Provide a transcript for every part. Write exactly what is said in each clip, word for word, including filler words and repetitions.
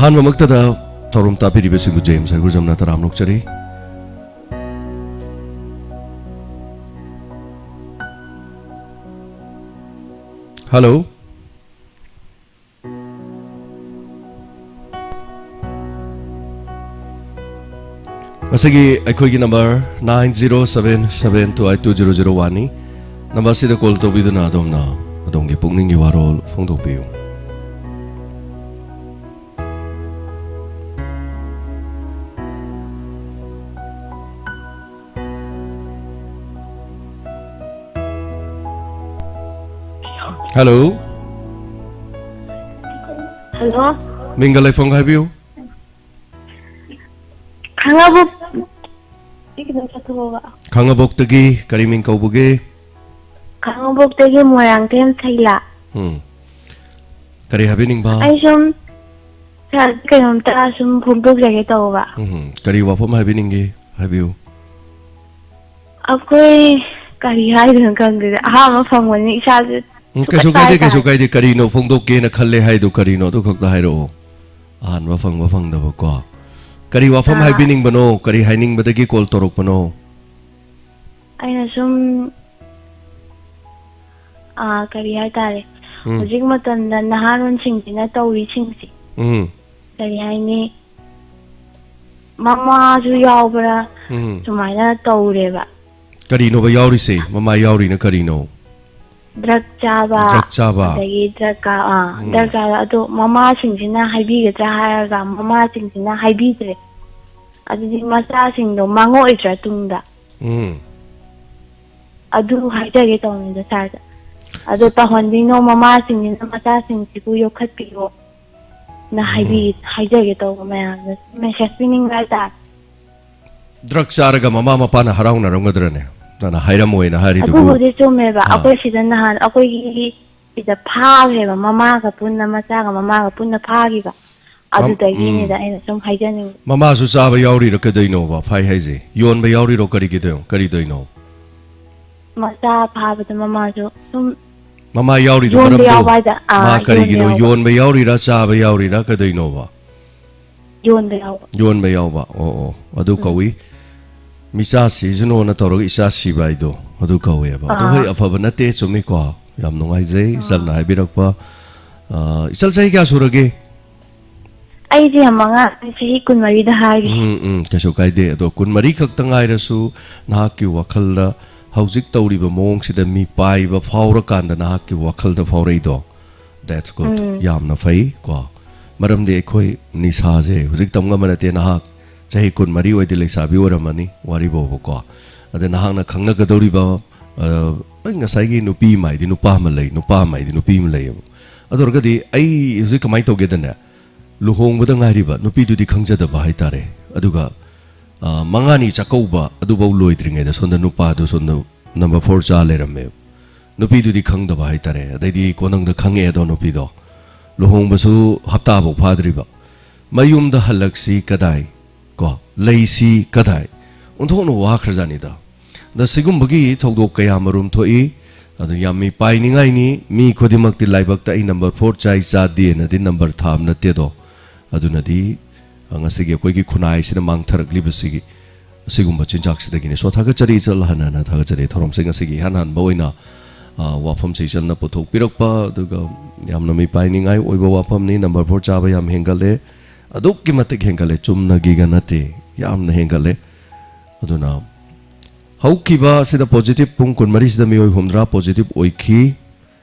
ꯑꯍꯥꯟꯕꯃꯛꯇꯗ ꯊꯧꯔꯝ ꯇꯥꯕꯤꯔꯤꯕꯁꯤꯡꯕꯨ ꯖꯦꯝꯁ ꯍꯩꯒꯨꯖꯝꯅ ꯇꯔꯥꯝꯅ ꯑꯣꯛꯆꯔꯤ꯫ ꯍꯜꯂꯣ꯫ ꯉꯁꯤꯒꯤ ꯑꯩꯈꯣꯏꯒꯤ number nine zero seven seven two eight two zero zero one ꯅꯤ꯫ ꯅꯝꯕꯔꯁꯤꯗ ꯀꯣꯜ ꯇꯧꯕꯤꯗꯨꯅ ꯑꯗꯣꯝꯅ ꯑꯗꯣꯝꯒꯤ ꯄꯨꯛꯅꯤꯡꯒꯤ ꯋꯥꯔꯣꯜ ꯐꯣꯡꯗꯣꯛꯄꯤꯌꯨ꯫ ꯍꯜꯂꯣ꯫ ꯍꯜꯂꯣ꯫ ꯃꯤꯡꯒ ꯂꯩꯐꯝꯒ ꯍꯥꯏꯕꯤꯌꯨ꯫ ꯈꯥꯡꯉꯕꯣꯛ-, ꯑꯩ ꯈꯤꯇꯪ ꯆꯠꯊꯣꯛꯑꯒ꯫ ꯈꯥꯡꯉꯕꯣꯛꯇꯒꯤ ꯀꯔꯤ ꯃꯤꯡ ꯀꯧꯕꯒꯦ? ꯈꯥꯡꯉꯕꯣꯛꯇꯒꯤ ꯃꯣꯏꯔꯥꯡꯊꯦꯝ ꯁꯩꯂꯥ꯫ ꯎꯝ꯫ ꯀꯔꯤ ꯍꯥꯏꯕꯤꯅꯤꯡꯕ? ꯑꯩ ꯁꯨꯝ ꯁꯥꯔ ꯀꯩꯅꯣꯝꯇ ꯁꯨꯝ ꯐꯣꯡꯗꯣꯛꯆꯒꯦ ꯇꯧꯕ꯫ ꯎꯝ, ꯀꯔꯤ ꯋꯥꯐꯝ ꯍꯥꯏꯕꯤꯅꯤꯡꯒꯦ? ꯍꯥꯏꯕꯤꯌꯨ꯫ ꯑꯩꯈꯣꯏ ꯀꯔꯤ ꯍꯥꯏꯗꯣꯏꯅꯣ ꯈꯪꯗꯦꯗ꯫ ꯑꯍꯥꯟꯕ ꯐꯪꯕꯅꯤ ꯏꯁꯥꯁꯦ ꯎꯝ, ꯀꯩꯁꯨ ꯁꯨꯀꯠꯄ ꯀꯥꯏꯗꯦ, ꯀꯩꯁꯨ ꯍꯥꯏꯇꯥꯔꯦ꯫ ꯀꯥꯏꯗꯦ꯫ ꯀꯔꯤꯅꯣ ꯐꯣꯡꯗꯣꯛꯀꯦꯅ ꯈꯜꯂꯦ ꯍꯥꯏꯗꯣ ꯀꯔꯤꯅꯣ? ꯑꯗꯨ ꯈꯛꯇ ꯍꯥꯏꯔꯛꯑꯣ꯫ ꯑꯍꯥꯟꯕ ꯐꯪꯕ ꯐꯪꯗꯕ ꯀꯣ꯫ ꯀꯔꯤ ꯋꯥꯐꯝ ꯑꯥ꯫ ꯍꯥꯏꯕꯤꯅꯤꯡꯕꯅꯣ? ꯀꯔꯤ ꯍꯥꯏꯅꯤꯡꯕꯗꯒꯤ ꯀꯣꯜ ꯇꯧꯔꯛꯄꯅꯣ? ꯑꯩꯅ ꯁꯨꯝ, ꯑꯥ, ꯀꯔꯤ ꯍꯥꯏꯇꯥꯔꯦ? ꯎꯝ꯫ ꯍꯧꯖꯤꯛ ꯃꯇꯝꯗ ꯅꯍꯥꯔꯣꯟꯁꯤꯡꯁꯤꯅ ꯇꯧꯔꯤꯁꯤꯡꯁꯦ꯫ ꯎꯝ꯫ ꯀꯔꯤ ꯍꯥꯏꯅꯤ? ꯃꯃꯥꯁꯨ ꯌꯥꯎꯕ꯭ꯔꯥ? ꯎꯝ꯫ ꯁꯨꯃꯥꯏꯅ ꯇꯧꯔꯦꯕ꯫ ꯀꯔꯤꯅꯣꯕ ꯌꯥꯎꯔꯤꯁꯦ? ꯃꯃꯥ ꯌꯥꯎꯔꯤꯅ ꯀꯔꯤꯅꯣ? ꯗ꯭ꯔꯒ ꯆꯥꯕ, ꯗ꯭ꯔꯒ ꯆꯥꯕ꯫ ꯑꯗꯒꯤ ꯗ꯭ꯔꯒ ꯀꯥ-, ꯑꯥ, ꯎꯝ꯫ ꯗ꯭ꯔꯒ ꯆꯥꯕ꯫ ꯑꯗꯣ ꯃꯃꯥꯁꯤꯡꯁꯤꯅ ꯍꯥꯏꯕꯤꯒꯗ꯭ꯔꯥ ꯍꯥꯏꯔꯒ ꯃꯃꯥꯁꯤꯡꯁꯤꯅ ꯍꯥꯏꯕꯤꯗ꯭ꯔꯦ꯫ ꯑꯗꯨꯗꯤ ꯃꯆꯥꯁꯤꯡꯗꯣ ꯃꯥꯡꯉꯛꯑꯣꯏꯗ꯭ꯔꯥ ꯇꯨꯡꯗ? ꯎꯝ꯫ ꯑꯗꯨ ꯍꯥꯏꯖꯒꯦ ꯇꯧꯅꯤꯗ ꯁꯥꯔꯗ꯫ ꯑꯗꯣ ꯁ- ꯇꯧꯍꯟꯕꯤꯅꯣ, ꯃꯃꯥꯁꯤꯡꯁꯤꯅ ꯃꯆꯥꯁꯤꯡꯁꯤꯕꯨ ꯌꯣꯛꯈꯠꯄꯤꯌꯣ꯫ ꯅ ꯍꯥꯏꯕꯤ-, ꯎꯝ꯫ ꯍꯥꯏꯖꯒꯦ ꯇꯧꯕ ꯃꯌꯥꯝꯗ ꯃꯦꯁꯦꯖ ꯄꯤꯅꯤꯡꯕ ꯍꯥꯏꯇꯥꯔꯦ꯫ ꯗ꯭ꯔꯒ ꯆꯥꯔꯒ ꯃꯃꯥ ꯃꯄꯥꯅ ꯍꯔꯥꯎꯅꯔꯝꯒꯗ꯭ꯔꯅꯦ? ꯅꯪꯅ ꯍꯥꯏꯔꯝꯃꯣꯏꯅ ꯍꯥꯏꯔꯤꯗꯨꯕꯨ꯫ ꯑꯗꯨꯕꯨꯗꯤ ꯆꯨꯝꯃꯦꯕ꯫ ꯑꯥ꯫ ꯑꯩꯈꯣꯏ ꯁꯤꯗ ꯅꯍꯥꯟ ꯑꯩꯈꯣꯏꯒꯤ ꯁꯤꯗ ꯐꯥꯈ꯭ꯔꯦꯕ, ꯃꯃꯥꯒ ꯄꯨꯟꯅ, ꯃꯆꯥꯒ ꯃꯃꯥꯒ ꯄꯨꯟꯅ ꯐꯥꯈꯤꯕ꯫ ꯃꯝ-, ꯑꯗꯨꯗꯒꯤꯅꯤꯗ ꯎꯝ꯫ ꯑꯩꯅ ꯁꯨꯝ ꯍꯥꯏꯖꯅꯤꯡꯕ꯫ ꯃꯃꯥꯁꯨ ꯆꯥꯕ ꯌꯥꯎꯔꯤꯔꯥ ꯀꯩꯗꯧꯅꯣꯕ ꯐꯥꯏ ꯍꯥꯏꯁꯦ? ꯌꯣꯟꯕ ꯌꯥꯎꯔꯤꯔꯣ ꯀꯔꯤꯒꯤꯗꯣ-, ꯀꯔꯤꯗꯣꯏꯅꯣ? ꯃꯆꯥ ꯐꯥꯕꯗ ꯃꯃꯥꯁꯨ ꯁꯨꯝ ꯃꯃꯥ ꯌꯥꯎꯔꯤꯗꯣ ꯌꯣꯟꯕ ꯃꯔꯝꯗꯣ? ꯌꯥꯎꯕ ꯍꯥꯏꯗ-, ꯑꯥ, ꯃꯥ ꯌꯣꯟꯕ ꯀꯔꯤꯒꯤꯅꯣ? ꯌꯥꯎꯕ꯫ ꯌꯣꯟꯕ ꯌꯥꯎꯔꯤꯔꯥ, ꯆꯥꯕ ꯌꯥꯎꯔꯤꯔꯥ, ꯀꯩꯗꯧꯅꯣꯕ? ꯌꯣꯟꯕ ꯌꯥꯎꯕ꯫ ꯌꯣꯟꯕ ꯌꯥꯎꯕ꯫ ꯑꯣ, ꯑꯣ꯫ ꯑꯗꯨ ꯎꯝ꯫ ꯀꯧꯏ꯫ ꯃꯤꯆꯥ ꯁꯤꯁꯅꯣꯅ ꯇꯧꯔꯒ ꯏꯆꯥ ꯁꯤꯕ ꯍꯥꯏꯗꯣ ꯑꯗꯨ ꯀꯧꯋꯦꯕ꯫ ꯑꯗꯨ ꯑꯥ꯫ ꯍꯣꯏ, ꯑꯐꯕ ꯅꯠꯇꯦ, ꯆꯨꯝꯃꯤꯀꯣ? ꯌꯥꯝ ꯅꯨꯡꯉꯥꯏꯖꯩ꯫ ꯑꯥ꯫ ꯏꯆꯜꯅ ꯍꯥꯏꯕꯤꯔꯛꯄ꯫ ꯑ, ꯏꯆꯜ ꯆꯍꯤ ꯀꯌꯥ ꯁꯨꯔꯒꯦ? ꯑꯩꯁꯦ ꯌꯥꯝ ꯑꯉꯥꯡ, ꯆꯍꯤ ꯀꯨꯟꯃꯔꯤꯗ ꯍꯥꯏꯔꯤ꯫ ꯎꯝ, ꯎꯝ, ꯀꯩꯁꯨ ꯀꯥꯏꯗꯦ꯫ ꯑꯗꯣ ꯀꯨꯟꯃꯔꯤ ꯈꯛꯇ ꯉꯥꯏꯔꯁꯨ ꯅꯍꯥꯛꯀꯤ ꯋꯥꯈꯜꯗ ꯍꯧꯖꯤꯛ ꯇꯧꯔꯤꯕ ꯃꯑꯣꯡꯁꯤꯗ ꯃꯤꯄꯥꯏꯕ ꯐꯥꯎꯔꯀꯥꯟꯗ ꯅꯍꯥꯛꯀꯤ ꯋꯥꯈꯜꯗ ꯐꯥꯎꯔꯛꯏꯗꯣ, that's good꯫ ꯎꯝ꯫ ꯌꯥꯝꯅ ꯐꯩ ꯀꯣ꯫ ꯃꯔꯝꯗꯤ ꯑꯩꯈꯣꯏ ꯅꯤꯁꯥꯁꯦ ꯍꯧꯖꯤꯛ ꯇꯝ ꯉꯝꯕ ꯅꯠꯇꯦ꯫ ꯅꯍꯥꯛ ꯆꯍꯤ ꯀꯨꯟꯃꯔꯤ ꯑꯣꯏꯗꯤ ꯂꯩꯁꯥꯕꯤ ꯑꯣꯏꯔꯝꯃꯅꯤ, ꯋꯥꯔꯤ ꯐꯥꯎꯕꯀꯣ꯫ ꯑꯗ ꯅꯍꯥꯛꯅ ꯈꯪꯅꯒꯗꯧꯔꯤꯕ, ꯑ, ꯑꯩ ꯉꯁꯥꯏꯒꯤ ꯅꯨꯄꯤ ꯑꯃ ꯍꯥꯏꯗꯤ ꯅꯨꯄꯥ ꯑꯃ ꯂꯩ, ꯅꯨꯄꯥ ꯑꯃ ꯍꯥꯏꯗꯤ ꯅꯨꯄꯤ ꯑꯃ ꯂꯩꯌꯦꯕ꯫ ꯑꯗꯨ ꯑꯣꯏꯔꯒꯗꯤ ꯑꯩ ꯍꯧꯖꯤꯛ ꯀꯃꯥꯏꯅ ꯇꯧꯒꯦꯗꯅꯦ, ꯂꯨꯍꯣꯡꯕꯗ ꯉꯥꯏꯔꯤꯕ ꯅꯨꯄꯤꯗꯨꯗꯤ ꯈꯪꯖꯗꯕ ꯍꯥꯏꯇꯥꯔꯦ꯫ ꯑꯗꯨꯒ, ꯑ, ꯃꯉꯥꯅꯤ ꯆꯥꯛꯀꯧꯕ ꯑꯗꯨꯐꯥꯎ ꯂꯣꯏꯗ꯭ꯔꯤꯉꯩꯗ ꯁꯣꯝꯗ ꯅꯨꯄꯥꯗꯨ ꯁꯣꯝꯗ number four ꯆꯥ ꯂꯩꯔꯝꯃꯦ꯫ ꯅꯨꯄꯤꯗꯨꯗꯤ ꯈꯪꯗꯕ ꯍꯥꯏꯇꯥꯔꯦ꯫ ꯑꯗꯩꯗꯤ ꯀꯣꯟꯅꯪꯗ ꯈꯪꯉꯛꯑꯦ ꯑꯗꯣ ꯅꯨꯄꯤꯗꯣ꯫ ꯂꯨꯍꯣꯡꯕꯁꯨ ꯍꯞꯇꯥꯐꯥꯎ ꯐꯥꯗ꯭ꯔꯤꯕ꯫ ꯃꯌꯨꯝꯗ ꯍꯜꯂꯛꯁꯤ ꯀꯗꯥꯏ? ꯀꯣ? ꯂꯩꯁꯤ ꯀꯗꯥꯏ? ꯑꯣꯟꯊꯣꯛꯅ ꯋꯥꯈ꯭ꯔꯖꯥꯠꯅꯤꯗ꯫ ꯑꯗ ꯁꯤꯒꯨꯝꯕꯒꯤ ꯊꯧꯗꯣꯛ ꯀꯌꯥ ꯃꯔꯨꯝ ꯊꯣꯛꯏ꯫ ꯑꯗꯨ ꯌꯥꯝ ꯃꯤ ꯄꯥꯏꯅꯤꯡꯉꯥꯏꯅꯤ꯫ ꯃꯤ ꯈꯨꯗꯤꯡꯃꯛꯇꯤ ꯂꯥꯏꯕꯛꯇ ꯑꯩ number four ꯆꯥꯏ ꯆꯥꯗꯦꯅꯗꯤ number ꯊꯥꯕ ꯅꯠꯇꯦꯗꯣ꯫ ꯑꯗꯨꯅꯗꯤ, ꯑ, ꯉꯁꯤꯒꯤ ꯑꯩꯈꯣꯏꯒꯤ ꯈꯨꯟꯅꯥꯏꯁꯤꯅ ꯃꯥꯡꯊꯔꯛꯂꯤꯕꯁꯤꯒꯤ ꯑꯁꯤꯒꯨꯝꯕ ꯆꯤꯟꯖꯥꯛꯁꯤꯗꯒꯤꯅꯤ꯫ ꯁꯣ ꯊꯥꯒꯠꯆꯔꯤ, ꯏꯆꯜ, ꯍꯟꯅ ꯍꯟꯅ ꯊꯥꯒꯠꯆꯔꯤ꯫ ꯊꯧꯔꯝꯁꯤ ꯉꯁꯤꯒꯤ ꯏꯍꯥꯟ ꯍꯥꯟꯕ ꯑꯣꯏꯅ, ꯑ, ꯋꯥꯐꯝꯁꯤ ꯏꯆꯜꯅ ꯄꯨꯊꯣꯛꯄꯤꯔꯛꯄ, ꯑꯗꯨꯒ ꯌꯥꯝꯅ ꯃꯤ ꯄꯥꯏꯅꯤꯡꯉꯥꯏ ꯑꯣꯏꯕ ꯋꯥꯐꯝꯅꯤ꯫ Number four ꯆꯥꯕ ꯌꯥꯝ ꯍꯦꯟꯒꯠꯂꯦ, ꯑꯗꯨꯛꯀꯤ ꯃꯇꯤꯛ ꯍꯦꯟꯒꯠꯂꯦ, ꯆꯨꯝꯅꯒꯤꯒ ꯅꯠꯇꯦ, ꯌꯥꯝꯅ ꯍꯦꯟꯒꯠꯂꯦ꯫ ꯑꯗꯨꯅ ꯍꯧꯈꯤꯕ ꯑꯁꯤꯗ positive ꯄꯨꯡ ꯀꯨꯟꯃꯔꯤꯁꯤꯗ ꯃꯤꯑꯣꯏ ꯍꯨꯝꯗ꯭ꯔꯥ positive ꯑꯣꯏꯈꯤ,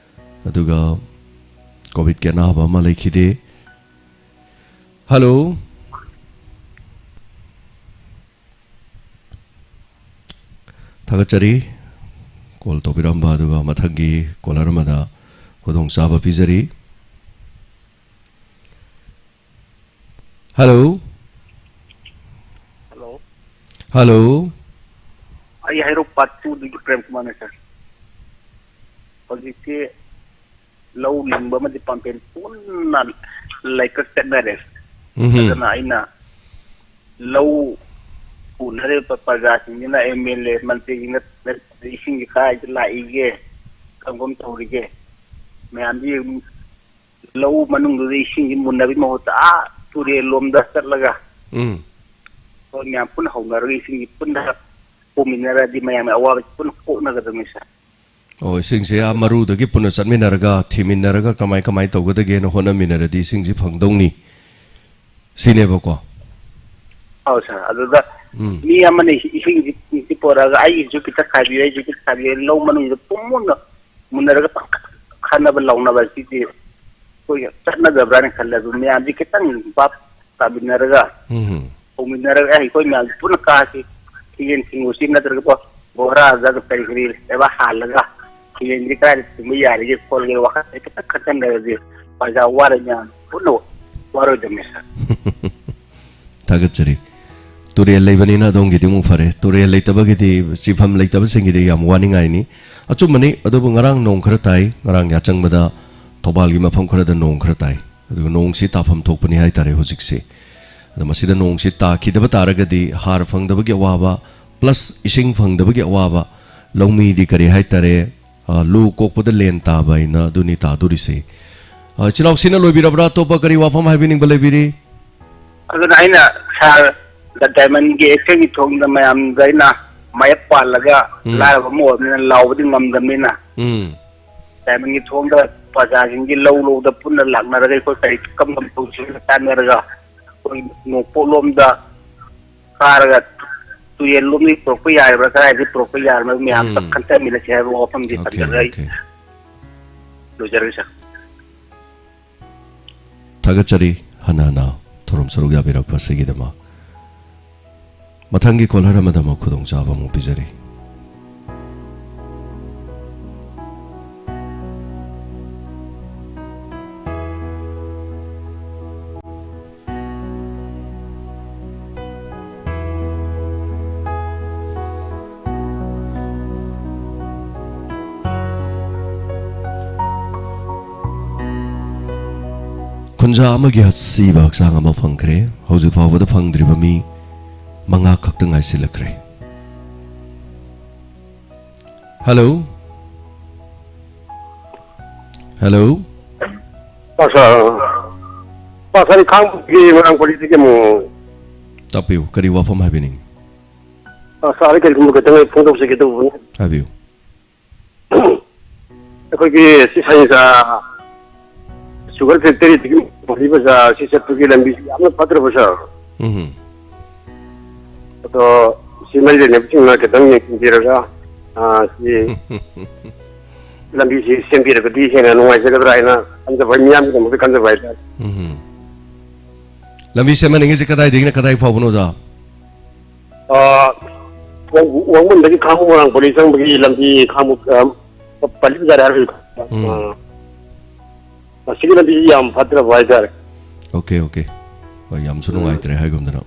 ꯑꯗꯨꯒ COVID ꯀꯤ ꯑꯅꯥꯕ ꯑꯃ ꯂꯩꯈꯤꯗꯦ꯫ Hello꯫ ꯊꯥꯒꯠꯆꯔꯤ꯫ Call ꯇꯧꯕꯤꯔꯝꯕ, ꯑꯗꯨꯒ ꯃꯊꯪꯒꯤ caller ꯑꯃꯗ ꯈꯨꯗꯣꯡꯆꯥꯕ ꯄꯤꯖꯔꯤ꯫ Hello꯫ Hello꯫ Hello꯫ ꯑꯩ ꯍꯩꯔꯣꯛ part two ꯗꯒꯤ ꯄ꯭ꯔꯦꯝ ꯀꯨꯃꯥꯔꯅꯦ, sir꯫ ꯍꯧꯖꯤꯛꯇꯤ ꯂꯧ ꯂꯤꯡꯕ ꯑꯃꯗꯤ ꯄꯥꯝꯐꯦꯜ ꯄꯨꯟꯅ ꯂꯩꯀꯛ ꯆꯠꯅꯔꯦ꯫ ꯎꯝꯍꯨꯝ꯫ ꯑꯗꯨꯅ ꯑꯩꯅ ꯂꯧ ꯎꯅꯔꯤꯕ ꯄ꯭ꯔꯖꯥꯁꯤꯡꯁꯤꯅ MLA, ꯃꯟꯇ꯭ꯔꯤꯁꯤꯡꯅ ꯏꯁꯤꯡꯁꯤ ꯀꯥꯏꯗ ꯂꯥꯛꯏꯒꯦ, ꯀꯔꯝ ꯀꯔꯝ ꯇꯧꯔꯤꯒꯦ, ꯃꯌꯥꯝꯁꯤ ꯂꯧ ꯃꯅꯨꯡꯗꯨꯗ ꯏꯁꯤꯡꯁꯤ ꯃꯨꯟꯅꯕꯒꯤ ꯃꯍꯨꯠꯇ ꯑꯥ ꯇꯨꯔꯦꯜ ꯂꯣꯝꯗ ꯆꯠꯂꯒ ꯎꯝ꯫ ꯑꯩꯈꯣꯏ ꯃꯌꯥꯝ ꯄꯨꯟꯅ ꯍꯧꯅꯔꯒ ꯏꯁꯤꯡꯁꯤ ꯄꯨꯟꯅ ꯄꯨꯃꯤꯟꯅꯔꯗꯤ ꯃꯌꯥꯝꯒꯤ ꯑꯋꯥꯕꯁꯤ ꯄꯨꯟꯅ ꯀꯣꯛꯅꯒꯗꯕꯅꯤ, ꯁꯥꯔ꯫ ꯑꯣ, ꯏꯁꯤꯡꯁꯦ ꯑꯥ ꯃꯔꯨꯗꯒꯤ ꯄꯨꯟꯅ ꯆꯠꯃꯤꯟꯅꯔꯒ, ꯊꯤꯃꯤꯟꯅꯔꯒ ꯀꯃꯥꯏ ꯀꯃꯥꯏ ꯇꯧꯒꯗꯒꯦꯅ ꯍꯣꯠꯅꯃꯤꯟꯅꯔꯗꯤ ꯏꯁꯤꯡꯁꯤ ꯐꯪꯗꯧꯅꯤ ꯁꯤꯅꯦꯕꯀꯣ꯫ ꯑꯧ, ꯁꯥꯔ꯫ ꯑꯗꯨꯗ ꯎꯝ꯫ ꯃꯤ ꯑꯃꯅ ꯏꯁꯤ-, ꯏꯁꯤꯡꯁꯤ ꯄꯨꯔꯛꯑꯒ "ꯑꯩꯒꯤꯁꯨ ꯈꯤꯇ ꯈꯥꯏꯕꯤꯌꯨ, ꯑꯩꯁꯨ ꯈꯤꯇ ꯈꯥꯏꯕꯤꯌꯨ", ꯂꯧ ꯃꯅꯨꯡꯗ ꯄꯨꯝꯅ ꯃꯨꯟꯅꯔꯒ ꯄꯪꯈꯠ-, ꯈꯠꯅꯕ ꯂꯥꯎꯅꯕ ꯑꯁꯤꯗꯤ ꯑꯩꯈꯣꯏꯒꯤ ꯆꯠꯅꯗꯕ꯭ꯔꯥꯅ ꯈꯜꯂꯦ꯫ ꯑꯗꯨ ꯃꯌꯥꯝꯁꯤ ꯈꯤꯇꯪ ꯚꯥꯞ ꯇꯥꯃꯤꯟꯅꯔꯒ, ꯎꯝ꯫ ꯍꯧꯃꯤꯟꯅꯔꯒ, "ꯑꯦ, ꯑꯩꯈꯣꯏ ꯃꯌꯥꯝꯁꯤ ꯄꯨꯟꯅ ꯀꯥꯁꯤ, ꯊꯤꯡꯖꯤꯟ ꯊꯤꯡꯉꯨꯁꯤ", ꯅꯠꯇ꯭ꯔꯒ ꯕꯣꯔꯥꯗ ꯀꯔꯤ ꯀꯔꯤ ꯂꯩꯕꯥꯛ ꯍꯥꯜꯂꯒ ꯊꯤꯡꯖꯤꯟꯁꯤ ꯀꯗꯥꯏꯗ ꯊꯤꯡꯕ ꯌꯥꯔꯤꯒꯦ ꯈꯣꯠꯂꯒꯦ ꯋꯥꯈꯜꯁꯦ ꯈꯤꯇꯪ ꯈꯟꯊꯔꯒꯗꯤ ꯄ꯭ꯔꯖꯥ ꯋꯥꯔꯣꯏ, ꯃꯌꯥꯝ ꯄꯨꯟꯅ ꯋꯥꯔꯣꯏꯗꯕꯅꯤ, ꯁꯥꯔ꯫ ꯊꯥꯒꯠꯆꯔꯤ꯫ ꯇꯨꯔꯦꯜ ꯂꯩꯕꯅꯤꯅ ꯑꯗꯣꯝꯒꯤꯗꯤ ꯑꯃꯨꯛ ꯐꯔꯦ꯫ ꯇꯨꯔꯦꯜ ꯂꯩꯇꯕꯒꯤꯗꯤ, ꯆꯤꯐꯝ ꯂꯩꯇꯕꯁꯤꯡꯒꯤꯗꯤ ꯌꯥꯝ ꯋꯥꯅꯤꯡꯉꯥꯏꯅꯤ꯫ ꯑꯆꯨꯝꯕꯅꯤ, ꯑꯗꯨꯕꯨ ꯉꯔꯥꯡ ꯅꯣꯡ ꯈꯔ ꯇꯥꯏ꯫ ꯉꯔꯥꯡ ꯌꯥꯆꯪꯕꯗ ꯊꯧꯕꯥꯜꯒꯤ ꯃꯐꯝ ꯈꯔꯗ ꯅꯣꯡ ꯈꯔ ꯇꯥꯏ꯫ ꯑꯗꯨꯒ ꯅꯣꯡꯁꯤ ꯇꯥꯐꯝ ꯊꯣꯛꯄꯅꯤ ꯍꯥꯏꯇꯥꯔꯦ ꯍꯧꯖꯤꯛꯁꯦ꯫ ꯑꯗꯣ ꯃꯁꯤꯗ ꯅꯣꯡꯁꯤ ꯇꯥꯈꯤꯗꯕ ꯇꯥꯔꯒꯗꯤ ꯍꯥꯔ ꯐꯪꯗꯕꯒꯤ ꯑꯋꯥꯕ, plus ꯏꯁꯤꯡ ꯐꯪꯗꯕꯒꯤ ꯑꯋꯥꯕ, ꯂꯧꯃꯤꯗꯤ ꯀꯔꯤ ꯍꯥꯏꯇꯥꯔꯦ, ꯑ, ꯂꯨ ꯀꯣꯛꯄꯗ ꯂꯦꯟ ꯇꯥꯕ ꯍꯥꯏꯅ ꯑꯗꯨꯅꯤ ꯇꯥꯗꯣꯔꯤꯁꯦ꯫ ꯑ, ꯏꯆꯤꯜ ꯏꯅꯥꯎꯁꯤꯅ ꯂꯣꯏꯕꯤꯔꯕ꯭ꯔꯥ? ꯑꯇꯣꯞꯄ ꯀꯔꯤ ꯋꯥꯐꯝ ꯍꯥꯏꯕꯤꯅꯤꯡꯕ ꯂꯩꯕꯤꯔꯤ? ꯑꯗꯨꯅ ꯑꯩꯅ ꯁꯥꯔ ꯗ ꯗꯥꯏꯃꯟꯒꯤ ꯑꯦꯛꯁꯟꯒꯤ ꯊꯣꯡꯗ ꯃꯌꯥꯝꯗ ꯑꯩꯅ ꯃꯥꯌꯦꯞ ꯄꯥꯜꯂꯒ ꯎꯝ꯫ ꯂꯥꯏꯔꯕ ꯑꯃ ꯑꯣꯏꯕꯅꯤꯅ ꯂꯥꯎꯕꯗꯤ ꯉꯝꯗꯕꯅꯤꯅ ꯎꯝ꯫ ꯗꯥꯏꯃꯟꯒꯤ ꯊꯣꯡꯗ ꯄ꯭ꯔꯖꯥꯁꯤꯡꯒꯤ ꯂꯧ ꯂꯧꯗ ꯄꯨꯟꯅ ꯂꯥꯛꯅꯔꯒ ꯑꯩꯈꯣꯏ ꯀꯔꯤ ꯀꯝ ꯀꯝ ꯇꯧꯁꯤꯒꯦꯅ ꯇꯥꯟꯅꯔꯒ ꯑꯩꯈꯣꯏ ꯅꯣꯡꯄꯣꯛꯂꯣꯝꯗ ꯀꯥꯔꯒ ꯇꯨꯔꯦꯜ ꯂꯣꯝꯗꯒꯤ ꯄꯨꯔꯛꯄ ꯌꯥꯔꯤꯕ꯭ꯔꯥ, ꯀꯗꯥꯏꯗꯒꯤ ꯄꯨꯔꯛꯄ ꯌꯥꯔꯤꯕ꯭ꯔꯥ ꯃꯌꯥꯝ ꯎꯝ꯫ ꯈꯟꯊꯃꯤꯟꯅꯁꯤ ꯍꯥꯏꯕ ꯋꯥꯐꯝꯁꯤ ꯑꯣꯀꯦ, ꯊꯝꯖꯔꯒ ꯑꯩ ꯑꯣꯀꯦ꯫ ꯂꯣꯏꯖꯔꯒꯦ, ꯁꯥꯔ꯫ ꯊꯥꯒꯠꯆꯔꯤ ꯍꯟꯅ ꯍꯟꯅ ꯊꯧꯔꯝ ꯁꯔꯨꯛ ꯌꯥꯕꯤꯔꯛꯄ ꯑꯁꯤꯒꯤꯗꯃꯛ꯫ ꯃꯊꯪꯒꯤ caller ꯑꯃꯗ ꯑꯃꯨꯛ ꯈꯨꯗꯣꯡꯆꯥꯕ ꯑꯃꯨꯛ ꯄꯤꯖꯔꯤ꯫ ꯈꯨꯟꯖꯥ ꯑꯃꯒꯤ ꯑꯁꯤꯕ ꯍꯛꯆꯥꯡ ꯑꯃ ꯐꯪꯈ꯭ꯔꯦ꯫ ꯍꯧꯖꯤꯛ ꯐꯥꯎꯕꯗ ꯐꯪꯗ꯭ꯔꯤꯕ ꯃꯤ ꯃꯉꯥ ꯈꯛꯇ ꯉꯥꯏꯁꯤꯜꯂꯛꯈ꯭ꯔꯦ꯫ Hello? Hello? ꯄꯥꯁ-, ꯉꯁꯥꯏ ꯈꯥꯡꯕꯒꯤ ꯃꯣꯏꯔꯥꯡ ꯄꯥꯂꯤꯗꯒꯤ ꯑꯃꯨꯛ ꯇꯥꯛꯄꯤꯌꯨ, ꯀꯔꯤ ꯋꯥꯐꯝ ꯍꯥꯏꯕꯤꯅꯤꯡꯉꯤ? ꯑ, ꯁꯥꯔꯗ ꯀꯔꯤꯒꯨꯝꯕ ꯈꯤꯇꯪ ꯑꯩ ꯐꯣꯡꯗꯣꯛꯆꯒꯦ ꯇꯧꯕꯅꯤ꯫ ꯍꯥꯏꯕꯤꯌꯨ꯫ ꯑꯩꯈꯣꯏꯒꯤ ꯁꯤ ꯁꯥꯏꯟꯁ, ꯑ, ꯁꯨꯒꯔ ꯐꯦꯛꯇꯔꯤꯗꯒꯤ ꯄꯣꯂꯤ ꯕꯖꯥꯔ ꯑꯁꯤ ꯆꯠꯄꯒꯤ ꯂꯝꯕꯤꯁꯤ ꯌꯥꯝꯅ ꯐꯠꯇ꯭ꯔꯕ, ꯁꯥꯔ? ꯎꯝ꯫ ꯑꯗꯣ ꯁꯤ ꯃꯔꯤ ꯂꯩꯅꯕꯁꯤꯡꯅ ꯈꯤꯇꯪ ꯌꯦꯡꯁꯤꯟꯕꯤꯔꯒ, ꯑ, ꯁꯤ ꯂꯝꯕꯤꯁꯤ ꯁꯦꯝꯕꯤꯔꯒꯗꯤ ꯍꯦꯟꯅ ꯅꯨꯡꯉꯥꯏꯖꯒꯗ꯭ꯔꯥ ꯍꯥꯏꯅ ꯈꯟꯖꯕ, ꯃꯤꯌꯥꯝꯒꯤꯗꯃꯛꯇ ꯈꯟꯖꯕ ꯍꯥꯏꯇꯥꯔꯦ꯫ ꯎꯝ꯫ ꯂꯝꯕꯤ ꯁꯦꯝꯍꯟꯅꯤꯡꯉꯤꯁꯦ ꯀꯗꯥꯏꯗꯒꯤꯅ ꯀꯗꯥꯏ ꯐꯥꯎꯕꯅꯣ, ꯑꯣꯖꯥ? ꯑ, ꯋꯥꯡ-, ꯋꯥꯡꯕꯟꯗꯒꯤ ꯈꯥꯡꯉꯕꯣꯛ ꯃꯣꯏꯔꯥꯡ ꯄꯥꯂꯤ ꯆꯪꯕꯒꯤ ꯂꯝꯕꯤ, ꯈꯥꯡꯉꯕꯣꯛ, ꯑ, ꯄꯥꯂꯤ ꯕꯖꯥꯔ ꯍꯥꯏꯕ, ꯎꯝ꯫ ꯑ, ꯑꯁꯤꯒꯤ ꯂꯝꯕꯤꯁꯤ ꯌꯥꯝ ꯐꯠꯇ꯭ꯔꯕ ꯍꯥꯏꯇꯥꯔꯦ꯫ Okay, okay. ꯍꯣꯏ, ꯌꯥꯝꯁꯨ ꯎꯝ꯫ ꯅꯨꯡꯉꯥꯏꯇ꯭ꯔꯦ ꯍꯥꯏꯒꯨꯝꯗꯅ꯫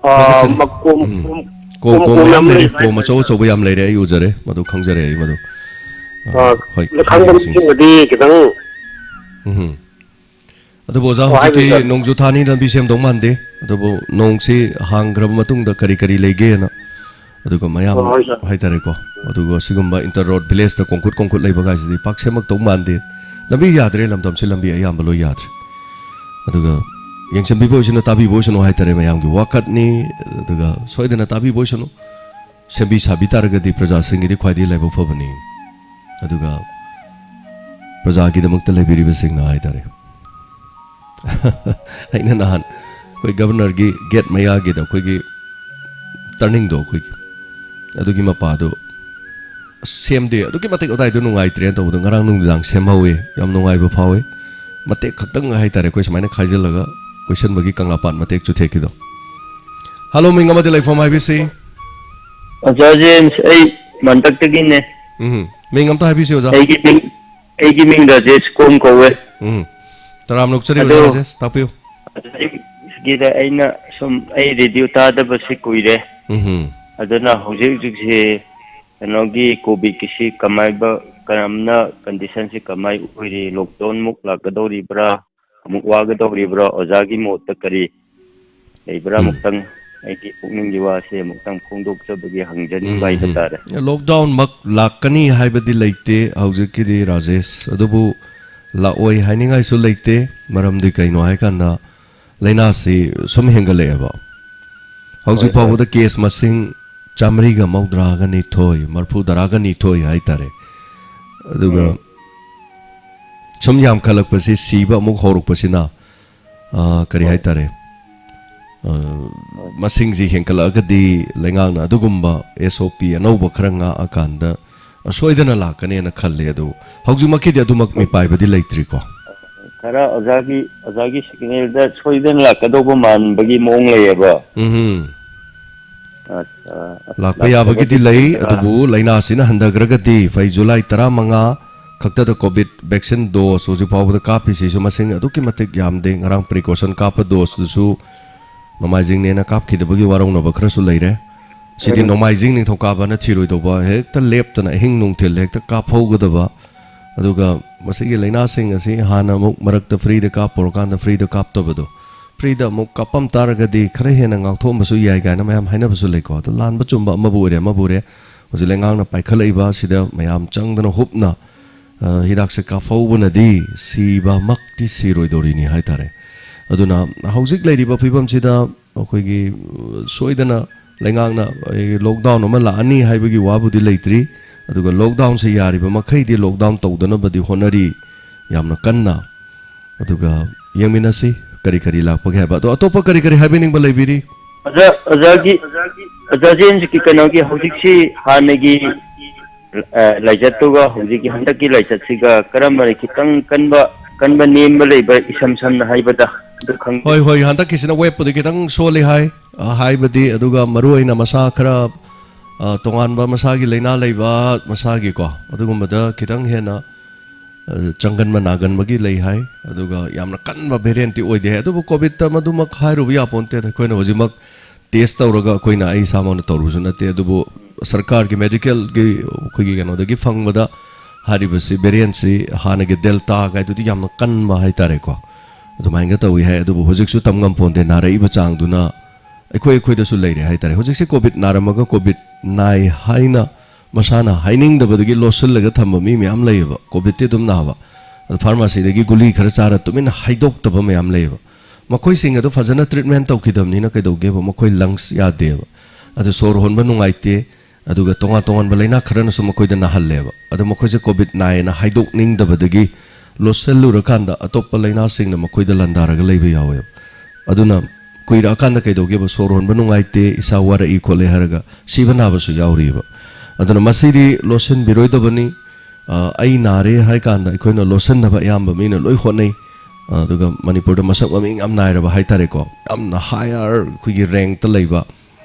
ꯑ, ꯊꯥꯒꯠꯆꯔꯤ꯫ ꯃꯀꯣꯝ, ꯎꯝ꯫ ꯀꯣꯝ, ꯀꯣꯝ, ꯀꯣꯝ ꯀꯣꯝ ꯃꯌꯥꯝ ꯌꯥꯝ ꯂꯩꯔꯤ, ꯂꯩꯔꯤꯕ ꯀꯣꯝ ꯍꯥꯏꯇꯥꯔꯦ꯫ ꯑꯆꯧ ꯑꯆꯧꯕ ꯌꯥꯝ ꯂꯩꯔꯦ, ꯑꯩ ꯎꯖꯔꯦ, ꯃꯗꯨ ꯈꯪꯖꯔꯦ ꯑꯩ ꯃꯗꯨ꯫ ꯑ, ꯑ, ꯍꯣꯏ, ꯂꯩꯈꯥꯝ ꯌꯦꯡꯁꯤ, ꯌꯦꯡꯁꯤ꯫ ꯕꯝꯁꯤꯡꯗꯗꯤ ꯈꯤꯇꯪ ꯎꯝ꯫ ꯑꯗꯨꯕꯨ ꯑꯣꯖꯥ, ꯑꯣ, ꯍꯧꯖꯤꯛꯇꯤ ꯍꯥꯏꯕꯤꯌꯨ, ꯁꯥꯔ꯫ ꯅꯣꯡꯖꯨ ꯊꯥꯅꯤ, ꯂꯝꯕꯤ ꯁꯦꯝꯗꯧ ꯃꯥꯟꯗꯦ꯫ ꯑꯗꯨꯕꯨ ꯅꯣꯡꯁꯤ ꯍꯥꯡꯈ꯭ꯔꯕ ꯃꯇꯨꯡꯗ ꯀꯔꯤ ꯀꯔꯤ ꯂꯩꯒꯦꯅ, ꯑꯗꯨꯒ ꯃꯌꯥꯝ ꯑꯣ, ꯍꯣꯏ, ꯁꯥꯔ꯫ ꯍꯥꯏꯇꯥꯔꯦꯀꯣ, ꯑꯗꯨꯒ ꯁꯤꯒꯨꯝꯕ ꯏꯟꯇꯔ ꯔꯣꯗ ꯚꯤꯂꯦꯖꯇ ꯀꯣꯡꯀꯨꯠ ꯀꯣꯡꯀꯨꯠ ꯂꯩꯕ ꯀꯥꯏꯁꯤꯗꯤ ꯄꯥꯛ ꯁꯦꯝꯃꯛꯇꯧ ꯃꯥꯟꯗꯦ꯫ ꯂꯝꯕꯤ ꯌꯥꯗ꯭ꯔꯦ, ꯂꯝꯗꯝꯁꯤ ꯂꯝꯕꯤ ꯑꯌꯥꯝꯕ ꯂꯣꯏ ꯌꯥꯗ꯭ꯔꯦ꯫ ꯑꯗꯨꯒ ꯌꯦꯡꯁꯤꯟꯕꯤꯕ ꯑꯣꯏꯁꯅꯨ, ꯇꯥꯕꯤꯕ ꯑꯣꯏꯁꯅꯨ ꯍꯥꯏꯇꯥꯔꯦ, ꯃꯌꯥꯝꯒꯤ ꯋꯥꯀꯠꯅꯤ꯫ ꯑꯗꯨꯒ ꯁꯣꯏꯗꯅ ꯇꯥꯕꯤꯕ ꯑꯣꯏꯁꯅꯨ꯫ ꯁꯦꯝꯕꯤ ꯁꯥꯕꯤ ꯇꯥꯔꯒꯗꯤ ꯄ꯭ꯔꯖꯥꯁꯤꯡꯒꯤꯗꯤ ꯈ꯭ꯋꯥꯏꯗꯒꯤ ꯂꯥꯏꯕꯛ ꯐꯕꯅꯤ꯫ ꯑꯗꯨꯒ ꯄ꯭ꯔꯖꯥꯒꯤꯗꯃꯛꯇ ꯂꯩꯕꯤꯔꯤꯕꯁꯤꯡꯅ ꯍꯥꯏꯇꯥꯔꯦ, ꯑꯩꯅ ꯅꯍꯥꯟ ꯑꯩꯈꯣꯏ ꯒꯕꯔꯅꯔꯒꯤ ꯒꯦꯠ ꯃꯌꯥꯒꯤꯗ ꯑꯩꯈꯣꯏꯒꯤ ꯇꯔꯅꯤꯡꯗꯣ, ꯑꯩꯈꯣꯏꯒꯤ ꯑꯗꯨꯒꯤ ꯃꯄꯥꯗꯣ ꯑꯁ ꯁꯦꯝꯗꯦ, ꯑꯗꯨꯛꯀꯤ ꯃꯇꯤꯛ ꯑꯗꯥꯏꯗꯣ ꯅꯨꯡꯉꯥꯏꯇ꯭ꯔꯦꯅ ꯇꯧꯕꯗꯣ ꯉꯔꯥꯡ ꯅꯨꯡꯗꯥꯡ ꯁꯦꯝꯍꯧꯋꯦ꯫ ꯌꯥꯝ ꯅꯨꯡꯉꯥꯏꯕ ꯐꯥꯎꯋꯦ꯫ ꯃꯇꯦꯛ ꯈꯛꯇꯪ ꯍꯥꯏꯇꯥꯔꯦ, ꯑꯩꯈꯣꯏ ꯁꯨꯃꯥꯏꯅ ꯈꯥꯏꯖꯤꯜꯂꯒ ꯀꯣꯏꯁꯟꯕꯒꯤ ꯀꯪꯂꯥꯄꯥꯠ ꯃꯇꯦꯛ ꯆꯨꯊꯦꯛꯈꯤꯗꯣ꯫ ꯍꯜꯂꯣ, ꯃꯤꯡ ꯑꯃꯗꯤ ꯂꯩꯐꯝ ꯍꯥꯏꯕꯤꯁꯤ꯫ ꯑꯣꯖꯥ ꯖꯦꯝꯁ, ꯑꯩ ꯃꯟꯇꯛꯇꯒꯤꯅꯦ꯫ ꯎꯝ, ꯃꯤꯡ ꯑꯝꯇ ꯍꯥꯏꯕꯤꯁꯤ, ꯑꯣꯖꯥ꯫ ꯑꯩꯒꯤ ꯃꯤꯡ, ꯑꯩꯒꯤ ꯃꯤꯡ ꯔꯥꯖꯦꯁ ꯀꯣꯝ ꯀꯧꯋꯦ꯫ ꯎꯝ, ꯇꯔꯥꯝꯅ ꯑꯣꯛꯆꯔꯤ, ꯑꯣꯖꯥ ꯑꯗꯣ ꯔꯥꯖꯦꯁ, ꯇꯥꯛꯄꯤꯌꯨ꯫ ꯑꯩꯒꯤꯗ ꯑꯩꯅ ꯁꯨꯝ, ꯑꯩ ꯔꯦꯗꯤꯑꯣ ꯇꯥꯗꯕꯁꯤ ꯀꯨꯏꯔꯦ꯫ ꯎꯝ꯫ ꯑꯗꯨꯅ ꯍꯧꯖꯤꯛ ꯍꯧꯖꯤꯛꯁꯤ ꯀꯩꯅꯣꯒꯤ ꯀꯣꯚꯤꯗꯀꯤꯁꯤ ꯀꯃꯥꯏꯕ-, ꯀꯔꯝꯅ ꯀꯟꯗꯤꯁꯟꯁꯤ ꯀꯃꯥꯏ ꯑꯣꯏꯔꯤ? ꯂꯣꯛꯗꯥꯎꯟꯃꯨꯛ ꯂꯥꯛꯀꯗꯧꯔꯤꯕ꯭ꯔꯥ? ꯑꯃꯨꯛ ꯋꯥꯒꯗꯧꯔꯤꯕ꯭ꯔꯥ? ꯑꯣꯖꯥꯒꯤ ꯃꯣꯠꯇ ꯀꯔꯤ ꯂꯩꯕ꯭ꯔꯥ? ꯎꯝ꯫ ꯑꯃꯨꯛꯇꯪ ꯑꯩꯒꯤ ꯄꯨꯛꯅꯤꯡꯒꯤ ꯋꯥꯁꯦ ꯑꯃꯨꯛꯇꯪ ꯐꯣꯡꯗꯣꯛꯆꯕꯒꯤ ꯍꯪꯖꯅꯤꯡꯕ ꯎꯝ, ꯍꯥꯏꯕ ꯎꯝ꯫ ꯇꯥꯔꯦ꯫ ꯂꯣꯛꯗꯥꯎꯟꯃꯛ ꯂꯥꯛꯀꯅꯤ ꯍꯥꯏꯕꯗꯤ ꯂꯩꯇꯦ ꯍꯧꯖꯤꯛꯀꯤꯗꯤ, ꯔꯥꯖꯦꯁ꯫ ꯑꯗꯨꯕꯨ ꯂꯥꯛꯑꯣꯏ ꯍꯥꯏꯅꯤꯡꯉꯥꯏꯁꯨ ꯂꯩꯇꯦ꯫ ꯃꯔꯝꯗꯤ ꯀꯩꯅꯣ ꯍꯥꯏꯀꯥꯟꯗ, ꯂꯥꯏꯅꯥꯁꯤ ꯁꯨꯝ ꯍꯦꯟꯒꯠꯂꯛꯑꯦꯕ꯫ ꯍꯧꯖꯤꯛ ꯍꯣꯏ, ꯍꯣꯏ꯫ ꯐꯥꯎꯕꯗ ꯀꯦꯁ ꯃꯁꯤꯡ ꯆꯥꯃꯔꯤꯒ ꯃꯧꯗ꯭ꯔꯥꯒ ꯅꯤꯊꯣꯏ, ꯃꯔꯐꯨ ꯇꯔꯥꯒ ꯅꯤꯊꯣꯏ ꯍꯥꯏꯇꯥꯔꯦ꯫ ꯑꯗꯨꯒ ꯎꯝ꯫ ꯁꯨꯝ ꯌꯥꯝꯈꯠꯂꯛꯄꯁꯤ, ꯁꯤꯕ ꯑꯃꯨꯛ ꯍꯧꯔꯛꯄꯁꯤꯅ, ꯑ, ꯀꯔꯤ ꯍꯣꯏ꯫ ꯍꯥꯏꯇꯥꯔꯦ, ꯑ, ꯍꯣꯏ꯫ ꯃꯁꯤꯡꯁꯤ ꯍꯦꯟꯒꯠꯂꯛꯑꯒꯗꯤ ꯂꯩꯉꯥꯛꯅ ꯑꯗꯨꯒꯨꯝꯕ S O P ꯑꯅꯧꯕ ꯈꯔ ꯉꯥꯛꯑꯀꯥꯟꯗ ꯁꯣꯏꯗꯅ ꯂꯥꯛꯀꯅꯦꯅ ꯈꯜꯂꯦ꯫ ꯑꯗꯨ ꯍꯧꯖꯤꯛꯃꯛꯀꯤꯗꯤ ꯑꯗꯨꯃꯛ ꯃꯤꯄꯥꯏꯕꯗꯤ ꯂꯩꯇ꯭ꯔꯤꯀꯣ꯫ ꯈꯔ ꯑꯣꯖꯥꯒꯤ, ꯑꯣꯖꯥꯒꯤ ꯁꯤꯒꯅꯦꯜꯗ ꯁꯣꯏꯗꯅ ꯂꯥꯛꯀꯗꯧꯕ ꯃꯥꯟꯕꯒꯤ ꯃꯑꯣꯡ ꯂꯩꯌꯦꯕ꯫ ꯎꯝ꯫ ꯑꯠꯆꯥ, ꯑꯁ, ꯂꯥꯛꯄ ꯌꯥꯕꯒꯤꯗꯤ ꯂꯥꯛꯇ꯭ꯔꯒꯗꯤ ꯂꯩ, ꯈꯔ ꯑꯗꯨꯕꯨ ꯂꯥꯏꯅꯥꯁꯤꯅ ꯍꯟꯊꯈ꯭ꯔꯒꯗꯤ ꯐꯩ꯫ ꯖꯨꯂꯥꯏ ꯇꯔꯥꯃꯉꯥ ꯈꯛꯇꯗ ꯀꯣꯚꯤꯗ ꯚꯦꯛꯁꯤꯟ ꯗꯣꯁ ꯍꯧꯖꯤꯛ ꯐꯥꯎꯕꯗ ꯀꯥꯞꯄꯤꯁꯤꯁꯨ ꯃꯁꯤꯡ ꯑꯗꯨꯛꯀꯤ ꯃꯇꯤꯛ ꯌꯥꯝꯗꯦ꯫ ꯉꯔꯥꯡ ꯄ꯭ꯔꯤꯀꯣꯁꯟ ꯀꯥꯞꯄ ꯗꯣꯁꯇꯨꯁꯨ ꯅꯣꯡꯃꯥꯏꯖꯤꯡꯅꯦꯅ ꯀꯥꯞꯈꯤꯗꯕꯒꯤ ꯋꯥꯔꯧꯅꯕ ꯈꯔꯁꯨ ꯂꯩꯔꯦ꯫ ꯁꯤꯗꯤ ꯎꯝ꯫ ꯅꯣꯡꯃꯥꯏꯖꯤꯡ ꯅꯤꯡꯊꯧꯀꯥꯕꯅ ꯊꯤꯔꯣꯏꯗꯧꯕ, ꯍꯦꯛꯇ ꯂꯦꯞꯇꯅ ꯑꯍꯤꯡ ꯅꯨꯡꯊꯤꯜ ꯍꯦꯛꯇ ꯀꯥꯞꯍꯧꯒꯗꯕ꯫ ꯑꯗꯨꯒ ꯃꯁꯤꯒꯤ ꯂꯥꯏꯅꯥꯁꯤꯡ ꯑꯁꯤ ꯍꯥꯟꯅ ꯑꯃꯨꯛ ꯃꯔꯛꯇ ꯐ꯭ꯔꯤꯗ ꯀꯥꯞꯄꯨꯔꯀꯥꯟꯗ ꯐ꯭ꯔꯤꯗ ꯀꯥꯞꯇꯕꯗꯣ, ꯐ꯭ꯔꯤꯗ ꯑꯃꯨꯛ ꯀꯥꯞꯄꯝ ꯇꯥꯔꯒꯗꯤ ꯈꯔ ꯍꯦꯟꯅ ꯉꯥꯛꯊꯣꯛꯑꯝꯕꯁꯨ ꯌꯥꯏ ꯀꯥꯏꯅ ꯃꯌꯥꯝ ꯍꯥꯏꯅꯕꯁꯨ ꯂꯩꯀꯣ꯫ ꯑꯗꯨ ꯂꯥꯟꯕ ꯆꯨꯝꯕ ꯑꯃꯕꯨ ꯑꯣꯏꯔꯦ, ꯑꯃꯕꯨ ꯑꯣꯏꯔꯦ, ꯍꯧꯖꯤꯛ ꯂꯩꯉꯥꯛꯅ ꯄꯥꯏꯈꯠꯂꯛꯏꯕ ꯑꯁꯤꯗ ꯃꯌꯥꯝ ꯆꯪꯗꯅ ꯍꯨꯞꯅ, ꯑ, ꯍꯤꯗꯥꯛꯁꯦ ꯀꯥꯞꯍꯧꯕꯅꯗꯤ ꯁꯤꯕꯃꯛꯇꯤ ꯁꯤꯔꯣꯏꯗꯧꯔꯤꯅꯤ ꯍꯥꯏꯇꯥꯔꯦ꯫ ꯑꯗꯨꯅ ꯍꯧꯖꯤꯛ ꯂꯩꯔꯤꯕ ꯐꯤꯕꯝꯁꯤꯗ ꯑꯩꯈꯣꯏꯒꯤ, ꯑ, ꯁꯣꯏꯗꯅ ꯂꯩꯉꯥꯛꯅ, ꯑꯩ, ꯂꯣꯛꯗꯥꯎꯟ ꯑꯃ ꯂꯥꯛꯑꯅꯤ ꯍꯥꯏꯕꯒꯤ ꯋꯥꯕꯨꯗꯤ ꯂꯩꯇ꯭ꯔꯤ꯫ ꯑꯗꯨꯒ ꯂꯣꯛꯗꯥꯎꯟꯁꯦ ꯌꯥꯔꯤꯕ ꯃꯈꯩꯗꯤ ꯂꯣꯛꯗꯥꯎꯟ ꯇꯧꯗꯅꯕꯗꯤ ꯍꯣꯠꯅꯔꯤ ꯌꯥꯝꯅ ꯀꯟꯅ꯫ ꯑꯗꯨꯒ ꯌꯦꯡꯃꯤꯟꯅꯁꯤ ꯀꯔꯤ ꯀꯔꯤ ꯂꯥꯛꯄꯒꯦ ꯍꯥꯏꯕ꯫ ꯑꯗꯣ ꯑꯇꯣꯞꯄ ꯀꯔꯤ ꯀꯔꯤ ꯍꯥꯏꯕꯤꯅꯤꯡꯕ ꯂꯩꯕꯤꯔꯤ? ꯑꯣꯖꯥ, ꯑꯣꯖꯥꯒꯤ, ꯑꯣꯖꯥ ꯖꯦꯟꯁꯀꯤ ꯀꯩꯅꯣꯒꯤ ꯍꯧꯖꯤꯛꯁꯤ ꯍꯥꯟꯅꯒꯤ, ꯑ, ꯂꯥꯏꯆꯠꯇꯨꯒ ꯍꯧꯖꯤꯛꯀꯤ ꯍꯟꯗꯛꯀꯤ ꯂꯥꯏꯆꯠꯁꯤꯒ ꯀꯔꯝꯕꯅ ꯈꯤꯇꯪ ꯀꯟꯕ, ꯀꯟꯕ ꯅꯦꯝꯕ ꯂꯩꯕ, ꯏꯁꯝ ꯁꯝꯅ ꯍꯥꯏꯕꯗ? ꯑꯗꯨ ꯈꯪꯗꯦ꯫ ꯍꯣꯏ, ꯍꯣꯏ, ꯍꯟꯗꯛꯀꯤꯁꯤꯅ ꯋꯦꯕꯄꯨꯗꯤ ꯈꯤꯇꯪ ꯁꯣꯜꯂꯤ ꯍꯥꯏ, ꯑ, ꯍꯥꯏꯕꯗꯤ, ꯑꯗꯨꯒ ꯃꯔꯨ ꯑꯣꯏꯅ ꯃꯁꯥ ꯈꯔ, ꯑ, ꯇꯣꯉꯥꯟꯕ ꯃꯁꯥꯒꯤ ꯂꯥꯏꯅꯥ ꯂꯩꯕ, ꯃꯁꯥꯒꯤꯀꯣ, ꯑꯗꯨꯒꯨꯝꯕꯗ ꯈꯤꯇꯪ ꯍꯦꯟꯅ, ꯑ, ꯆꯪꯒꯟꯕ ꯅꯥꯒꯟꯕꯒꯤ ꯂꯩ ꯍꯥꯏ꯫ ꯑꯗꯨꯒ ꯌꯥꯝꯅ ꯀꯟꯕ ꯚꯦꯔꯤꯌꯦꯟꯠꯇꯤ ꯑꯣꯏꯗꯦ ꯍꯥꯏ꯫ ꯑꯗꯨꯕꯨ ꯀꯣꯚꯤꯗꯇ ꯃꯗꯨꯃꯛ ꯍꯥꯏꯔꯨꯕ ꯌꯥꯄꯣꯟꯇꯦꯗ꯫ ꯑꯩꯈꯣꯏꯅ ꯍꯧꯖꯤꯛꯃꯛ ꯇꯦꯁ ꯇꯧꯔꯒ ꯑꯩꯈꯣꯏꯅ, ꯑꯩ ꯏꯁꯥꯃꯛꯅ ꯇꯧꯔꯨꯕꯁꯨ ꯅꯠꯇꯦ, ꯑꯗꯨꯕꯨ ꯁꯔꯀꯥꯔꯒꯤ ꯃꯦꯗꯤꯀꯦꯜꯒꯤ ꯑꯩꯈꯣꯏꯒꯤ ꯀꯩꯅꯣꯗꯒꯤ ꯐꯪꯕꯗ ꯍꯥꯏꯔꯤꯕꯁꯤ ꯚꯦꯔꯤꯌꯦꯟꯠꯁꯤ ꯍꯥꯟꯅꯒꯤ ꯗꯦꯜꯇꯥ ꯀꯥꯏꯗꯨꯗꯤ ꯌꯥꯝꯅ ꯀꯟꯕ ꯍꯥꯏꯇꯥꯔꯦꯀꯣ, ꯑꯗꯨꯃꯥꯏꯅꯒ ꯇꯧꯏ ꯍꯥꯏ꯫ ꯑꯗꯨꯕꯨ ꯍꯧꯖꯤꯛꯁꯨ ꯇꯝ ꯉꯝꯄꯣꯟꯇꯦ, ꯅꯥꯔꯛꯏꯕ ꯆꯥꯡꯗꯨꯅ ꯑꯩꯈꯣꯏ ꯑꯩꯈꯣꯏꯗꯁꯨ ꯂꯩꯔꯦ ꯍꯥꯏꯇꯥꯔꯦ꯫ ꯍꯧꯖꯤꯛꯁꯦ ꯀꯣꯚꯤꯗ ꯅꯥꯔꯝꯃꯒ ꯀꯣꯚꯤꯗ ꯅꯥꯏ ꯍꯥꯏꯅ ꯃꯁꯥꯅ ꯍꯥꯏꯅꯤꯡꯗꯕꯗꯒꯤ ꯂꯣꯠꯁꯤꯜꯂꯒ ꯊꯝꯕ ꯃꯤ ꯃꯌꯥꯝ ꯂꯩꯌꯦꯕ꯫ ꯀꯣꯚꯤꯗꯇꯤ ꯑꯗꯨꯝ ꯅꯥꯕ, ꯑꯗꯣ ꯐꯥꯔꯃꯥꯁꯤꯗꯒꯤ ꯒꯨꯂꯤ ꯈꯔ ꯆꯥꯔ ꯇꯨꯃꯤꯟꯅ ꯍꯥꯏꯗꯣꯛꯇꯕ ꯃꯌꯥꯝ ꯂꯩꯌꯦꯕ꯫ ꯃꯈꯣꯏꯁꯤꯡ ꯑꯗꯣ ꯐꯖꯅ ꯇ꯭ꯔꯤꯠꯃꯦꯟ ꯇꯧꯈꯤꯗꯕꯅꯤꯅ ꯀꯩꯗꯧꯒꯦꯕ, ꯃꯈꯣꯏ ꯂꯪꯁ ꯌꯥꯗꯦꯕ, ꯑꯗꯨ ꯁꯣꯔ ꯍꯣꯟꯕ ꯅꯨꯡꯉꯥꯏꯇꯦ, ꯑꯗꯨꯒ ꯇꯣꯉꯥꯟ ꯇꯣꯉꯥꯟꯕ ꯂꯩꯅꯥ ꯈꯔꯅꯁꯨ ꯃꯈꯣꯏꯗ ꯅꯥꯍꯜꯂꯦꯕ꯫ ꯑꯗꯣ ꯃꯈꯣꯏꯁꯦ ꯀꯣꯚꯤꯗ ꯅꯥꯏꯌꯦꯅ ꯍꯥꯏꯗꯣꯛꯅꯤꯡꯗꯕꯗꯒꯤ ꯂꯣꯠꯁꯤꯜꯂꯨꯔꯀꯥꯟꯗ ꯑꯇꯣꯞꯄ ꯂꯩꯅꯥꯁꯤꯡꯅ ꯃꯈꯣꯏꯗ ꯂꯥꯟꯗꯥꯔꯒ ꯂꯩꯕ ꯌꯥꯎꯋꯦꯕ꯫ ꯑꯗꯨꯅ ꯀꯨꯏꯔꯛꯑꯀꯥꯟꯗ ꯀꯩꯗꯧꯒꯦꯕ, ꯁꯣꯔ ꯍꯣꯟꯕ ꯅꯨꯡꯉꯥꯏꯇꯦ, ꯏꯁꯥ ꯋꯥꯔꯛꯏ ꯈꯣꯠꯂꯦ ꯍꯥꯏꯔꯒ ꯁꯤꯕ ꯅꯥꯕꯁꯨ ꯌꯥꯎꯔꯤꯕ꯫ ꯑꯗꯨꯅ ꯃꯁꯤꯗꯤ ꯂꯣꯠꯁꯤꯟꯕꯤꯔꯣꯏꯗꯕꯅꯤ꯫ ꯑ, ꯑꯩ ꯅꯥꯔꯦ ꯍꯥꯏ ꯀꯥꯟꯗ ꯑꯩꯈꯣꯏꯅ ꯂꯣꯠꯁꯤꯟꯅꯕ ꯑꯌꯥꯝꯕ ꯃꯤꯅ ꯂꯣꯏ ꯍꯣꯠꯅꯩ꯫ ꯑꯗꯨꯒ ꯃꯅꯤꯄꯨꯔꯗ ꯃꯁꯛ ꯃꯃꯤꯡ ꯌꯥꯝ ꯅꯥꯏꯔꯕ ꯍꯥꯏꯇꯥꯔꯦꯀꯣ, ꯌꯥꯝꯅ ꯍꯥꯏꯌꯔ ꯑꯩꯈꯣꯏꯒꯤ ꯔꯦꯡꯛꯇ ꯂꯩꯕ,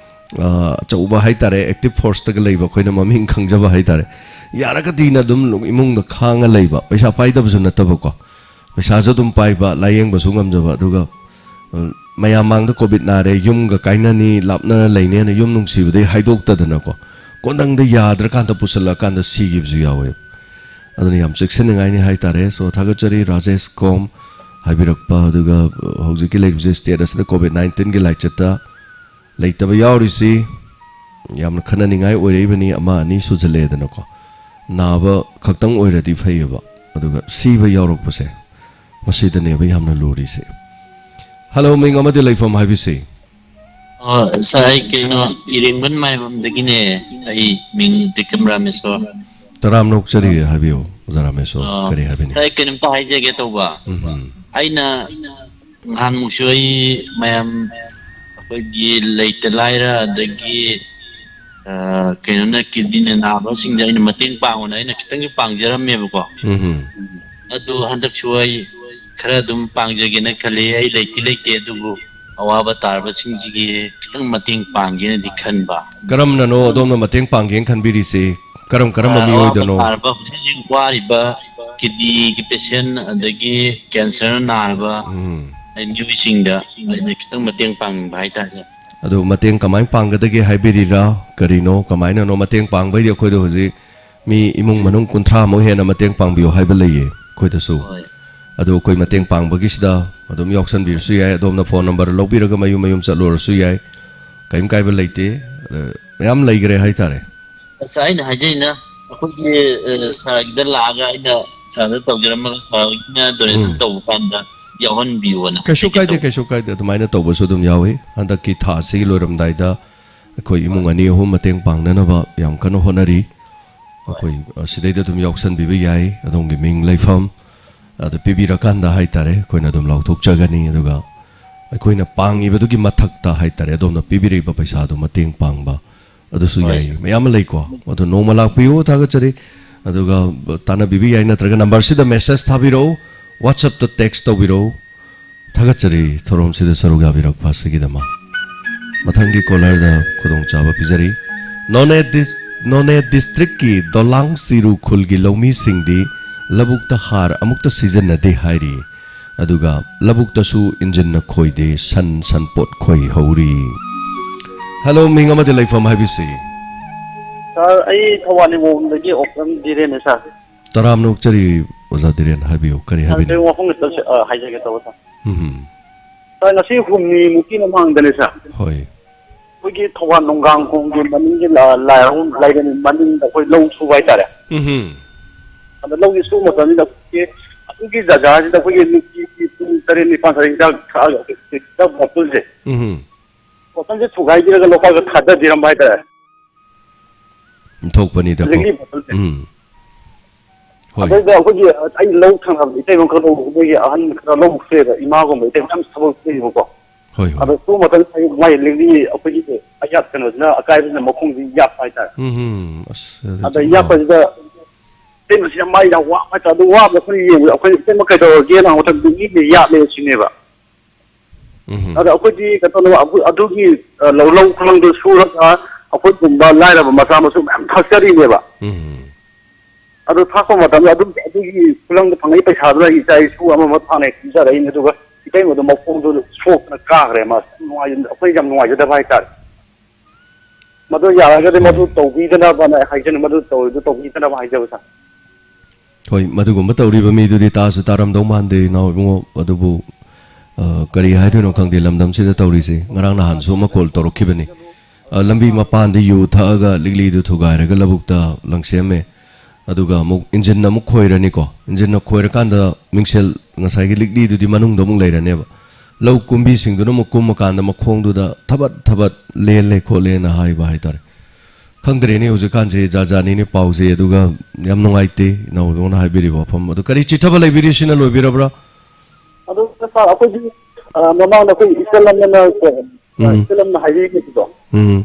ꯑ, ꯑꯆꯧꯕ ꯍꯥꯏꯇꯥꯔꯦ, ꯑꯦꯛꯇꯤꯚ ꯐꯣꯔꯁꯇꯒ ꯂꯩꯕ, ꯑꯩꯈꯣꯏꯅ ꯃꯃꯤꯡ ꯈꯪꯖꯕ ꯍꯥꯏꯇꯥꯔꯦ, ꯌꯥꯔꯒꯗꯤꯅ ꯑꯗꯨꯝ ꯏꯃꯨꯡꯗ ꯈꯥꯡꯉ ꯂꯩꯕ, ꯄꯩꯁꯥ ꯄꯥꯏꯗꯕꯁꯨ ꯅꯠꯇꯕꯀꯣ, ꯄꯩꯁꯥꯁꯨ ꯑꯗꯨꯝ ꯄꯥꯏꯕ, ꯂꯥꯏꯌꯦꯡꯕꯁꯨ ꯉꯝꯖꯕ, ꯑꯗꯨꯒ, ꯑ, ꯃꯌꯥꯝ ꯃꯥꯡꯗ ꯀꯣꯚꯤꯗ ꯅꯥꯔꯦ, ꯌꯨꯝꯒ ꯀꯥꯏꯅꯅꯤ, ꯂꯥꯞꯅꯅ ꯂꯩꯅꯦꯅ ꯌꯨꯝ ꯅꯨꯡꯁꯤꯕꯗꯩ ꯍꯥꯏꯗꯣꯛꯇꯗꯅꯀꯣ, ꯀꯣꯟꯊꯪꯗ ꯌꯥꯗ꯭ꯔꯀꯥꯟꯗ ꯄꯨꯁꯜꯂꯛꯑꯀꯥꯟꯗ ꯁꯤꯈꯤꯕꯁꯨ ꯌꯥꯎꯋꯦꯕ꯫ ꯑꯗꯨꯅ ꯌꯥꯝ ꯆꯦꯛꯁꯤꯟꯅꯤꯡꯉꯥꯏꯅꯤ ꯍꯥꯏꯇꯥꯔꯦ꯫ So, ꯊꯥꯒꯠꯆꯔꯤ ꯔꯥꯖꯦꯁ ꯀꯣꯝ ꯍꯥꯏꯕꯤꯔꯛꯄ꯫ ꯑꯗꯨꯒ ꯍꯧꯖꯤꯛꯀꯤ ꯂꯩꯔꯤꯕꯁꯦ ꯁ꯭ꯇꯦꯠ ꯑꯁꯤꯗ ꯀꯣꯚꯤꯗ ꯅꯥꯏꯟꯇꯤꯟꯒꯤ ꯂꯥꯏꯆꯠꯇ ꯂꯩꯇꯕ ꯌꯥꯎꯔꯤꯁꯤ ꯌꯥꯝꯅ ꯈꯟꯅꯅꯤꯡꯉꯥꯏ ꯑꯣꯏꯔꯛꯏꯕꯅꯤ, ꯑꯃ ꯑꯅꯤ ꯁꯨꯖꯜꯂꯛꯑꯦꯗꯅꯀꯣ꯫ ꯅꯥꯕ ꯈꯛꯇꯪ ꯑꯣꯏꯔꯗꯤ ꯐꯩꯌꯦꯕ, ꯑꯗꯨꯒ ꯁꯤꯕ ꯌꯥꯎꯔꯛꯄꯁꯦ, ꯃꯁꯤꯗꯅꯦꯕ ꯌꯥꯝꯅ ꯂꯨꯔꯤꯁꯦ꯫ ꯍꯜꯂꯣ, ꯃꯤꯡ ꯑꯃꯗꯤ ꯂꯩꯐꯝ ꯍꯥꯏꯕꯤꯁꯤ꯫ ꯑꯣ, ꯁꯥꯔ, ꯑꯩ ꯀꯩꯅꯣ, ꯏꯔꯦꯡꯕꯟ ꯃꯥꯏꯕꯝꯗꯒꯤꯅꯦ꯫ ꯑꯩ ꯃꯤꯡ ꯇꯦꯛꯀꯝ ꯔꯥꯃꯦꯁꯣꯔ꯫ ꯇꯔꯥꯝꯅ ꯑꯣꯛꯆꯔꯤ ꯍꯥꯏꯕꯤꯌꯨ, ꯑꯣꯖꯥ ꯔꯥꯃꯦꯁꯣꯔ, ꯑꯣ, ꯀꯔꯤ ꯍꯥꯏꯕꯤꯅꯤ? ꯁꯥꯔ, ꯑꯩ ꯀꯩꯅꯣꯝꯇ ꯍꯥꯏꯖꯒꯦ ꯇꯧꯕ꯫ ꯎꯝ꯫ ꯑꯩꯅ ꯅꯍꯥꯟꯃꯨꯛꯁꯨ ꯑꯩ ꯃꯌꯥꯝ ꯑꯩꯈꯣꯏꯒꯤ ꯂꯩꯇ ꯂꯥꯏꯔ ꯑꯗꯒꯤ, ꯑ, ꯀꯩꯅꯣꯅ ꯀꯤꯗꯅꯤꯅ ꯅꯥꯕꯁꯤꯡꯗ ꯑꯩꯅ ꯃꯇꯦꯡ ꯄꯥꯡꯉꯨꯅ ꯑꯩꯅ ꯈꯤꯇꯪꯁꯨ ꯄꯥꯡꯖꯔꯝꯃꯦꯕꯀꯣ꯫ ꯎꯝ꯫ ꯑꯗꯨ ꯍꯟꯗꯛꯁꯨ ꯑꯩ ꯈꯔ ꯑꯗꯨꯝ ꯄꯥꯡꯖꯒꯦꯅ ꯈꯜꯂꯤ꯫ ꯑꯩ ꯂꯩꯇꯤ ꯂꯩꯇꯦ, ꯑꯗꯨꯕꯨ ꯑꯋꯥꯕ ꯇꯥꯔꯕꯁꯤꯡꯁꯤꯒꯤ ꯈꯤꯇꯪ ꯃꯇꯦꯡ ꯄꯥꯡꯒꯦꯅꯗꯤ ꯈꯟꯕ꯫ ꯀꯔꯝꯅꯅꯣ ꯑꯗꯣꯝꯅ ꯃꯇꯦꯡ ꯄꯥꯡꯒꯦꯅ ꯈꯟꯕꯤꯔꯤꯁꯦ? ꯀꯔꯝ ꯀꯔꯝꯕ ꯑꯋꯥꯕ ꯃꯤꯑꯣꯏꯗꯅꯣ? ꯇꯥꯔꯕ ꯍꯧꯖꯤꯛ ꯍꯧꯖꯤꯛ ꯋꯥꯔꯤꯕ ꯀꯤꯗꯅꯤꯒꯤ ꯄꯦꯁꯦꯟ ꯑꯗꯒꯤ ꯀꯦꯟꯁꯔ ꯅꯥꯔꯕ ꯎꯝ꯫ ꯍꯥꯏꯗꯤ ꯃꯤꯑꯣꯏꯁꯤꯡꯗ ꯑꯩꯅ ꯈꯤꯇꯪ ꯃꯇꯦꯡ ꯄꯥꯡꯅꯤꯡꯕ ꯍꯥꯏꯇꯥꯔꯦ꯫ ꯑꯗꯨ ꯃꯇꯦꯡ ꯀꯃꯥꯏꯅ ꯄꯥꯡꯒꯗꯒꯦ ꯍꯥꯏꯕꯤꯔꯤꯔꯥ? ꯀꯔꯤꯅꯣ, ꯀꯃꯥꯏꯅꯅꯣ? ꯃꯇꯦꯡ ꯄꯥꯡꯕꯩꯗꯤ ꯑꯩꯈꯣꯏꯗ ꯍꯧꯖꯤꯛ ꯃꯤ ꯏꯃꯨꯡ ꯃꯅꯨꯡ ꯀꯨꯟꯊ꯭ꯔꯥꯃꯨꯛ ꯍꯦꯟꯅ ꯃꯇꯦꯡ ꯄꯥꯡꯕꯤꯌꯨ ꯍꯥꯏꯕ ꯂꯩꯌꯦ ꯑꯩꯈꯣꯏꯗꯁꯨ꯫ ꯍꯣꯏ꯫ ꯑꯗꯨ ꯑꯩꯈꯣꯏ ꯃꯇꯦꯡ ꯄꯥꯡꯕꯒꯤꯁꯤꯗ ꯑꯗꯨꯝ ꯌꯥꯎꯁꯟꯕꯤꯔꯁꯨ ꯌꯥꯏ꯫ ꯑꯗꯣꯝꯅ ꯐꯣꯟ ꯅꯝꯕꯔ ꯂꯧꯕꯤꯔꯒ ꯃꯌꯨꯝ ꯃꯌꯨꯝ ꯆꯠꯂꯨꯔꯁꯨ ꯌꯥꯏ, ꯀꯔꯤꯝ ꯀꯥꯏꯕ ꯂꯩꯇꯦ꯫ ꯑ, ꯃꯌꯥꯝ ꯂꯩꯈ꯭ꯔꯦ ꯍꯥꯏꯇꯥꯔꯦ꯫ ꯑꯁ, ꯑꯩꯅ ꯍꯥꯏꯖꯩꯅ, ꯑꯩꯈꯣꯏꯒꯤ, ꯑ, ꯁꯥꯔꯒꯤꯗ ꯂꯥꯛꯑꯒ ꯑꯩꯅ ꯁꯥꯔꯗ ꯇꯧꯖꯔꯝꯃꯒ ꯁꯥꯔ ꯍꯣꯏꯅ ꯗꯣꯅꯦꯁꯟ ꯎꯝ꯫ ꯇꯧꯕ ꯀꯥꯟꯗ ꯌꯥꯎꯍꯟꯕꯤꯌꯣꯅ ꯀꯩꯁꯨ ꯍꯥꯏꯒꯦ ꯀꯥꯏꯗꯦ, ꯇꯧꯕ꯫ ꯀꯩꯁꯨ ꯀꯥꯏꯗꯦ꯫ ꯑꯗꯨꯃꯥꯏꯅ ꯇꯧꯕꯁꯨ ꯑꯗꯨꯝ ꯌꯥꯎꯏ꯫ ꯍꯟꯗꯛꯀꯤ ꯊꯥ ꯑꯁꯤꯒꯤ ꯂꯣꯏꯔꯝꯗꯥꯏꯗ ꯑꯩꯈꯣꯏ ꯏꯃꯨꯡ ꯑꯅꯤ ꯑꯍꯨꯝ ꯃꯇꯦꯡ ꯄꯥꯡꯅꯅꯕ ꯌꯥꯝ ꯀꯟꯅ ꯍꯣꯠꯅꯔꯤ꯫ ꯑꯩꯈꯣꯏ, ꯑ, ꯁꯤꯗꯩꯗ ꯑꯗꯨꯝ ꯌꯥꯎꯁꯟꯕꯤꯕ ꯌꯥꯏ꯫ ꯑꯗꯣꯝꯒꯤ ꯃꯤꯡ, ꯂꯩꯐꯝ, ꯑꯗ ꯄꯤꯕꯤꯔꯀꯥꯟꯗ ꯍꯥꯏꯇꯥꯔꯦ, ꯑꯩꯈꯣꯏꯅ ꯑꯗꯨꯝ ꯂꯥꯎꯊꯣꯛꯆꯒꯅꯤ꯫ ꯑꯗꯨꯒ ꯑꯩꯈꯣꯏꯅ ꯄꯥꯡꯉꯤꯕꯗꯨꯒꯤ ꯃꯊꯛꯇ ꯍꯥꯏꯇꯥꯔꯦ, ꯑꯗꯣꯝꯅ ꯄꯤꯕꯤꯔꯛꯏꯕ ꯄꯩꯁꯥꯗꯣ ꯃꯇꯦꯡ ꯄꯥꯡꯕ, ꯑꯗꯨꯁꯨ ꯍꯣꯏ꯫ ꯌꯥꯏ꯫ ꯃꯌꯥꯝ ꯑꯃ ꯂꯩꯀꯣ꯫ ꯑꯗꯣ ꯅꯣꯡꯃ ꯂꯥꯛꯄꯤꯌꯨ, ꯊꯥꯒꯠꯆꯔꯤ꯫ ꯑꯗꯨꯒ ꯇꯥꯟꯅꯕꯤꯕ ꯌꯥꯏ, ꯅꯠꯇ꯭ꯔꯒ ꯅꯝꯕꯔꯁꯤꯗ ꯃꯦꯁꯦꯖ ꯊꯥꯕꯤꯔꯛꯎ, WhatsApp-ꯇ ꯇꯦꯛꯁ ꯇꯧꯕꯤꯔꯛꯎ꯫ ꯊꯥꯒꯠꯆꯔꯤ ꯊꯧꯔꯝꯁꯤꯗ ꯁꯔꯨꯛ ꯌꯥꯕꯤꯔꯛꯄ ꯑꯁꯤꯒꯤꯗꯃꯛ꯫ ꯃꯊꯪꯒꯤ ꯀꯣꯂꯔꯗ ꯈꯨꯗꯣꯡꯆꯥꯕ ꯄꯤꯖꯔꯤ꯫ ꯅꯣꯅꯦ ꯗꯤꯁ-, ꯅꯣꯅꯦ ꯗꯤꯁꯇ꯭ꯔꯤꯛꯀꯤ ꯗꯣꯂꯥꯡ ꯆꯤꯔꯨ ꯈꯨꯜꯒꯤ ꯂꯧꯃꯤꯁꯤꯡꯗꯤ ꯂꯧꯕꯨꯛꯇ ꯍꯥꯔ ꯑꯃꯨꯛꯇ ꯁꯤꯖꯤꯟꯅꯗꯦ ꯍꯥꯏꯔꯤ꯫ ꯑꯗꯨꯒ ꯂꯧꯕꯨꯛꯇꯁꯨ ꯏꯟꯖꯤꯟꯅ ꯈꯣꯏꯗꯦ, ꯁꯟ ꯁꯟꯄꯣꯠ ꯈꯣꯏꯍꯧꯔꯤ꯫ ꯍꯜꯂꯣ, ꯃꯤꯡ ꯑꯃꯗꯤ ꯂꯩꯐꯝ ꯍꯥꯏꯕꯤꯁꯤ꯫ ꯁꯥꯔ, ꯑꯩ ꯊꯧꯕꯥꯜ ꯅꯤꯉꯣꯝꯗꯒꯤ ꯑꯣꯛꯆꯝ ꯙꯤꯔꯦꯟꯅꯦ, ꯁꯥꯔ꯫ ꯇꯔꯥꯝꯅ ꯑꯣꯛꯆꯔꯤ, ꯑꯣꯖꯥ ꯙꯤꯔꯦꯟ, ꯍꯥꯏꯕꯤꯌꯨ, ꯀꯔꯤ ꯁꯥꯔ, ꯍꯥꯏꯕꯤꯅꯤꯡ? ꯑꯩ ꯋꯥꯐꯝ ꯈꯤꯇꯪ, ꯑ, ꯍꯥꯏꯖꯒꯦ ꯇꯧꯕ, ꯁꯥꯔ꯫ ꯎꯝ꯫ ꯁꯥꯔ, ꯉꯁꯤ ꯍꯨꯝꯅꯤ ꯃꯨꯛꯀꯤ ꯃꯃꯥꯡꯗꯅꯦ, ꯁꯥꯔ꯫ ꯍꯣꯏ꯫ ꯑꯩꯈꯣꯏꯒꯤ ꯊꯧꯕꯥꯜ ꯅꯣꯡꯒꯥꯡꯈꯣꯡꯒꯤ ꯃꯅꯤꯡꯒꯤ ꯂꯥ-, ꯂꯥꯏ ꯍꯔꯥꯎ ꯂꯥꯏꯔꯦꯟ ꯃꯅꯤꯡꯗ ꯑꯩꯈꯣꯏ ꯂꯧ ꯁꯨꯕ ꯍꯥꯏꯇꯥꯔꯦ꯫ ꯎꯝ꯫ ꯑꯗ ꯂꯧꯒꯤ ꯁꯨꯕ ꯃꯇꯝꯁꯤꯗ ꯑꯩꯈꯣꯏꯒꯤ, ꯑꯗꯨꯒꯤ ꯖꯒꯥꯁꯤꯗ ꯑꯩꯈꯣꯏꯒꯤ ꯅꯨꯡꯇꯤꯒꯤ ꯄꯨꯡ ꯇꯔꯦꯠ ꯅꯤꯄꯥꯟ ꯁ꯭ꯋꯥꯏꯗ ꯍꯤꯗꯥꯛ ꯊꯥꯛꯑꯒ ꯑꯩꯈꯣꯏ ꯍꯤꯗꯥꯛ ꯕꯣꯇꯜꯁꯦ, ꯎꯝ꯫ ꯕꯣꯇꯜꯁꯦ ꯊꯨꯒꯥꯏꯕꯤꯔꯒ ꯂꯣꯛꯇꯥꯛꯇ ꯊꯥꯗꯕꯤꯔꯝꯕ ꯍꯥꯏꯇꯥꯔꯦ꯫ ꯊꯣꯛꯄꯅꯤꯗꯀꯣ꯫ ꯂꯤꯛꯂꯤ ꯕꯣꯇꯜꯁꯦ꯫ ꯎꯝ꯫ ꯍꯣꯏ꯫ ꯑꯗꯩꯗ ꯑꯩꯈꯣꯏꯒꯤ, ꯑꯩ ꯂꯧ ꯊꯪꯅꯕꯗ ꯏꯇꯩꯃ ꯈꯔ ꯂꯧ, ꯃꯣꯏꯒꯤ ꯑꯍꯟ ꯈꯔ ꯂꯧ ꯁꯨꯏꯑꯕ, ꯏꯃꯥꯒꯨꯝꯕ ꯏꯇꯩꯃ ꯌꯥꯝ ꯊꯕꯛ ꯁꯨꯏꯌꯦꯕꯀꯣ꯫ ꯍꯣꯏ, ꯍꯣꯏ꯫ ꯑꯗꯣ ꯁꯨꯕ ꯃꯇꯝꯗ ꯑꯩ ꯃꯥꯏ ꯂꯤꯛꯂꯤ ꯑꯩꯈꯣꯏꯒꯤ ꯑꯌꯥꯠ ꯀꯩꯅꯣꯁꯤꯅ, ꯑꯀꯥꯏꯕꯁꯤꯅ ꯃꯈꯣꯡꯁꯤ ꯌꯥꯠꯄ ꯍꯥꯏꯇꯥꯔꯦ꯫ ꯎꯝ, ꯑꯁ, ꯑꯗ ꯑꯗꯨꯗꯤ ꯌꯥꯠꯄꯁꯤꯗ ꯏꯇꯩꯃꯁꯤ ꯌꯥꯝ, ꯃꯥꯏ ꯌꯥꯝ ꯋꯥꯕ ꯍꯥꯏꯇꯥꯔꯦ꯫ ꯑꯗꯨ ꯋꯥꯕꯗꯣ ꯑꯩꯈꯣꯏꯅ ꯌꯦꯡꯕꯗ ꯑꯩꯈꯣꯏꯅ, "ꯏꯇꯩꯃ ꯀꯩꯗꯧꯔꯒꯦꯅ?" ꯍꯪꯕ ꯃꯇꯝꯗ ꯂꯤꯛꯂꯤꯁꯦ ꯌꯥꯠꯂꯦ ꯁꯤꯅꯦꯕ꯫ ꯎꯝ꯫ ꯑꯗ ꯑꯩꯈꯣꯏꯗꯤ ꯀꯩꯅꯣ ꯇꯧꯅꯕ, ꯑꯩꯈꯣꯏ ꯑꯗꯨꯒꯤ, ꯑ, ꯂꯧ, ꯂꯧ ꯈꯨꯂꯪꯗꯣ ꯁꯨꯔꯒ ꯑꯩꯈꯣꯏꯒꯨꯝꯕ ꯂꯥꯏꯔꯕ ꯃꯆꯥ ꯃꯁꯨ ꯃꯌꯥꯝ ꯊꯥꯛꯆꯔꯤꯅꯦꯕ꯫ ꯎꯝ꯫ ꯑꯗꯨ ꯊꯥꯛꯄ ꯃꯇꯝꯗ ꯑꯗꯨꯝ ꯑꯗꯨꯒꯤ ꯈꯨꯂꯪꯗ ꯐꯪꯉꯛꯏ ꯄꯩꯁꯥꯗꯨꯅ ꯏꯆꯥ ꯏꯁꯨ ꯑꯃ ꯑꯃ ꯊꯥꯡꯅ ꯄꯤꯖꯔꯛꯏꯅꯦ꯫ ꯑꯗꯨꯒ ꯏꯇꯩꯃꯗꯣ ꯃꯈꯣꯡꯗꯣ ꯁꯣꯛꯇꯅ ꯀꯥꯈ꯭ꯔꯦ꯫ ꯃꯥ ꯌꯥꯝ ꯅꯨꯡꯉꯥꯏ-, ꯑꯩꯈꯣꯏ ꯌꯥꯝ ꯅꯨꯡꯉꯥꯏꯖꯗꯕ ꯍꯥꯏꯇꯥꯔꯦ꯫ ꯃꯗꯨ ꯌꯥꯔꯒꯗꯤ ꯍꯣꯏ꯫ ꯃꯗꯨ ꯇꯧꯕꯤꯗꯅꯕꯅ ꯍꯥꯏꯖꯅꯤꯡ-, ꯃꯗꯨ ꯇꯧꯔꯤꯗꯨ ꯇꯧꯕꯤꯗꯅꯕ ꯍꯥꯏꯖꯕ, ꯁꯥꯔ꯫ ꯍꯣꯏ, ꯃꯗꯨꯒꯨꯝꯕ ꯇꯧꯔꯤꯕ ꯃꯤꯗꯨꯗꯤ ꯇꯥꯁꯨ ꯇꯥꯔꯝꯗꯧ ꯃꯥꯟꯗꯦ, ꯏꯅꯥꯎ ꯏꯕꯨꯡꯉꯣ꯫ ꯑꯗꯨꯕꯨ, ꯑ, ꯀꯔꯤ ꯍꯥꯏꯗꯣꯏꯅꯣ ꯈꯪꯗꯦ, ꯂꯝꯗꯝꯁꯤꯗ ꯇꯧꯔꯤꯁꯦ꯫ ꯉꯔꯥꯡ ꯅꯍꯥꯟꯁꯨ ꯑꯃ ꯀꯣꯜ ꯇꯧꯔꯛꯈꯤꯕꯅꯤ꯫ ꯑ, ꯂꯝꯕꯤ ꯃꯄꯥꯟꯗ ꯌꯨ ꯊꯛꯑꯒ ꯂꯤꯛꯂꯤꯗꯨ ꯊꯨꯒꯥꯏꯔꯒ ꯂꯧꯕꯨꯛꯇ ꯂꯪꯁꯦꯝꯃꯦ꯫ ꯑꯗꯨꯒ ꯑꯃꯨꯛ ꯏꯟꯖꯤꯟꯅ ꯑꯃꯨꯛ ꯈꯣꯏꯔꯅꯤꯀꯣ꯫ ꯏꯟꯖꯤꯟꯅ ꯈꯣꯏꯔꯀꯥꯟꯗ ꯃꯤꯡꯁꯦꯜ, ꯉꯁꯥꯏꯒꯤ ꯂꯤꯛꯂꯤꯗꯨꯗꯤ ꯃꯅꯨꯡꯗ ꯑꯃꯨꯛ ꯂꯩꯔꯅꯦꯕ꯫ ꯂꯧ ꯀꯨꯝꯕꯤꯁꯤꯡꯗꯨꯅ ꯑꯃꯨꯛ ꯀꯨꯝꯃꯀꯥꯟꯗ ꯃꯈꯣꯡꯗꯨꯗ ꯊꯕꯠ ꯊꯕꯠ ꯂꯦꯜꯂꯦ ꯈꯣꯠꯂꯦꯅ ꯍꯥꯏꯕ ꯍꯥꯏꯇꯥꯔꯦ꯫ ꯈꯪꯗ꯭ꯔꯦꯅꯦ, ꯍꯧꯖꯤꯛꯀꯥꯟꯁꯦ ꯖꯥ ꯖꯥꯅꯤꯅꯦ ꯄꯥꯎꯁꯦ꯫ ꯑꯗꯨꯒ ꯌꯥꯝ ꯅꯨꯡꯉꯥꯏꯇꯦ ꯏꯅꯥꯎꯕꯣꯅ ꯍꯥꯏꯕꯤꯔꯤꯕ ꯋꯥꯐꯝ ꯑꯗꯨ꯫ ꯀꯔꯤ ꯆꯤꯊꯕ ꯂꯩꯕꯤꯔꯤ? ꯁꯤꯅ ꯂꯣꯏꯕꯤꯔꯕ꯭ꯔꯥ? ꯑꯗꯨ ꯁꯥꯔ, ꯑꯩꯈꯣꯏꯒꯤ, ꯑ, ꯃꯃꯥꯡꯗ ꯑꯩꯈꯣꯏ ꯏꯆꯜ ꯑꯃꯅ ꯀꯣ, ꯑ, ꯎꯝ꯫ ꯏꯆꯜ ꯑꯃꯅ ꯍꯥꯏꯕꯤꯈꯤꯕꯗꯣ, ꯎꯝ꯫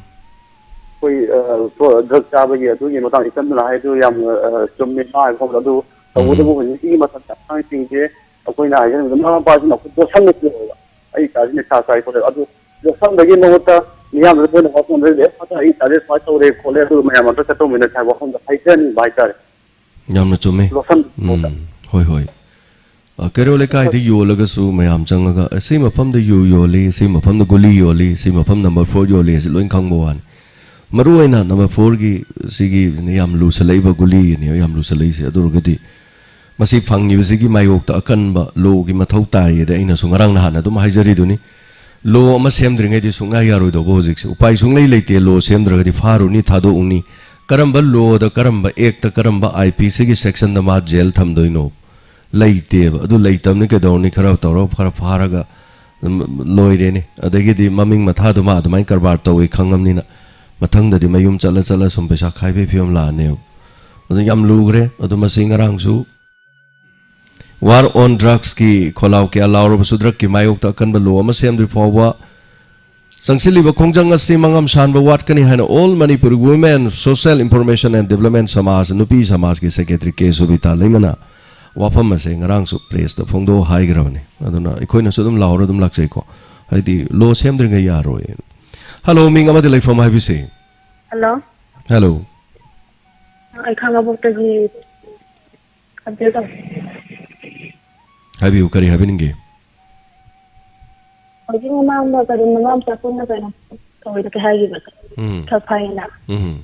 ꯑꯩꯈꯣꯏ, ꯑ, ꯗ꯭ꯔꯒ ꯆꯥꯕꯒꯤ ꯑꯗꯨꯒꯤ ꯃꯇꯥꯡꯗ ꯏꯆꯜ ꯑꯃꯅ ꯍꯥꯏꯗꯨ ꯌꯥꯝꯅ, ꯑ, ꯆꯨꯝꯃꯦ ꯃꯥ ꯍꯥꯏꯕ ꯃꯐꯝꯗ꯫ ꯑꯗꯨ ꯎꯝ꯫ ꯇꯧꯕꯇꯕꯨ ꯍꯧꯖꯤꯛꯀꯤ ꯃꯇꯝꯗ ꯑꯉꯥꯡꯁꯤꯡꯁꯦ ꯑꯩꯈꯣꯏꯅ ꯍꯥꯏꯖꯅꯤꯡꯕꯗ ꯃꯃꯥ ꯃꯄꯥꯁꯤꯡꯅ ꯑꯩꯈꯣꯏ ꯂꯣꯠꯁꯟꯕꯁꯨ ꯌꯥꯎꯋꯦꯕ꯫ "ꯑꯩ ꯏꯆꯥꯁꯤ ꯅꯤꯁꯥ ꯆꯥꯏ ꯈꯣꯠꯂꯦ"꯫ ꯑꯗꯨ ꯂꯣꯠꯁꯟꯕꯒꯤ ꯃꯍꯨꯠꯇ ꯃꯤꯌꯥꯝꯗ ꯑꯩꯈꯣꯏꯅ ꯋꯥꯐꯝꯗ "ꯑꯦ, ꯐꯠꯇ ꯑꯩ ꯏꯆꯥꯁꯦ ꯁꯨꯃꯥꯏꯅ ꯇꯧꯔꯦ ꯈꯣꯠꯂꯦ", ꯑꯗꯨ ꯃꯌꯥꯝ ꯑꯝꯇ ꯆꯠꯇꯧꯃꯤꯟꯅꯁꯦ ꯍꯥꯏꯕ ꯋꯥꯐꯝꯗ ꯍꯥꯏꯖꯅꯤꯡꯕ ꯍꯥꯏꯇꯥꯔꯦ꯫ ꯌꯥꯝꯅ ꯆꯨꯝꯃꯦ꯫ ꯂꯣꯠꯁꯟꯕꯒꯤ ꯃꯍꯨꯠꯇ꯫ ꯎꯝ, ꯍꯣꯏ, ꯍꯣꯏ꯫ ꯑ, ꯀꯩꯔꯣꯜ ꯂꯩꯀꯥꯏꯗ ꯌꯣꯜꯂꯒꯁꯨ ꯃꯌꯥꯝ ꯆꯪꯉꯒ, "ꯑꯦ, ꯁꯤ ꯃꯐꯝꯗ ꯌꯨ ꯌꯣꯜꯂꯤ, ꯁꯤ ꯃꯐꯝꯗ ꯒꯨꯂꯤ ꯌꯣꯜꯂꯤ, ꯁꯤ ꯃꯐꯝ number four ꯌꯣꯜꯂꯤ" ꯍꯥꯏꯁꯦ ꯂꯣꯏ ꯈꯪꯕ ꯋꯥꯅꯤ꯫ ꯃꯔꯨꯑꯣꯏꯅ number fourꯒꯤ ꯁꯤꯒꯤ ꯌꯥꯝ ꯂꯨꯁꯜꯂꯛꯏꯕ ꯒꯨꯂꯤꯅꯦ ꯌꯥꯝ ꯂꯨꯁꯜꯂꯛꯏꯁꯦ꯫ ꯑꯗꯨ ꯑꯣꯏꯔꯒꯗꯤ ꯃꯁꯤ ꯐꯪꯉꯤꯕꯁꯤꯒꯤ ꯃꯥꯌꯣꯛꯇ ꯑꯀꯟꯕ lawꯒꯤ ꯃꯊꯧ ꯇꯥꯏꯌꯦꯗ ꯑꯩꯅꯁꯨ ꯉꯔꯥꯡ ꯅꯍꯥꯟ ꯑꯗꯨꯝ ꯍꯥꯏꯖꯔꯤꯗꯨꯅꯤ꯫ Law ꯑꯃ ꯁꯦꯝꯗ꯭ꯔꯤꯉꯩꯗꯤ ꯁꯨꯡꯌꯥ ꯌꯥꯔꯣꯏꯗꯧꯕ ꯍꯧꯖꯤꯛꯁꯦ꯫ ꯎꯄꯥꯏ ꯁꯨꯡꯂꯩ ꯂꯩꯇꯦ, law ꯁꯦꯝꯗ꯭ꯔꯒꯗꯤ ꯐꯥꯔꯨꯅꯤ, ꯊꯥꯗꯣꯛꯎꯅꯤ꯫ ꯀꯔꯝꯕ lawꯗ, ꯀꯔꯝꯕ actꯇ, ꯀꯔꯝꯕ IPCꯒꯤ sectionꯗ ꯃꯥ jail ꯊꯝꯗꯣꯏꯅꯣ? ꯂꯩꯇꯦꯕ꯫ ꯑꯗꯨ ꯂꯩꯇꯕꯅꯤ ꯀꯩꯗꯧꯔꯅꯤ? ꯈꯔ ꯇꯧꯔꯒ ꯈꯔ ꯐꯥꯔꯒ ꯑꯗꯨꯝ ꯂꯣꯏꯔꯦꯅꯦ꯫ ꯑꯗꯒꯤꯗꯤ ꯃꯃꯤꯡ ꯃꯊꯥꯗꯣ ꯃꯥ ꯑꯗꯨꯃꯥꯏꯅ ꯀꯔꯕꯥꯔ ꯇꯧꯋꯤ ꯈꯪꯉꯕꯅꯤꯅ ꯃꯊꯪꯗꯗꯤ ꯃꯌꯨꯝ ꯆꯠꯂ ꯆꯠꯂ ꯁꯨꯝ ꯄꯩꯁꯥ ꯈꯥꯏꯕꯩ ꯐꯤꯕꯝ ꯂꯥꯛꯑꯅꯦꯕ꯫ ꯑꯗꯨ ꯌꯥꯝ ꯂꯨꯈ꯭ꯔꯦ꯫ ꯑꯗꯨ ꯃꯁꯤ ꯉꯔꯥꯡꯁꯨ War on Drugsꯀꯤ ꯈꯣꯜꯂꯥꯎ ꯀꯌꯥ ꯂꯥꯎꯔꯕꯁꯨ drugꯀꯤ ꯃꯥꯌꯣꯛꯇ ꯑꯀꯟꯕ law ꯑꯃ ꯁꯦꯝꯗ꯭ꯔꯤ ꯐꯥꯎꯕ ꯆꯪꯁꯤꯜꯂꯤꯕ ꯈꯣꯡꯖꯪ ꯑꯁꯤ ꯃꯉꯝ ꯁꯥꯟꯕ ꯋꯥꯠꯀꯅꯤ ꯍꯥꯏꯅ All Manipur Women Social Information and Development ꯁꯃꯥꯖ, ꯅꯨꯄꯤ ꯁꯃꯥꯖꯀꯤ secretary ꯀꯦ ꯁꯣꯕꯤꯇꯥ ꯂꯩꯃꯅ ꯋꯥꯐꯝ ꯑꯁꯦ ꯉꯔꯥꯡꯁꯨ pressꯇ ꯐꯣꯡꯗꯣꯛ ꯍꯥꯏꯈ꯭ꯔꯕꯅꯤ꯫ ꯑꯗꯨꯅ ꯑꯩꯈꯣꯏꯅꯁꯨ ꯑꯗꯨꯝ ꯂꯥꯎꯔ ꯑꯗꯨꯝ ꯂꯥꯛꯆꯩꯀꯣ꯫ ꯍꯥꯏꯗꯤ law ꯁꯦꯝꯗ꯭ꯔꯤꯉꯩ ꯌꯥꯔꯣꯏ꯫ Hello, ꯃꯤꯡ ꯑꯃꯗꯤ ꯂꯩꯐꯝ ꯍꯥꯏꯕꯤꯁꯤ꯫ Hello꯫ Hello꯫ ꯑꯩ ꯈꯥꯡꯉꯕꯣꯛꯇꯒꯤ ꯑꯞꯗꯦꯠ ꯇꯧ꯫ ꯍꯥꯏꯕꯤꯌꯨ, ꯀꯔꯤ ꯍꯥꯏꯕꯤꯅꯤꯡꯒꯦ? ꯍꯧꯖꯤꯛ ꯃꯃꯥꯡꯗ ꯀꯔꯤ ꯃꯃꯥ ꯃꯆꯥ ꯄꯨꯟꯅ ꯀꯩꯅꯣ ꯇꯧꯋꯦꯗ ꯀꯩ ꯍꯥꯏꯈꯤꯕ? ꯎꯝ꯫ ꯈꯔ ꯐꯩꯌꯦꯅ꯫ ꯎꯝ꯫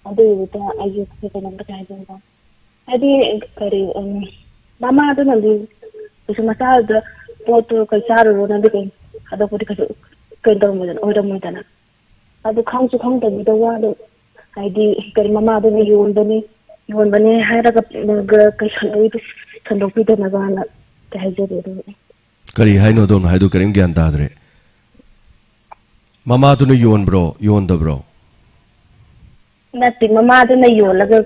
ꯑꯗꯨꯒꯤꯗꯨꯗ ꯑꯩꯁꯨ ꯀꯩꯅꯣꯝꯇ ꯍꯥꯏꯖꯅꯤꯡꯕ꯫ ꯍꯥꯏꯗꯤ ꯀꯔꯤ, ꯎꯝ, ꯃꯃꯥꯗꯨꯅꯗꯤ ꯀꯩꯁꯨ ꯃꯆꯥꯗꯨꯗ ꯄꯣꯠꯇꯨ ꯀꯩ ꯆꯥꯔꯨꯔꯣꯅꯗꯤ ꯀꯩ ꯊꯥꯗꯣꯛꯄꯗꯤ ꯀꯩꯁꯨ ꯀꯩꯅꯣ ꯇꯧꯔꯝꯃꯣꯏꯗꯅ, ꯑꯣꯏꯔꯝꯃꯣꯏꯗꯅ꯫ ꯑꯗꯨ ꯈꯪꯁꯨ ꯈꯪꯗꯕꯤꯗ ꯋꯥꯗꯣ ꯍꯥꯏꯗꯤ ꯀꯔꯤ ꯃꯃꯥꯗꯨꯅ ꯌꯣꯟꯕꯅꯤ, ꯌꯣꯟꯕꯅꯤ ꯍꯥꯏꯔꯒ, ꯎꯝ, ꯒ-, ꯀꯩ ꯁꯟꯗꯣꯛꯏꯗꯨ-, ꯁꯟꯗꯣꯛꯄꯤꯗꯅꯕꯅ ꯀꯩ ꯍꯥꯏꯖꯔꯤ ꯑꯗꯨ꯫ ꯀꯔꯤ ꯍꯥꯏꯅꯣ ꯑꯗꯣꯝꯅ ꯍꯥꯏꯗꯣ? ꯀꯔꯤꯝ ꯒ꯭ꯌꯥꯟ ꯇꯥꯗ꯭ꯔꯦ꯫ ꯃꯃꯥꯗꯨꯅ ꯌꯣꯟꯕ꯭ꯔꯣ, ꯌꯣꯟꯗꯕ꯭ꯔꯣ? ꯅꯠꯇꯦ, ꯃꯃꯥꯗꯨꯅ ꯌꯣꯜꯂꯒ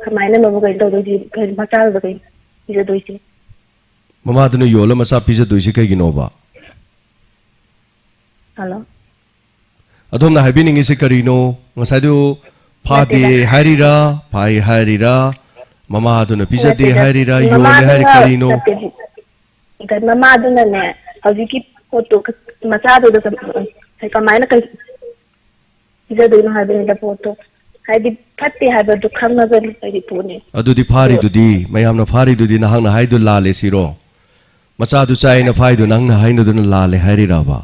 ꯀꯃꯥꯏꯅ ꯃꯕꯨ ꯀꯩꯅꯣ ꯇꯧꯗꯣꯏꯁꯤ? ꯀꯩ ꯃꯆꯥꯗꯨꯗ ꯀꯩ ꯄꯤꯖꯗꯣꯏꯁꯤ? ꯃꯃꯥꯗꯨꯅ ꯌꯣꯜꯂ ꯃꯆꯥ ꯄꯤꯖꯗꯣꯏꯁꯤ ꯀꯩꯒꯤꯅꯣꯕ? ꯍꯜꯂꯣ? ꯑꯗꯣꯝꯅ ꯍꯥꯏꯕꯤꯅꯤꯡꯉꯤꯁꯤ ꯀꯔꯤꯅꯣ? ꯉꯁꯥꯏꯗꯨ ꯐꯥꯗꯦ ꯅꯠꯇꯦꯗ꯫ ꯍꯥꯏꯔꯤꯔꯥ, ꯐꯥꯏ ꯍꯥꯏꯔꯤꯔꯥ, ꯃꯃꯥꯗꯨꯅ ꯄꯤꯖꯗꯦ ꯅꯠꯇꯦꯗ꯫ ꯍꯥꯏꯔꯤꯔꯥ, ꯌꯣꯜꯂꯦ ꯍꯥꯏꯔꯤ ꯃꯃꯥꯗꯨꯅ ꯀꯔꯤꯅꯣ? ꯅꯠꯇꯦ꯫ ꯃꯃꯥꯗꯨꯅꯅꯦ, ꯍꯧꯖꯤꯛꯀꯤ ꯄꯣꯠꯇꯣ ꯃꯆꯥꯗꯨꯗ ꯀꯃꯥꯏꯅ ꯀꯩ ꯄꯤꯖꯗꯣꯏꯅꯣ ꯍꯥꯏꯕꯅꯤꯗ ꯄꯣꯠꯇꯣ꯫ ꯍꯥꯏꯗꯤ ꯐꯠꯇꯦ ꯍꯥꯏꯕꯗꯨ ꯈꯪꯉꯒ ꯂꯩꯔꯤ ꯄꯣꯠꯅꯤ꯫ ꯑꯗꯨꯗꯤ ꯐꯥꯔꯤꯗꯨꯗꯤ, ꯃꯌꯥꯝꯅ ꯐꯥꯔꯤꯗꯨꯗꯤ ꯅꯍꯥꯛꯅ ꯍꯥꯏꯗꯨ ꯂꯥꯜꯂꯦ ꯁꯤꯔꯣ? ꯃꯆꯥꯗꯨ ꯆꯥꯏꯅ ꯐꯥꯏꯗꯨ ꯅꯪꯅ ꯍꯥꯏꯅꯗꯨꯅ ꯂꯥꯜꯂꯦ ꯍꯥꯏꯔꯤꯔꯕ?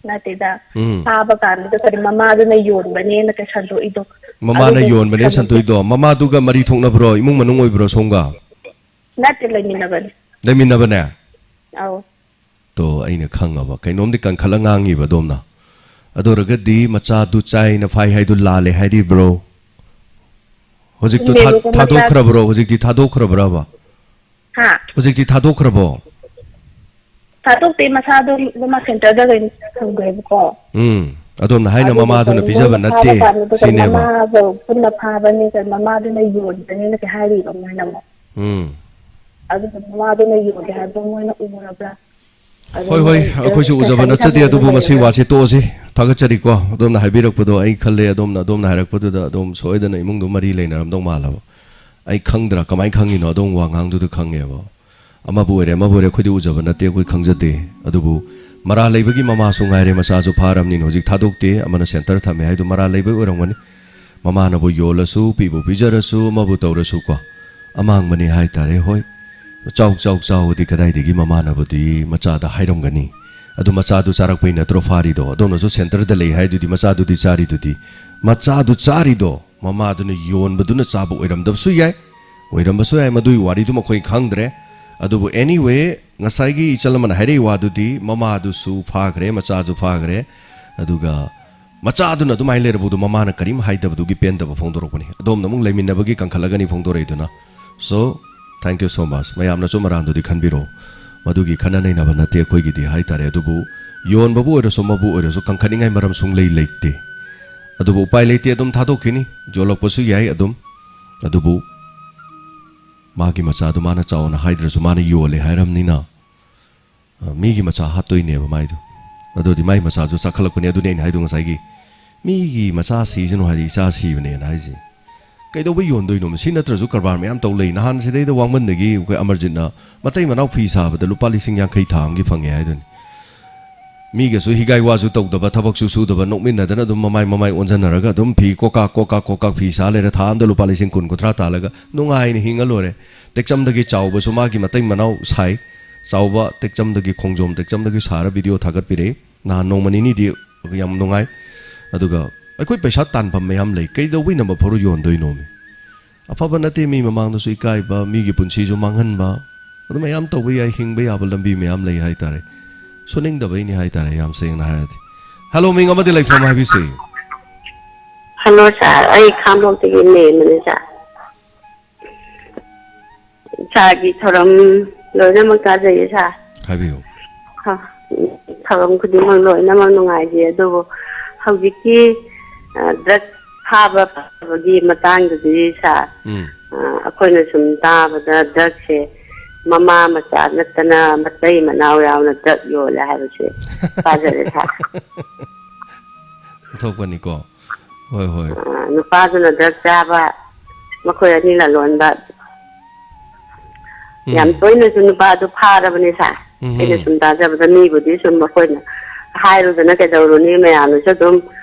ꯅꯠꯇꯦꯗ꯫ ꯎꯝ꯫ ꯐꯥꯕ ꯀꯥꯟꯗꯨꯗ ꯀꯔꯤ ꯃꯃꯥꯗꯨꯅ ꯌꯣꯟꯕꯅꯦꯅ ꯀꯩ ꯁꯟꯗꯣꯛꯏꯗꯣ? ꯃꯃꯥꯅ ꯑꯗꯨꯗꯤ ꯌꯣꯟꯕꯅꯦ ꯁꯟꯗꯣꯛꯏꯗꯣ꯫ ꯃꯃꯥꯗꯨꯒ ꯃꯔꯤ ꯊꯣꯛꯅꯕ꯭ꯔꯣ? ꯏꯃꯨꯡ ꯃꯅꯨꯡ ꯑꯣꯏꯕ꯭ꯔꯣ ꯁꯣꯝꯒ? ꯅꯠꯇꯦ, ꯂꯩꯃꯤꯟꯅꯕꯅꯤ꯫ ꯂꯩꯃꯤꯟꯅꯕꯅꯦ? ꯑꯧ꯫ ꯇꯣ, ꯑꯩꯅ ꯈꯪꯉꯕ ꯀꯩꯅꯣꯝꯗꯤ ꯀꯟꯈꯠꯂ ꯉꯥꯡꯉꯤꯕ ꯑꯗꯣꯝꯅ꯫ ꯑꯗꯨ ꯑꯣꯏꯔꯒꯗꯤ ꯃꯆꯥꯗꯨ ꯆꯥꯏꯅ ꯐꯥꯏ ꯍꯥꯏꯗꯨ ꯂꯥꯜꯂꯦ ꯍꯥꯏꯔꯤꯕ꯭ꯔꯣ? ꯍꯧꯖꯤꯛꯇꯨ ꯊꯥ-, ꯆꯨꯝꯃꯦꯕꯀꯣ, ꯃꯆꯥ ꯊꯥꯗꯣꯛꯈ꯭ꯔꯕ꯭ꯔꯣ? ꯍꯧꯖꯤꯛꯇꯤ ꯊꯥꯗꯣꯛꯈ꯭ꯔꯕ꯭ꯔꯕ? ꯍꯥ? ꯍꯧꯖꯤꯛꯇꯤ ꯊꯥꯗꯣꯛꯈ꯭ꯔꯕꯣ? ꯊꯥꯗꯣꯛꯇꯦ, ꯃꯁꯥꯗꯣ ꯃꯥ ꯁꯦꯟꯇꯔꯗ ꯀꯩꯅꯣ ꯊꯝꯈ꯭ꯔꯦꯕꯀꯣ꯫ ꯎꯝ, ꯑꯗꯣꯝꯅ ꯍꯥꯏꯅ ꯑꯗꯨꯗꯨꯒ ꯃꯃꯥꯗꯨꯅ ꯃꯣꯏꯅ ꯄꯤꯖꯕ ꯐꯥꯕ ꯅꯠꯇꯦ ꯀꯥꯟꯗꯨꯗ ꯀꯩꯅꯣ ꯁꯤꯅꯦꯕ꯫ ꯃꯃꯥꯒ ꯄꯨꯟꯅ ꯐꯥꯕꯅꯦ, ꯀꯩꯅꯣ ꯃꯃꯥꯗꯨꯅ ꯌꯣꯟꯕꯅꯦꯅ ꯀꯩ ꯍꯥꯏꯔꯤꯕ ꯃꯣꯏꯅ ꯑꯃꯨꯛ꯫ ꯎꯝ꯫ ꯑꯗꯨꯒ ꯃꯃꯥꯗꯨꯅ ꯌꯣꯜꯂꯦ ꯍꯥꯏꯕꯗꯣ ꯃꯣꯏꯅ ꯎꯔꯕ꯭ꯔꯥ? ꯑꯗꯨ ꯍꯣꯏ, ꯍꯣꯏ, ꯃꯣꯏ ꯑꯩꯈꯣꯏꯁꯨ ꯎꯖꯕ ꯀꯩꯁꯟ ꯅꯠꯆꯗꯦ, ꯀꯩꯁꯟ ꯑꯗꯨꯕꯨ ꯃꯁꯤ ꯂꯩꯔꯕ꯭ꯔꯥ? ꯋꯥꯁꯦ ꯇꯣꯛꯑꯁꯤ꯫ ꯊꯥꯒꯠꯆꯔꯤꯀꯣ, ꯑꯗꯣꯝꯅ ꯍꯥꯏꯕꯤꯔꯛꯄꯗꯣ꯫ ꯑꯩ ꯈꯜꯂꯦ, ꯑꯗꯣꯝꯅ, ꯑꯗꯣꯝꯅ ꯍꯥꯏꯔꯛꯄꯗꯨꯗ ꯑꯗꯣꯝ ꯁꯣꯏꯗꯅ ꯏꯃꯨꯡꯗꯣ ꯃꯔꯤ ꯂꯩꯅꯔꯝꯗꯧ ꯃꯥꯜꯂꯕ꯫ ꯑꯩ ꯈꯪꯗ꯭ꯔꯥ? ꯀꯃꯥꯏꯅ ꯈꯪꯉꯤꯅꯣ? ꯑꯗꯣꯝ ꯋꯥꯉꯥꯡꯗꯨꯗ ꯈꯪꯉꯦꯕ꯫ ꯑꯃꯕꯨ ꯑꯣꯏꯔꯦ, ꯑꯃꯕꯨ ꯑꯣꯏꯔꯦ, ꯑꯩꯈꯣꯏꯗꯤ ꯎꯖꯕ ꯅꯠꯇꯦ, ꯑꯩꯈꯣꯏ ꯈꯪꯖꯗꯦ꯫ ꯑꯗꯨꯕꯨ ꯃꯔꯥꯜ ꯂꯩꯕꯒꯤ ꯃꯃꯥꯁꯨ ꯉꯥꯏꯔꯦ, ꯃꯆꯥꯁꯨ ꯐꯥꯔꯕꯅꯤꯅ ꯍꯧꯖꯤꯛ ꯊꯥꯗꯣꯛꯇꯦ, ꯑꯃꯅ ꯁꯦꯟꯇꯔ ꯊꯝꯃꯦ ꯍꯥꯏꯗꯨ ꯃꯔꯥꯜ ꯂꯩꯕꯒꯤ ꯑꯣꯏꯔꯝꯒꯅꯤ꯫ ꯃꯃꯥꯅꯕꯨ ꯌꯣꯜꯂꯁꯨ, ꯄꯤꯕꯨ ꯄꯤꯖꯔꯁꯨ, ꯑꯃꯕꯨ ꯇꯧꯔꯁꯨꯀꯣ, ꯑꯃꯥꯡꯕꯅꯤ ꯍꯥꯏꯇꯥꯔꯦ꯫ ꯍꯣꯏ, ꯆꯥꯎ, ꯆꯥꯎ, ꯆꯥꯎꯗꯤ ꯀꯗꯥꯏꯗꯒꯤ ꯃꯃꯥꯅꯕꯨꯗꯤ ꯃꯆꯥꯗ ꯍꯥꯏꯔꯝꯒꯅꯤ? ꯑꯗꯨ ꯃꯆꯥꯗꯨ ꯆꯥꯔꯛꯄꯩ ꯅꯠꯇ꯭ꯔꯣ ꯐꯥꯔꯤꯗꯣ? ꯑꯗꯣꯝꯅꯁꯨ ꯁꯦꯟꯇꯔꯗ ꯂꯩ ꯍꯥꯏꯗꯨꯗꯤ, ꯃꯆꯥꯗꯨꯗꯤ ꯆꯥꯔꯤꯗꯨꯗꯤ꯫ ꯃꯆꯥꯗꯨ ꯆꯥꯔꯤꯗꯣ ꯃꯃꯥꯗꯨꯅ ꯌꯣꯟꯕꯗꯨꯅ ꯆꯥꯕ ꯑꯣꯏꯔꯝꯗꯕꯁꯨ ꯌꯥꯏ, ꯑꯣꯏꯔꯝꯕꯁꯨ ꯌꯥꯏ, ꯃꯗꯨꯒꯤ ꯋꯥꯔꯤꯗꯨꯃ ꯑꯩꯈꯣꯏ ꯈꯪꯗ꯭ꯔꯦ꯫ ꯑꯗꯨꯕꯨ anyway, ꯉꯁꯥꯏꯒꯤ ꯏꯆꯜ ꯑꯃꯅ ꯍꯥꯏꯔꯛꯏ ꯋꯥꯗꯨꯗꯤ, ꯃꯃꯥꯗꯨꯁꯨ ꯐꯥꯈ꯭ꯔꯦ, ꯃꯆꯥꯁꯨ ꯐꯥꯈ꯭ꯔꯦ, ꯑꯗꯨꯒ ꯃꯆꯥꯗꯨꯅ ꯑꯗꯨꯃꯥꯏꯅ ꯂꯩꯔꯕꯗꯨ ꯃꯃꯥꯅ ꯀꯔꯤꯝ ꯍꯥꯏꯗꯕꯗꯨꯒꯤ ꯄꯦꯟꯗꯕ ꯐꯣꯡꯗꯣꯔꯛꯄꯅꯤ꯫ ꯑꯗꯣꯝꯅ ꯑꯃꯨꯛ ꯂꯩꯃꯤꯟꯅꯕꯒꯤ ꯀꯟꯈꯠꯂꯒꯅꯤ ꯐꯣꯡꯗꯣꯔꯛꯏꯗꯨꯅ꯫ So, thank you so much꯫ ꯃꯌꯥꯝꯅꯁꯨ ꯃꯔꯥꯟꯗꯨꯗꯤ ꯈꯟꯕꯤꯔꯣ꯫ ꯃꯗꯨꯒꯤ ꯈꯟꯅ ꯅꯩꯅꯕ ꯅꯠꯇꯦ ꯑꯩꯈꯣꯏꯒꯤꯗꯤ ꯍꯥꯏꯇꯥꯔꯦ꯫ ꯑꯗꯨꯕꯨ ꯌꯣꯟꯕꯕꯨ ꯑꯣꯏꯔꯁꯨ ꯑꯃꯕꯨ ꯑꯣꯏꯔꯁꯨ ꯀꯟꯈꯠꯅꯤꯡꯉꯥꯏ ꯃꯔꯝ ꯁꯨꯡꯂꯩ ꯂꯩꯇꯦ꯫ ꯑꯗꯨꯕꯨ ꯎꯄꯥꯏ ꯂꯩꯇꯦ, ꯑꯗꯨꯝ ꯊꯥꯗꯣꯛꯈꯤꯅꯤ꯫ ꯌꯣꯜꯂꯛꯄꯁꯨ ꯌꯥꯏ ꯑꯗꯨꯝ꯫ ꯑꯗꯨꯕꯨ ꯃꯥꯒꯤ ꯃꯆꯥꯗꯨ ꯃꯥꯅ ꯆꯥꯎꯅ ꯍꯥꯏꯗ꯭ꯔꯁꯨ ꯃꯥꯅ ꯌꯣꯜꯂꯦ ꯍꯥꯏꯔꯝꯅꯤꯅ, ꯑ, ꯃꯤꯒꯤ ꯃꯆꯥ ꯍꯥꯠꯇꯣꯏꯅꯦꯕ ꯃꯥꯏꯗꯣ꯫ ꯑꯗꯨꯗꯤ ꯃꯥꯏ ꯃꯆꯥꯁꯨ ꯆꯥꯈꯠꯂꯛꯄꯅꯦ꯫ ꯑꯗꯨꯅꯦ ꯑꯩꯅ ꯍꯥꯏꯗꯣ ꯉꯁꯥꯏꯒꯤ, "ꯃꯤꯒꯤ ꯃꯆꯥ ꯁꯤꯁꯅꯨ ꯍꯥꯏꯗꯤ ꯏꯆꯥ ꯁꯤꯕꯅꯦꯅ" ꯍꯥꯏꯁꯦ꯫ ꯀꯩꯗꯧꯕꯩ ꯌꯣꯟꯗꯣꯏꯅꯣ? ꯁꯤ ꯅꯠꯇ꯭ꯔꯁꯨ ꯀꯔꯕꯥꯔ ꯃꯌꯥꯝ ꯇꯧ ꯂꯩ꯫ ꯅꯍꯥꯟ ꯁꯤꯗꯩꯗ ꯋꯥꯡꯕꯟꯗꯒꯤ ꯑꯩꯈꯣꯏ ꯑꯃꯔꯖꯤꯠꯅ ꯃꯇꯩ ꯃꯅꯥꯎ ꯐꯤ ꯁꯥꯕꯗ ꯂꯨꯄꯥ ꯂꯤꯁꯤꯡ ꯌꯥꯡꯈꯩ ꯊꯥ ꯑꯃꯒꯤ ꯐꯪꯉꯦ ꯍꯥꯏꯗꯨꯅꯤ꯫ ꯃꯤꯒꯁꯨ ꯍꯤꯒꯥꯏ ꯋꯥꯁꯨ ꯇꯧꯗꯕ, ꯊꯕꯛꯁꯨ ꯁꯨꯗꯕ, ꯅꯣꯛꯃꯤꯟꯅꯗꯅ ꯑꯗꯨꯝ ꯃꯃꯥꯏ ꯃꯃꯥꯏ ꯑꯣꯟꯁꯤꯟꯅꯔꯒ ꯑꯗꯨꯝ ꯐꯤ ꯀꯣꯀꯥꯛ ꯀꯣꯀꯥꯛ ꯀꯣꯀꯥꯛ ꯐꯤ ꯁꯥ ꯂꯩꯔꯦ꯫ ꯊꯥ ꯑꯝꯗ ꯂꯨꯄꯥ ꯂꯤꯁꯤꯡ ꯀꯨꯟ ꯀꯨꯟꯊ꯭ꯔꯥ ꯇꯥꯜꯂꯒ ꯅꯨꯡꯉꯥꯏꯅ ꯍꯤꯡꯉ ꯂꯣꯏꯔꯦ꯫ ꯇꯦꯛꯆꯝꯗꯒꯤ ꯆꯥꯎꯕꯁꯨ ꯃꯥꯒꯤ ꯃꯇꯩ ꯃꯅꯥꯎ ꯁꯥꯏ꯫ ꯆꯥꯎꯕ ꯇꯦꯛꯆꯝꯗꯒꯤ, ꯈꯣꯡꯖꯣꯝ ꯇꯦꯛꯆꯝꯗꯒꯤ ꯁꯥꯔ ꯚꯤꯗꯤꯑꯣ ꯊꯥꯒꯠꯄꯤꯔꯛꯏ꯫ ꯅꯍꯥꯟ ꯅꯣꯡꯃ ꯅꯤꯅꯤꯗꯤ ꯌꯥꯝ ꯅꯨꯡꯉꯥꯏ꯫ ꯑꯗꯨꯒ ꯑꯩꯈꯣꯏ ꯄꯩꯁꯥ ꯇꯥꯟꯐꯝ ꯃꯌꯥꯝ ꯂꯩ, ꯀꯩꯗꯧꯕꯩ ꯅꯝꯕꯔ ꯐꯣꯔ ꯌꯣꯟꯗꯣꯏꯅꯣꯃꯤ? ꯑꯐꯕ ꯅꯠꯇꯦ, ꯃꯤ ꯃꯃꯥꯡꯗꯁꯨ ꯏꯀꯥꯏꯕ, ꯃꯤꯒꯤ ꯄꯨꯟꯁꯤꯁꯨ ꯃꯥꯡꯍꯟꯕ, ꯑꯗꯨ ꯃꯌꯥꯝ ꯇꯧꯕ ꯌꯥꯏ, ꯍꯤꯡꯕ ꯌꯥꯕ ꯂꯝꯕꯤ ꯃꯌꯥꯝ ꯂꯩ ꯍꯥꯏꯇꯥꯔꯦ꯫ ꯁꯨꯅꯤꯡꯗꯕꯩꯅꯤ ꯍꯥꯏꯇꯥꯔꯦ, ꯌꯥꯝ ꯁꯦꯡꯅ ꯍꯥꯏꯔꯗꯤ꯫ ꯍꯜꯂꯣ, ꯃꯤꯡ ꯑꯃꯗꯤ ꯂꯩꯐꯝ ꯍꯥꯏꯕꯤꯁꯤ꯫ ꯍꯜꯂꯣ ꯁꯥꯔ, ꯑꯩ ꯈꯥꯡꯕꯣꯛꯇꯒꯤ ꯃꯦꯝꯅꯦ ꯁꯥꯔ꯫ ꯁꯥꯔꯒꯤ ꯊꯧꯔꯝ ꯂꯣꯏꯅꯃꯛ ꯇꯥꯖꯩꯌꯦ ꯁꯥꯔ꯫ ꯍꯥꯏꯕꯤꯌꯨ꯫ ꯍ, ꯊꯧꯔꯝ ꯈꯨꯗꯤꯡꯃꯛ ꯂꯣꯏꯅꯃꯛ ꯅꯨꯡꯉꯥꯏꯖꯩ, ꯑꯗꯨꯕꯨ ꯍꯧꯖꯤꯛꯀꯤ, ꯑ, ꯗ꯭ꯔꯒ ꯐꯥꯕ ꯐꯕꯒꯤ ꯃꯇꯥꯡꯗꯗꯤ ꯁꯥꯔ, ꯎꯝ꯫ ꯑ, ꯑꯩꯈꯣꯏꯅ ꯁꯨꯝ ꯇꯥꯕꯗ ꯗ꯭ꯔꯒꯁꯦ ꯃꯃꯥ ꯃꯆꯥ ꯅꯠꯇꯅ ꯃꯇꯩ ꯃꯅꯥꯎ ꯌꯥꯎꯅ ꯗ꯭ꯔꯒ ꯌꯣꯜꯂꯦ ꯍꯥꯏꯕꯁꯦ ꯇꯥꯖꯔꯦ ꯁꯥꯔ꯫ ꯑꯣꯟꯊꯣꯛꯄꯅꯤꯀꯣ꯫ ꯍꯣꯏ, ꯍꯣꯏ꯫ ꯑ, ꯅꯨꯄꯥꯗꯨꯅ ꯗ꯭ꯔꯒ ꯆꯥꯕ, ꯃꯈꯣꯏ ꯑꯅꯤ ꯂꯂꯣꯟꯕ꯫ ꯎꯝ꯫ ꯌꯥꯝ ꯇꯣꯏꯅꯁꯨ ꯅꯨꯄꯥꯗꯨ ꯐꯥꯔꯕꯅꯦ ꯁꯥꯔ꯫ ꯎꯝ꯫ ꯑꯩꯅ ꯁꯨꯝ ꯇꯥꯖꯕꯗ ꯃꯤꯕꯨꯗꯤ ꯁꯨꯝ ꯃꯈꯣꯏꯅ ꯍꯥꯏꯔꯨꯗꯅ ꯀꯩꯗꯧꯔꯨꯅꯤ, ꯃꯌꯥꯝꯅꯁꯨ ꯑꯗꯨꯝ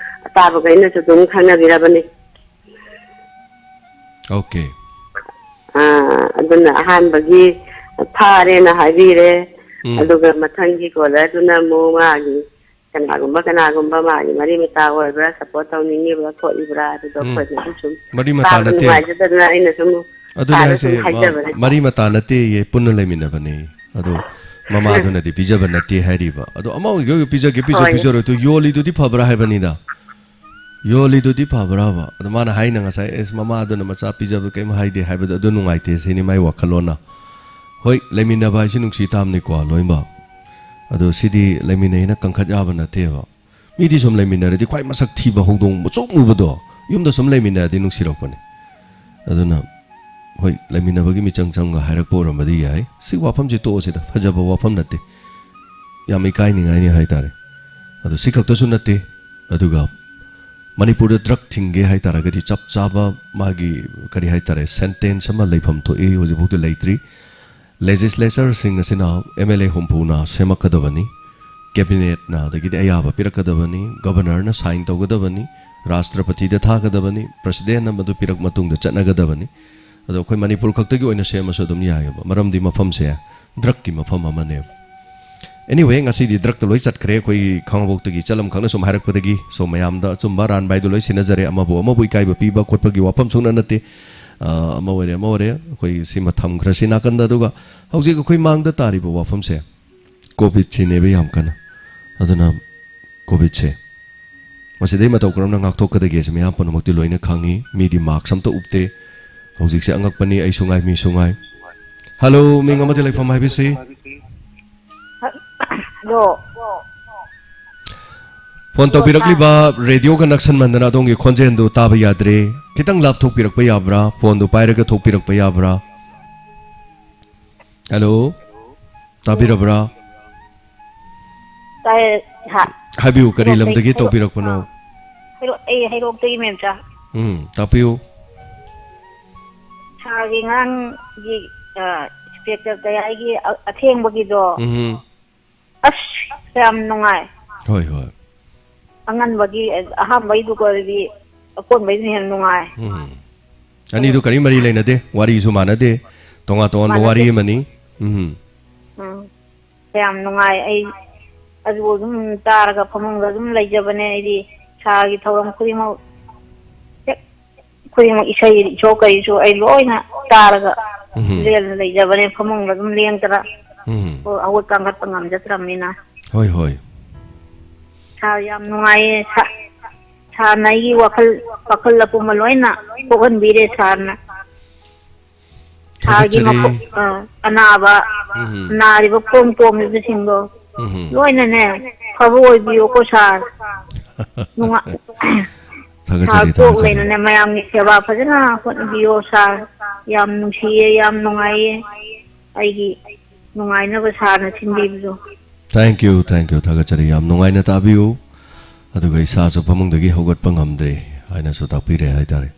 ꯑꯇꯥꯕꯈꯩꯅꯁꯨ ꯑꯗꯨꯝ ꯈꯪꯅꯕꯤꯔꯕꯅꯤ꯫ ꯑꯣꯀꯦ꯫ ꯑ, ꯑꯗꯨꯅ ꯑꯍꯥꯟꯕꯒꯤ ꯐꯥꯔꯦꯅ ꯍꯥꯏꯕꯤꯔꯦ꯫ ꯎꯝ꯫ ꯑꯗꯨꯒ ꯃꯊꯪꯒꯤ ꯀꯣꯂꯔꯗꯨꯅ ꯑꯃꯨꯛ ꯃꯥꯒꯤ ꯀꯅꯥꯒꯨꯝꯕ, ꯀꯅꯥꯒꯨꯝꯕ ꯃꯥꯒꯤ ꯃꯔꯤ ꯃꯇꯥ ꯑꯣꯏꯕ꯭ꯔꯥ, ꯁꯞꯄꯣꯔꯠ ꯇꯧꯅꯤꯡꯉꯤꯕ꯭ꯔꯥ, ꯊꯣꯛꯏꯕ꯭ꯔꯥ, ꯑꯗꯨꯗꯣ ꯎꯝ꯫ ꯑꯩꯈꯣꯏꯅ ꯑꯗꯨꯝ ꯁꯨꯝ ꯃꯔꯤ ꯃꯇꯥ ꯇꯥꯕꯗ ꯅꯠꯇꯦ꯫ ꯅꯨꯡꯉꯥꯏꯖꯗꯗꯅ ꯑꯩꯅ ꯁꯨꯝ ꯑꯗꯨꯅꯦ ꯁꯥꯔꯗ ꯍꯥꯏꯁꯦ, ꯁꯨꯝ ꯃ-, ꯍꯥꯏꯖꯕꯅꯦ꯫ ꯃꯔꯤ ꯃꯇꯥ ꯅꯠꯇꯦꯌꯦ, ꯄꯨꯟꯅ ꯂꯩꯃꯤꯟꯅꯕꯅꯦ꯫ ꯑꯗꯣ ꯃꯃꯥꯗꯨꯅꯗꯤ ꯄꯤꯖꯕ ꯅꯠꯇꯦ ꯍꯥꯏꯔꯤꯕ꯫ ꯑꯗꯣ ꯑꯃ ꯑꯣꯏꯒꯦ ꯑꯣꯏꯒꯦ ꯄꯤꯖꯒꯦ, ꯄꯤꯖ-, ꯍꯣꯏ꯫ ꯄꯤꯖꯔꯣꯏ꯫ ꯑꯗꯨ ꯌꯣꯜꯂꯤꯗꯨꯗꯤ ꯐꯕ꯭ꯔꯥ ꯍꯥꯏꯕꯅꯤꯗ꯫ ꯌꯣꯜꯂꯤꯗꯨꯗꯤ ꯐꯕ꯭ꯔꯥꯕ? ꯑꯗꯣ ꯃꯥꯅ ꯍꯥꯏꯅ ꯉꯁꯥꯏ, "ꯑꯦꯁ, ꯃꯃꯥꯗꯨꯅ ꯃꯆꯥ ꯄꯤꯖꯕꯗ ꯀꯩꯝ ꯍꯥꯏꯗꯦ" ꯍꯥꯏꯕꯗꯣ, ꯑꯗꯨ ꯅꯨꯡꯉꯥꯏꯇꯦ ꯁꯤꯅꯤ ꯃꯥꯏ ꯋꯥꯈꯜꯂꯣꯟꯅ꯫ ꯍꯣꯏ, ꯂꯩꯃꯤꯟꯅꯕ ꯍꯥꯏꯁꯤ ꯅꯨꯡꯁꯤ ꯇꯥꯕꯅꯤꯀꯣ ꯂꯣꯏꯅꯃꯛ꯫ ꯑꯗꯣ ꯁꯤꯗꯤ ꯂꯩꯃꯤꯟꯅꯩꯅ ꯀꯟꯈꯠ ꯌꯥꯕ ꯅꯠꯇꯦꯕ꯫ ꯃꯤꯗꯤ ꯁꯨꯝ ꯂꯩꯃꯤꯟꯅꯔꯗꯤ ꯈ꯭ꯋꯥꯏ ꯃꯁꯛ ꯊꯤꯕ ꯍꯧꯗꯣꯡ ꯃꯨꯁꯨꯛ ꯃꯨꯕꯗꯣ ꯌꯨꯝꯗ ꯁꯨꯝ ꯂꯩꯃꯤꯟꯅꯔꯗꯤ ꯅꯨꯡꯁꯤꯔꯛꯄꯅꯦ꯫ ꯑꯗꯨꯅ ꯍꯣꯏ, ꯂꯩꯃꯤꯟꯅꯕꯒꯤ ꯃꯤꯆꯪ ꯆꯪꯒ ꯍꯥꯏꯔꯛꯄ ꯑꯣꯏꯔꯝꯕꯗꯤ ꯌꯥꯏ꯫ ꯁꯤ ꯋꯥꯐꯝꯁꯦ ꯇꯣꯛꯑꯁꯤꯗ, ꯐꯖꯕ ꯋꯥꯐꯝ ꯅꯠꯇꯦ꯫ ꯌꯥꯝ ꯏꯀꯥꯏꯅꯤꯡꯉꯥꯏꯅꯤ ꯍꯥꯏꯇꯥꯔꯦ꯫ ꯑꯗꯣ ꯁꯤ ꯈꯛꯇꯁꯨ ꯅꯠꯇꯦ꯫ ꯑꯗꯨꯒ ꯃꯅꯤꯄꯨꯔꯗ ꯗ꯭ꯔꯒ ꯊꯤꯡꯒꯦ ꯍꯥꯏꯇꯥꯔꯒꯗꯤ ꯆꯞ ꯆꯥꯕ ꯃꯥꯒꯤ, ꯀꯔꯤ ꯍꯥꯏꯇꯥꯔꯦ, ꯁꯦꯟꯇꯦꯟꯁ ꯑꯃ ꯂꯩꯐꯝ ꯊꯣꯛꯏ, ꯍꯧꯖꯤꯛꯐꯥꯎꯗꯤ ꯂꯩꯇ꯭ꯔꯤ꯫ ꯂꯦꯖꯤꯁꯂꯦꯆꯔꯁꯤꯡ ꯑꯁꯤꯅ ꯑꯦꯝ ꯑꯦꯜ ꯑꯦ ꯍꯨꯝꯐꯨꯅ ꯁꯦꯝꯃꯛꯀꯗꯕꯅꯤ, ꯀꯦꯕꯤꯅꯦꯠꯅ ꯑꯗꯒꯤꯗꯤ ꯑꯌꯥꯕ ꯄꯤꯔꯛꯀꯗꯕꯅꯤ, ꯒꯕꯔꯅꯔꯅ ꯁꯥꯏꯟ ꯇꯧꯒꯗꯕꯅꯤ, ꯔꯥꯁꯇ꯭ꯔꯄꯇꯤꯗ ꯊꯥꯒꯗꯕꯅꯤ, ꯄ꯭ꯔꯁꯤꯗꯦꯟꯅ ꯃꯗꯨ ꯄꯤꯔꯛ ꯃꯇꯨꯡꯗ ꯆꯠꯅꯒꯗꯕꯅꯤ꯫ ꯑꯗꯣ ꯑꯩꯈꯣꯏ ꯃꯅꯤꯄꯨꯔ ꯈꯛꯇꯒꯤ ꯑꯣꯏꯅ ꯁꯦꯝꯃꯁꯨ ꯑꯗꯨꯝ ꯌꯥꯏꯑꯕ, ꯃꯔꯝꯗꯤ ꯃꯐꯝꯁꯦ ꯗ꯭ꯔꯒꯀꯤ ꯃꯐꯝ ꯑꯃꯅꯦꯕ꯫ Anyway, ꯉꯁꯤꯗꯤ ꯗ꯭ꯔꯒꯇ ꯂꯣꯏ ꯆꯠꯈ꯭ꯔꯦ꯫ ꯑꯩꯈꯣꯏꯒꯤ ꯈꯥꯉꯕꯣꯛꯇꯒꯤ ꯏꯆꯜ ꯑꯃꯈꯛꯅ ꯁꯨꯝ ꯍꯥꯏꯔꯛꯄꯗꯒꯤ, ꯁꯣ ꯃꯌꯥꯝꯗ ꯑꯆꯨꯝꯕ ꯑꯔꯥꯟꯕ ꯍꯥꯏꯗꯣ ꯂꯣꯏ ꯁꯤꯟꯅꯖꯔꯦ꯫ ꯑꯃꯕꯨ ꯑꯃꯕꯨ ꯏꯀꯥꯏꯕ ꯄꯤꯕ ꯈꯣꯠꯄꯒꯤ ꯋꯥꯐꯝ ꯁꯨꯡꯅ ꯅꯠꯇꯦ꯫ ꯑ, ꯑꯃ ꯑꯣꯏꯔꯦ, ꯑꯃ ꯑꯣꯏꯔꯦ, ꯑꯩꯈꯣꯏ ꯁꯤꯃ ꯊꯝꯈ꯭ꯔꯁꯤ ꯅꯥꯀꯟꯗ꯫ ꯑꯗꯨꯒ ꯍꯧꯖꯤꯛ ꯑꯩꯈꯣꯏ ꯃꯥꯡꯗ ꯇꯥꯔꯤꯕ ꯋꯥꯐꯝꯁꯦ ꯀꯣꯚꯤꯗꯁꯤꯅꯦꯕ ꯌꯥꯝ ꯀꯟꯅ꯫ ꯑꯗꯨꯅ ꯀꯣꯚꯤꯗꯁꯦ ꯃꯁꯤꯗꯩ ꯃꯇꯧ ꯀꯔꯝꯅ ꯉꯥꯛꯊꯣꯛꯀꯗꯒꯦꯁꯦ ꯃꯌꯥꯝ ꯄꯨꯝꯅꯃꯛꯇꯤ ꯂꯣꯏꯅ ꯈꯪꯉꯤ꯫ ꯃꯤꯗꯤ ꯃꯥꯛꯁ ꯑꯝꯇ ꯎꯞꯇꯦ꯫ ꯍꯧꯖꯤꯛꯁꯦ ꯑꯉꯛꯄꯅꯤ, ꯑꯩꯁꯨ ꯉꯥꯏ, ꯃꯤꯁꯨ ꯉꯥꯏ꯫ ꯍꯜꯂꯣ, ꯃꯤꯡ ꯑꯃꯗꯤ ꯂꯩꯐꯝ ꯍꯥꯏꯕꯤꯁꯤ꯫ ꯍꯜꯂꯣ꯫ ꯐꯣꯟ ꯍꯜꯂꯣ, ꯇꯧꯕꯤꯔꯛꯂꯤꯕ ꯔꯦꯗꯤꯑꯣꯒ ꯅꯛꯁꯟꯃꯟꯗꯅ ꯑꯗꯣꯝꯒꯤ ꯈꯣꯟꯖꯦꯜꯗꯨ ꯇꯥꯕ ꯌꯥꯗ꯭ꯔꯦ꯫ ꯈꯤꯇꯪ ꯂꯥꯞꯊꯣꯛꯄꯤꯔꯛꯄ ꯌꯥꯕ꯭ꯔꯥ? ꯐꯣꯟꯗꯨ ꯄꯥꯏꯔꯒ ꯊꯣꯛꯄꯤꯔꯛꯄ ꯌꯥꯕ꯭ꯔꯥ? ꯍꯜꯂꯣ? ꯇꯥꯕꯤꯔꯕ꯭ꯔꯥ? ꯇꯥꯏꯌꯦ, ꯁꯥ-, ꯍꯥꯏꯕꯤꯌꯨ, ꯀꯔꯤ ꯍꯩꯔꯣꯛꯇꯒꯤ, ꯂꯝꯗꯒꯤ ꯍꯩꯔꯣꯛ-, ꯇꯧꯕꯤꯔꯛꯄꯅꯣ? ꯍꯩꯔꯣꯛ-, ꯑꯩ ꯍꯩꯔꯣꯛꯇꯒꯤ, ꯃꯦꯝꯆꯥ꯫ ꯎꯝ, ꯇꯥꯛꯄꯤꯌꯨ꯫ ꯁꯥꯔꯒꯤ ꯉꯔꯥꯡꯒꯤ, ꯑ, ꯏꯟꯁꯄꯦꯛꯇꯔ ꯀꯌꯥꯒꯤ ꯑ-, ꯑꯊꯦꯡꯕꯒꯤꯗꯣ꯫ ꯎꯝ꯫ ꯑꯁ, ꯌꯥꯝ ꯅꯨꯡꯉꯥꯏ꯫ ꯍꯣꯏ, ꯍꯣꯏ꯫ ꯑꯉꯟꯕꯒꯤ, ꯑꯍꯥꯟꯕꯩꯗꯨꯒꯗꯤ ꯑꯀꯣꯟꯕꯩꯗꯨꯅ ꯍꯦꯟꯅ ꯅꯨꯡꯉꯥꯏ꯫ ꯎꯝ꯫ ꯑꯅꯤꯗꯨ ꯀꯔꯤ ꯃꯔꯤ ꯂꯩꯅꯗꯦ, ꯋꯥꯔꯤꯁꯨ ꯃꯥꯟꯅꯗꯦ, ꯇꯣꯉꯥꯟ ꯇꯣꯉꯥꯟꯕ ꯃꯥꯟꯅꯗꯦ꯫ ꯋꯥꯔꯤ ꯑꯃꯅꯤ꯫ ꯎꯝ꯫ ꯎꯝ꯫ ꯌꯥꯝ ꯅꯨꯡꯉꯥꯏ꯫ ꯑꯩ ꯑꯗꯨ ꯑꯗꯨꯝ ꯇꯥꯔꯒ ꯐꯃꯨꯡꯗ ꯑꯗꯨꯝ ꯂꯩꯖꯕꯅꯦ꯫ ꯑꯩꯗꯤ ꯁꯥꯔꯒꯤ ꯊꯧꯔꯝ ꯈꯨꯗꯤꯡꯃꯛ ꯍꯦꯛ ꯈꯨꯗꯤꯡꯃꯛ, ꯏꯁꯩ ꯏꯁꯣ ꯀꯔꯤꯁꯨ ꯑꯩ ꯂꯣꯏꯅ ꯇꯥꯔꯒ ꯎꯝ꯫ ꯂꯦꯜ ꯂꯩꯖꯕꯅꯦ, ꯐꯃꯨꯡꯗ ꯑꯗꯨꯝ ꯂꯦꯡꯗꯅ꯫ ꯎꯝ꯫ ꯍꯣ-, ꯍꯧꯒꯠ ꯀꯥꯡꯈꯠꯄ ꯉꯝꯖꯗ꯭ꯔꯕꯅꯤꯅ꯫ ꯍꯣꯏ, ꯍꯣꯏ꯫ ꯁꯥꯔ, ꯌꯥꯝ ꯅꯨꯡꯉꯥꯏꯌꯦ꯫ ꯁꯥ-, ꯁꯥꯔꯅ ꯑꯩꯒꯤ ꯋꯥꯈꯜ, ꯋꯥꯈꯜ ꯑꯄꯨꯝꯕ ꯂꯣꯏꯅ ꯀꯣꯛꯍꯟꯕꯤꯔꯦ ꯁꯥꯔꯅ꯫ ꯁꯥꯔꯒꯤ ꯊꯥꯒꯠꯆꯔꯤ꯫ ꯃꯈꯣ-, ꯑ, ꯑꯅꯥꯕ, ꯎꯝ꯫ ꯅꯥꯔꯤꯕ ꯈꯣꯡ ꯇꯣꯡꯂꯤꯕꯁꯤꯡꯗꯣ ꯎꯝ꯫ ꯂꯣꯏꯅꯅꯦ ꯐꯕ ꯑꯣꯏꯕꯤꯌꯨꯀꯣ ꯁꯥꯔ꯫ ꯅꯨꯡꯉꯥ-, ꯊꯥꯒꯠꯆꯔꯤ, ꯁꯥꯔ ꯀꯣꯛ ꯊꯥꯒꯠꯆꯔꯤ꯫ ꯂꯩꯅꯅꯦ ꯃꯌꯥꯝꯒꯤ ꯁꯦꯕꯥ ꯐꯖꯅ ꯍꯣꯠꯅꯕꯤꯌꯣ ꯁꯥꯔ꯫ ꯌꯥꯝ ꯅꯨꯡꯁꯤꯌꯦ, ꯌꯥꯝ ꯅꯨꯡꯉꯥꯏꯌꯦ꯫ ꯑꯩꯒꯤ ꯅꯨꯡꯉꯥꯏꯅꯕ ꯁꯥꯔꯅ ꯁꯤꯟꯕꯤꯕꯗꯣ꯫ Thank you, thank you, ꯊꯥꯒꯠꯆꯔꯤ꯫ ꯌꯥꯝ ꯅꯨꯡꯉꯥꯏꯅ ꯇꯥꯕꯤꯌꯨ꯫ ꯑꯗꯨꯒ ꯏꯁꯥꯁꯨ ꯐꯃꯨꯡꯗꯒꯤ ꯍꯧꯒꯠꯄ ꯉꯝꯗ꯭ꯔꯦ ꯍꯥꯏꯅꯁꯨ ꯇꯥꯛꯄꯤꯔꯦ ꯍꯥꯏꯇꯥꯔꯦ꯫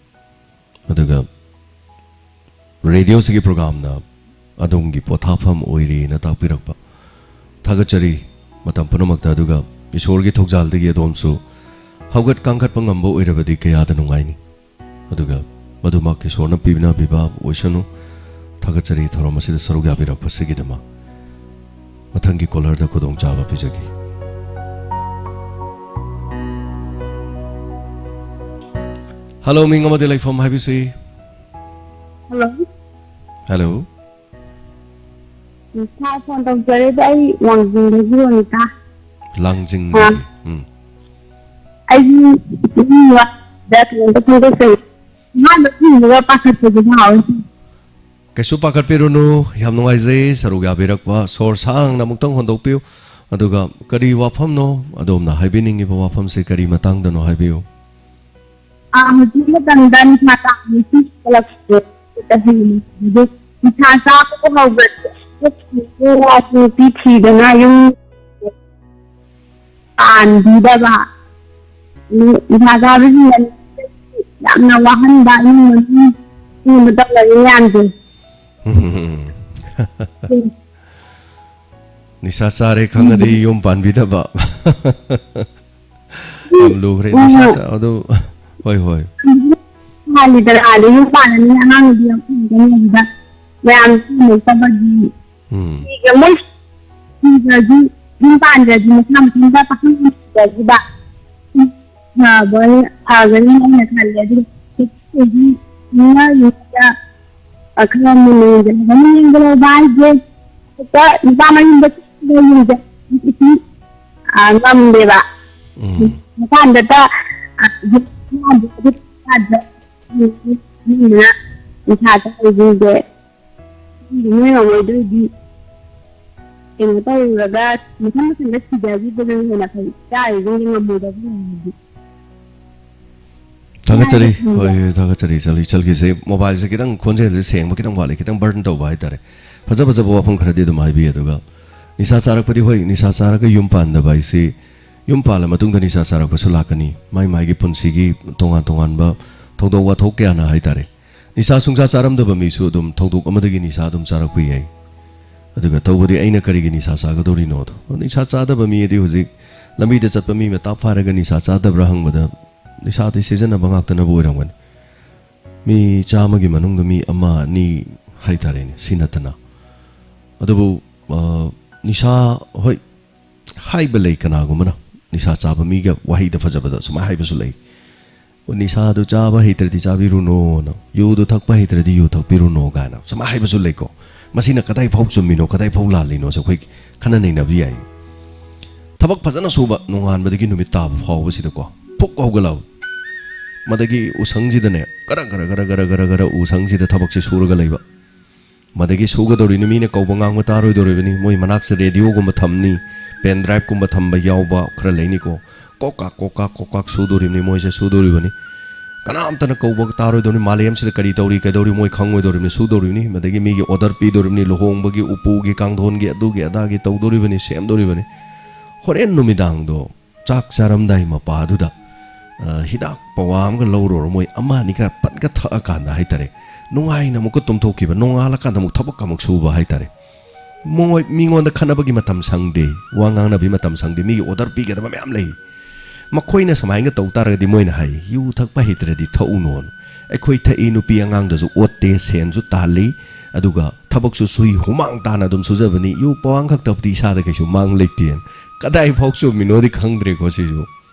ꯑꯗꯨꯒ ꯔꯦꯗꯤꯑꯣꯁꯤꯒꯤ ꯄ꯭ꯔꯣꯒꯥꯝꯅ ꯑꯗꯣꯝꯒꯤ ꯄꯣꯊꯥꯐꯝ ꯑꯣꯏꯔꯦꯅ ꯇꯥꯛꯄꯤꯔꯛꯄ꯫ ꯊꯥꯒꯠꯆꯔꯤ ꯃꯇꯝ ꯄꯨꯝꯅꯃꯛꯇ꯫ ꯑꯗꯨꯒ ꯏꯁꯣꯔꯒꯤ ꯊꯧꯖꯥꯜꯗꯒꯤ ꯑꯗꯣꯝꯁꯨ ꯍꯧꯒꯠ ꯀꯥꯡꯈꯠꯄ ꯉꯝꯕ ꯑꯣꯏꯔꯕꯗꯤ ꯀꯌꯥꯗ ꯅꯨꯡꯉꯥꯏꯅꯤ꯫ ꯑꯗꯨꯒ ꯃꯗꯨꯃꯛ ꯏꯁꯣꯔꯅ ꯄꯤꯕꯤꯅꯕꯤꯕ ꯑꯣꯏꯁꯅꯨ꯫ ꯊꯥꯒꯠꯆꯔꯤ ꯊꯧꯔꯝ ꯑꯁꯤꯗ ꯁꯔꯨꯛ ꯌꯥꯕꯤꯔꯛꯄꯁꯤꯒꯤꯗꯃꯛ꯫ ꯃꯊꯪꯒꯤ ꯀꯣꯂꯔꯗ ꯈꯨꯗꯣꯡꯆꯥꯕ ꯄꯤꯖꯒꯦ꯫ ꯍꯜꯂꯣ, ꯃꯤꯡ ꯑꯃꯗꯤ ꯂꯩꯐꯝ ꯍꯥꯏꯕꯤꯁꯤ꯫ ꯍꯜꯂꯣ꯫ ꯍꯜꯂꯣ꯫ ꯎꯝ, ꯁꯥꯔ, ꯐꯣꯟ ꯇꯧꯖꯔꯛꯏꯁꯦ ꯑꯩ ꯋꯥꯡꯖꯤꯡꯗꯒꯤ ꯔꯣꯅꯤꯇꯥ꯫ ꯂꯥꯡꯖꯤꯡꯗꯒꯤ꯫ ꯑꯥ꯫ ꯎꯝ꯫ ꯑꯩꯒꯤ ꯏꯃꯨꯡ ꯋꯥꯗ ꯀꯩꯅꯣꯝꯇ ꯐꯣꯡꯗꯣꯛꯆꯒꯦ꯫ ꯑꯍꯥꯟꯕ ꯊꯦꯡꯅꯕ ꯄꯥꯈꯠꯄꯁꯦ ꯁꯥꯔ ꯍꯣꯏ꯫ ꯀꯩꯁꯨ ꯄꯥꯈꯠꯄꯤꯔꯨꯅꯨ, ꯌꯥꯝ ꯅꯨꯡꯉꯥꯏꯖꯩ ꯁꯔꯨꯛ ꯌꯥꯕꯤꯔꯛꯄ꯫ ꯁꯣꯔ ꯁꯥꯡꯅ ꯑꯃꯨꯛꯇꯪ ꯍꯣꯟꯗꯣꯛꯄꯤꯌꯨ꯫ ꯑꯗꯨꯒ ꯀꯔꯤ ꯋꯥꯐꯝꯅꯣ? ꯑꯗꯣꯝꯅ ꯍꯥꯏꯕꯤꯅꯤꯡꯉꯤꯕ ꯋꯥꯐꯝꯁꯦ ꯀꯔꯤ ꯃꯇꯥꯡꯗꯅꯣ ꯍꯥꯏꯕꯤꯌꯨ꯫ ꯑꯥ, ꯍꯧꯖꯤꯛ ꯃꯇꯝꯗ ꯅꯤꯁꯥ ꯆꯥꯕꯁꯤ ꯍꯦꯟꯒꯠꯂꯛꯄꯁꯦ ꯍꯦꯟꯅ ꯍꯧꯖꯤꯛ ꯅꯤꯁꯥ ꯆꯥꯕ ꯍꯧꯕꯁꯦ ꯅꯨꯄꯤ ꯊꯤꯗꯅ ꯌꯨꯝ ꯄꯥꯟꯕꯤꯗꯕ, ꯅꯤꯁꯥ ꯆꯥꯕꯁꯤꯡꯅ ꯌꯥꯝꯅ ꯋꯥꯍꯟꯕ ꯏꯃꯨꯡ ꯃꯅꯨꯡ ꯁꯤꯒꯨꯝꯕ ꯇꯧꯅꯔꯤ ꯃꯌꯥꯝꯁꯦ꯫ ꯅꯤꯁꯥ ꯆꯥꯔꯦ ꯈꯪꯉꯗꯤ ꯌꯨꯝ ꯄꯥꯟꯕꯤꯗꯕ꯫ ꯌꯥꯝ ꯂꯨꯈ꯭ꯔꯦ꯫ ꯎꯝ꯫ ꯅꯤꯁꯥ ꯆꯥ-, ꯑꯗꯨ, ꯍꯣꯏ, ꯍꯣꯏ꯫ ꯍꯥꯏꯗꯅ ꯑꯥꯗ ꯌꯨꯝ ꯄꯥꯜꯂꯅꯤ, ꯑꯉꯥꯡ ꯅꯨꯄꯤ ꯑꯃ ꯐꯪꯒꯅꯤ ꯑꯗꯨꯗ ꯃꯌꯥꯝ ꯁꯤꯟꯅꯔꯛꯇꯕꯒꯤ ꯎꯝ꯫ ꯁꯤꯒ ꯃꯣꯏ ꯁꯤꯗꯒꯤ ꯌꯨꯝ ꯄꯥꯟꯗ꯭ꯔꯗꯤ ꯃꯁꯥ ꯃꯊꯟꯇ ꯄꯥꯈꯪ ꯁꯤꯗꯈꯤꯕ ꯐꯕ ꯐꯒꯅꯤ ꯍꯥꯏꯅ ꯈꯜꯂꯦ꯫ ꯑꯗꯨꯒ ꯑꯩꯈꯣꯏꯒꯤ ꯏꯃꯥ ꯌꯨꯝꯗ ꯈꯔ ꯃꯨꯟꯅ ꯌꯦꯡꯁꯤꯜꯂꯒ, ꯃꯨꯟꯅ ꯌꯦꯡꯁꯤꯜꯍꯧꯕ ꯍꯥꯏꯁꯦ ꯍꯦꯛꯇ ꯅꯨꯄꯥ ꯃꯌꯨꯝꯗ ꯆꯠꯂꯒ ꯌꯦꯡꯁꯤꯟꯕꯗꯤ, ꯑ, ꯉꯝꯗꯦꯕ꯫ ꯎꯝ꯫ ꯃꯄꯥꯟꯗꯇ, ꯑ, ꯌꯥꯗ꯭ꯔꯦ, ꯑꯗꯨ ꯌꯥꯗ꯭ꯔꯦ꯫ ꯃꯤꯅ ꯅꯤꯁꯥ ꯆꯥꯔꯤꯁꯤꯡꯁꯦ ꯈꯪꯗꯦ, ꯅꯣꯏ ꯃꯃꯥꯏꯗꯨꯗꯤ ꯀꯩꯅꯣ ꯇꯧꯔꯒ ꯃꯊꯟ ꯃꯊꯟꯇ ꯁꯤꯖꯈꯤꯕꯗꯨꯅ ꯍꯦꯟꯅ ꯐꯩ꯫ ꯆꯥꯔꯤꯁꯤꯡꯁꯦ ꯉꯝꯃꯣꯏꯗꯕ ꯂꯩꯔꯗꯤ꯫ ꯊꯥꯒꯠꯆꯔꯤ꯫ ꯍꯣꯏ, ꯊꯥꯒꯠꯆꯔꯤ꯫ ꯆꯠꯂꯤ ꯆꯠꯈꯤꯁꯦ꯫ ꯃꯣꯕꯥꯏꯜꯁꯦ ꯈꯤꯇꯪ ꯈꯣꯟꯖꯦꯜꯁꯦ ꯁꯦꯡꯕ ꯈꯤꯇꯪ ꯋꯥꯠꯂꯤ, ꯈꯤꯇꯪ ꯕꯔꯟ ꯇꯧꯕ ꯍꯥꯏꯇꯥꯔꯦ꯫ ꯐꯖ ꯐꯖꯕ ꯋꯥꯐꯝ ꯈꯔꯗꯤ ꯑꯗꯨꯝ ꯍꯥꯏꯕꯤ꯫ ꯑꯗꯨꯒ ꯅꯤꯁꯥ ꯆꯥꯔꯛꯄꯗꯤ ꯍꯣꯏ, ꯅꯤꯁꯥ ꯆꯥꯔꯒ ꯌꯨꯝ ꯄꯥꯟꯗꯕ ꯍꯥꯏꯁꯤ, ꯌꯨꯝ ꯄꯥꯜꯂ ꯃꯇꯨꯡꯗ ꯅꯤꯁꯥ ꯆꯥꯔꯛꯄꯁꯨ ꯂꯥꯛꯀꯅꯤ꯫ ꯃꯥꯏ ꯃꯥꯏꯒꯤ ꯄꯨꯟꯁꯤꯒꯤ ꯇꯣꯉꯥꯟ ꯇꯣꯉꯥꯟꯕ ꯊꯧꯗꯣꯛ ꯋꯥꯊꯣꯛ ꯀꯌꯥꯅ ꯍꯥꯏꯇꯥꯔꯦ꯫ ꯅꯤꯁꯥ ꯁꯨꯡꯆꯥ ꯆꯥꯔꯝꯗꯕ ꯃꯤꯁꯨ ꯑꯗꯨꯝ ꯊꯧꯗꯣꯛ ꯑꯃꯗꯒꯤ ꯅꯤꯁꯥ ꯑꯗꯨꯝ ꯆꯥꯔꯛꯄ ꯌꯥꯏ꯫ ꯑꯗꯨꯒ ꯇꯧꯕꯗꯤ ꯑꯩꯅ ꯀꯔꯤꯒꯤ ꯅꯤꯁꯥ ꯆꯥꯒꯗꯧꯔꯤꯅꯣꯗꯣ꯫ ꯅꯤꯁꯥ ꯆꯥꯗꯕ ꯃꯤ ꯑꯗꯤ ꯍꯧꯖꯤꯛ ꯂꯝꯕꯤꯗ ꯆꯠꯄ ꯃꯤ ꯃꯇꯥꯞ ꯐꯥꯔꯒ ꯅꯤꯁꯥ ꯆꯥꯗꯕ꯭ꯔꯥ ꯍꯪꯕꯗ ꯅꯤꯁꯥꯗꯤ ꯁꯤꯖꯤꯟꯅꯕ ꯉꯥꯛꯇꯅꯕꯨ ꯑꯣꯏꯔꯝꯒꯅꯤ꯫ ꯃꯤ ꯆꯥꯝꯃꯒꯤ ꯃꯅꯨꯡꯗ ꯃꯤ ꯑꯃ ꯑꯅꯤ ꯍꯥꯏꯇꯥꯔꯦꯅꯦ, ꯁꯤ ꯅꯠꯇꯅ꯫ ꯑꯗꯨꯕꯨ, ꯑ, ꯅꯤꯁꯥ, ꯍꯣꯏ, ꯍꯥꯏꯕ ꯂꯩ, ꯀꯅꯥꯒꯨꯝꯕꯅ ꯅꯤꯁꯥ ꯆꯥꯕ ꯃꯤꯒ ꯋꯥꯍꯩꯗ ꯐꯖꯕꯗ ꯁꯨꯃꯥꯏꯅ ꯍꯥꯏꯕꯁꯨ ꯂꯩ, "ꯑꯣ, ꯅꯤꯁꯥꯗꯨ ꯆꯥꯕ ꯍꯩꯇ꯭ꯔꯗꯤ ꯆꯥꯕꯤꯔꯨꯅꯣꯅ, ꯌꯨꯗꯨ ꯊꯛꯄ ꯍꯩꯇ꯭ꯔꯗꯤ ꯌꯨ ꯊꯛꯄꯤꯔꯨꯅꯣ" ꯀꯥꯏꯅ ꯁꯨꯃꯥꯏꯅ ꯍꯥꯏꯕꯁꯨ ꯂꯩꯀꯣ꯫ ꯃꯁꯤꯅ ꯀꯗꯥꯏ ꯐꯥꯎ ꯆꯨꯝꯃꯤꯅꯣ, ꯀꯗꯥꯏ ꯐꯥꯎ ꯂꯥꯜꯂꯤꯅꯣꯁꯦ ꯑꯩꯈꯣꯏ ꯈꯟꯅ ꯅꯩꯅꯕ ꯌꯥꯏ꯫ ꯊꯕꯛ ꯐꯖꯅ ꯁꯨꯕ, ꯅꯣꯡꯉꯥꯟꯕꯗꯒꯤ ꯅꯨꯃꯤꯠ ꯇꯥꯕ ꯐꯥꯎꯕꯁꯤꯗꯀꯣ, ꯐꯨꯛ ꯍꯧꯒꯠꯂꯛꯑꯕ, ꯃꯗꯒꯤ ꯎꯁꯪꯁꯤꯗꯅꯦ ꯒꯔ ꯒꯔ ꯒꯔ ꯒꯔ ꯒꯔ ꯒꯔ ꯎꯁꯪꯁꯤꯗ ꯊꯕꯛꯁꯦ ꯁꯨꯔꯒ ꯂꯩꯕ꯫ ꯃꯗꯒꯤ ꯁꯨꯒꯗꯧꯔꯤꯅꯤ, ꯃꯤꯅ ꯀꯧꯕ ꯉꯥꯡꯕ ꯇꯥꯔꯣꯏꯗꯧꯔꯤꯕꯅꯤ꯫ ꯃꯣꯏ ꯃꯅꯥꯛꯁꯤꯗ ꯔꯦꯗꯤꯑꯣꯒꯨꯝꯕ ꯊꯝꯅꯤ, ꯄꯦꯟ ꯗ꯭ꯔꯥꯏꯚꯀꯨꯝꯕ ꯊꯝꯕ ꯌꯥꯎꯕ ꯈꯔ ꯂꯩꯅꯤꯀꯣ꯫ ꯀꯣꯛ ꯀꯥꯛ ꯀꯣꯛ ꯀꯥꯛ ꯀꯣꯛ ꯀꯥꯛ ꯁꯨꯗꯣꯔꯤꯕꯅꯤ, ꯃꯣꯏꯁꯦ ꯁꯨꯗꯣꯔꯤꯕꯅꯤ꯫ ꯀꯅꯥꯝꯇꯅ ꯀꯧꯕ ꯇꯥꯔꯣꯏꯗꯧꯔꯤꯕꯅꯤ, ꯃꯥꯂꯦꯝꯁꯤꯗ ꯀꯔꯤ ꯇꯧꯔꯤ ꯀꯩꯗꯧꯔꯤ ꯃꯣꯏ ꯈꯪꯉꯣꯏꯗꯧꯔꯤꯕꯅꯤ, ꯁꯨꯗꯧꯔꯤꯕꯅꯤ꯫ ꯃꯗꯒꯤ ꯃꯤꯒꯤ ꯑꯣꯔꯗꯔ ꯄꯤꯗꯧꯔꯤꯕꯅꯤ, ꯂꯨꯍꯣꯡꯕꯒꯤ ꯎꯄꯨꯒꯤ ꯀꯥꯡꯊꯣꯟꯒꯤ ꯑꯗꯨꯒꯤ ꯑꯗꯥꯒꯤ ꯇꯧꯗꯧꯔꯤꯕꯅꯤ, ꯁꯦꯝꯗꯧꯔꯤꯕꯅꯤ꯫ ꯍꯣꯔꯦꯟ ꯅꯨꯃꯤꯗꯥꯡꯗꯣ ꯆꯥꯛ ꯆꯥꯔꯝꯗꯥꯏ ꯃꯄꯥꯗꯨꯗ, ꯑ, ꯍꯤꯗꯥꯛ ꯄꯋꯥ ꯑꯃꯒ ꯂꯧꯔꯨꯔ ꯃꯣꯏ ꯑꯃ ꯑꯅꯤꯒ ꯄꯠꯀ ꯊꯛꯑꯀꯥꯟꯗ ꯍꯥꯏꯇꯥꯔꯦ, ꯅꯨꯡꯉꯥꯏꯅ ꯑꯃꯨꯛꯀ ꯇꯨꯝꯊꯣꯛꯈꯤꯕ, ꯅꯣꯡꯉꯥꯜꯂꯀꯥꯟꯗ ꯑꯃꯨꯛ ꯊꯕꯛ ꯑꯃꯨꯛ ꯁꯨꯕ ꯍꯥꯏꯇꯥꯔꯦ꯫ ꯃꯣꯏ ꯃꯤꯉꯣꯟꯗ ꯈꯠꯅꯕꯒꯤ ꯃꯇꯝ ꯁꯪꯗꯦ, ꯋꯥ ꯉꯥꯡꯅꯕꯒꯤ ꯃꯇꯝ ꯁꯪꯗꯦ, ꯃꯤꯒꯤ ꯑꯣꯔꯗꯔ ꯄꯤꯒꯗꯕ ꯃꯌꯥꯝ ꯂꯩ꯫ ꯃꯈꯣꯏꯅ ꯁꯨꯃꯥꯏꯅ ꯇꯧ ꯇꯥꯔꯒꯗꯤ ꯃꯣꯏꯅ ꯍꯥꯏ, "ꯌꯨ ꯊꯛꯄ ꯍꯩꯇ꯭ꯔꯗꯤ ꯊꯛꯎꯅꯣꯅ"꯫ ꯑꯩꯈꯣꯏ ꯊꯛꯏ, ꯅꯨꯄꯤ ꯑꯉꯥꯡꯗꯁꯨ ꯑꯣꯠꯇꯦ, ꯁꯦꯟꯁꯨ ꯇꯥꯜꯂꯤ, ꯑꯗꯨꯒ ꯊꯕꯛꯁꯨ ꯁꯨꯏ, ꯍꯨꯃꯥꯡ ꯇꯥꯅ ꯑꯗꯨꯝ ꯁꯨꯖꯕꯅꯤ꯫ ꯌꯨ ꯄꯋꯥ ꯈꯛꯇꯕꯨꯗꯤ ꯏꯁꯥꯗ ꯀꯩꯁꯨ ꯃꯥꯡ ꯂꯩꯇꯦꯅ꯫ ꯀꯗꯥꯏ ꯐꯥꯎ ꯆꯨꯝꯃꯤꯅꯣꯗꯤ ꯈꯪꯗ꯭ꯔꯦꯀꯣ ꯁꯤꯁꯨ꯫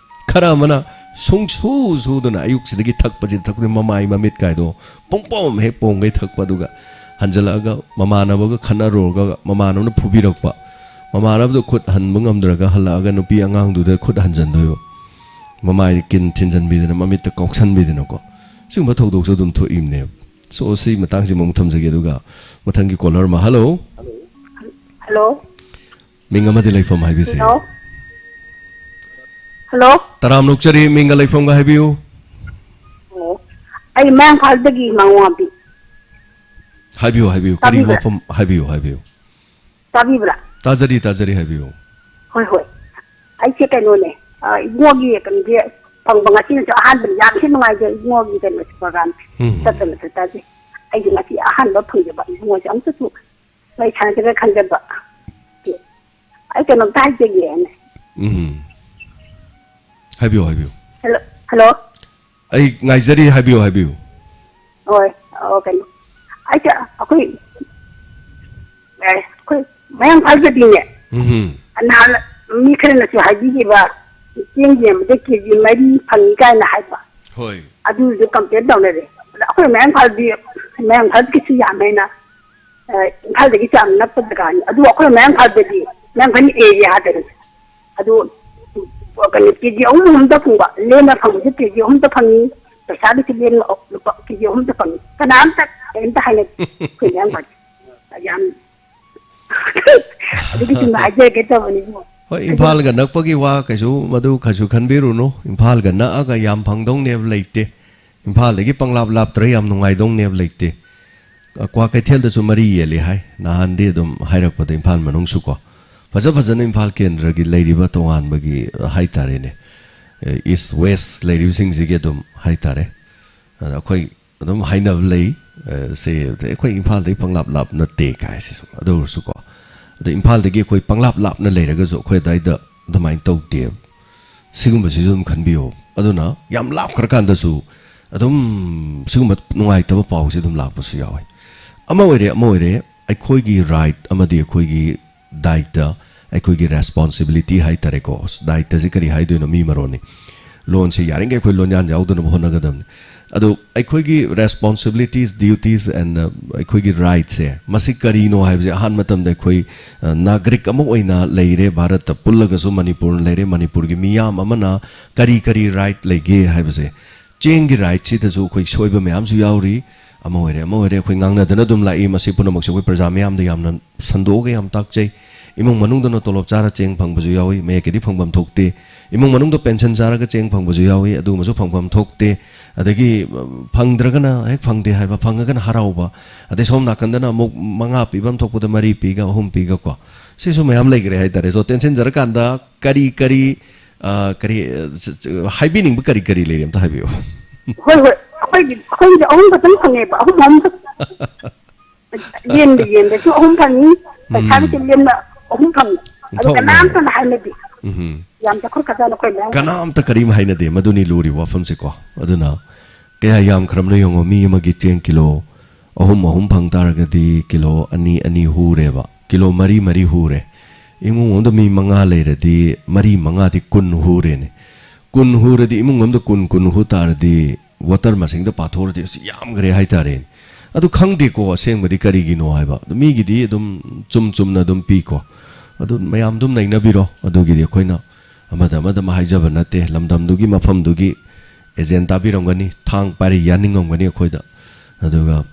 ꯈꯔ ꯑꯃꯅ ꯁꯨꯡꯁꯨ ꯁꯨꯗꯅ ꯑꯌꯨꯛꯁꯤꯗꯒꯤ ꯊꯛꯄꯁꯤ ꯊꯛꯄꯁꯤ ꯃꯃꯥꯏ ꯃꯃꯤꯠ ꯀꯥꯏꯗꯣ ꯄꯨꯡꯄꯣꯝ ꯍꯦꯛ ꯄꯣꯝꯈꯩ ꯊꯛꯄ, ꯑꯗꯨꯒ ꯍꯟꯖꯜꯂꯛꯑꯒ ꯃꯃꯥꯟꯅꯕꯒ ꯈꯠꯅꯔꯨꯔꯒ ꯃꯃꯥꯟꯅꯕꯅ ꯐꯨꯕꯤꯔꯛꯄ, ꯃꯃꯥꯟꯅꯕꯗꯣ ꯈꯨꯠ ꯍꯟꯕ ꯉꯝꯗ꯭ꯔꯒ ꯍꯜꯂꯛꯑꯒ ꯅꯨꯄꯤ ꯑꯉꯥꯡꯗꯨꯗ ꯈꯨꯠ ꯍꯟꯖꯟꯗꯣꯏꯕ꯫ ꯃꯃꯥꯏ ꯀꯤꯟ ꯊꯤꯟꯖꯟꯕꯤꯗꯅ, ꯃꯃꯤꯠꯇ ꯀꯥꯎꯁꯟꯕꯤꯗꯅꯀꯣ, ꯁꯤꯒꯨꯝꯕ ꯊꯧꯗꯣꯛꯁꯨ ꯑꯗꯨꯝ ꯊꯣꯛꯏꯕꯅꯦꯕ꯫ ꯁꯣ, ꯁꯤ ꯃꯇꯥꯡꯁꯤꯃ ꯑꯃꯨꯛ ꯊꯝꯖꯒꯦ, ꯑꯗꯨꯒ ꯃꯊꯪꯒꯤ ꯀꯣꯂꯔ ꯑꯃ꯫ ꯍꯜꯂꯣ꯫ ꯍꯜꯂꯣ꯫ ꯃꯤꯡ ꯑꯃꯗꯤ ꯂꯩꯐꯝ ꯍꯥꯏꯕꯤꯁꯦ꯫ ꯍꯜꯂꯣ꯫ ꯍꯜꯂꯣ꯫ ꯇꯔꯥꯝꯅ ꯑꯣꯛꯆꯔꯤ, ꯃꯤꯡꯒ ꯂꯩꯐꯝꯒ ꯍꯥꯏꯕꯤꯌꯨ꯫ ꯑꯣ, ꯑꯩ ꯃꯌꯥꯡ ꯏꯝꯐꯥꯜꯗꯒꯤ ꯃꯉꯣꯟꯕꯤ꯫ ꯍꯥꯏꯕꯤꯌꯨ, ꯍꯥꯏꯕꯤꯌꯨ꯫ ꯀꯔꯤ ꯇꯥꯕꯤꯕ꯭ꯔꯥ? ꯋꯥꯐꯝ? ꯍꯥꯏꯕꯤꯌꯨ, ꯍꯥꯏꯕꯤꯌꯨ꯫ ꯇꯥꯕꯤꯕ꯭ꯔꯥ? ꯇꯥꯖꯔꯤ, ꯇꯥꯖꯔꯤ, ꯍꯥꯏꯕꯤꯌꯨ꯫ ꯍꯣꯏ, ꯍꯣꯏ꯫ ꯑꯩꯁꯦ ꯀꯩꯅꯣꯅꯦ, ꯑ, ꯏꯕꯨꯡꯉꯣꯒꯤ ꯀꯩꯅꯣꯁꯦ ꯐꯪꯕ ꯉꯁꯤꯅꯁꯨ ꯑꯍꯥꯟꯕꯅꯤ꯫ ꯌꯥꯝ ꯊꯤ ꯅꯨꯡꯉꯥꯏꯖꯩ ꯏꯕꯨꯡꯉꯣꯒꯤ ꯀꯩꯅꯣꯁꯦ, ꯄ꯭ꯔꯣꯒ꯭ꯔꯥꯝ ꯎꯝ꯫ ꯆꯠꯇꯅ ꯆꯠꯇꯁꯦ꯫ ꯑꯩꯁꯦ ꯉꯁꯤ ꯑꯍꯥꯟꯕ ꯐꯪꯖꯕ ꯏꯕꯨꯡꯉꯣꯁꯦ ꯑꯃꯨꯛꯇꯁꯨ ꯋꯥꯔꯤ ꯁꯥꯟꯅꯖꯔ ꯈꯟꯖꯕ꯫ ꯑꯩ ꯀꯩꯅꯣꯝꯇ ꯍꯥꯏꯖꯒꯦꯅꯦ꯫ ꯎꯝ꯫ ꯍꯥꯏꯕꯤꯌꯨ, ꯍꯥꯏꯕꯤꯌꯨ꯫ Hello, hello. ꯑꯩ ꯉꯥꯏꯖꯔꯤ, ꯍꯥꯏꯕꯤꯌꯨ, ꯍꯥꯏꯕꯤꯌꯨ꯫ ꯍꯣꯏ, ꯑꯣ, ꯀꯩꯅꯣ, ꯑꯩꯁꯦ ꯑꯩꯈꯣꯏ, ꯑꯦ, ꯑꯩꯈꯣꯏ ꯃꯌꯥꯡ ꯏꯝꯐꯥꯜꯗꯗꯤꯅꯦ, ꯎꯝ꯫ ꯅꯍꯥꯟ ꯃꯤ ꯈꯔꯅꯁꯨ ꯍꯥꯏꯕꯤꯈꯤꯕ, ꯆꯦꯡ ꯌꯦꯟꯕꯗ ꯀꯦ ꯖꯤ ꯃꯔꯤ ꯐꯪꯉꯤ ꯀꯥꯏꯅ ꯍꯥꯏꯕ꯫ ꯍꯣꯏ꯫ ꯑꯗꯨꯁꯨ ꯀꯝꯄ꯭ꯂꯦꯟ ꯇꯧꯅꯔꯦ꯫ ꯑꯗ ꯑꯩꯈꯣꯏ ꯃꯌꯥꯡ ꯏꯝꯐꯥꯜꯗꯤ, ꯃꯌꯥꯡ ꯏꯝꯐꯥꯜꯗꯤ ꯀꯩꯁꯨ ꯌꯥꯝꯃꯦꯅ, ꯑ, ꯏꯝꯐꯥꯜꯗꯒꯤ ꯆꯥꯝ ꯅꯛꯄ ꯖꯒꯥꯅꯤ꯫ ꯑꯗꯨ ꯑꯩꯈꯣꯏ ꯃꯌꯥꯡ ꯏꯝꯐꯥꯜꯗꯗꯤ, ꯃꯌꯥꯡ ꯏꯝꯐꯥꯜ ꯑꯦꯔꯤꯌꯥꯗꯅꯤ꯫ ꯑꯗꯨ, ꯀꯩꯅꯣ, ꯀꯦ ꯖꯤ ꯑꯍꯨꯝ ꯑꯍꯨꯝꯇ ꯐꯪꯕ, ꯂꯦꯝꯅ ꯐꯪꯕꯁꯨ ꯀꯦ ꯖꯤ ꯑꯍꯨꯝꯇ ꯐꯪꯉꯤ, ꯄꯩꯁꯥꯒꯤꯁꯨ ꯂꯦꯝꯅ ꯂꯨꯄꯥ ꯀꯦ ꯖꯤ ꯑꯍꯨꯝꯇ ꯐꯪꯉꯤ꯫ ꯀꯅꯥꯝꯇ ꯀꯩꯝꯇ ꯍꯥꯏꯅꯗꯦ꯫ ꯑꯩꯈꯣꯏ ꯃꯌꯥꯡ ꯏꯝꯐꯥꯜꯗꯤ ꯌꯥꯝ ꯑꯗꯨꯒꯤ ꯁꯨꯝ ꯍꯥꯏꯖꯒꯦ ꯇꯧꯕꯅꯤ ꯏꯕꯨꯡꯉꯣ꯫ ꯍꯣꯏ, ꯑꯗꯨ ꯏꯝꯐꯥꯜꯒ ꯅꯛꯄꯒꯤ ꯋꯥ ꯀꯩꯁꯨ, ꯃꯗꯨ ꯀꯩꯁꯨ ꯈꯟꯕꯤꯔꯨꯅꯨ꯫ ꯏꯝꯐꯥꯜꯒ ꯅꯛꯑꯒ ꯌꯥꯝ ꯐꯪꯗꯧꯅꯦꯕ ꯂꯩꯇꯦ꯫ ꯏꯝꯐꯥꯜꯗꯒꯤ ꯄꯪꯂꯥꯞ ꯂꯥꯞꯇ꯭ꯔ ꯌꯥꯝ ꯅꯨꯡꯉꯥꯏꯗꯧꯅꯦꯕ ꯂꯩꯇꯦ꯫ ꯀ꯭ꯋꯥꯀꯩꯊꯦꯜꯗꯁꯨ ꯃꯔꯤ ꯌꯦꯜꯂꯤ ꯍꯥꯏ, ꯅꯍꯥꯟꯗꯤ ꯑꯗꯨꯝ ꯍꯥꯏꯔꯛꯄꯗ, ꯏꯝꯐꯥꯜ ꯃꯅꯨꯡꯁꯨꯀꯣ꯫ ꯐꯖ ꯐꯖꯅ ꯏꯝꯐꯥꯜ ꯀꯦꯟꯗ꯭ꯔꯒꯤ ꯂꯩꯔꯤꯕ ꯇꯣꯉꯥꯟꯕꯒꯤ, ꯑ, ꯍꯥꯏꯇꯥꯔꯦꯅꯦ, ꯑ, ꯏꯁ ꯋꯦꯁ ꯂꯩꯔꯤꯕꯁꯤꯡꯁꯤꯒꯤ ꯑꯗꯨꯝ ꯍꯥꯏꯇꯥꯔꯦ꯫ ꯑꯗ ꯑꯩꯈꯣꯏ ꯑꯗꯨꯝ ꯍꯥꯏꯅꯕ ꯂꯩ, ꯑ, ꯁꯦ, ꯑꯩꯈꯣꯏ ꯏꯝꯐꯥꯜꯗꯒꯤ ꯄꯪꯂꯥꯞ ꯂꯥꯞ ꯅꯠꯇꯦ ꯀꯥꯏꯁꯦ ꯁꯨꯝ꯫ ꯑꯗꯨ ꯑꯣꯏꯔꯁꯨꯀꯣ, ꯑꯗꯣ ꯏꯝꯐꯥꯜꯗꯒꯤ ꯑꯩꯈꯣꯏ ꯄꯪꯂꯥꯞ ꯂꯥꯞꯅ ꯂꯩꯔꯒꯁꯨ ꯑꯩꯈꯣꯏ ꯑꯗꯥꯏꯗ ꯑꯗꯨꯃꯥꯏꯅ ꯇꯧꯗꯦꯕ꯫ ꯁꯤꯒꯨꯝꯕꯁꯤꯁꯨ ꯑꯗꯨꯝ ꯈꯟꯕꯤꯌꯣ꯫ ꯑꯗꯨꯅ ꯌꯥꯝ ꯂꯥꯞꯈ꯭ꯔꯀꯥꯟꯗꯁꯨ ꯑꯗꯨꯝ ꯁꯤꯒꯨꯝꯕ ꯅꯨꯡꯉꯥꯏꯇꯕ ꯄꯥꯎꯁꯦ ꯑꯗꯨꯝ ꯂꯥꯛꯄꯁꯨ ꯌꯥꯎꯋꯦ꯫ ꯑꯃ ꯑꯣꯏꯔꯦ, ꯑꯃ ꯑꯣꯏꯔꯦ, ꯑꯩꯈꯣꯏꯒꯤ ꯔꯥꯏꯠ ꯑꯃꯗꯤ ꯑꯩꯈꯣꯏꯒꯤ ꯗꯥꯏꯇ, ꯑꯩꯈꯣꯏꯒꯤ ꯔꯦꯁꯄꯣꯟꯁꯤꯕꯤꯂꯤꯇꯤ ꯍꯥꯏ ꯇꯥꯔꯦꯀꯣ꯫ ꯑꯁ, ꯗꯥꯏꯇꯁꯦ ꯀꯔꯤ ꯍꯥꯏꯗꯣꯏꯅꯣ? ꯃꯤ ꯃꯔꯣꯟꯅꯤ꯫ ꯂꯣꯟꯁꯦ ꯌꯥꯔꯤꯈꯩ ꯑꯩꯈꯣꯏ ꯂꯣꯟꯌꯥꯟ ꯌꯥꯎꯗꯅꯕ ꯍꯣꯠꯅꯒꯗꯕꯅꯤ꯫ ꯑꯗꯣ ꯑꯩꯈꯣꯏꯒꯤ responsibilities, duties and, ꯑ, ꯑꯩꯈꯣꯏꯒꯤ rightꯁꯦ ꯃꯁꯤ ꯀꯔꯤꯅꯣ ꯍꯥꯏꯕꯁꯦ ꯑꯍꯥꯟꯕ ꯃꯇꯝꯗ ꯑꯩꯈꯣꯏ, ꯑ, ꯅꯥꯒꯔꯤꯛ ꯑꯃ ꯑꯣꯏꯅ ꯂꯩꯔꯦ, ꯚꯥꯔꯠꯇ ꯄꯨꯜꯂꯒꯁꯨ ꯃꯅꯤꯄꯨꯔ ꯂꯩꯔꯦ, ꯃꯅꯤꯄꯨꯔꯒꯤ ꯃꯤꯌꯥꯝ ꯑꯃꯅ ꯀꯔꯤ ꯀꯔꯤ right ꯂꯩꯒꯦ ꯍꯥꯏꯕꯁꯦ꯫ ꯆꯦꯡꯒꯤ rightꯁꯤꯗꯁꯨ ꯑꯩꯈꯣꯏ ꯁꯣꯏꯕ ꯃꯌꯥꯝꯁꯨ ꯌꯥꯎꯔꯤ꯫ ꯑꯃ ꯑꯣꯏꯔꯦ, ꯑꯃ ꯑꯣꯏꯔꯦ, ꯑꯩꯈꯣꯏ ꯉꯥꯡꯅꯗꯅ ꯑꯗꯨꯝ ꯂꯥꯛꯏ꯫ ꯃꯁꯤ ꯄꯨꯝꯅꯃꯛꯁꯦ ꯑꯩꯈꯣꯏ ꯄ꯭ꯔꯖꯥ ꯃꯤꯌꯥꯝꯗ ꯌꯥꯝꯅ ꯁꯟꯗꯣꯛꯑꯒ ꯌꯥꯝ ꯇꯥꯛꯆꯩ꯫ ꯏꯃꯨꯡ ꯃꯅꯨꯡꯗꯅ ꯇꯣꯂꯣꯞ ꯆꯥꯔ ꯆꯦꯡ ꯐꯪꯕꯁꯨ ꯌꯥꯎꯏ, ꯃꯌꯦꯛꯀꯤꯗꯤ ꯐꯪꯐꯝ ꯊꯣꯛꯇꯦ꯫ ꯏꯃꯨꯡ ꯃꯅꯨꯡꯗ pension ꯆꯥꯔꯒ ꯆꯦꯡ ꯐꯪꯕꯁꯨ ꯌꯥꯎꯏ, ꯑꯗꯨꯒꯨꯝꯕꯁꯨ ꯐꯪꯐꯝ ꯊꯣꯛꯇꯦ꯫ ꯑꯗꯒꯤ, ꯑ, ꯐꯪꯗ꯭ꯔꯒꯅ ꯍꯦꯛ ꯐꯪꯗꯦ ꯍꯥꯏꯕ, ꯐꯪꯉꯒꯅ ꯍꯔꯥꯎꯕ꯫ ꯑꯗꯩ ꯁꯣꯝ ꯅꯥꯀꯟꯗꯅ ꯑꯃꯨꯛ ꯃꯉꯥ ꯄꯤꯐꯝ ꯊꯣꯛꯄꯗ ꯃꯔꯤ ꯄꯤꯒ, ꯑꯍꯨꯝ ꯄꯤꯒ ꯀꯣ꯫ ꯁꯤꯁꯨ ꯃꯌꯥꯝ ꯂꯩꯈ꯭ꯔꯦ ꯍꯥꯏꯇꯥꯔꯦ꯫ So, ꯇꯦꯟꯁꯤꯟꯖꯔꯀꯥꯟꯗ ꯀꯔꯤ ꯀꯔꯤ, ꯑ, ꯀꯔꯤ, ꯑ, ꯁ-, ꯁ-, ꯍꯥꯏꯕꯤꯅꯤꯡꯕ ꯀꯔꯤ ꯀꯔꯤ ꯂꯩꯔꯤ ꯑꯝꯇ ꯍꯥꯏꯕꯤꯌꯨ꯫ ꯍꯣꯏ, ꯍꯣꯏ꯫ ꯑꯩꯈꯣꯏꯒꯤ, ꯑꯩꯈꯣꯏꯒꯤꯗꯤ ꯑꯍꯨꯝ ꯈꯛꯇꯪ ꯐꯪꯉꯦꯕ, ꯑꯍꯨꯝ, ꯑꯍꯨꯝ ꯈꯛ꯫ ꯂꯦꯟꯕ ꯌꯦꯟꯕꯁꯨ ꯑꯍꯨꯝ ꯐꯪꯉꯤ, ꯄꯩꯁꯥꯒꯤꯁꯨ ꯎꯝ꯫ ꯂꯦꯟꯕ ꯑꯍꯨꯝ ꯐꯪꯉꯤ꯫ ꯑꯗꯨ ꯑꯣꯟꯊꯣꯛꯅ꯫ ꯀꯅꯥꯝꯇꯅ ꯍꯥꯏꯅꯗꯦ꯫ ꯎꯝꯍꯨꯝ꯫ ꯌꯥꯝ ꯆꯥꯎꯈꯠꯈ꯭ꯔꯖꯥꯠꯅꯤ ꯑꯩꯈꯣꯏ ꯂꯩꯔꯥꯡ꯫ ꯀꯅꯥꯝꯇ ꯀꯔꯤꯝ ꯍꯥꯏꯅꯗꯦ꯫ ꯃꯗꯨꯅꯤ ꯂꯨꯔꯤꯕ ꯋꯥꯐꯝꯁꯦꯀꯣ꯫ ꯑꯗꯨꯅ ꯀꯌꯥ ꯌꯥꯝꯈ꯭ꯔꯕꯅꯣ ꯌꯦꯡꯉꯣ, ꯃꯤ ꯑꯃꯒꯤ ꯆꯦꯡ ꯀꯤꯂꯣ ꯑꯍꯨꯝ, ꯑꯍꯨꯝ ꯐꯪ ꯇꯥꯔꯒꯗꯤ ꯀꯤꯂꯣ ꯑꯅꯤ, ꯑꯅꯤ ꯍꯨꯔꯦꯕ, ꯀꯤꯂꯣ ꯃꯔꯤ, ꯃꯔꯤ ꯍꯨꯔꯦ꯫ ꯏꯃꯨꯡ ꯑꯃꯗ ꯃꯤ ꯃꯉꯥ ꯂꯩꯔꯗꯤ ꯃꯔꯤ ꯃꯉꯥꯗꯤ ꯀꯨꯟ ꯍꯨꯔꯦꯅꯦ꯫ ꯀꯨꯟ ꯍꯨꯔꯗꯤ, ꯏꯃꯨꯡ ꯑꯃꯗ ꯀꯨꯟ, ꯀꯨꯟ ꯍꯨ ꯇꯥꯔꯗꯤ, voter ꯃꯁꯤꯡꯗ ꯄꯥꯊꯣꯛꯑꯗꯤ ꯑꯁ ꯌꯥꯝꯈ꯭ꯔꯦ ꯍꯥꯏꯇꯥꯔꯦꯅꯦ꯫ ꯑꯗꯨ ꯈꯪꯗꯦꯀꯣ, ꯑꯁꯦꯡꯕꯗꯤ ꯀꯔꯤꯒꯤꯅꯣ ꯍꯥꯏꯕ꯫ ꯑꯗꯨ ꯃꯤꯒꯤꯗꯤ ꯑꯗꯨꯝ ꯆꯨꯝ ꯆꯨꯝꯅ ꯑꯗꯨꯝ ꯄꯤꯀꯣ꯫ ꯑꯗꯨ ꯃꯌꯥꯝ ꯑꯗꯨꯝ ꯅꯩꯅꯕꯤꯔꯣ꯫ ꯑꯗꯨꯒꯤꯗꯤ ꯑꯩꯈꯣꯏꯅ ꯑꯃꯗ ꯑꯃꯗ ꯑꯃ ꯍꯥꯏꯖꯕ ꯅꯠꯇꯦ꯫ ꯂꯝꯗꯝꯗꯨꯒꯤ, ꯃꯐꯝꯗꯨꯒꯤ agent ꯇꯥꯕꯤꯔꯝꯒꯅꯤ, ꯊꯥꯡ ꯄꯥꯏꯔ ꯌꯥꯅꯤꯡꯉꯝꯒꯅꯤ ꯑꯩꯈꯣꯏꯗ꯫ ꯑꯗꯨꯒ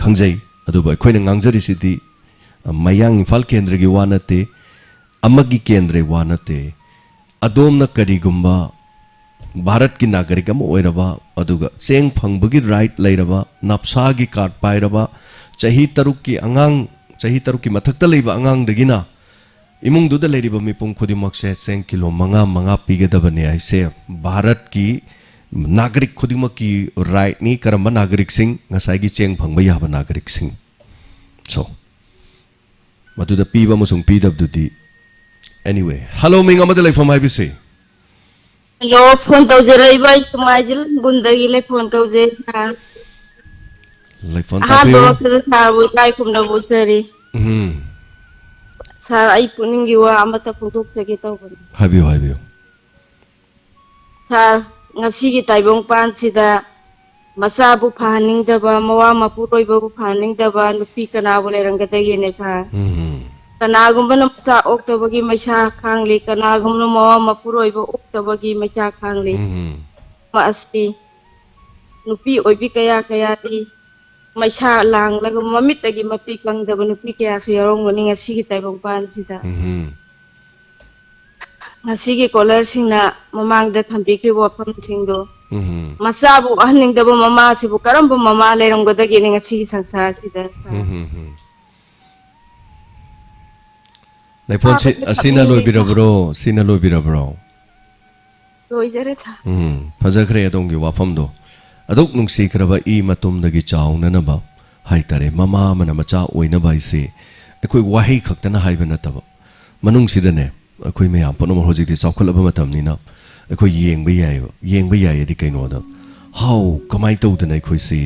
ꯈꯪꯖꯩ꯫ ꯑꯗꯨꯕꯨ ꯑꯩꯈꯣꯏꯅ ꯉꯥꯡꯖꯔꯤꯁꯤꯗꯤ, ꯑ, ꯃꯌꯥꯡ ꯏꯝꯐꯥꯜ ꯀꯦꯟꯗ꯭ꯔꯒꯤ ꯋꯥ ꯅꯠꯇꯦ, ꯑꯃꯒꯤ ꯀꯦꯟꯗ꯭ꯔꯒꯤ ꯋꯥ ꯅꯠꯇꯦ꯫ ꯑꯗꯣꯝꯅ ꯀꯔꯤꯒꯨꯝꯕ ꯚꯥꯔꯠꯀꯤ ꯅꯥꯒꯔꯤꯛ ꯑꯃ ꯑꯣꯏꯔꯕ, ꯑꯗꯨꯒ ꯆꯦꯡ ꯐꯪꯕꯒꯤ right ꯂꯩꯔꯕ, ꯅꯞꯁꯥꯒꯤ card ꯄꯥꯏꯔꯕ, ꯆꯍꯤ ꯇꯔꯨꯛꯀꯤ ꯑꯉꯥꯡ, ꯆꯍꯤ ꯇꯔꯨꯛꯀꯤ ꯃꯊꯛꯇ ꯂꯩꯕ ꯑꯉꯥꯡꯗꯒꯤꯅ ꯏꯃꯨꯡꯗꯨꯗ ꯂꯩꯔꯤꯕ ꯃꯤꯄꯨꯝ ꯈꯨꯗꯤꯡꯃꯛꯁꯦ ꯆꯦꯡ ꯀꯤꯂꯣ ꯃꯉꯥ, ꯃꯉꯥ ꯄꯤꯒꯗꯕꯅꯦ ꯍꯥꯏꯁꯦ ꯚꯥꯔꯠꯀꯤ ꯅꯥꯒꯔꯤꯛ ꯈꯨꯗꯤꯡꯃꯛꯀꯤ rightꯅꯤ꯫ ꯀꯔꯝꯕ ꯅꯥꯒꯔꯤꯛꯁꯤꯡ? ꯉꯁꯥꯏꯒꯤ ꯆꯦꯡ ꯐꯪꯕ ꯌꯥꯕ ꯅꯥꯒꯔꯤꯛꯁꯤꯡ꯫ So, ꯃꯗꯨꯗ ꯄꯤꯕ ꯑꯃꯁꯨꯡ ꯄꯤꯗꯕꯗꯨꯗꯤ꯫ Anyway, hello, ꯃꯤꯡ ꯑꯃꯗ ꯂꯩꯐꯝ ꯍꯥꯏꯕꯤꯁꯤ꯫ Hello, phone ꯇꯧꯖꯔꯛꯏꯕ ꯑꯩ ꯁꯨꯃꯥꯏꯖꯤꯜ ꯒꯨꯟꯗꯒꯤꯅꯦ phone ꯇꯧꯖꯩ꯫ ꯑꯥ꯫ ꯂꯩꯐꯝ ꯑꯍꯥꯟꯕ ꯇꯥꯛꯄꯤꯌꯨ꯫ ꯃꯛꯇꯗ sirꯕꯨ ꯏꯀꯥꯏ ꯈꯨꯝꯅꯕ ꯎꯠꯆꯔꯤ꯫ ꯎꯝ꯫ Sir, ꯑꯩ ꯄꯨꯛꯅꯤꯡꯒꯤ ꯋꯥ ꯑꯃꯇ ꯐꯣꯡꯗꯣꯛꯆꯒꯦ ꯇꯧꯕꯅꯤ꯫ ꯍꯥꯏꯕꯤꯌꯨ, ꯍꯥꯏꯕꯤꯌꯨ꯫ ꯁꯥꯔ, ꯉꯁꯤꯒꯤ ꯇꯥꯏꯕꯪꯄꯥꯟꯁꯤꯗ ꯃꯆꯥꯕꯨ ꯐꯍꯟꯅꯤꯡꯗꯕ, ꯃꯋꯥ ꯃꯄꯨꯔꯣꯏꯕꯕꯨ ꯐꯍꯟꯅꯤꯡꯗꯕ ꯅꯨꯄꯤ ꯀꯅꯥꯕꯨ ꯂꯩꯔꯝꯒꯗꯒꯦꯅꯦ ꯁꯥꯔ? ꯎꯝ꯫ ꯀꯅꯥꯒꯨꯝꯕꯅ ꯃꯆꯥ ꯑꯣꯛꯇꯕꯒꯤ ꯃꯩꯁꯥ ꯈꯥꯡꯂꯤ, ꯀꯅꯥꯒꯨꯝꯕꯅ ꯃꯋꯥ ꯃꯄꯨꯔꯣꯏꯕ ꯑꯣꯛꯇꯕꯒꯤ ꯃꯩꯁꯥ ꯈꯥꯡꯂꯤ꯫ ꯎꯝ꯫ ꯑꯁꯤ ꯅꯨꯄꯤ ꯑꯣꯏꯕꯤ ꯀꯌꯥ ꯀꯌꯥꯗꯤ ꯃꯩꯁꯥ ꯂꯥꯡꯂꯒ ꯃꯃꯤꯠꯇꯒꯤ ꯃꯄꯤ ꯀꯪꯗꯕ ꯅꯨꯄꯤ ꯀꯌꯥꯁꯨ ꯌꯥꯎꯔꯝꯒꯅꯤ ꯉꯁꯤꯒꯤ ꯇꯥꯏꯕꯪꯄꯥꯟꯁꯤꯗ꯫ ꯎꯝ꯫ ꯉꯁꯤꯒꯤ ꯀꯣꯂꯔꯁꯤꯡꯅ ꯃꯃꯥꯡꯗ ꯊꯝꯕꯤꯈ꯭ꯔꯤꯕ ꯋꯥꯐꯝꯁꯤꯡꯗꯣ, ꯎꯝ꯫ ꯃꯆꯥꯕꯨ ꯑꯍꯟꯅꯤꯡꯗꯕ ꯃꯃꯥꯁꯤꯕꯨ ꯀꯔꯝꯕ ꯃꯃꯥ ꯂꯩꯔꯝꯒꯗꯒꯦꯅꯦ ꯉꯁꯤꯒꯤ ꯁꯪꯁꯥꯔꯁꯤꯗ? ꯎꯝ꯫ ꯂꯩꯐꯣꯟ ꯁꯤ-, ꯁꯥꯕꯁꯦ ꯑꯁꯤꯅ ꯊꯛꯅꯤꯡꯉꯦ꯫ ꯂꯣꯏꯕꯤꯔꯕ꯭ꯔꯣ? ꯁꯤꯅ ꯂꯣꯏꯕꯤꯔꯕ꯭ꯔꯣ? ꯂꯣꯏꯖꯔꯦ ꯁꯥꯔ꯫ ꯎꯝ, ꯐꯖꯈ꯭ꯔꯦ ꯑꯗꯣꯝꯒꯤ ꯋꯥꯐꯝꯗꯣ꯫ ꯑꯗꯨꯛ ꯅꯨꯡꯁꯤꯈ꯭ꯔꯕ ꯏ ꯃꯇꯨꯝꯗꯒꯤ ꯆꯥꯎꯅꯅꯕ ꯍꯥꯏꯇꯥꯔꯦ, ꯃꯃꯥ ꯑꯃꯅ ꯃꯆꯥ ꯑꯣꯏꯅꯕ ꯍꯥꯏꯁꯦ ꯑꯩꯈꯣꯏ ꯋꯥꯍꯩ ꯈꯛꯇꯅ ꯍꯥꯏꯕ ꯅꯠꯇꯕ, ꯃꯅꯨꯡꯁꯤꯗꯅꯦ, ꯑꯩꯈꯣꯏ ꯃꯌꯥꯝ ꯄꯨꯝꯅꯃꯛ ꯍꯧꯖꯤꯛꯇꯤ ꯆꯥꯎꯈꯠꯂꯕ ꯃꯇꯝꯅꯤꯅ ꯑꯩꯈꯣꯏ ꯌꯦꯡꯕ ꯌꯥꯏꯑꯕ꯫ ꯌꯦꯡꯕ ꯌꯥꯏꯌꯦꯗꯤ ꯀꯩꯅꯣꯗ, ꯍꯥꯎ, ꯀꯃꯥꯏꯅ ꯇꯧꯗꯅ ꯑꯩꯈꯣꯏꯁꯤ,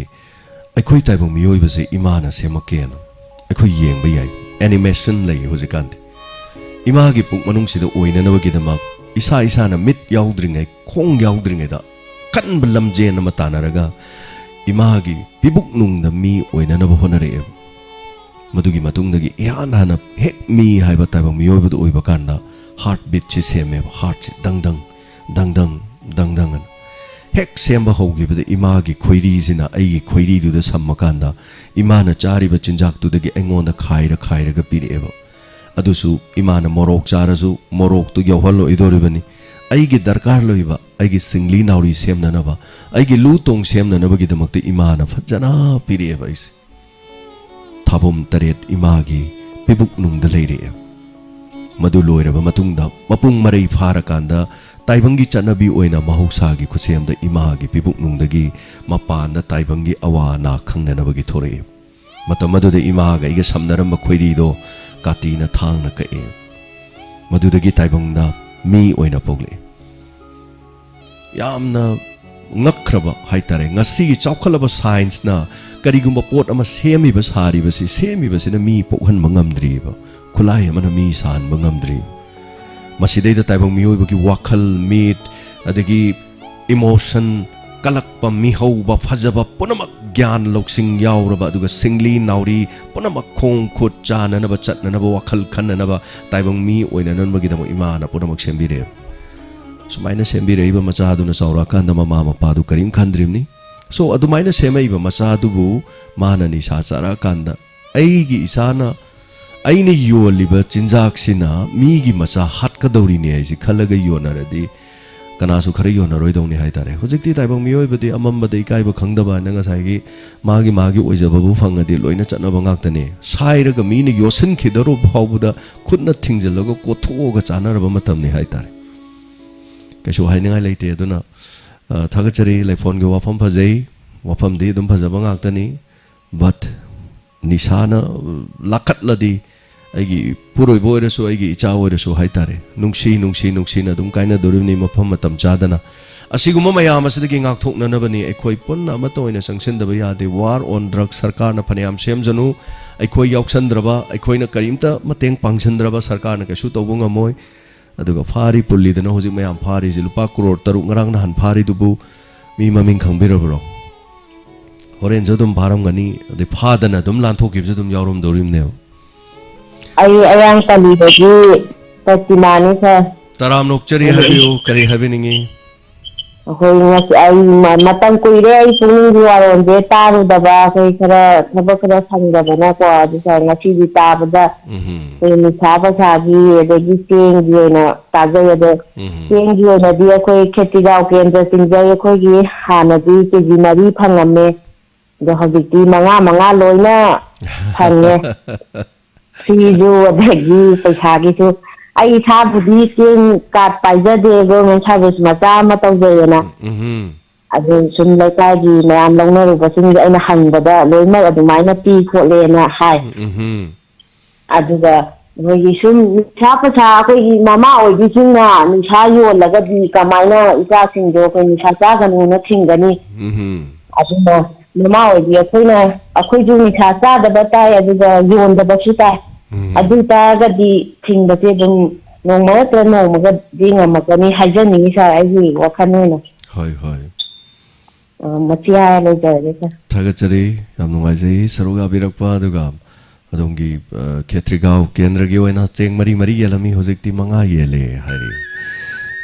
ꯑꯩꯈꯣꯏ ꯇꯥꯏꯕꯪ ꯃꯤꯑꯣꯏꯕꯁꯦ ꯏꯃꯥꯅ ꯁꯦꯝꯃꯛꯀꯦꯅ ꯑꯩꯈꯣꯏ ꯌꯦꯡꯕ ꯌꯥꯏ꯫ ꯑꯦꯅꯤꯃꯦꯁꯟ ꯂꯩ ꯍꯧꯖꯤꯛꯀꯥꯟꯗꯤ꯫ ꯏꯃꯥꯒꯤ ꯄꯨꯛ ꯃꯅꯨꯡꯁꯤꯗ ꯑꯣꯏꯅꯅꯕꯒꯤꯗꯃꯛ ꯏꯁꯥ ꯏꯁꯥꯅ ꯃꯤꯠ ꯌꯥꯎꯗ꯭ꯔꯤꯉꯩ, ꯈꯣꯡ ꯌꯥꯎꯗ꯭ꯔꯤꯉꯩꯗ ꯀꯟꯕ ꯂꯝꯖꯦꯟ ꯑꯃ ꯇꯥꯟꯅꯔꯒ ꯏꯃꯥꯒꯤ ꯄꯤꯕꯨꯛꯅꯨꯡꯗ ꯃꯤ ꯑꯣꯏꯅꯅꯕ ꯍꯣꯠꯅꯔꯛꯑꯦꯕ꯫ ꯃꯗꯨꯒꯤ ꯃꯇꯨꯡꯗꯒꯤ ꯏꯍꯥꯟ ꯍꯥꯟꯅ ꯍꯦꯛ ꯃꯤ ꯍꯥꯏꯕ ꯇꯥꯏꯕꯪ ꯃꯤꯑꯣꯏꯕꯗꯨ ꯑꯣꯏꯕ ꯀꯥꯟꯗ ꯍꯥꯔꯠ ꯕꯤꯠꯁꯤ ꯁꯦꯝꯃꯦꯕ꯫ ꯍꯥꯔꯠꯁꯤ ꯗꯪ ꯗꯪ, ꯗꯪ ꯗꯪ, ꯗꯪ ꯗꯪ ꯑꯅ ꯍꯦꯛ ꯁꯦꯝꯕ ꯍꯧꯈꯤꯕꯗ ꯏꯃꯥꯒꯤ ꯈꯣꯏꯔꯤꯁꯤꯅ ꯑꯩꯒꯤ ꯈꯣꯏꯔꯤꯗꯨꯗ ꯁꯝꯃꯀꯥꯟꯗ ꯏꯃꯥꯅ ꯆꯥꯔꯤꯕ ꯆꯤꯟꯖꯥꯛꯇꯨꯗꯒꯤ ꯑꯩꯉꯣꯟꯗ ꯈꯥꯏꯔ ꯈꯥꯏꯔꯒ ꯄꯤꯔꯛꯑꯦꯕ꯫ ꯑꯗꯨꯁꯨ ꯏꯃꯥꯅ ꯃꯣꯔꯣꯛ ꯆꯥꯔꯁꯨ ꯃꯣꯔꯣꯛꯇꯨ ꯌꯧꯍꯜꯂꯣꯏꯗꯧꯔꯤꯕꯅꯤ꯫ ꯑꯩꯒꯤ ꯗꯔꯀꯥꯔ ꯂꯩꯕ, ꯑꯩꯒꯤ ꯁꯤꯡꯂꯤ ꯅꯥꯎꯔꯤ ꯁꯦꯝꯅꯅꯕ, ꯑꯩꯒꯤ ꯂꯨ ꯇꯣꯡ ꯁꯦꯝꯅꯅꯕꯒꯤꯗꯃꯛꯇ ꯏꯃꯥꯅ ꯐꯖꯅ ꯄꯤꯔꯛꯑꯦꯕ ꯑꯩꯁꯦ꯫ ꯊꯥꯕꯨꯝ ꯇꯔꯦꯠ ꯏꯃꯥꯒꯤ ꯄꯤꯕꯨꯛꯅꯨꯡꯗ ꯂꯩꯔꯛꯑꯦꯕ꯫ ꯃꯗꯨ ꯂꯣꯏꯔꯕ ꯃꯇꯨꯡꯗ ꯃꯄꯨꯡ ꯃꯔꯩ ꯐꯥꯔꯀꯥꯟꯗ ꯇꯥꯏꯕꯪꯒꯤ ꯆꯠꯅꯕꯤ ꯑꯣꯏꯅ ꯃꯍꯧꯁꯥꯒꯤ ꯈꯨꯠꯁꯦꯝꯗ ꯏꯃꯥꯒꯤ ꯄꯤꯕꯨꯛꯅꯨꯡꯗꯒꯤ ꯃꯄꯥꯟꯗ ꯇꯥꯏꯕꯪꯒꯤ ꯑꯋꯥ ꯑꯅꯥ ꯈꯪꯅꯅꯕꯒꯤ ꯊꯣꯔꯛꯑꯦ꯫ ꯃꯇꯝ ꯑꯗꯨꯗ ꯏꯃꯥꯒ ꯑꯩꯒ ꯁꯝꯅꯔꯝꯕ ꯈꯣꯏꯔꯤꯗꯣ ꯀꯥꯇꯤꯅ ꯊꯥꯡꯅ ꯀꯛꯑꯦ꯫ ꯃꯗꯨꯗꯒꯤ ꯇꯥꯏꯕꯪꯗ ꯃꯤ ꯑꯣꯏꯅ ꯄꯣꯛꯂꯛꯑꯦ꯫ ꯌꯥꯝꯅ ꯉꯛꯈ꯭ꯔꯕ ꯍꯥꯏꯇꯥꯔꯦ꯫ ꯉꯁꯤꯒꯤ ꯆꯥꯎꯈꯠꯂꯕ ꯁꯥꯏꯟꯁꯅ ꯀꯔꯤꯒꯨꯝꯕ ꯄꯣꯠ ꯑꯃ ꯁꯦꯝꯃꯤꯕ, ꯁꯥꯔꯤꯕꯁꯤ, ꯁꯦꯝꯃꯤꯕꯁꯤꯅ ꯃꯤ ꯄꯣꯛꯍꯟꯕ ꯉꯝꯗ꯭ꯔꯤꯕ, ꯈꯨꯠꯂꯥꯏ ꯑꯃꯅ ꯃꯤ ꯁꯥꯍꯟꯕ ꯉꯝꯗ꯭ꯔꯤ꯫ ꯃꯁꯤꯗꯩꯗ ꯇꯥꯏꯕꯪ ꯃꯤꯑꯣꯏꯕꯒꯤ ꯋꯥꯈꯜ, ꯃꯤꯠ, ꯑꯗꯒꯤ emotion, ꯀꯂꯛꯄ, ꯃꯤꯍꯧꯕ, ꯐꯖꯕ ꯄꯨꯝꯅꯃꯛ, ꯒ꯭ꯌꯥꯟ ꯂꯧꯁꯤꯡ ꯌꯥꯎꯔꯕ, ꯑꯗꯨꯒ ꯁꯤꯡꯂꯤ ꯅꯥꯎꯔꯤ ꯄꯨꯝꯅꯃꯛ, ꯈꯣꯡ ꯈꯨꯠ ꯆꯥꯅꯅꯕ, ꯆꯠꯅꯅꯕ, ꯋꯥꯈꯜ ꯈꯟꯅꯅꯕ, ꯇꯥꯏꯕꯪ ꯃꯤ ꯑꯣꯏꯅꯅꯕꯒꯤꯗꯃꯛ ꯏꯃꯥꯅ ꯄꯨꯝꯅꯃꯛ ꯁꯦꯝꯕꯤꯔꯛꯑꯦ꯫ ꯁꯨꯃꯥꯏꯅ ꯁꯦꯝꯕꯤꯔꯛꯏꯕ ꯃꯆꯥꯗꯨꯅ ꯆꯥꯎꯔꯛꯑꯀꯥꯟꯗ ꯃꯃꯥ ꯃꯄꯥꯗꯨ ꯀꯔꯤꯝ ꯈꯟꯗ꯭ꯔꯤꯕꯅꯤ꯫ So, ꯑꯗꯨꯃꯥꯏꯅ ꯁꯦꯝꯃꯛꯏꯕ ꯃꯆꯥꯗꯨꯕꯨ ꯃꯥꯅ ꯅꯤꯁꯥ ꯆꯥꯔꯛꯑꯀꯥꯟꯗ, ꯑꯩꯒꯤ ꯏꯆꯥꯅ, ꯑꯩꯅ ꯌꯣꯜꯂꯤꯕ ꯆꯤꯟꯖꯥꯛꯁꯤꯅ ꯃꯤꯒꯤ ꯃꯆꯥ ꯍꯥꯠꯀꯗꯧꯔꯤꯅꯦ ꯍꯥꯏꯁꯤ ꯈꯜꯂꯒ ꯌꯣꯟꯅꯔꯗꯤ, ꯀꯅꯥꯁꯨ ꯈꯔ ꯌꯣꯟꯅꯔꯣꯏꯗꯧꯅꯤ ꯍꯥꯏꯇꯥꯔꯦ꯫ ꯍꯧꯖꯤꯛꯇꯤ ꯇꯥꯏꯕꯪ ꯃꯤꯑꯣꯏꯕꯗꯤ ꯑꯃꯝꯕꯗ ꯏꯀꯥꯏꯕ ꯈꯪꯗꯕ ꯍꯥꯏꯅ ꯉꯁꯥꯏꯒꯤ ꯃꯥꯒꯤ ꯃꯥꯒꯤ ꯑꯣꯏꯖꯕꯕꯨ ꯐꯪꯉꯗꯤ ꯂꯣꯏꯅ ꯆꯠꯅꯕ ꯉꯥꯛꯇꯅꯦ꯫ ꯁꯥꯏꯔꯒ ꯃꯤꯅ ꯌꯣꯠꯁꯤꯟꯈꯤꯗꯧꯔꯕ ꯐꯥꯎꯕꯗ ꯈꯨꯠꯅ ꯊꯤꯡꯖꯤꯜꯂꯒ ꯀꯣꯠꯊꯣꯛꯑꯒ ꯆꯥꯅꯔꯕ ꯃꯇꯝꯅꯤ ꯍꯥꯏꯇꯥꯔꯦ꯫ ꯀꯩꯁꯨ ꯍꯥꯏꯅꯤꯡꯉꯥꯏ ꯂꯩꯇꯦ꯫ ꯑꯗꯨꯅ, ꯑ, ꯊꯥꯒꯠꯆꯔꯤ꯫ ꯂꯩꯐꯣꯟꯒꯤ ꯋꯥꯐꯝ ꯐꯖꯩ, ꯋꯥꯐꯝꯗꯤ ꯑꯗꯨꯝ ꯐꯖꯕ ꯉꯥꯛꯇꯅꯤ꯫ But ꯅꯤꯁꯥꯅ, ꯑ, ꯂꯥꯈꯠꯂꯗꯤ ꯑꯩꯒꯤ ꯏꯄꯨꯔꯣꯏꯕ ꯑꯣꯏꯔꯁꯨ, ꯑꯩꯒꯤ ꯏꯆꯥ ꯑꯣꯏꯔꯁꯨ ꯍꯥꯏꯇꯥꯔꯦ, ꯅꯨꯡꯁꯤ, ꯅꯨꯡꯁꯤ, ꯅꯨꯡꯁꯤꯅ ꯑꯗꯨꯝ ꯀꯥꯏꯅꯗꯣꯔꯤꯕꯅꯤ ꯃꯐꯝ ꯃꯇꯝ ꯆꯥꯗꯅ꯫ ꯑꯁꯤꯒꯨꯝꯕ ꯃꯌꯥꯝ ꯑꯁꯤꯗꯒꯤ ꯉꯥꯛꯊꯣꯛꯅꯅꯕꯅꯤ ꯑꯩꯈꯣꯏ ꯄꯨꯟꯅ ꯑꯃꯠꯇ ꯑꯣꯏꯅ ꯆꯪꯁꯤꯟꯗꯕ ꯌꯥꯗꯦ꯫ War on drugs ꯁꯔꯀꯥꯔꯅ ꯐꯅꯌꯥꯝ ꯁꯦꯝꯖꯅꯨ, ꯑꯩꯈꯣꯏ ꯌꯥꯎꯁꯟꯗ꯭ꯔꯕ, ꯑꯩꯈꯣꯏꯅ ꯀꯔꯤꯝꯇ ꯃꯇꯦꯡ ꯄꯥꯡꯁꯤꯟꯗ꯭ꯔꯕ ꯁꯔꯀꯥꯔꯅ ꯀꯩꯁꯨ ꯇꯧꯕ ꯉꯝꯃꯣꯏ꯫ ꯑꯗꯨꯒ ꯐꯥꯔꯤ ꯄꯨꯜꯂꯤꯗꯅ ꯍꯧꯖꯤꯛ ꯃꯌꯥꯝ ꯐꯥꯔꯤꯁꯤ, ꯂꯨꯄꯥ ꯀ꯭ꯔꯣꯔ ꯇꯔꯨꯛ ꯉꯔꯥꯡ ꯅꯍꯥꯟ ꯐꯥꯔꯤꯗꯨꯕꯨ ꯃꯤ ꯃꯃꯤꯡ ꯈꯪꯕꯤꯔꯕ꯭ꯔꯣ? ꯍꯣꯔꯦꯟꯁꯨ ꯑꯗꯨꯝ ꯐꯥꯔꯝꯒꯅꯤ, ꯑꯗꯩ ꯐꯥꯗꯅ ꯑꯗꯨꯝ ꯂꯥꯟꯊꯣꯛꯈꯤꯕꯁꯨ ꯑꯗꯨꯝ ꯌꯥꯎꯔꯝꯗꯧꯔꯤꯕꯅꯦꯕ꯫ ꯑꯩ ꯑꯌꯥꯡ ꯄꯜꯂꯤꯗꯒꯤ ꯁꯛꯇꯤꯃꯥꯟꯅꯤ, ꯁꯥꯔ꯫ ꯇꯔꯥꯝꯅ ꯑꯣꯛꯆꯔꯤ, ꯑꯗꯨ ꯍꯥꯏꯕꯤꯌꯨ, ꯀꯔꯤ ꯍꯥꯏꯕꯤꯅꯤꯡꯉꯤ? ꯑꯩꯈꯣꯏ ꯉꯁꯤ, ꯑꯩ ꯃ-, ꯃꯇꯝ ꯀꯨꯏꯔꯦ ꯑꯩ ꯄꯨꯛꯅꯤꯡꯒꯤ ꯋꯥꯔꯣꯜꯁꯦ ꯇꯥꯔꯨꯗꯕ, ꯑꯩꯈꯣꯏ ꯈꯔ ꯊꯕꯛ ꯈꯔ ꯁꯪꯗꯕꯅꯀꯣ, ꯑꯗꯨꯒ ꯉꯁꯤꯗꯤ ꯇꯥꯕꯗ ꯎꯝꯍꯨꯝ꯫ ꯑꯩꯈꯣꯏ ꯅꯤꯁꯥ ꯄꯁꯥꯒꯤ ꯑꯗꯒꯤ ꯆꯦꯡꯒꯤ ꯑꯣꯏꯅ ꯇꯥꯖꯩ꯫ ꯑꯗꯣ ꯎꯝꯍꯨꯝ꯫ ꯆꯦꯡꯒꯤ ꯑꯣꯏꯅꯗꯤ ꯑꯩꯈꯣꯏ ꯈꯦꯇꯤꯒꯥꯎ ꯀꯦꯟꯗ꯭ꯔ ꯆꯤꯡꯖꯩ, ꯑꯩꯈꯣꯏꯒꯤ ꯍꯥꯟꯅꯗꯤ ꯀꯦ ꯖꯤ ꯃꯔꯤ ꯐꯪꯉꯝꯃꯦ, ꯑꯗꯣ ꯍꯧꯖꯤꯛꯇꯤ ꯃꯉꯥ ꯃꯉꯥ ꯂꯣꯏꯅ ꯐꯪꯉꯦ꯫ ꯐꯤꯁꯨ ꯑꯗꯒꯤ ꯄꯩꯁꯥꯒꯤꯁꯨ꯫ ꯑꯩ ꯏꯁꯥꯕꯨꯗꯤ ꯆꯦꯡ ꯀꯥꯔꯗ ꯄꯥꯏꯖꯗꯦ, ꯒꯣꯔꯃꯦꯟ ꯁꯥꯔꯚꯤꯁ ꯃꯆꯥ ꯑꯃ ꯇꯧꯖꯩꯌꯦꯅ꯫ ꯎꯝꯍꯨꯝ꯫ ꯑꯗꯨ ꯁꯨꯝ ꯂꯩꯀꯥꯏꯒꯤ ꯃꯌꯥꯝ ꯂꯧꯅꯔꯨꯕꯁꯤꯡꯗ ꯑꯩꯅ ꯍꯪꯕꯗ ꯂꯣꯏꯅꯃꯛ ꯑꯗꯨꯃꯥꯏꯅ ꯄꯤ ꯈꯣꯠꯂꯦꯅ ꯍꯥꯏ꯫ ꯎꯝꯍꯨꯝ꯫ ꯑꯗꯨꯒ ꯑꯩꯈꯣꯏꯒꯤ ꯁꯨꯝ ꯅꯤꯁꯥ ꯄꯁꯥ, ꯑꯩꯈꯣꯏꯒꯤ ꯃꯃꯥ ꯑꯣꯏꯕꯤꯁꯤꯡꯅ ꯅꯤꯁꯥ ꯌꯣꯜꯂꯒꯗꯤ ꯀꯃꯥꯏꯅ ꯏꯆꯥꯁꯤꯡꯗꯣ ꯑꯩꯈꯣꯏ ꯅꯤꯁꯥ ꯆꯥꯒꯅꯣꯅ ꯊꯤꯡꯒꯅꯤ? ꯎꯝꯍꯨꯝ꯫ ꯑꯗꯨꯅ ꯃꯃꯥ ꯑꯣꯏꯕꯤ ꯑꯩꯈꯣꯏꯅ, ꯑꯩꯈꯣꯏꯁꯨ ꯅꯤꯁꯥ ꯆꯥꯗꯕ ꯇꯥꯏ, ꯑꯗꯨꯒ ꯌꯣꯟꯗꯕꯁꯨ ꯇꯥꯏ꯫ ꯎꯝ꯫ ꯑꯗꯨ ꯇꯥꯔꯒꯗꯤ ꯊꯤꯡꯕꯁꯦ ꯑꯗꯨꯝ ꯅꯣꯡꯃ ꯅꯠꯇ꯭ꯔ ꯅꯣꯡꯃꯒꯗꯤ ꯉꯝꯃꯛꯀꯅꯤ ꯍꯥꯏꯖꯅꯤꯡꯉꯤ ꯁꯥꯔ, ꯑꯩꯒꯤ ꯋꯥꯈꯜ ꯑꯣꯏꯅ꯫ ꯍꯣꯏ, ꯍꯣꯏ꯫ ꯑ, ꯃꯁꯤ ꯍꯥꯏꯔ ꯂꯣꯏꯖꯔꯒꯦ ꯁꯥꯔ꯫ ꯊꯥꯒꯠꯆꯔꯤ, ꯌꯥꯝ ꯅꯨꯡꯉꯥꯏꯖꯩ ꯁꯔꯨꯛ ꯌꯥꯕꯤꯔꯛꯄ꯫ ꯑꯗꯨꯒ ꯑꯗꯣꯝꯒꯤ, ꯑ, ꯈꯦꯇ꯭ꯔꯤꯒꯥꯎ ꯀꯦꯟꯗ꯭ꯔꯒꯤ ꯑꯣꯏꯅ ꯆꯦꯡ ꯃꯔꯤ ꯃꯔꯤ ꯌꯦꯜꯂꯝꯃꯤ, ꯍꯧꯖꯤꯛꯇꯤ ꯃꯉꯥ ꯌꯦꯜꯂꯦ ꯍꯥꯏꯔꯤ꯫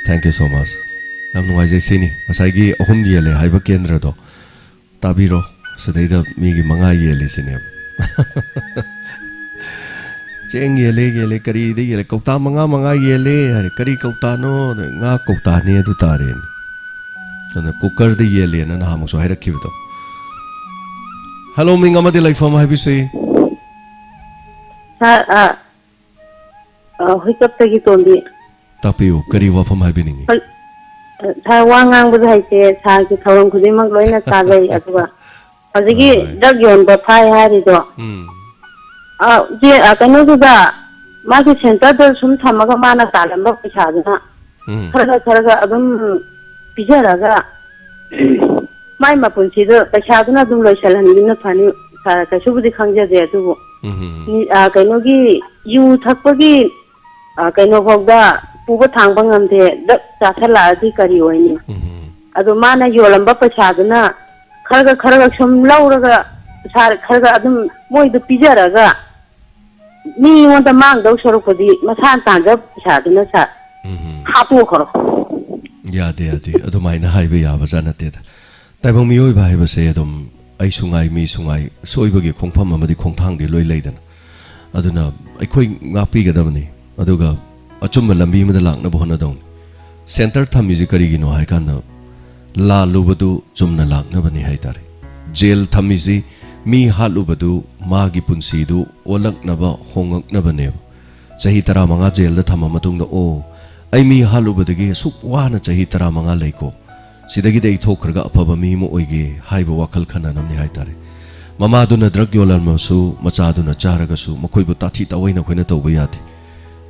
Thank you so much꯫ ꯌꯥꯝ ꯅꯨꯡꯉꯥꯏꯖꯩ꯫ ꯁꯤꯅꯤ ꯉꯁꯥꯏꯒꯤ ꯑꯍꯨꯝ ꯌꯦꯜꯂꯦ ꯍꯥꯏꯕ ꯀꯦꯟꯗ꯭ꯔꯗꯣ꯫ ꯇꯥꯕꯤꯔꯣ, ꯁꯤꯗꯩꯗ ꯃꯤꯒꯤ ꯃꯉꯥ ꯌꯦꯜꯂꯤꯁꯤꯅꯦꯕ꯫ ꯆꯦꯡ ꯌꯦꯜꯂꯦ, ꯌꯦꯜꯂꯦ, ꯀꯔꯤꯗ ꯌꯦꯜꯂꯦ? ꯀꯧꯇꯥ ꯃꯉꯥ, ꯃꯉꯥ ꯌꯦꯜꯂꯦ ꯍꯥꯏꯔꯦ꯫ ꯀꯔꯤ ꯀꯧꯇꯥꯅꯣ? ꯉꯥ ꯀꯧꯇꯥꯅꯦ ꯑꯗꯨ ꯇꯥꯔꯦꯅꯦ꯫ ꯑꯗꯨꯅ ꯀꯨꯀꯔꯗ ꯌꯦꯜꯂꯦꯅ ꯅꯍꯥꯟꯃꯨꯛꯁꯨ ꯍꯥꯏꯔꯛꯈꯤꯕꯗꯣ꯫ ꯍꯜꯂꯣ, ꯃꯤꯡ ꯑꯃꯗꯤ ꯂꯩꯐꯝ ꯍꯥꯏꯕꯤꯁꯤ꯫ ꯁꯥꯔ, ꯑ, ꯑ, ꯍꯨꯏꯀꯞꯇꯒꯤ ꯇꯣꯝꯕꯤ꯫ ꯇꯥꯛꯄꯤꯌꯨ, ꯀꯔꯤ ꯋꯥꯐꯝ ꯍꯥꯏꯕꯤꯅꯤꯡꯉꯤ? ꯍꯣꯏ, ꯑ, ꯁꯥꯔ, ꯋꯥ ꯉꯥꯡꯕꯁꯨ ꯍꯩꯇꯦ, ꯁꯥꯔꯒꯤ ꯊꯧꯔꯝ ꯈꯨꯗꯤꯡꯃꯛ ꯂꯣꯏꯅ ꯇꯥꯖꯩ, ꯑꯗꯨꯒ ꯍꯧꯖꯤꯛꯀꯤ ꯍꯣꯏ, ꯍꯣꯏ꯫ ꯗ꯭ꯔꯒ ꯌꯣꯟꯕ ꯐꯥꯏ ꯍꯥꯏꯔꯤꯗꯣ, ꯎꯝ꯫ ꯑ, ꯏꯆꯦ, ꯑ, ꯀꯩꯅꯣꯗꯨꯗ ꯃꯥꯒꯤ ꯁꯦꯟꯇꯔꯗ ꯁꯨꯝ ꯊꯝꯃꯒ ꯃꯥꯅ ꯇꯥꯜꯂꯝꯕ ꯄꯩꯁꯥꯗꯨꯅ ꯎꯝ꯫ ꯈꯔꯒ ꯈꯔꯒ ꯑꯗꯨꯝ ꯄꯤꯖꯔꯒ ꯃꯥꯏ ꯃꯄꯨꯟꯁꯤꯗꯣ ꯄꯩꯁꯥꯗꯨꯅ ꯑꯗꯨꯝ ꯂꯣꯏꯁꯤꯜꯍꯟꯕꯅ ꯐꯅꯤ꯫ ꯁꯥꯔ, ꯀꯩꯁꯨꯕꯨꯗꯤ ꯈꯪꯖꯗꯦ, ꯑꯗꯨꯕꯨ ꯎꯝ꯫ ꯃꯤ, ꯑ, ꯀꯩꯅꯣꯒꯤ ꯌꯨ ꯊꯛꯄꯒꯤ, ꯑ, ꯀꯩꯅꯣꯐꯥꯎꯗ ꯄꯨꯕ ꯊꯥꯡꯕ ꯉꯝꯗꯦ, ꯗ꯭ꯔꯒ ꯆꯥꯁꯜꯂꯛꯑꯗꯤ ꯀꯔꯤ ꯑꯣꯏꯅꯤ? ꯎꯝ꯫ ꯑꯗꯣ ꯃꯥꯅ ꯌꯣꯜꯂꯝꯕ ꯄꯩꯁꯥꯗꯨꯅ ꯈꯔꯒ ꯈꯔꯒ ꯁꯨꯝ ꯂꯧꯔꯒ ꯁꯥꯔ, ꯈꯔꯒ ꯑꯗꯨꯝ ꯃꯣꯏꯗ ꯄꯤꯖꯔꯒ ꯃꯤꯉꯣꯟꯗ ꯃꯥꯡꯗꯧ ꯁꯔꯨꯛꯄꯨꯗꯤ ꯃꯁꯥꯅ ꯇꯥꯟꯖꯕ ꯄꯩꯁꯥꯗꯨꯅ ꯁꯥꯔ ꯎꯝ꯫ ꯍꯥꯠꯇꯣꯛꯈ꯭ꯔꯣ꯫ ꯌꯥꯗꯦ, ꯌꯥꯗꯦ꯫ ꯑꯗꯨꯃꯥꯏꯅ ꯍꯥꯏꯕ ꯌꯥꯕꯖꯥꯠ ꯅꯠꯇꯦꯗ꯫ ꯇꯥꯏꯕꯪ ꯃꯤꯑꯣꯏꯕ ꯍꯥꯏꯕꯁꯦ ꯑꯗꯨꯝ ꯑꯩꯁꯨ ꯉꯥꯏ, ꯃꯤꯁꯨ ꯉꯥꯏ, ꯁꯣꯏꯕꯒꯤ ꯈꯣꯡꯐꯝ ꯑꯃꯗꯤ ꯈꯣꯡꯊꯥꯡꯗꯤ ꯂꯣꯏ ꯂꯩꯗꯅ꯫ ꯑꯗꯨꯅ ꯑꯩꯈꯣꯏ ꯉꯥꯛꯄꯤꯒꯗꯕꯅꯤ, ꯑꯗꯨꯒ ꯑꯆꯨꯝꯕ ꯂꯝꯕꯤ ꯑꯃꯗ ꯂꯥꯛꯅꯕ ꯍꯣꯠꯅꯗꯧꯅꯤ꯫ ꯁꯦꯟꯇꯔ ꯊꯝꯃꯤꯁꯤ ꯀꯔꯤꯒꯤꯅꯣ ꯍꯥꯏ ꯀꯥꯟꯗ, ꯂꯥꯜꯂꯨꯕꯗꯨ ꯆꯨꯝꯅ ꯂꯥꯛꯅꯕꯅꯤ ꯍꯥꯏ ꯇꯥꯔꯦ꯫ ꯖꯦꯜ ꯊꯝꯃꯤꯁꯤ ꯃꯤ ꯍꯥꯠꯂꯨꯕꯗꯨ ꯃꯥꯒꯤ ꯄꯨꯟꯁꯤꯗꯨ ꯑꯣꯜꯂꯛꯅꯕ, ꯍꯣꯡꯉꯛꯅꯕꯅꯦꯕ꯫ ꯆꯍꯤ ꯇꯔꯥꯃꯉꯥ ꯖꯦꯜꯗ ꯊꯝꯃ ꯃꯇꯨꯡꯗ, "ꯑꯣ, ꯑꯩ ꯃꯤ ꯍꯥꯠꯂꯨꯕꯗꯒꯤ ꯑꯁꯨꯛ ꯋꯥꯅ ꯆꯍꯤ ꯇꯔꯥꯃꯉꯥ ꯂꯩꯀꯣ, ꯁꯤꯗꯒꯤꯗꯤ ꯑꯩ ꯊꯣꯛꯈ꯭ꯔꯒ ꯑꯐꯕ ꯃꯤ ꯑꯃ ꯑꯣꯏꯒꯦ" ꯍꯥꯏꯕ ꯋꯥꯈꯜ ꯈꯟꯅꯅꯕꯅꯤ ꯍꯥꯏ ꯇꯥꯔꯦ꯫ ꯃꯃꯥꯗꯨꯅ ꯗ꯭ꯔꯒ ꯌꯣꯜꯂꯝꯃꯁꯨ, ꯃꯆꯥꯗꯨꯅ ꯆꯥꯔꯒꯁꯨ, ꯃꯈꯣꯏꯕꯨ ꯇꯥꯊꯤ ꯇꯥꯑꯣꯏꯅ ꯑꯩꯈꯣꯏꯅ ꯇꯧꯕ ꯌꯥꯗꯦ꯫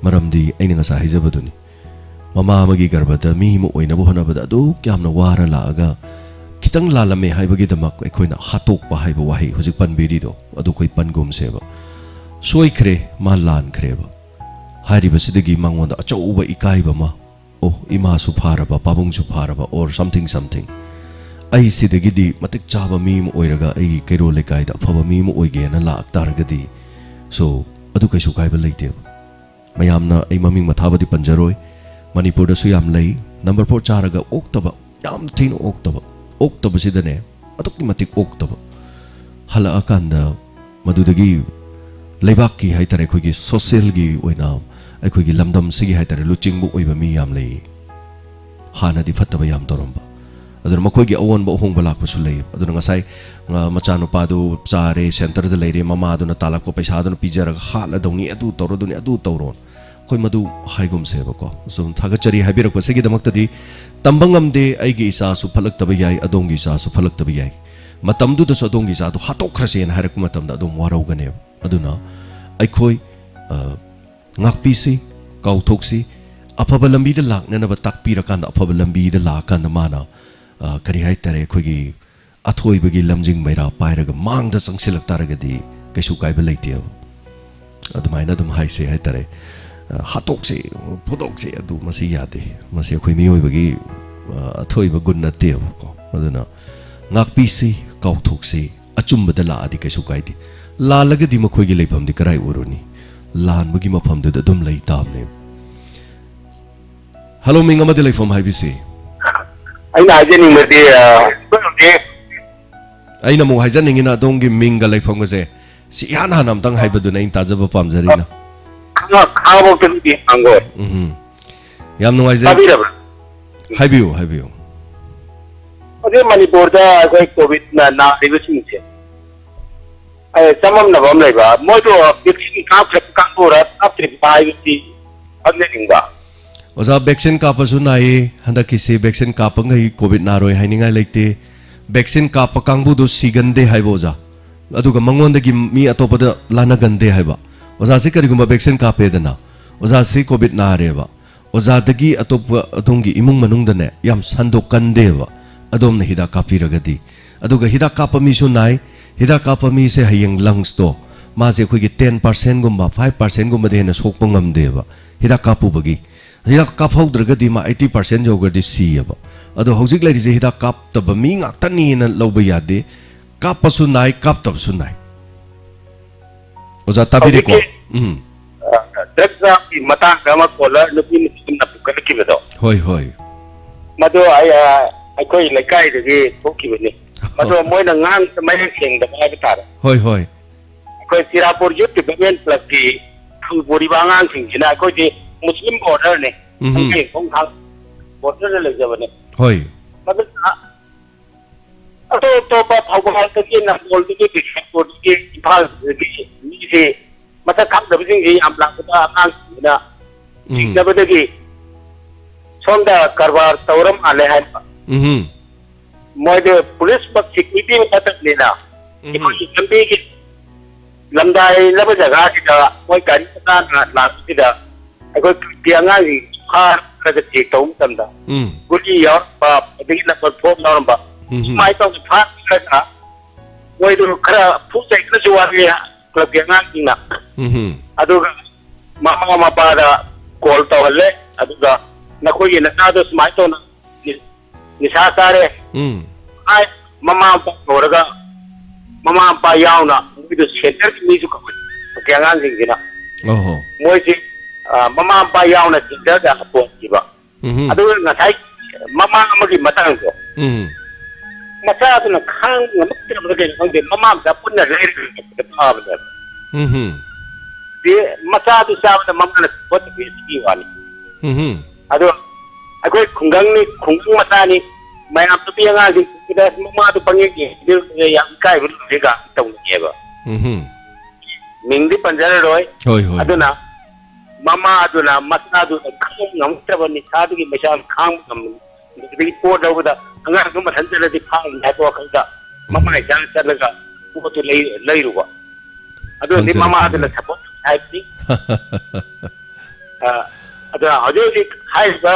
ꯃꯔꯝꯗꯤ ꯑꯩꯅ ꯉꯁꯥꯏ ꯍꯥꯏꯖꯕꯗꯨꯅꯤ, ꯃꯃꯥ ꯑꯃꯒꯤ ꯒꯔꯚꯗ ꯃꯤ ꯑꯃ ꯑꯣꯏꯅꯕ ꯍꯣꯠꯅꯕꯗ ꯑꯗꯨꯛ ꯌꯥꯝꯅ ꯋꯥꯔ ꯂꯥꯛꯑꯒ, ꯈꯤꯇꯪ ꯂꯥꯜꯂꯝꯃꯦ ꯍꯥꯏꯕꯒꯤꯗꯃꯛ ꯑꯩꯈꯣꯏꯅ ꯍꯥꯠꯇꯣꯛꯄ ꯍꯥꯏꯕ ꯋꯥꯍꯩ ꯍꯧꯖꯤꯛ ꯄꯟꯕꯤꯔꯤꯗꯣ, ꯑꯗꯨ ꯑꯩꯈꯣꯏ ꯄꯟꯒꯨꯝꯁꯦꯕ꯫ ꯁꯣꯏꯈ꯭ꯔꯦ, ꯃꯥ ꯂꯥꯟꯈ꯭ꯔꯦꯕ꯫ ꯍꯥꯏꯔꯤꯕꯁꯤꯗꯒꯤ ꯃꯉꯣꯟꯗ ꯑꯆꯧꯕ ꯏꯀꯥꯏꯕ ꯑꯃ, "ꯑꯣ, ꯏꯃꯥꯁꯨ ꯐꯥꯔꯕ, ꯄꯥꯕꯨꯡꯁꯨ ꯐꯥꯔꯕ, or something, something, ꯑꯩ ꯁꯤꯗꯒꯤꯗꯤ ꯃꯇꯤꯛ ꯆꯥꯕ ꯃꯤ ꯑꯃ ꯑꯣꯏꯔꯒ ꯑꯩꯒꯤ ꯀꯩꯔꯣꯜ ꯂꯩꯀꯥꯏꯗ ꯑꯐꯕ ꯃꯤ ꯑꯃ ꯑꯣꯏꯒꯦꯅ ꯂꯥꯛꯇꯥꯔꯒꯗꯤ," so, ꯑꯗꯨ ꯀꯩꯁꯨ ꯀꯥꯏꯕ ꯂꯩꯇꯦꯕ꯫ ꯃꯌꯥꯝꯅ ꯑꯩ ꯃꯃꯤꯡ ꯃꯊꯥꯕꯗꯤ ꯄꯟꯖꯔꯣꯏ, ꯃꯅꯤꯄꯨꯔꯗꯁꯨ ꯌꯥꯝ ꯂꯩ꯫ ꯅꯝꯕꯔ ꯐꯣꯔ ꯆꯥꯔꯒ ꯑꯣꯛꯇꯕ, ꯌꯥꯝ ꯊꯤꯅ ꯑꯣꯛꯇꯕ, ꯑꯣꯛꯇꯕꯁꯤꯗꯅꯦ, ꯑꯗꯨꯛꯀꯤ ꯃꯇꯤꯛ ꯑꯣꯛꯇꯕ꯫ ꯍꯜꯂꯛꯑꯀꯥꯟꯗ ꯃꯗꯨꯗꯒꯤ ꯂꯩꯕꯥꯛꯀꯤ ꯍꯥꯏꯇꯥꯔꯦ, ꯑꯩꯈꯣꯏꯒꯤ ꯁꯣꯁꯤꯌꯦꯜꯒꯤ ꯑꯣꯏꯅ, ꯑꯩꯈꯣꯏꯒꯤ ꯂꯝꯗꯝꯁꯤꯒꯤ ꯍꯥꯏꯇꯥꯔꯦ, ꯂꯨꯆꯤꯡꯕ ꯑꯣꯏꯕ ꯃꯤ ꯌꯥꯝ ꯂꯩ꯫ ꯍꯥꯟꯅꯗꯤ ꯐꯠꯇꯕ ꯌꯥꯝ ꯇꯧꯔꯝꯕ, ꯑꯗꯨꯅ ꯃꯈꯣꯏꯒꯤ ꯑꯑꯣꯟꯕ ꯑꯍꯣꯡꯕ ꯂꯥꯛꯄꯁꯨ ꯂꯩ꯫ ꯑꯗꯨꯅ ꯉꯁꯥꯏ, ꯑ, ꯃꯆꯥꯅꯨꯄꯥꯗꯨ ꯆꯥꯔꯦ, ꯁꯦꯟꯇꯔꯗ ꯂꯩꯔꯦ, ꯃꯃꯥꯗꯨꯅ ꯇꯥꯜꯂꯛꯄ ꯄꯩꯁꯥꯗꯨꯅ ꯄꯤꯖꯔꯒ ꯍꯥꯠꯂꯗꯧꯅꯤ, ꯑꯗꯨ ꯇꯧꯔꯗꯧꯅꯤ, ꯑꯗꯨ ꯇꯧꯔꯣꯅ꯫ ꯑꯩꯈꯣꯏ ꯃꯗꯨ ꯍꯥꯏꯒꯨꯝꯁꯦꯕꯀꯣ꯫ ꯁꯨꯝ ꯊꯥꯒꯠꯆꯔꯤ ꯍꯥꯏꯕꯤꯔꯛꯄꯁꯤꯒꯤꯗꯃꯛꯇꯗꯤ꯫ ꯇꯝꯕ ꯉꯝꯗꯦ, ꯑꯩꯒꯤ ꯏꯆꯥꯁꯨ ꯐꯠꯂꯛꯇꯕ ꯌꯥꯏ, ꯑꯗꯣꯝꯒꯤ ꯏꯆꯥꯁꯨ ꯐꯠꯂꯛꯇꯕ ꯌꯥꯏ꯫ ꯃꯇꯝꯗꯨꯗꯁꯨ ꯑꯗꯣꯝꯒꯤ ꯏꯆꯥꯗꯣ ꯍꯥꯠꯇꯣꯛꯈ꯭ꯔꯁꯦꯅ ꯍꯥꯏꯔꯛꯄ ꯃꯇꯝꯗ ꯑꯗꯨꯝ ꯋꯥꯔꯧꯒꯅꯦꯕ꯫ ꯑꯗꯨꯅ ꯑꯩꯈꯣꯏ, ꯑ, ꯉꯥꯛꯄꯤꯁꯤ, ꯀꯥꯎꯊꯣꯛꯁꯤ, ꯑꯐꯕ ꯂꯝꯕꯤꯗ ꯂꯥꯛꯅꯅꯕ ꯇꯥꯛꯄꯤꯔꯀꯥꯟꯗ, ꯑꯐꯕ ꯂꯝꯕꯤꯗ ꯂꯥꯛꯑꯀꯥꯟꯗ ꯃꯥꯅ, ꯑ, ꯀꯔꯤ ꯍꯥꯏꯇꯥꯔꯦ, ꯑꯩꯈꯣꯏꯒꯤ ꯑꯊꯣꯏꯕꯒꯤ ꯂꯝꯖꯤꯡ ꯃꯩꯔꯥ ꯄꯥꯏꯔꯒ ꯃꯥꯡꯗ ꯆꯪꯁꯤꯜꯂꯛ ꯇꯥꯔꯒꯗꯤ ꯀꯩꯁꯨ ꯀꯥꯏꯕ ꯂꯩꯇꯦꯕ꯫ ꯑꯗꯨꯃꯥꯏꯅ ꯑꯗꯨꯝ ꯍꯥꯏꯁꯦ ꯍꯥꯏꯇꯥꯔꯦ꯫ ꯑ, ꯍꯥꯠꯇꯣꯛꯁꯦ, ꯐꯨꯗꯣꯛꯁꯦ, ꯑꯗꯨ ꯃꯁꯤ ꯌꯥꯗꯦ꯫ ꯃꯁꯤ ꯑꯩꯈꯣꯏ ꯃꯤꯑꯣꯏꯕꯒꯤ, ꯑ, ꯑꯊꯣꯏꯕ ꯒꯨꯟ ꯅꯠꯇꯦꯕꯀꯣ꯫ ꯑꯗꯨꯅ ꯉꯥꯛꯄꯤꯁꯤ, ꯀꯥꯎꯊꯣꯛꯁꯤ, ꯑꯆꯨꯝꯕꯗ ꯂꯥꯛꯑꯗꯤ ꯀꯩꯁꯨ ꯀꯥꯏꯗꯦ꯫ ꯂꯥꯜꯂꯒꯗꯤ ꯃꯈꯣꯏꯒꯤ ꯂꯩꯐꯝꯗꯤ ꯀꯔꯥꯏ ꯑꯣꯏꯔꯨꯅꯤ? ꯂꯥꯟꯕꯒꯤ ꯃꯐꯝꯗꯨꯗ ꯑꯗꯨꯝ ꯂꯩ ꯇꯥꯕꯅꯦ꯫ ꯍꯜꯂꯣ, ꯃꯤꯡ ꯑꯃꯗꯤ ꯂꯩꯐꯝ ꯍꯥꯏꯕꯤꯁꯤ꯫ ꯑꯩꯅ ꯍꯥꯏꯖꯅꯤꯡꯕꯗꯤ, ꯑ, ꯑꯩꯈꯣꯏ ꯍꯧꯖꯤꯛ ꯑꯩꯅ ꯑꯃꯨꯛ ꯍꯥꯏꯖꯅꯤꯡꯉꯤꯅ ꯑꯗꯣꯝꯒꯤ ꯃꯤꯡꯒ ꯂꯩꯐꯝꯒꯁꯦ ꯁꯤ ꯏꯍꯥꯟ ꯍꯥꯟꯅ ꯑꯝꯇꯪ ꯍꯥꯏꯕꯗꯨꯅ ꯑꯩꯅ ꯇꯥꯖꯕ ꯄꯥꯝꯖꯔꯤꯅ꯫ ꯈꯥ-, ꯈꯥꯉꯕꯣꯛꯇꯒꯤ ꯍꯥꯡꯒꯣꯜ꯫ ꯎꯝ꯫ ꯌꯥꯝ ꯅꯨꯡꯉꯥꯏꯖꯩ꯫ ꯇꯥꯕꯤꯔꯕ꯭ꯔꯥ? ꯍꯥꯏꯕꯤꯌꯨ, ꯍꯥꯏꯕꯤꯌꯨ꯫ ꯍꯧꯖꯤꯛ ꯃꯅꯤꯄꯨꯔꯗ ꯑꯩꯈꯣꯏ ꯀꯣꯚꯤꯗꯅ ꯅꯥꯔꯤꯕꯁꯤꯡꯁꯦ, ꯑꯦ, ꯆꯃꯝꯅꯕ ꯑꯃ ꯂꯩꯕ, ꯃꯣꯏꯗꯣ ꯚꯦꯛꯁꯤꯟ ꯀꯥꯞꯈ꯭ꯔꯕ ꯀꯥꯡꯕꯨꯔꯥ ꯀꯥꯞꯇ꯭ꯔꯤꯕ ꯍꯥꯏꯕꯁꯤ ꯈꯪꯖꯅꯤꯡꯕ꯫ ꯑꯣꯖꯥ, ꯚꯦꯛꯁꯤꯟ ꯀꯥꯞꯄꯁꯨ ꯅꯥꯏꯌꯦ꯫ ꯍꯟꯗꯛꯀꯤꯁꯤ ꯚꯦꯛꯁꯤꯟ ꯀꯥꯞꯄꯉꯩ ꯀꯣꯚꯤꯗ ꯅꯥꯔꯣꯏ ꯍꯥꯏꯅꯤꯡꯉꯥꯏ ꯂꯩꯇꯦ꯫ ꯚꯦꯛꯁꯤꯟ ꯀꯥꯞꯄ ꯀꯥꯡꯕꯨꯗꯣ ꯁꯤꯒꯟꯗꯦ ꯍꯥꯏꯕ, ꯑꯣꯖꯥ꯫ ꯑꯗꯨꯒ ꯃꯉꯣꯟꯗꯒꯤ ꯃꯤ ꯑꯇꯣꯞꯄꯗ ꯂꯥꯟꯅꯒꯟꯗꯦ ꯍꯥꯏꯕ꯫ ꯑꯣꯖꯥꯁꯤ ꯀꯔꯤꯒꯨꯝꯕ ꯚꯦꯛꯁꯤꯟ ꯀꯥꯞꯄꯦꯗꯅ, ꯑꯣꯖꯥꯁꯤ ꯀꯣꯚꯤꯗ ꯅꯥꯔꯦꯕ, ꯑꯣꯖꯥꯗꯒꯤ ꯑꯇꯣꯞꯄ ꯑꯗꯣꯝꯒꯤ ꯏꯃꯨꯡ ꯃꯅꯨꯡꯗꯅꯦ ꯌꯥꯝ ꯁꯟꯗꯣꯛꯀꯟꯗꯦꯕ, ꯑꯗꯣꯝꯅ ꯍꯤꯗꯥꯛ ꯀꯥꯞꯄꯤꯔꯒꯗꯤ꯫ ꯑꯗꯨꯒ ꯍꯤꯗꯥꯛ ꯀꯥꯞꯄ ꯃꯤꯁꯨ ꯅꯥꯏ꯫ ꯍꯤꯗꯥꯛ ꯀꯥꯞꯄ ꯃꯤꯁꯦ ꯍꯌꯦꯡ ꯂꯪꯁꯇꯣ, ꯃꯥꯁꯦ ꯑꯩꯈꯣꯏꯒꯤ ten percent ꯒꯨꯝꯕ, five percent ꯒꯨꯝꯕꯗ ꯍꯦꯟꯅ ꯁꯣꯛꯄ ꯉꯝꯗꯦꯕ, ꯍꯤꯗꯥꯛ ꯀꯥꯞꯄꯨꯕꯒꯤ꯫ ꯍꯤꯗꯥꯛ ꯀꯥꯞꯍꯧꯗ꯭ꯔꯒꯗꯤ ꯃꯥ eighty percent ꯌꯧꯈ꯭ꯔꯗꯤ ꯁꯤꯌꯦꯕ꯫ ꯑꯗꯣ ꯍꯧꯖꯤꯛ ꯂꯩꯔꯤꯁꯦ ꯍꯤꯗꯥꯛ ꯀꯥꯞꯇꯕ ꯃꯤ ꯉꯥꯛꯇꯅꯤꯅ ꯂꯧꯕ ꯌꯥꯗꯦ꯫ ꯀꯥꯞꯄꯁꯨ ꯅꯥꯏ, ꯀꯥꯞꯇꯕꯁꯨ ꯅꯥꯏ꯫ ꯑꯣꯖꯥ ꯇꯥꯕꯤꯔꯦꯀꯣ? ꯍꯧꯖꯤꯛꯀꯤ, ꯎꯝ꯫ ꯑ, ꯗ꯭ꯔꯒ ꯆꯥꯕꯒꯤ ꯃꯇꯥꯡꯗ ꯑꯃ ꯀꯣꯂꯔ ꯅꯨꯄꯤ ꯃꯆꯥ ꯑꯃꯅ ꯄꯨꯈꯠꯂꯛꯈꯤꯕꯗꯣ꯫ ꯍꯣꯏ, ꯍꯣꯏ꯫ ꯃꯗꯨ ꯑꯩ, ꯑ, ꯑꯩꯈꯣꯏ ꯂꯩꯀꯥꯏꯗꯒꯤ ꯊꯣꯛꯈꯤꯕꯅꯤ꯫ ꯃꯗꯨ ꯃꯣꯏꯅ ꯉꯥꯡꯕꯗ ꯃꯌꯦꯛ ꯁꯦꯡꯗꯕ ꯍꯥꯏꯕ ꯇꯥꯔꯦ꯫ ꯍꯣꯏ, ꯍꯣꯏ꯫ ꯑꯩꯈꯣꯏ ꯆꯤꯔꯥꯄꯨꯔ ꯌꯨꯠ ꯗꯤꯕꯂꯞꯃꯦꯟ ꯀ꯭ꯂꯕꯀꯤ ꯊꯧ ꯄꯨꯔꯤꯕ ꯑꯉꯥꯡꯁꯤꯡꯁꯤꯅ ꯑꯩꯈꯣꯏꯗꯤ ꯃꯨꯁꯂꯤꯝ ꯕꯣꯔꯗꯔꯅꯤ꯫ ꯎꯝ꯫ ꯈꯪꯖꯩ, ꯈꯣꯡꯊꯥꯡ ꯕꯣꯔꯗꯔꯗ ꯂꯩꯖꯕꯅꯤ꯫ ꯍꯣꯏ꯫ ꯃꯗꯨꯅ ꯑꯇꯣꯞ ꯑꯇꯣꯞꯄ ꯊꯧꯕꯥꯜꯗꯒꯤ, ꯅꯝꯕꯣꯜꯗꯒꯤ, ꯕꯤꯁꯅꯨꯄꯨꯔꯗꯒꯤ, ꯏꯝꯐꯥꯜꯗꯒꯤ ꯃꯤꯁꯦ ꯃꯁꯛ ꯈꯪꯗꯕꯁꯤꯡꯁꯤ ꯌꯥꯝ ꯂꯥꯛꯄꯗ ꯑꯉꯥꯡꯁꯤꯡꯁꯤꯅ ꯎꯝ꯫ ꯆꯤꯡꯅꯕꯗꯒꯤ ꯁꯣꯝꯗ ꯀꯔꯕꯥꯔ ꯇꯧꯔ ꯃꯥꯜꯂꯦ ꯍꯥꯏꯕ꯫ ꯎꯝ꯫ ꯃꯣꯏꯗꯤ ꯄꯨꯂꯤꯁꯃꯛ ꯁꯦꯀ꯭ꯌꯨꯔꯤꯇꯤ ꯅꯠꯇꯕꯅꯤꯅ ꯎꯝ꯫ ꯑꯩꯈꯣꯏꯒꯤ ꯂꯝꯕꯤꯒꯤ ꯂꯝꯗꯥꯏꯅꯕ ꯖꯒꯥꯁꯤꯗ ꯃꯣꯏ ꯒꯥꯔꯤ ꯃꯆꯥꯅ ꯂꯥꯛꯄꯁꯤꯗ ꯑꯩꯈꯣꯏ ꯀ꯭ꯂꯕꯀꯤ ꯑꯉꯥꯡꯁꯤꯡ ꯐꯥꯔꯒ ꯆꯦꯛ ꯇꯧꯕ ꯃꯇꯝꯗ ꯎꯝ꯫ ꯒꯨꯂꯤ ꯌꯥꯎꯔꯝꯕ, ꯑꯗꯒꯤ ꯅꯝꯕꯔ ꯐꯣꯔ ꯌꯥꯎꯔꯝꯕ, ꯎꯝ꯫ ꯁꯨꯃꯥꯏꯅ ꯇꯧꯗꯅ ꯐꯥꯔꯒ ꯃꯣꯏꯗꯨ ꯈꯔ ꯐꯨ ꯆꯩꯕꯅꯁꯨ ꯋꯥꯠꯂꯤ ꯀ꯭ꯂꯕꯀꯤ ꯑꯉꯥꯡꯁꯤꯡꯅ꯫ ꯎꯝ꯫ ꯑꯗꯨꯒ ꯃꯃꯥ ꯃꯄꯥꯗ ꯀꯣꯜ ꯇꯧꯍꯜꯂꯦ, ꯑꯗꯨꯒ ꯅꯈꯣꯏꯒꯤ ꯅꯆꯥꯗꯣ ꯁꯨꯃꯥꯏꯅ ꯇꯧꯅ ꯅꯤꯁꯥ ꯆꯥꯔꯦ꯫ ꯎꯝ꯫ ꯍꯥꯏ, ꯃꯃꯥ ꯃꯄꯥ ꯀꯧꯔꯒ ꯃꯃꯥ ꯃꯄꯥ ꯌꯥꯎꯅ ꯃꯣꯏꯗꯣ ꯁꯦꯟꯇꯔꯒꯤ ꯃꯤꯁꯨ ꯀꯧꯏ꯫ ꯍꯧꯖꯤꯛ ꯑꯉꯥꯡꯁꯤꯡꯁꯤꯅ ꯑꯣꯍꯣ꯫ ꯃꯣꯏꯁꯤ, ꯑ, ꯃꯃꯥ ꯃꯄꯥ ꯌꯥꯎꯅ ꯁꯦꯟꯇꯔꯗ ꯍꯥꯄꯣꯛꯈꯤꯕ꯫ ꯎꯝꯍꯨꯝ꯫ ꯑꯗꯨꯒ ꯉꯁꯥꯏ ꯃꯃꯥ ꯑꯃꯒꯤ ꯃꯇꯥꯡꯗꯣ, ꯎꯝ꯫ ꯃꯆꯥꯗꯨꯅ ꯈꯥꯡꯕ ꯉꯝꯃꯛꯇ꯭ꯔꯕꯗ ꯀꯩꯅꯣ ꯈꯪꯗꯦ, ꯃꯃꯥ ꯃꯆꯥ ꯄꯨꯟꯅ ꯂꯩꯔꯒ ꯐꯥꯕꯅꯦꯕ꯫ ꯎꯝꯍꯨꯝ꯫ ꯁꯤ ꯃꯆꯥꯗꯨ ꯆꯥꯕꯗ ꯃꯃꯥꯅ ꯁꯨꯄꯔ ꯇꯧꯕꯤ ꯁꯤꯒꯤ ꯋꯥꯅꯤ꯫ ꯎꯝꯍꯨꯝ꯫ ꯑꯗꯣ ꯑꯩꯈꯣꯏ ꯈꯨꯡꯒꯪꯅꯤ, ꯈꯨꯡꯒꯪ ꯃꯆꯥꯅꯤ, ꯃꯌꯥꯝ ꯅꯨꯄꯤ ꯑꯉꯥꯡꯁꯤꯡ ꯎꯕꯗ ꯃꯃꯥꯗꯨ ꯄꯪꯌꯦꯡ ꯌꯦꯡꯕꯤꯔꯨꯕꯗ ꯌꯥꯝ ꯏꯀꯥꯏꯕ ꯂꯣꯏꯔꯦꯒ ꯇꯧꯅꯩꯌꯦꯕ꯫ ꯎꯝꯍꯨꯝ꯫ ꯃꯤꯡꯗꯤ ꯄꯟꯖꯔꯔꯣꯏ꯫ ꯍꯣꯏ, ꯍꯣꯏ꯫ ꯑꯗꯨꯅ ꯃꯃꯥꯗꯨꯅ ꯃꯆꯥꯗꯨꯅ ꯈꯥꯡꯕ ꯉꯝꯃꯛꯇ꯭ꯔꯕ ꯅꯤꯁꯥꯗꯨꯒꯤ ꯃꯩꯁꯥ ꯈꯥꯡꯕ ꯉꯝꯗꯕꯗꯒꯤ ꯄꯣꯠ ꯂꯧꯕꯗ ꯑꯉꯥꯡꯗꯨ ꯃꯊꯟ ꯆꯠꯂꯗꯤ ꯐꯥꯒꯅꯤ ꯍꯥꯏꯕ ꯋꯥꯈꯜꯗ ꯎꯝ꯫ ꯃꯃꯥ ꯏꯆꯥꯅ ꯆꯠꯂꯒ ꯄꯣꯠꯇꯨ ꯂꯩ-, ꯂꯩꯔꯨꯕ꯫ ꯑꯗꯨꯅꯗꯤ ꯈꯪꯖꯔꯦ, ꯃꯃꯥꯗꯨꯅ ꯈꯪꯖꯔꯦ꯫ ꯁꯞꯄꯣꯔꯠ ꯍꯥꯏꯕꯅꯤ꯫ ꯑ, ꯑꯗꯨꯅ ꯍꯧꯖꯤꯛ ꯍꯧꯖꯤꯛ ꯍꯥꯏꯔꯤꯕ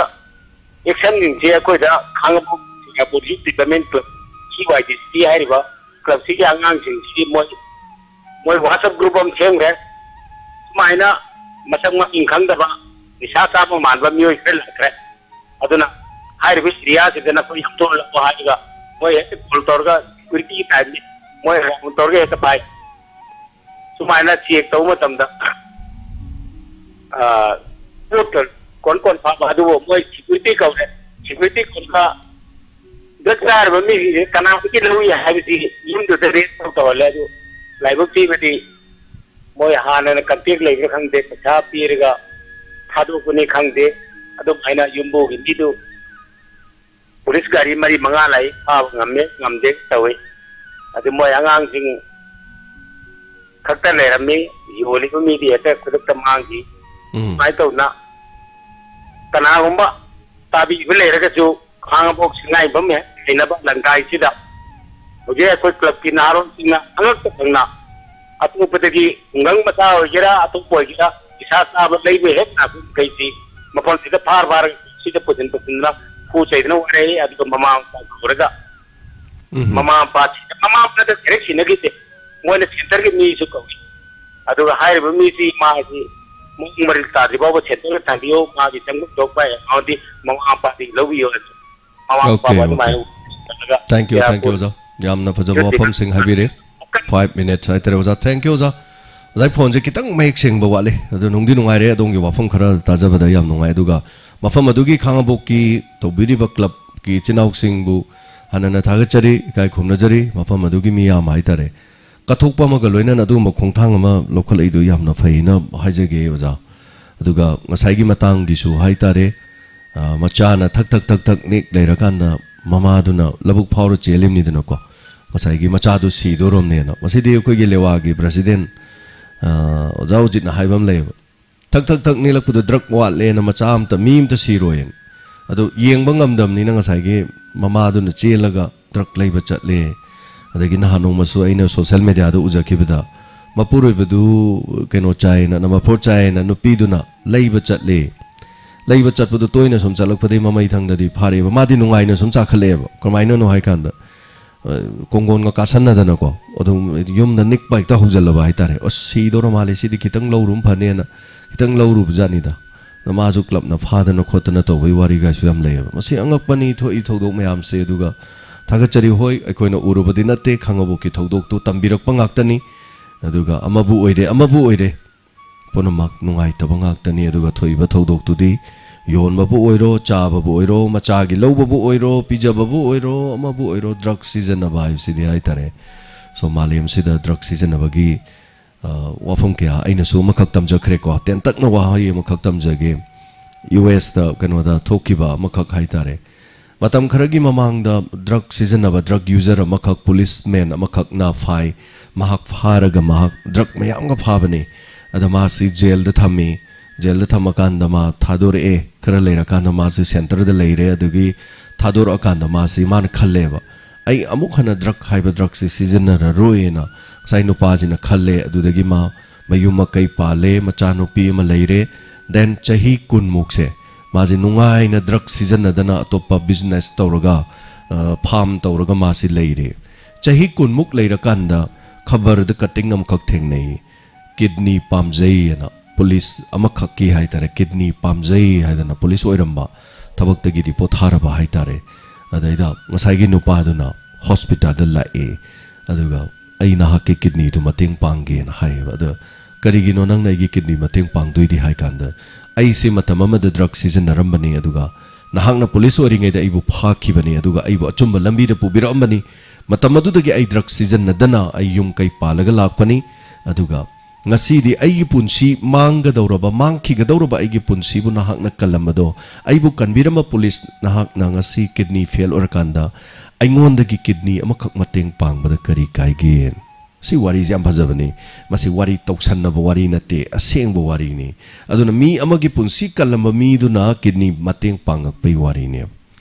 ꯑꯦꯛꯁꯟꯁꯤꯡꯁꯤ ꯑꯩꯈꯣꯏꯗ ꯈꯥꯡꯉꯕꯣꯛ ꯁꯤꯡꯒꯥꯄꯨꯔ ꯌꯨꯠ ꯗꯤꯕꯂꯞꯃꯦꯟ ꯀ꯭ꯂꯕ, ꯁꯤ ꯋꯥꯏ ꯗꯤ ꯁꯤ ꯍꯥꯏꯔꯤꯕ ꯀ꯭ꯂꯕꯁꯤꯒꯤ ꯑꯉꯥꯡꯁꯤꯡꯁꯤ ꯃꯣꯏ ꯃꯣꯏ WhatsApp group ꯑꯃ ꯁꯦꯝꯈ꯭ꯔꯦ꯫ ꯁꯨꯃꯥꯏꯅ ꯃꯁꯛ ꯃꯃꯤꯡ ꯈꯪꯗꯕ ꯅꯤꯁꯥ ꯆꯥꯕ ꯃꯥꯟꯕ ꯃꯤꯑꯣꯏ ꯈꯔ ꯂꯥꯛꯈ꯭ꯔꯦ꯫ ꯑꯗꯨꯅ ꯍꯥꯏꯔꯤꯕ area ꯁꯤꯗ ꯅꯈꯣꯏ ꯌꯥꯝꯊꯣꯛꯍꯜꯂꯛꯑꯣ ꯍꯥꯏꯔꯒ ꯃꯣꯏ ꯍꯦꯛꯇ call ꯇꯧꯔꯒ security type ꯅꯤ, ꯃꯣꯏ round ꯇꯧꯔꯒ ꯍꯦꯛꯇ ꯄꯥꯏ꯫ ꯁꯨꯃꯥꯏꯅ check ꯇꯧꯕ ꯃꯇꯝꯗ, ꯑ, ꯄꯣꯠꯀ ꯀꯣꯟ ꯀꯣꯟ ꯐꯥꯕ ꯑꯗꯨꯕꯨ ꯃꯣꯏ security ꯀꯧꯔꯦ꯫ Security ꯀꯧꯔꯒ drug ꯆꯥꯔꯕ ꯃꯤꯁꯤꯡꯁꯦ ꯀꯅꯥꯗꯒꯤ ꯂꯧꯏ ꯍꯥꯏꯕꯁꯤ ꯌꯨꯝꯗꯨꯗ raid ꯇꯧ ꯇꯧꯍꯜꯂꯦ꯫ ꯑꯗꯨ ꯂꯥꯏꯕꯛ ꯊꯤꯕꯗꯤ ꯃꯣꯏ ꯍꯥꯟꯅꯅ contact ꯂꯩꯕ꯭ꯔꯥ ꯈꯪꯗꯦ, ꯄꯩꯁꯥ ꯄꯤꯔꯒ ꯊꯥꯗꯣꯛꯄꯅꯤ ꯈꯪꯗꯦ, ꯑꯗꯨꯃꯥꯏꯅ ꯌꯨꯝꯕꯨꯒꯤ ꯃꯤꯗꯨ police ꯒꯥꯔꯤ ꯃꯔꯤ ꯃꯉꯥ ꯂꯥꯛꯏ, ꯐꯥꯕ ꯉꯝꯃꯦ ꯉꯝꯗꯦ ꯇꯧꯏ꯫ ꯑꯗꯨ ꯃꯣꯏ ꯑꯉꯥꯡꯁꯤꯡ ꯈꯛꯇ ꯂꯩꯔꯝꯃꯤ, ꯌꯣꯜꯂꯤꯕ ꯃꯤꯗꯤ ꯍꯦꯛꯇ ꯈꯨꯗꯛꯇ ꯃꯥꯡꯈꯤ꯫ ꯎꯝ꯫ ꯁꯨꯃꯥꯏꯅ ꯇꯧꯗꯅ ꯀꯅꯥꯒꯨꯝꯕ ꯇꯥꯕꯤꯕ ꯂꯩꯔꯒꯁꯨ ꯈꯥꯡꯉꯕꯣꯛ ꯁꯉꯥꯏꯌꯨꯝꯐꯝ ꯍꯦꯛ ꯂꯩꯅꯕ ꯂꯪꯗꯥꯏꯁꯤꯗ ꯍꯧꯖꯤꯛ ꯑꯩꯈꯣꯏ club ꯀꯤ ꯅꯍꯥꯔꯣꯜꯁꯤꯡꯅ ꯑꯉꯛꯄ ꯐꯪꯅ ꯑꯇꯣꯞꯄꯗꯒꯤ ꯈꯨꯡꯒꯪ ꯃꯆꯥ ꯑꯣꯏꯒꯦꯔꯥ ꯑꯇꯣꯞꯄ ꯑꯣꯏꯒꯦꯔꯥ ꯅꯤꯁꯥ ꯆꯥꯕ ꯂꯩꯕ ꯍꯦꯛ ꯂꯥꯛꯄ ꯃꯈꯩꯁꯤ ꯃꯐꯝꯁꯤꯗ ꯐꯥꯔ ꯐꯥꯔꯒ ꯁꯤꯗ ꯄꯨꯁꯤꯟ ꯄꯨꯁꯤꯟꯗꯅ ꯈꯨ ꯆꯩꯗꯅ ꯋꯥꯔꯛꯏ꯫ ꯑꯗꯨꯒ ꯃꯃꯥ ꯃꯄꯥ ꯀꯧꯔꯒ ꯎꯝ꯫ ꯃꯃꯥ ꯃꯄꯥ ꯃꯃꯥ ꯃꯄꯥꯗ direct ꯁꯤꯟꯅꯈꯤꯗꯦ꯫ ꯃꯣꯏꯅ centre ꯒꯤ ꯃꯤꯁꯨ ꯀꯧꯏ꯫ ꯑꯗꯨꯒ ꯍꯥꯏꯔꯤꯕ ꯃꯤꯁꯤ ꯃꯥꯁꯤ ꯃꯑꯣꯡ ꯃꯔꯤꯜ ꯇꯥꯗ꯭ꯔꯤ ꯐꯥꯎꯕ centre ꯗ ꯊꯝꯕꯤꯌꯨ, ꯃꯥꯒꯤ ꯆꯪꯐꯝ ꯊꯣꯛꯄ account ꯇꯤ ꯃꯃꯥ ꯃꯄꯥꯗꯒꯤ ꯂꯧꯕꯤꯌꯨ ꯍꯥꯏꯅ ꯃꯃꯥ ꯑꯣꯀꯦ, ꯃꯄꯥꯕꯨ ꯑꯣꯀꯦ꯫ ꯑꯗꯨꯃꯥꯏꯅ ꯎꯠꯂꯒ Thank you, thank you, ꯌꯥꯔꯛꯄ ꯑꯣꯖꯥ꯫ ꯌꯥꯝꯅ ꯐꯖꯕ ꯌꯨꯠ ꯋꯥꯐꯝꯁꯤꯡ ꯍꯥꯏꯕꯤꯔꯦ꯫ Five minutes ꯍꯥꯏꯇꯥꯔꯦ ꯑꯣꯖꯥ꯫ Thank you, ꯑꯣꯖꯥ꯫ ꯑꯣꯖꯥ, ꯐꯣꯟꯁꯦ ꯈꯤꯇꯪ ꯃꯌꯦꯛ ꯁꯦꯡꯕ ꯋꯥꯠꯂꯤ꯫ ꯑꯗꯨ ꯅꯨꯡꯗꯤ ꯅꯨꯡꯉꯥꯏꯔꯦ, ꯑꯗꯣꯝꯒꯤ ꯋꯥꯐꯝ ꯈꯔ ꯇꯥꯖꯕꯗ ꯌꯥꯝ ꯅꯨꯡꯉꯥꯏ꯫ ꯑꯗꯨꯒ ꯃꯐꯝ ꯑꯗꯨꯒꯤ ꯈꯥꯡꯉꯕꯣꯛꯀꯤ ꯇꯧꯕꯤꯔꯤꯕ club ꯀꯤ ꯏꯆꯤꯟ ꯏꯅꯥꯎꯁꯤꯡꯕꯨ ꯍꯟꯅ ꯊꯥꯒꯠꯆꯔꯤ, ꯏꯀꯥꯏ ꯈꯨꯝꯅꯖꯔꯤ꯫ ꯃꯐꯝ ꯑꯗꯨꯒꯤ ꯃꯤꯌꯥꯝ ꯍꯥꯏꯇꯥꯔꯦ꯫ ꯀꯠꯊꯣꯛꯄ ꯑꯃꯒ ꯂꯣꯏꯅꯅ ꯑꯗꯨꯒꯨꯝꯕ ꯈꯣꯡꯊꯥꯡ ꯑꯃ ꯂꯧꯈꯠꯂꯛꯏꯗꯨ ꯌꯥꯝꯅ ꯐꯩꯅ ꯍꯥꯏꯖꯒꯦ ꯑꯣꯖꯥ꯫ ꯑꯗꯨꯒ ꯉꯁꯥꯏꯒꯤ ꯃꯇꯥꯡꯒꯤꯁꯨ ꯍꯥꯏꯇꯥꯔꯦ, ꯑ, ꯃꯆꯥꯅ ꯊꯛ ꯊꯛ ꯊꯛ ꯊꯛ ꯅꯤꯛ ꯂꯩꯔꯀꯥꯟꯗ ꯃꯃꯥꯗꯨꯅ ꯂꯧꯕꯨꯛ ꯐꯥꯎꯔ ꯆꯦꯜꯂꯤꯕꯅꯤꯗꯅꯀꯣ, ꯉꯁꯥꯏꯒꯤ ꯃꯆꯥꯗꯨ ꯁꯤꯗꯣꯔꯝꯅꯦꯅ꯫ ꯃꯁꯤꯗꯤ ꯑꯩꯈꯣꯏꯒꯤ ꯂꯦꯋꯥꯒꯤ president, ꯑ, ꯑꯣꯖꯥ ꯎꯖꯤꯠꯅ ꯍꯥꯏꯕ ꯑꯃ ꯂꯩꯌꯦꯕ, ꯊꯛ ꯊꯛ ꯊꯛ ꯅꯤꯛꯂꯛꯄꯗꯣ drug ꯋꯥꯠꯂꯦꯅ ꯃꯆꯥ ꯑꯝꯇ, ꯃꯤ ꯑꯝꯇ ꯁꯤꯔꯣꯏꯅ꯫ ꯑꯗꯣ ꯌꯦꯡꯕ ꯉꯝꯗꯕꯅꯤꯅ ꯉꯁꯥꯏꯒꯤ ꯃꯃꯥꯗꯨꯅ ꯆꯦꯜꯂꯒ drug ꯂꯩꯕ ꯆꯠꯂꯦ꯫ ꯑꯗꯒꯤ ꯅꯍꯥꯟ ꯅꯣꯡꯃꯁꯨ ꯑꯩꯅ social media ꯗ ꯎꯖꯈꯤꯕꯗ ꯃꯄꯨꯔꯣꯏꯕꯗꯨ ꯀꯩꯅꯣ ꯆꯥꯏꯅ, number four ꯆꯥꯏꯅ ꯅꯨꯄꯤꯗꯨꯅ ꯂꯩꯕ ꯆꯠꯂꯦ꯫ ꯂꯩꯕ ꯆꯠꯄꯗꯨ ꯇꯣꯏꯅ ꯁꯨꯝ ꯆꯠꯂꯛꯄꯗꯒꯤ ꯃꯃꯩ ꯊꯪꯗꯗꯤ ꯐꯥꯔꯛꯑꯦꯕ꯫ ꯃꯥꯗꯤ ꯅꯨꯡꯉꯥꯏꯅ ꯁꯨꯝ ꯆꯥꯈꯠꯂꯛꯑꯦꯕ꯫ ꯀꯃꯥꯏꯅꯅꯣ ꯍꯥꯏ ꯀꯥꯟꯗ, ꯑ, ꯀꯣꯡꯒꯣꯟꯒ ꯀꯥꯁꯟꯅꯗꯅꯀꯣ, ꯑꯗꯨꯝ ꯌꯨꯝꯗ ꯅꯤꯛꯄ ꯍꯦꯛꯇ ꯍꯧꯖꯤꯜꯂꯕ ꯍꯥꯏꯇꯥꯔꯦ꯫ "ꯑꯁ, ꯁꯤꯗꯧꯔ ꯃꯥꯜꯂꯦ, ꯁꯤꯗꯤ ꯈꯤꯇꯪ ꯂꯧꯔꯨꯕ ꯐꯅꯦꯅ" ꯈꯤꯇꯪ ꯂꯧꯔꯨꯕ ꯖꯥꯠꯅꯤꯗ꯫ ꯑꯗ ꯃꯥꯁꯨ ꯀ꯭ꯂꯕꯅ ꯐꯥꯗꯅ ꯈꯣꯠꯇꯅ ꯇꯧꯕꯒꯤ ꯋꯥꯔꯤꯒꯁꯨ ꯌꯥꯝ ꯂꯩꯌꯦꯕ꯫ ꯃꯁꯤ ꯑꯉꯛꯄꯅꯤ ꯊꯣꯛꯏ ꯊꯧꯗꯣꯛ ꯃꯌꯥꯝꯁꯦ꯫ ꯑꯗꯨꯒ ꯊꯥꯒꯠꯆꯔꯤ, ꯍꯣꯏ, ꯑꯩꯈꯣꯏꯅ ꯎꯔꯨꯕꯗꯤ ꯅꯠꯇꯦ, ꯈꯥꯉꯕꯣꯛꯀꯤ ꯊꯧꯗꯣꯛꯇꯨ ꯇꯝꯕꯤꯔꯛꯄ ꯉꯥꯛꯇꯅꯤ꯫ ꯑꯗꯨꯒ ꯑꯃꯕꯨ ꯑꯣꯏꯔꯦ, ꯑꯃꯕꯨ ꯑꯣꯏꯔꯦ, ꯄꯨꯝꯅꯃꯛ ꯅꯨꯡꯉꯥꯏꯇꯕ ꯉꯥꯛꯇꯅꯤ꯫ ꯑꯗꯨꯒ ꯊꯣꯛꯏꯕ ꯊꯧꯗꯣꯛꯇꯨꯗꯤ ꯌꯣꯟꯕꯕꯨ ꯑꯣꯏꯔꯣ, ꯆꯥꯕꯕꯨ ꯑꯣꯏꯔꯣ, ꯃꯆꯥꯒꯤ ꯂꯧꯕꯕꯨ ꯑꯣꯏꯔꯣ, ꯄꯤꯖꯕꯕꯨ ꯑꯣꯏꯔꯣ, ꯑꯃꯕꯨ ꯑꯣꯏꯔꯣ, ꯗ꯭ꯔꯒ ꯁꯤꯖꯤꯟꯅꯕ ꯍꯥꯏꯕꯁꯤꯗꯤ ꯍꯥꯏꯇꯥꯔꯦ꯫ ꯁꯣ ꯃꯥꯂꯦꯝꯁꯤꯗ ꯗ꯭ꯔꯒ ꯁꯤꯖꯤꯟꯅꯕꯒꯤ, ꯑ, ꯋꯥꯐꯝ ꯀꯌꯥ ꯑꯩꯅꯁꯨ ꯑꯃꯈꯛ ꯇꯝꯖꯈ꯭ꯔꯦꯀꯣ, ꯇꯦꯟꯇꯛꯅ ꯋꯥꯍꯩ ꯑꯃꯈꯛ ꯇꯝꯖꯒꯦ꯫ ꯌꯨ ꯑꯦꯁꯇ, ꯀꯩꯅꯣꯗ ꯊꯣꯛꯈꯤꯕ ꯑꯃꯈꯛ ꯍꯥꯏꯇꯥꯔꯦ꯫ ꯃꯇꯝ ꯈꯔꯒꯤ ꯃꯃꯥꯡꯗ ꯗ꯭ꯔꯒ ꯁꯤꯖꯤꯟꯅꯕ ꯗ꯭ꯔꯒ ꯌꯨꯖꯔ ꯑꯃꯈꯛ ꯄꯨꯂꯤꯁꯃꯦꯟ ꯑꯃꯈꯛꯅ ꯐꯥꯏ꯫ ꯃꯍꯥꯛ ꯐꯥꯔꯒ ꯃꯍꯥꯛ ꯗ꯭ꯔꯒ ꯃꯌꯥꯝꯒ ꯐꯥꯕꯅꯤ꯫ ꯑꯗ ꯃꯥꯁꯤ ꯖꯦꯜꯗ ꯊꯝꯃꯤ꯫ ꯖꯦꯜꯗ ꯊꯝꯃꯀꯥꯟꯗ ꯃꯥ ꯊꯥꯗꯣꯔꯛꯑꯦ꯫ ꯈꯔ ꯂꯩꯔꯀꯥꯟꯗ ꯃꯥꯁꯤ ꯁꯦꯟꯇꯔꯗ ꯂꯩꯔꯦ꯫ ꯑꯗꯨꯒꯤ ꯊꯥꯗꯣꯔꯛꯑꯀꯥꯟꯗ ꯃꯥꯁꯤ ꯃꯥꯅ ꯈꯜꯂꯦꯕ, "ꯑꯩ ꯑꯃꯨꯛ ꯍꯟꯅ ꯗ꯭ꯔꯒ ꯍꯥꯏꯕ ꯗ꯭ꯔꯒꯁꯤ ꯁꯤꯖꯤꯟꯅꯔꯔꯣꯏꯅ" ꯉꯁꯥꯏ ꯅꯨꯄꯥꯁꯤꯅ ꯈꯜꯂꯦ꯫ ꯑꯗꯨꯗꯒꯤ ꯃꯥ ꯃꯌꯨꯝ ꯃꯀꯩ ꯄꯥꯜꯂꯦ, ꯃꯆꯥꯅꯨꯄꯤ ꯑꯃ ꯂꯩꯔꯦ꯫ ꯗꯦꯟ ꯆꯍꯤ ꯀꯨꯟꯃꯨꯛꯁꯦ ꯃꯥꯁꯦ ꯅꯨꯡꯉꯥꯏꯅ ꯗ꯭ꯔꯒ ꯁꯤꯖꯤꯟꯅꯗꯅ ꯑꯇꯣꯞꯄ ꯕꯤꯖꯤꯅꯦꯁ ꯇꯧꯔꯒ, ꯑ, ꯐꯥꯔꯝ ꯇꯧꯔꯒ ꯃꯥꯁꯤ ꯂꯩꯔꯦ꯫ ꯆꯍꯤ ꯀꯨꯟꯃꯨꯛ ꯂꯩꯔꯀꯥꯟꯗ ꯈꯕꯔꯗ ꯀꯠꯇꯤꯡ ꯑꯃꯈꯛ ꯊꯦꯡꯅꯩ꯫ ꯀꯤꯗꯅꯤ ꯄꯥꯝꯖꯩ ꯍꯥꯏꯅ, ꯄꯨꯂꯤꯁ ꯑꯃꯈꯛꯀꯤ ꯍꯥꯏꯇꯥꯔꯦ, ꯀꯤꯗꯅꯤ ꯄꯥꯝꯖꯩ ꯍꯥꯏꯗꯅ ꯄꯨꯂꯤꯁ ꯑꯣꯏꯔꯝꯕ, ꯊꯕꯛꯇꯒꯤꯗꯤ ꯄꯣꯊꯥꯔꯕ ꯍꯥꯏꯇꯥꯔꯦ꯫ ꯑꯗꯩꯗ ꯉꯁꯥꯏꯒꯤ ꯅꯨꯄꯥꯗꯨꯅ ꯍꯣꯁꯄꯤꯇꯥꯜꯗ ꯂꯥꯛꯑꯦ꯫ ꯑꯗꯨꯒ "ꯑꯩ ꯅꯍꯥꯛꯀꯤ ꯀꯤꯗꯅꯤꯗꯨ ꯃꯇꯦꯡ ꯄꯥꯡꯒꯦꯅ" ꯍꯥꯏꯌꯦꯕ꯫ ꯑꯗꯣ "ꯀꯔꯤꯒꯤꯅꯣ ꯅꯪꯅ ꯑꯩꯒꯤ ꯀꯤꯗꯅꯤ ꯃꯇꯦꯡ ꯄꯥꯡꯗꯣꯏꯗꯤ?" ꯍꯥꯏ ꯀꯥꯟꯗ, "ꯑꯩꯁꯦ ꯃꯇꯝ ꯑꯃꯗ ꯗ꯭ꯔꯒ ꯁꯤꯖꯤꯟꯅꯔꯝꯕꯅꯤ, ꯑꯗꯨꯒ ꯅꯍꯥꯛꯅ ꯄꯨꯂꯤꯁ ꯑꯣꯏꯔꯤꯉꯩꯗ ꯑꯩꯕꯨ ꯐꯥꯈꯤꯕꯅꯤ, ꯑꯗꯨꯒ ꯑꯩꯕꯨ ꯑꯆꯨꯝꯕ ꯂꯝꯕꯤꯗ ꯄꯨꯕꯤꯔꯛꯑꯝꯕꯅꯤ꯫ ꯃꯇꯝ ꯑꯗꯨꯗꯒꯤ ꯑꯩ ꯗ꯭ꯔꯒ ꯁꯤꯖꯤꯟꯅꯗꯅ ꯑꯩ ꯌꯨꯝ ꯀꯩ ꯄꯥꯜꯂꯒ ꯂꯥꯛꯄꯅꯤ꯫ ꯑꯗꯨꯒ ꯉꯁꯤꯗꯤ ꯑꯩꯒꯤ ꯄꯨꯟꯁꯤ ꯃꯥꯡꯒꯗꯧꯔꯕ, ꯃꯥꯡꯈꯤꯒꯗꯧꯔꯕ ꯑꯩꯒꯤ ꯄꯨꯟꯁꯤꯕꯨ ꯅꯍꯥꯛꯅ ꯀꯜꯂꯝꯕꯗꯣ, ꯑꯩꯕꯨ ꯀꯟꯕꯤꯔꯝꯕ ꯄꯨꯂꯤꯁ, ꯅꯍꯥꯛꯅ ꯉꯁꯤ ꯀꯤꯗꯅꯤ ꯐꯦꯜ ꯑꯣꯏꯔꯀꯥꯟꯗ ꯑꯩꯉꯣꯟꯗꯒꯤ ꯀꯤꯗꯅꯤ ꯑꯃꯈꯛ ꯃꯇꯦꯡ ꯄꯥꯡꯕꯗ ꯀꯔꯤ ꯀꯥꯏꯒꯦ?" ꯁꯤ ꯋꯥꯔꯤꯁꯦ ꯌꯥꯝ ꯐꯖꯕꯅꯤ꯫ ꯃꯁꯤ ꯋꯥꯔꯤ ꯇꯧꯁꯟꯅꯕ ꯋꯥꯔꯤ ꯅꯠꯇꯦ, ꯑꯁꯦꯡꯕ ꯋꯥꯔꯤꯅꯤ꯫ ꯑꯗꯨꯅ ꯃꯤ ꯑꯃꯒꯤ ꯄꯨꯟꯁꯤ ꯀꯜꯂꯝꯕ ꯃꯤꯗꯨꯅ ꯀꯤꯗꯅꯤ ꯃꯇꯦꯡ ꯄꯥꯡꯉꯛꯄꯩ ꯋꯥꯔꯤꯅꯦ꯫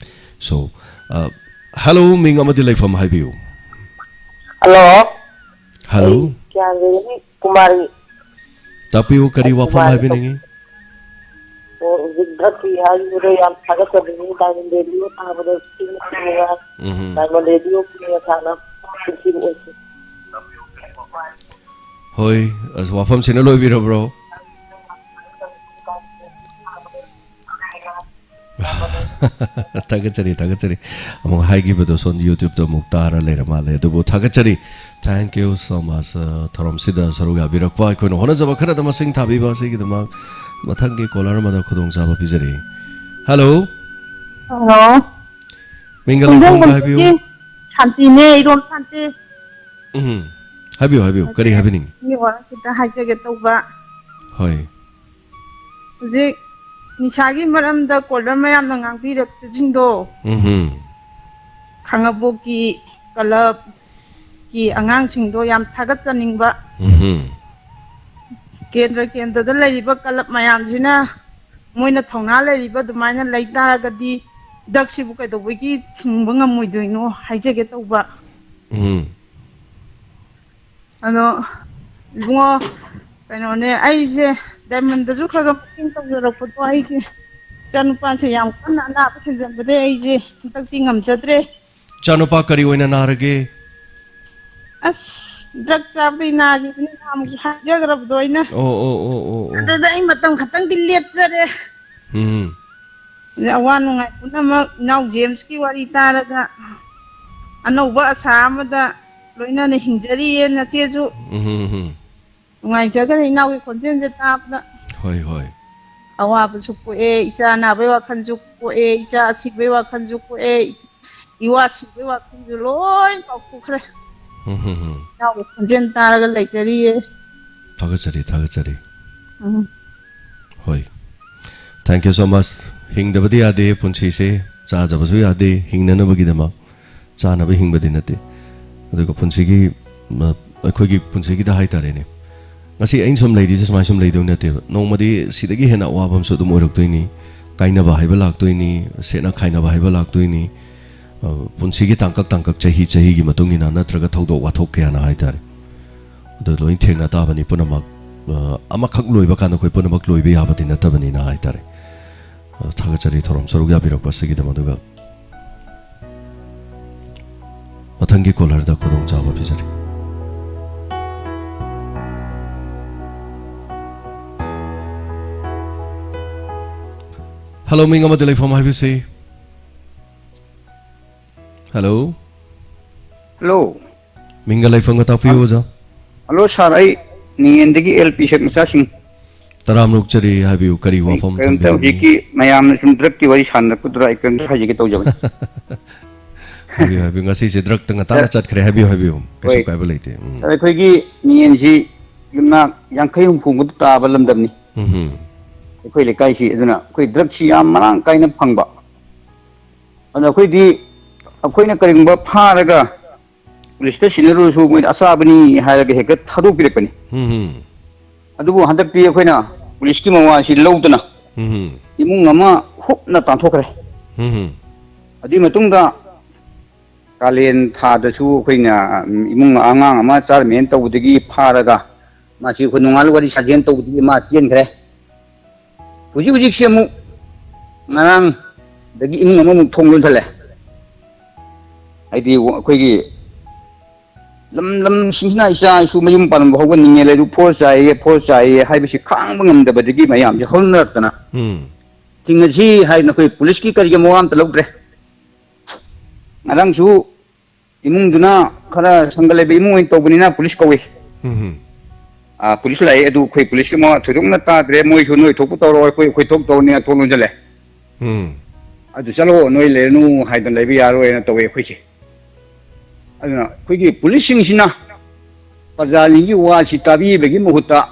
ꯁꯣ, ꯑ, ꯍꯜꯂꯣ, ꯃꯤꯡ ꯑꯃꯗꯤ ꯂꯩꯐꯝ ꯍꯥꯏꯕꯤꯌꯨ꯫ ꯍꯜꯂꯣ꯫ ꯍꯜꯂꯣ꯫ ꯑꯩ ꯀ꯭ꯌꯥꯟꯖꯂꯤꯅꯤ ꯀꯨꯃꯥꯔꯤ꯫ ꯇꯥꯛꯄꯤꯌꯨ, ꯀꯔꯤ ꯑꯩ ꯋꯥꯐꯝ ꯀꯨꯃꯥꯔꯤ ꯍꯥꯏꯕꯤꯅꯤꯡꯉꯤ? ꯍꯧꯖꯤꯛ ꯗ꯭ꯔꯛꯀꯤ ꯍꯥꯏꯕꯗ ꯌꯥꯝ ꯊꯥꯒꯠꯆꯅꯤꯡꯉꯤ꯫ ꯗꯥꯏꯃꯟ ꯔꯦꯗꯤꯑꯣ ꯇꯥꯕꯗ ꯁꯤ ꯅꯨꯡꯉꯥꯏ꯫ ꯎꯝ꯫ ꯗꯥꯏꯃꯟ ꯔꯦꯗꯤꯑꯣ ꯀꯨꯏꯅ ꯁꯥꯡꯅ ꯄꯨꯟꯁꯤꯕ ꯑꯣꯏꯁꯤ꯫ ꯍꯣꯏ, ꯑꯁ, ꯋꯥꯐꯝꯁꯤꯅ ꯂꯣꯏꯕꯤꯔꯕ꯭ꯔꯣ? ꯊꯥꯒꯠꯆꯔꯤ, ꯊꯥꯒꯠꯆꯔꯤ꯫ ꯑꯃꯨꯛ ꯍꯥꯏꯈꯤꯕꯗꯣ ꯁꯣꯝ YouTube-ꯇ ꯑꯃꯨꯛ ꯇꯥꯔ ꯂꯩꯔ ꯃꯥꯜꯂꯦ꯫ ꯑꯗꯨꯕꯨ ꯊꯥꯒꯠꯆꯔꯤ꯫ Thank you so much, ꯑ, ꯊꯧꯔꯝꯁꯤꯗ ꯁꯔꯨꯛ ꯌꯥꯕꯤꯔꯛꯄ, ꯑꯩꯈꯣꯏꯅ ꯍꯣꯠꯅꯖꯕ ꯈꯔꯗ ꯃꯁꯤꯡ ꯊꯥꯕꯤꯕ ꯑꯁꯤꯒꯤꯗꯃꯛ꯫ ꯃꯊꯪꯒꯤ caller ꯑꯃꯗ ꯈꯨꯗꯣꯡꯆꯥꯕ ꯄꯤꯖꯔꯤ꯫ Hello꯫ Hello꯫ ꯃꯤꯡꯒ ꯂꯩꯐꯝꯒ ꯍꯥꯏꯕꯤꯌꯨ꯫ ꯈꯣꯡꯖꯣꯝ ꯁꯥꯟꯇꯤꯅꯦ, ꯏꯔꯣꯝ ꯁꯥꯟꯇꯤ꯫ ꯎꯝ꯫ ꯍꯥꯏꯕꯤꯌꯨ, ꯍꯥꯏꯕꯤꯌꯨ꯫ ꯀꯔꯤ ꯍꯥꯏꯕꯤꯅꯤꯡꯉꯤ? ꯃꯤ ꯋꯥ ꯈꯤꯇ ꯍꯥꯏꯖꯒꯦ ꯇꯧꯕ꯫ ꯍꯣꯏ꯫ ꯍꯧꯖꯤꯛ ꯅꯤꯁꯥꯒꯤ ꯃꯔꯝꯗ caller ꯃꯌꯥꯝꯅ ꯉꯥꯡꯕꯤꯔꯛꯄꯁꯤꯡꯗꯣ, ꯎꯝꯍꯨꯝ꯫ ꯈꯥꯡꯉꯕꯣꯛꯀꯤ club-ꯀꯤ ꯑꯉꯥꯡꯁꯤꯡꯗꯣ ꯌꯥꯝ ꯊꯥꯒꯠꯆꯅꯤꯡꯕ꯫ ꯎꯝꯍꯨꯝ꯫ ꯀꯦꯟꯗ꯭ꯔ ꯀꯦꯟꯗ꯭ꯔꯗ ꯂꯩꯔꯤꯕ club ꯃꯌꯥꯝꯁꯤꯅ ꯃꯣꯏꯅ ꯊꯧꯅꯥ ꯂꯩꯔꯤꯕ ꯑꯗꯨꯃꯥꯏꯅ ꯂꯩ ꯇꯥꯔꯒꯗꯤ drug-ꯁꯤꯕꯨ ꯀꯩꯗꯧꯕꯒꯤ ꯊꯤꯡꯕ ꯉꯝꯃꯣꯏꯗꯣꯏꯅꯣ ꯍꯥꯏꯖꯒꯦ ꯇꯧꯕ꯫ ꯎꯝ꯫ ꯑꯗꯣ ꯏꯕꯨꯡꯉꯣ, ꯀꯩꯅꯣꯅꯦ, ꯑꯩꯁꯦ diamond-ꯗꯁꯨ ꯈꯔ ꯈꯔ ꯃꯇꯦꯡ ꯇꯧꯖꯔꯛꯄꯗꯣ, ꯑꯩꯁꯦ ꯏꯆꯥꯅꯨꯄꯥꯁꯦ ꯌꯥꯝ ꯀꯟꯅ ꯑꯅꯥꯕ ꯍꯦꯟꯖꯟꯕꯗꯒꯤ ꯑꯩꯁꯦ ꯍꯟꯗꯛꯇꯤ ꯉꯝꯖꯗ꯭ꯔꯦ꯫ ꯏꯆꯥꯅꯨꯄꯥ ꯀꯔꯤ ꯑꯣꯏꯅ ꯅꯥꯔꯒꯦ? ꯑꯁ, drug ꯆꯥꯕꯗꯒꯤ ꯅꯥꯈꯤꯕꯅꯤ, ꯅꯍꯥꯟꯃꯨꯛꯁꯨ ꯍꯥꯏꯖꯈ꯭ꯔꯕꯗꯣ ꯑꯩꯅ꯫ ꯑꯣ, ꯑꯣ, ꯑꯣ, ꯑꯣ, ꯑꯣ꯫ ꯑꯗꯨꯗ ꯑꯩ ꯃꯇꯝ ꯈꯛꯇꯪꯗꯤ ꯂꯦꯞꯆꯔꯦ꯫ ꯎꯝ꯫ ꯑꯗ ꯑꯋꯥ ꯅꯨꯡꯉꯥꯏ ꯄꯨꯝꯅꯃꯛ ꯏꯅꯥꯎ ꯖꯦꯝꯁꯀꯤ ꯋꯥꯔꯤ ꯇꯥꯔꯒ ꯑꯅꯧꯕ ꯑꯁꯥ ꯑꯃꯗ ꯂꯣꯏꯅꯅ ꯍꯤꯡꯖꯔꯤꯌꯦ ꯅꯆꯦꯁꯨ꯫ ꯎꯝ, ꯎꯝ, ꯎꯝ꯫ ꯅꯨꯡꯉꯥꯏꯖꯈ꯭ꯔꯦ ꯏꯅꯥꯎꯒꯤ ꯈꯣꯟꯖꯦꯜꯁꯦ ꯇꯥꯕꯗ꯫ ꯍꯣꯏ, ꯍꯣꯏ꯫ ꯑꯋꯥꯕꯁꯨ ꯀꯣꯛꯑꯦ, ꯏꯆꯥ ꯅꯥꯕꯒꯤ ꯋꯥꯈꯜꯁꯨ ꯀꯣꯛꯑꯦ, ꯏꯆꯥ ꯁꯤꯕꯒꯤ ꯋꯥꯈꯜꯁꯨ ꯀꯣꯛꯑꯦ, ꯏꯋꯥ ꯁꯤꯕꯒꯤ ꯋꯥꯈꯜꯁꯨ ꯂꯣꯏ ꯀꯥꯎꯊꯣꯛꯈ꯭ꯔꯦ꯫ ꯎꯝ, ꯎꯝ, ꯎꯝ꯫ ꯏꯅꯥꯎꯒꯤ ꯈꯣꯟꯖꯦꯜ ꯇꯥꯔꯒ ꯂꯩꯖꯔꯤꯌꯦ꯫ ꯊꯥꯒꯠꯆꯔꯤ, ꯊꯥꯒꯠꯆꯔꯤ꯫ ꯎꯝ꯫ ꯍꯣꯏ꯫ Thank you so much꯫ ꯍꯤꯡꯗꯕꯗꯤ ꯌꯥꯗꯦ ꯄꯨꯟꯁꯤꯁꯦ, ꯆꯥꯗꯕꯁꯨ ꯌꯥꯗꯦ ꯍꯤꯡꯅꯅꯕꯒꯤꯗꯃꯛ꯫ ꯆꯥꯅꯕ ꯍꯤꯡꯕꯗꯤ ꯅꯠꯇꯦ꯫ ꯑꯗꯨꯒ ꯄꯨꯟꯁꯤꯒꯤ, ꯃ-, ꯑꯩꯈꯣꯏꯒꯤ ꯄꯨꯟꯁꯤꯒꯤꯗ ꯍꯥꯏ ꯇꯥꯔꯦꯅꯦ, ꯉꯁꯤ ꯑꯩꯅ ꯁꯨꯝ ꯂꯩꯔꯤꯁꯦ ꯁꯨꯃꯥꯏꯅ ꯁꯨꯝ ꯂꯩꯗꯧ ꯅꯠꯇꯦꯕ꯫ ꯅꯣꯡꯃꯗꯤ ꯁꯤꯗꯒꯤ ꯍꯦꯟꯅ ꯑꯋꯥꯕ ꯑꯃꯁꯨ ꯑꯗꯨꯝ ꯑꯣꯏꯔꯛꯇꯣꯏꯅꯤ, ꯀꯥꯏꯅꯕ ꯍꯥꯏꯕ ꯂꯥꯛꯇꯣꯏꯅꯤ, ꯁꯦꯠꯅ ꯈꯥꯏꯅꯕ ꯍꯥꯏꯕ ꯂꯥꯛꯇꯣꯏꯅꯤ꯫ ꯑ, ꯄꯨꯟꯁꯤꯒꯤ ꯇꯥꯡꯀꯛ ꯇꯥꯡꯀꯛ, ꯆꯍꯤ ꯆꯍꯤꯒꯤ ꯃꯇꯨꯡ ꯏꯟꯅ ꯅꯠꯇ꯭ꯔꯒ ꯊꯧꯗꯣꯛ ꯋꯥꯊꯣꯛ ꯀꯌꯥꯅ ꯍꯥꯏ ꯇꯥꯔꯦ꯫ ꯑꯗꯨ ꯂꯣꯏ ꯊꯦꯡꯅ ꯇꯥꯕꯅꯤ ꯄꯨꯝꯅꯃꯛ꯫ ꯑ, ꯑꯃꯈꯛ ꯂꯣꯏꯕ ꯀꯥꯟꯗ ꯑꯩꯈꯣꯏ ꯄꯨꯝꯅꯃꯛ ꯂꯣꯏꯕ ꯌꯥꯕꯗꯤ ꯅꯠꯇꯕꯅꯤꯅ ꯍꯥꯏ ꯇꯥꯔꯦ꯫ ꯊꯥꯒꯠꯆꯔꯤ ꯊꯧꯔꯝ ꯁꯔꯨꯛ ꯌꯥꯕꯤꯔꯛꯄ ꯑꯁꯤꯒꯤꯗꯃꯛ꯫ ꯑꯗꯨꯒ ꯃꯊꯪꯒꯤ ꯀꯣꯂꯔꯗ ꯈꯨꯗꯣꯡꯆꯥꯕ ꯄꯤꯖꯔꯤ꯫ ꯍꯜꯂꯣ, ꯃꯤꯡ ꯑꯃꯗꯤ ꯂꯩꯐꯝ ꯍꯥꯏꯕꯤꯁꯤ꯫ ꯍꯜꯂꯣ꯫ ꯍꯜꯂꯣ꯫ ꯃꯤꯡꯒ ꯂꯩꯐꯝꯒ ꯇꯥꯛꯄꯤꯌꯨ, ꯍꯜ-, ꯑꯣꯖꯥ꯫ ꯍꯜꯂꯣ ꯁꯥꯔ, ꯑꯩ ꯅꯤꯉꯦꯟꯗꯒꯤ ꯑꯦꯜ ꯄꯤ ꯁꯦꯛ ꯃꯆꯥꯁꯤꯡ꯫ ꯇꯔꯥꯝꯅ ꯑꯣꯛꯆꯔꯤ, ꯍꯥꯏꯕꯤꯌꯨ, ꯀꯔꯤ ꯑꯩ ꯋꯥꯐꯝ ꯀꯔꯤꯝꯇ ꯊꯝꯕꯤꯅꯤꯡꯉꯤ? ꯍꯧꯖꯤꯛꯀꯤ ꯃꯌꯥꯝꯅ ꯁꯨꯝ ꯗ꯭ꯔꯒꯀꯤ ꯋꯥꯔꯤ ꯁꯥꯟꯅꯔꯛꯄꯗꯨꯗ ꯑꯩ ꯀꯔꯤꯝꯇ ꯍꯥꯏꯖꯒꯦ ꯇꯧꯖꯕꯅꯤ꯫ ꯍꯥꯏꯕꯤꯌꯨ, ꯍꯥꯏꯕꯤꯌꯨ, ꯉꯁꯤꯁꯦ ꯗ꯭ꯔꯒꯇ ꯉꯟꯇꯥꯅ ꯁꯥꯔ, ꯆꯠꯈ꯭ꯔꯦ, ꯍꯥꯏꯕꯤꯌꯨ, ꯍꯥꯏꯕꯤꯌꯨ, ꯀꯩꯁꯨ ꯍꯣꯏ꯫ ꯀꯥꯏꯕ ꯂꯩꯇꯦ꯫ ꯎꯝ꯫ ꯁꯥꯔ, ꯑꯩꯈꯣꯏꯒꯤ ꯅꯤꯉꯦꯟꯁꯤ ꯌꯨꯝꯅꯥꯛ ꯌꯥꯡꯈꯩ ꯍꯨꯝꯐꯨꯃꯨꯛ ꯇꯥꯕ ꯂꯝꯗꯝꯅꯤ꯫ ꯎꯝꯍꯨꯝ꯫ ꯑꯩꯈꯣꯏ ꯂꯩꯀꯥꯏꯁꯤ, ꯑꯗꯨꯅ ꯑꯩꯈꯣꯏ ꯗ꯭ꯔꯒꯁꯤ ꯌꯥꯝ ꯃꯔꯥꯡ ꯀꯥꯏꯅ ꯐꯪꯕ꯫ ꯑꯗꯨꯅ ꯑꯩꯈꯣꯏꯗꯤ, ꯑꯩꯈꯣꯏꯅ ꯀꯔꯤꯒꯨꯝꯕ ꯐꯥꯔꯒ ꯄꯨꯂꯤꯁꯇ ꯁꯤꯟꯅꯔꯨꯔꯁꯨ, ꯃꯣꯏꯅ ꯑꯆꯥꯕꯅꯤ ꯍꯥꯏꯔꯒ ꯍꯦꯛꯇ ꯊꯥꯗꯣꯛꯄꯤꯔꯛꯄꯅꯤ꯫ ꯎꯝ, ꯎꯝ꯫ ꯑꯗꯨꯕꯨ ꯍꯟꯗꯛꯇꯤ ꯑꯩꯈꯣꯏꯅ ꯄꯨꯂꯤꯁꯀꯤ ꯃꯋꯥꯁꯤ ꯂꯧꯗꯅ ꯎꯝ, ꯎꯝ꯫ ꯏꯃꯨꯡ ꯑꯃ ꯍꯨꯞꯅ ꯇꯥꯟꯊꯣꯛꯈ꯭ꯔꯦ꯫ ꯎꯝ, ꯎꯝ꯫ ꯑꯗꯨꯒꯤ ꯃꯇꯨꯡꯗ ꯀꯥꯂꯦꯟ ꯊꯥꯗꯁꯨ ꯑꯩꯈꯣꯏꯅ, ꯎꯝ, ꯏꯃꯨꯡ ꯑꯉꯥꯡ ꯑꯃ ꯆꯥꯔꯝꯃꯦꯅ ꯇꯧꯕꯗꯒꯤ ꯐꯥꯔꯒ ꯃꯥꯁꯤ ꯑꯩꯈꯣꯏ ꯅꯣꯡꯉꯥꯜꯂ ꯋꯥꯔꯤ ꯁꯥꯖꯦꯅ ꯇꯧꯕꯗꯒꯤ ꯃꯥ ꯆꯦꯟꯈ꯭ꯔꯦ꯫ ꯍꯧꯖꯤꯛ ꯍꯧꯖꯤꯛꯁꯤ ꯑꯃꯨꯛ ꯉꯔꯥꯡꯗꯒꯤ ꯏꯃꯨꯡ ꯑꯃꯃꯨꯛ ꯊꯣꯡ ꯂꯣꯟꯁꯜꯂꯦ꯫ ꯍꯥꯏꯗꯤ ꯑꯩꯈꯣꯏꯒꯤ ꯂꯝ ꯂꯝꯁꯤꯡꯁꯤꯅ ꯏꯆꯥ ꯏꯁꯨ ꯃꯌꯨꯝ ꯄꯥꯟꯕ ꯍꯧꯒꯠꯅꯤꯡꯉꯦ, ꯂꯩꯔꯨ ꯐꯣꯔ ꯆꯥꯏꯌꯦ, ꯐꯣꯔ ꯆꯥꯏꯌꯦ ꯍꯥꯏꯕꯁꯤ ꯈꯥꯡꯕ ꯉꯝꯗꯕꯗꯒꯤ ꯃꯌꯥꯝꯁꯦ ꯍꯧꯅꯔꯛꯇꯅ ꯎꯝ꯫ ꯊꯤꯡꯉꯁꯤ ꯍꯥꯏꯅ ꯑꯩꯈꯣꯏ ꯄꯨꯂꯤꯁꯀꯤ ꯀꯔꯤꯒꯤ ꯃꯋꯥ ꯑꯝꯇ ꯂꯧꯗ꯭ꯔꯦ꯫ ꯉꯔꯥꯡꯁꯨ ꯏꯃꯨꯡꯗꯨꯅ ꯈꯔ ꯁꯪꯒ ꯂꯩꯕ ꯏꯃꯨꯡ ꯑꯣꯏꯅ ꯇꯧꯕꯅꯤꯅ ꯄꯨꯂꯤꯁ ꯀꯧꯏ꯫ ꯎꯝ, ꯎꯝ꯫ ꯑꯥ, ꯄꯨꯂꯤꯁ ꯂꯥꯛꯏ, ꯑꯗꯨ ꯑꯩꯈꯣꯏ ꯄꯨꯂꯤꯁꯀꯤ ꯃꯋꯥ ꯊꯣꯏꯗꯣꯛꯅ ꯇꯥꯗ꯭ꯔꯦ, ꯃꯣꯏꯁꯨ ꯅꯣꯏ ꯊꯣꯛꯄ ꯇꯧꯔꯣ, ꯑꯩꯈꯣꯏ, ꯑꯩꯈꯣꯏ ꯊꯣꯛ ꯇꯧꯔꯅꯤ, ꯊꯣꯡ ꯂꯣꯟꯁꯤꯜꯂꯦ꯫ ꯎꯝ꯫ ꯑꯗꯨ ꯆꯠꯂꯣ, ꯅꯣꯏ ꯂꯩꯔꯅꯨ ꯍꯥꯏꯗꯅ ꯂꯩꯕ ꯌꯥꯔꯣꯏꯅ ꯇꯧꯋꯦ ꯑꯩꯈꯣꯏꯁꯦ꯫ ꯑꯗꯨꯅ ꯑꯩꯈꯣꯏꯒꯤ ꯄꯨꯂꯤꯁꯁꯤꯡꯁꯤꯅ ꯄ꯭ꯔꯖꯥꯁꯤꯡꯒꯤ ꯋꯥꯁꯤ ꯇꯥꯕꯤꯕꯒꯤ ꯃꯍꯨꯠꯇ,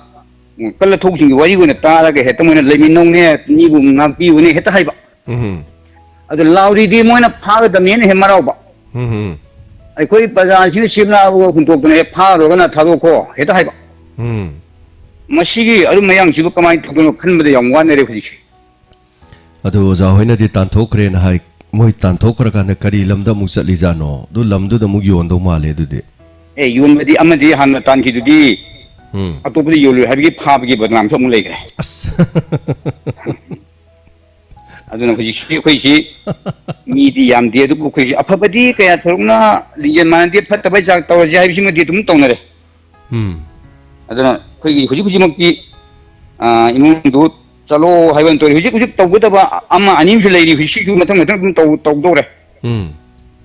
ꯎꯝ, ꯀꯜꯂ ꯊꯣꯛꯁꯤꯡꯒꯤ ꯋꯥꯔꯤ ꯑꯣꯏꯅ ꯇꯥꯔꯒ ꯍꯦꯛꯇ ꯃꯣꯏꯅ ꯂꯩꯃꯤꯟꯅꯧꯅꯦ, ꯃꯤꯕꯨ ꯉꯥꯛꯄꯤꯌꯨꯅꯦ ꯍꯦꯛꯇ ꯍꯥꯏꯕ꯫ ꯎꯝ꯫ ꯑꯗꯨ ꯂꯥꯎꯔꯤꯗꯤ ꯃꯣꯏꯅ ꯐꯥꯒꯗꯕꯅꯦꯅ ꯍꯦꯛ ꯃꯔꯥꯎꯕ꯫ ꯎꯝ꯫ ꯑꯩꯈꯣꯏ ꯄ꯭ꯔꯖꯥꯁꯤꯅ ꯁꯤꯝꯂꯥꯕꯨ ꯍꯨꯟꯗꯣꯛꯇꯅ ꯍꯦꯛ ꯐꯥꯔꯨꯔꯒꯅ ꯊꯥꯗꯣꯛꯈꯣ ꯍꯦꯛꯇ ꯍꯥꯏꯕ꯫ ꯎꯝ꯫ ꯃꯁꯤꯒꯤ ꯑꯔꯨꯝ ꯑꯌꯥꯡꯁꯤꯕꯨ ꯀꯃꯥꯏꯅ ꯇꯧꯗꯣꯏꯅꯣ ꯈꯟꯕꯗ ꯌꯥꯝ ꯋꯥꯅꯔꯦ ꯍꯧꯖꯤꯛꯁꯦ꯫ ꯑꯗꯨ ꯑꯣꯖꯥ ꯍꯣꯏꯅꯗꯤ ꯇꯥꯟꯊꯣꯛꯈ꯭ꯔꯦꯅ ꯍꯥꯏ꯫ ꯃꯣꯏ ꯇꯥꯟꯊꯣꯛꯈ꯭ꯔꯀꯥꯟꯗ ꯀꯔꯤ ꯂꯝꯗ ꯑꯃꯨꯛ ꯆꯠꯂꯤꯖꯥꯠꯅꯣ? ꯑꯗꯨ ꯂꯝꯗꯨꯗ ꯑꯃꯨꯛ ꯌꯣꯟꯗꯧ ꯃꯥꯜꯂꯦ ꯑꯗꯨꯗꯤ꯫ ꯑꯦ, ꯌꯣꯟꯕꯗꯤ ꯑꯃꯗꯤ ꯍꯥꯟꯅ ꯇꯥꯟꯈꯤꯗꯨꯗꯤ ꯎꯝ꯫ ꯑꯇꯣꯞꯄꯗ ꯌꯣꯜꯂꯣꯏ ꯍꯥꯏꯕꯒꯤ ꯐꯥꯕꯒꯤ ꯕꯗꯅꯥꯝꯁꯨ ꯑꯃꯨꯛ ꯂꯩꯈ꯭ꯔꯦ꯫ ꯑꯁ꯫ ꯑꯗꯨꯅ ꯍꯧꯖꯤꯛꯁꯤ ꯑꯩꯈꯣꯏꯁꯤ ꯃꯤꯗꯤ ꯌꯥꯝꯗꯦ, ꯑꯗꯨꯕꯨ ꯑꯩꯈꯣꯏꯁꯤ ꯑꯐꯕꯗꯤ ꯀꯌꯥ ꯊꯣꯏꯗꯣꯛꯅ ꯂꯤꯡꯖꯦꯜ ꯃꯥꯟꯅꯗꯦ, ꯐꯠꯇꯕ ꯆꯥꯛ ꯇꯧꯔꯁꯦ ꯍꯥꯏꯕꯁꯤꯃꯗꯤ ꯑꯗꯨꯝ ꯇꯧꯅꯔꯦ꯫ ꯎꯝ꯫ ꯑꯗꯨꯅ ꯑꯩꯈꯣꯏꯒꯤ ꯍꯧꯖꯤꯛ ꯍꯧꯖꯤꯛꯃꯛꯇꯤ, ꯑ, ꯏꯃꯨꯡꯗꯨ ꯆꯠꯂꯣ ꯍꯥꯏꯕ ꯅꯠꯇꯦ, ꯍꯧꯖꯤꯛ ꯍꯧꯖꯤꯛ ꯇꯧꯒꯗꯕ ꯑꯃ ꯑꯅꯤ ꯑꯃꯁꯨ ꯂꯩꯔꯤ, ꯍꯧꯖꯤꯛꯁꯤꯁꯨ ꯃꯊꯪ ꯃꯊꯪ ꯑꯗꯨꯝ ꯇꯧ-, ꯇꯧꯗꯧꯔꯦ꯫ ꯎꯝ꯫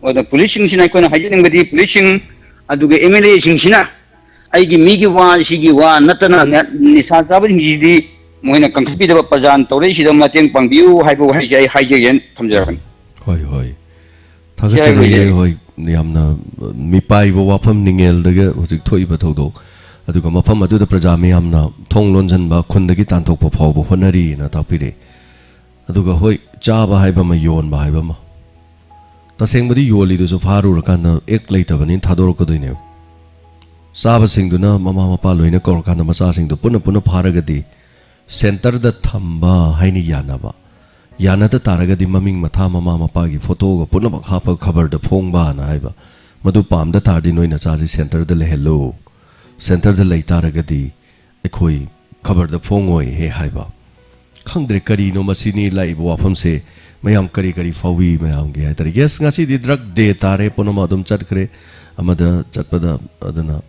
ꯑꯗꯨꯅ ꯄꯨꯂꯤꯁꯁꯤꯡꯁꯤꯅ ꯑꯩꯈꯣꯏꯅ ꯍꯥꯏꯖꯅꯤꯡꯕꯗꯤ, ꯄꯨꯂꯤꯁꯁꯤꯡ ꯑꯗꯨꯒ ꯑꯦꯝ ꯑꯦꯜ ꯑꯦꯁꯤꯡꯁꯤꯅ ꯑꯩꯒꯤ ꯃꯤꯒꯤ ꯋꯥ, ꯁꯤꯒꯤ ꯋꯥ ꯅꯠꯇꯅ ꯅ-, ꯅꯤꯁꯥ ꯆꯥꯕꯁꯤꯡꯁꯤꯗꯤ ꯃꯣꯏꯅ ꯀꯟꯈꯠꯄꯤꯗꯕ, ꯄ꯭ꯔꯖꯥꯅ ꯇꯧꯔꯛꯏꯁꯤꯗ ꯃꯇꯦꯡ ꯄꯥꯡꯕꯤꯌꯨ ꯍꯥꯏꯕ ꯋꯥꯍꯩꯁꯦ ꯑꯩ ꯍꯥꯏꯖꯒꯦꯅ ꯊꯝꯖꯔꯕꯅꯤ꯫ ꯍꯣꯏ, ꯍꯣꯏ꯫ ꯁꯤ ꯍꯥꯏꯕ ꯊꯥꯒꯠꯆꯔꯤ꯫ ꯂꯣꯏꯖꯔꯒꯦ꯫ ꯍꯣꯏ, ꯌꯥꯝꯅ ꯃꯤꯄꯥꯏꯕ ꯋꯥꯐꯝ, ꯅꯤꯡꯉꯦꯜꯗꯒ ꯍꯧꯖꯤꯛ ꯊꯣꯛꯏꯕ ꯊꯧꯗꯣꯛ, ꯑꯗꯨꯒ ꯃꯐꯝ ꯑꯗꯨꯗ ꯄ꯭ꯔꯖꯥ ꯃꯤꯌꯥꯝꯅ ꯊꯣꯡ ꯂꯣꯟꯁꯤꯟꯕ, ꯈꯨꯟꯗꯒꯤ ꯇꯥꯟꯊꯣꯛꯄ ꯐꯥꯎꯕ ꯍꯣꯠꯅꯔꯤꯅ ꯇꯥꯛꯄꯤꯔꯦ꯫ ꯑꯗꯨꯒ ꯍꯣꯏ, ꯆꯥꯕ ꯍꯥꯏꯕ ꯑꯃ, ꯌꯣꯟꯕ ꯍꯥꯏꯕ ꯑꯃ, ꯇꯁꯦꯡꯕꯗꯤ ꯌꯣꯜꯂꯤꯗꯨꯁꯨ ꯐꯥꯔꯨꯔꯀꯥꯟꯗ ꯑꯦꯛ ꯂꯩꯇꯕꯅꯤꯅ ꯊꯥꯗꯣꯔꯛꯀꯗꯣꯏꯅꯦꯕ꯫ ꯆꯥꯕꯁꯤꯡꯗꯨꯅ ꯃꯃꯥ ꯃꯄꯥ ꯂꯣꯏꯅ ꯀꯧꯔꯀꯥꯟꯗ ꯃꯆꯥꯁꯤꯡꯗꯣ ꯄꯨꯟꯅ ꯄꯨꯟꯅ ꯐꯥꯔꯒꯗꯤ ꯁꯦꯟꯇꯔꯗ ꯊꯝꯕ ꯍꯥꯏꯅ ꯌꯥꯅꯕ, ꯌꯥꯅꯗ ꯇꯥꯔꯒꯗꯤ ꯃꯃꯤꯡ ꯃꯊꯥ ꯃꯃꯥ ꯃꯄꯥꯒꯤ ꯐꯣꯇꯣꯒ ꯄꯨꯝꯅꯃꯛ ꯍꯥꯞꯄꯒ ꯈꯕꯔꯗ ꯐꯣꯡꯕꯅ ꯍꯥꯏꯕ, ꯃꯗꯨ ꯄꯥꯝꯗ ꯇꯥꯔꯗꯤ ꯅꯣꯏ ꯅꯆꯥꯁꯤ ꯁꯦꯟꯇꯔꯗ ꯂꯩꯍꯜꯂꯨ, ꯁꯦꯟꯇꯔꯗ ꯂꯩ ꯇꯥꯔꯒꯗꯤ ꯑꯩꯈꯣꯏ ꯈꯕꯔꯗ ꯐꯣꯡꯉꯣꯏ ꯍꯦ ꯍꯥꯏꯕ꯫ ꯈꯪꯗ꯭ꯔꯦ ꯀꯔꯤꯅꯣ ꯃꯁꯤꯅꯤ ꯂꯥꯛꯏꯕ ꯋꯥꯐꯝꯁꯦ꯫ ꯃꯌꯥꯝ ꯀꯔꯤ ꯀꯔꯤ ꯐꯥꯎꯏ ꯃꯌꯥꯝꯒꯤ ꯍꯥꯏꯇꯥꯔꯦ꯫ ꯌꯦꯁ, ꯉꯁꯤꯗꯤ ꯗ꯭ꯔꯒ ꯗꯦ ꯇꯥꯔꯦ, ꯄꯨꯝꯅꯃꯛ ꯑꯗꯨꯝ ꯆꯠꯈ꯭ꯔꯦ꯫ ꯑꯃꯗ ꯆꯠꯄꯗ ꯑꯗꯨꯅ,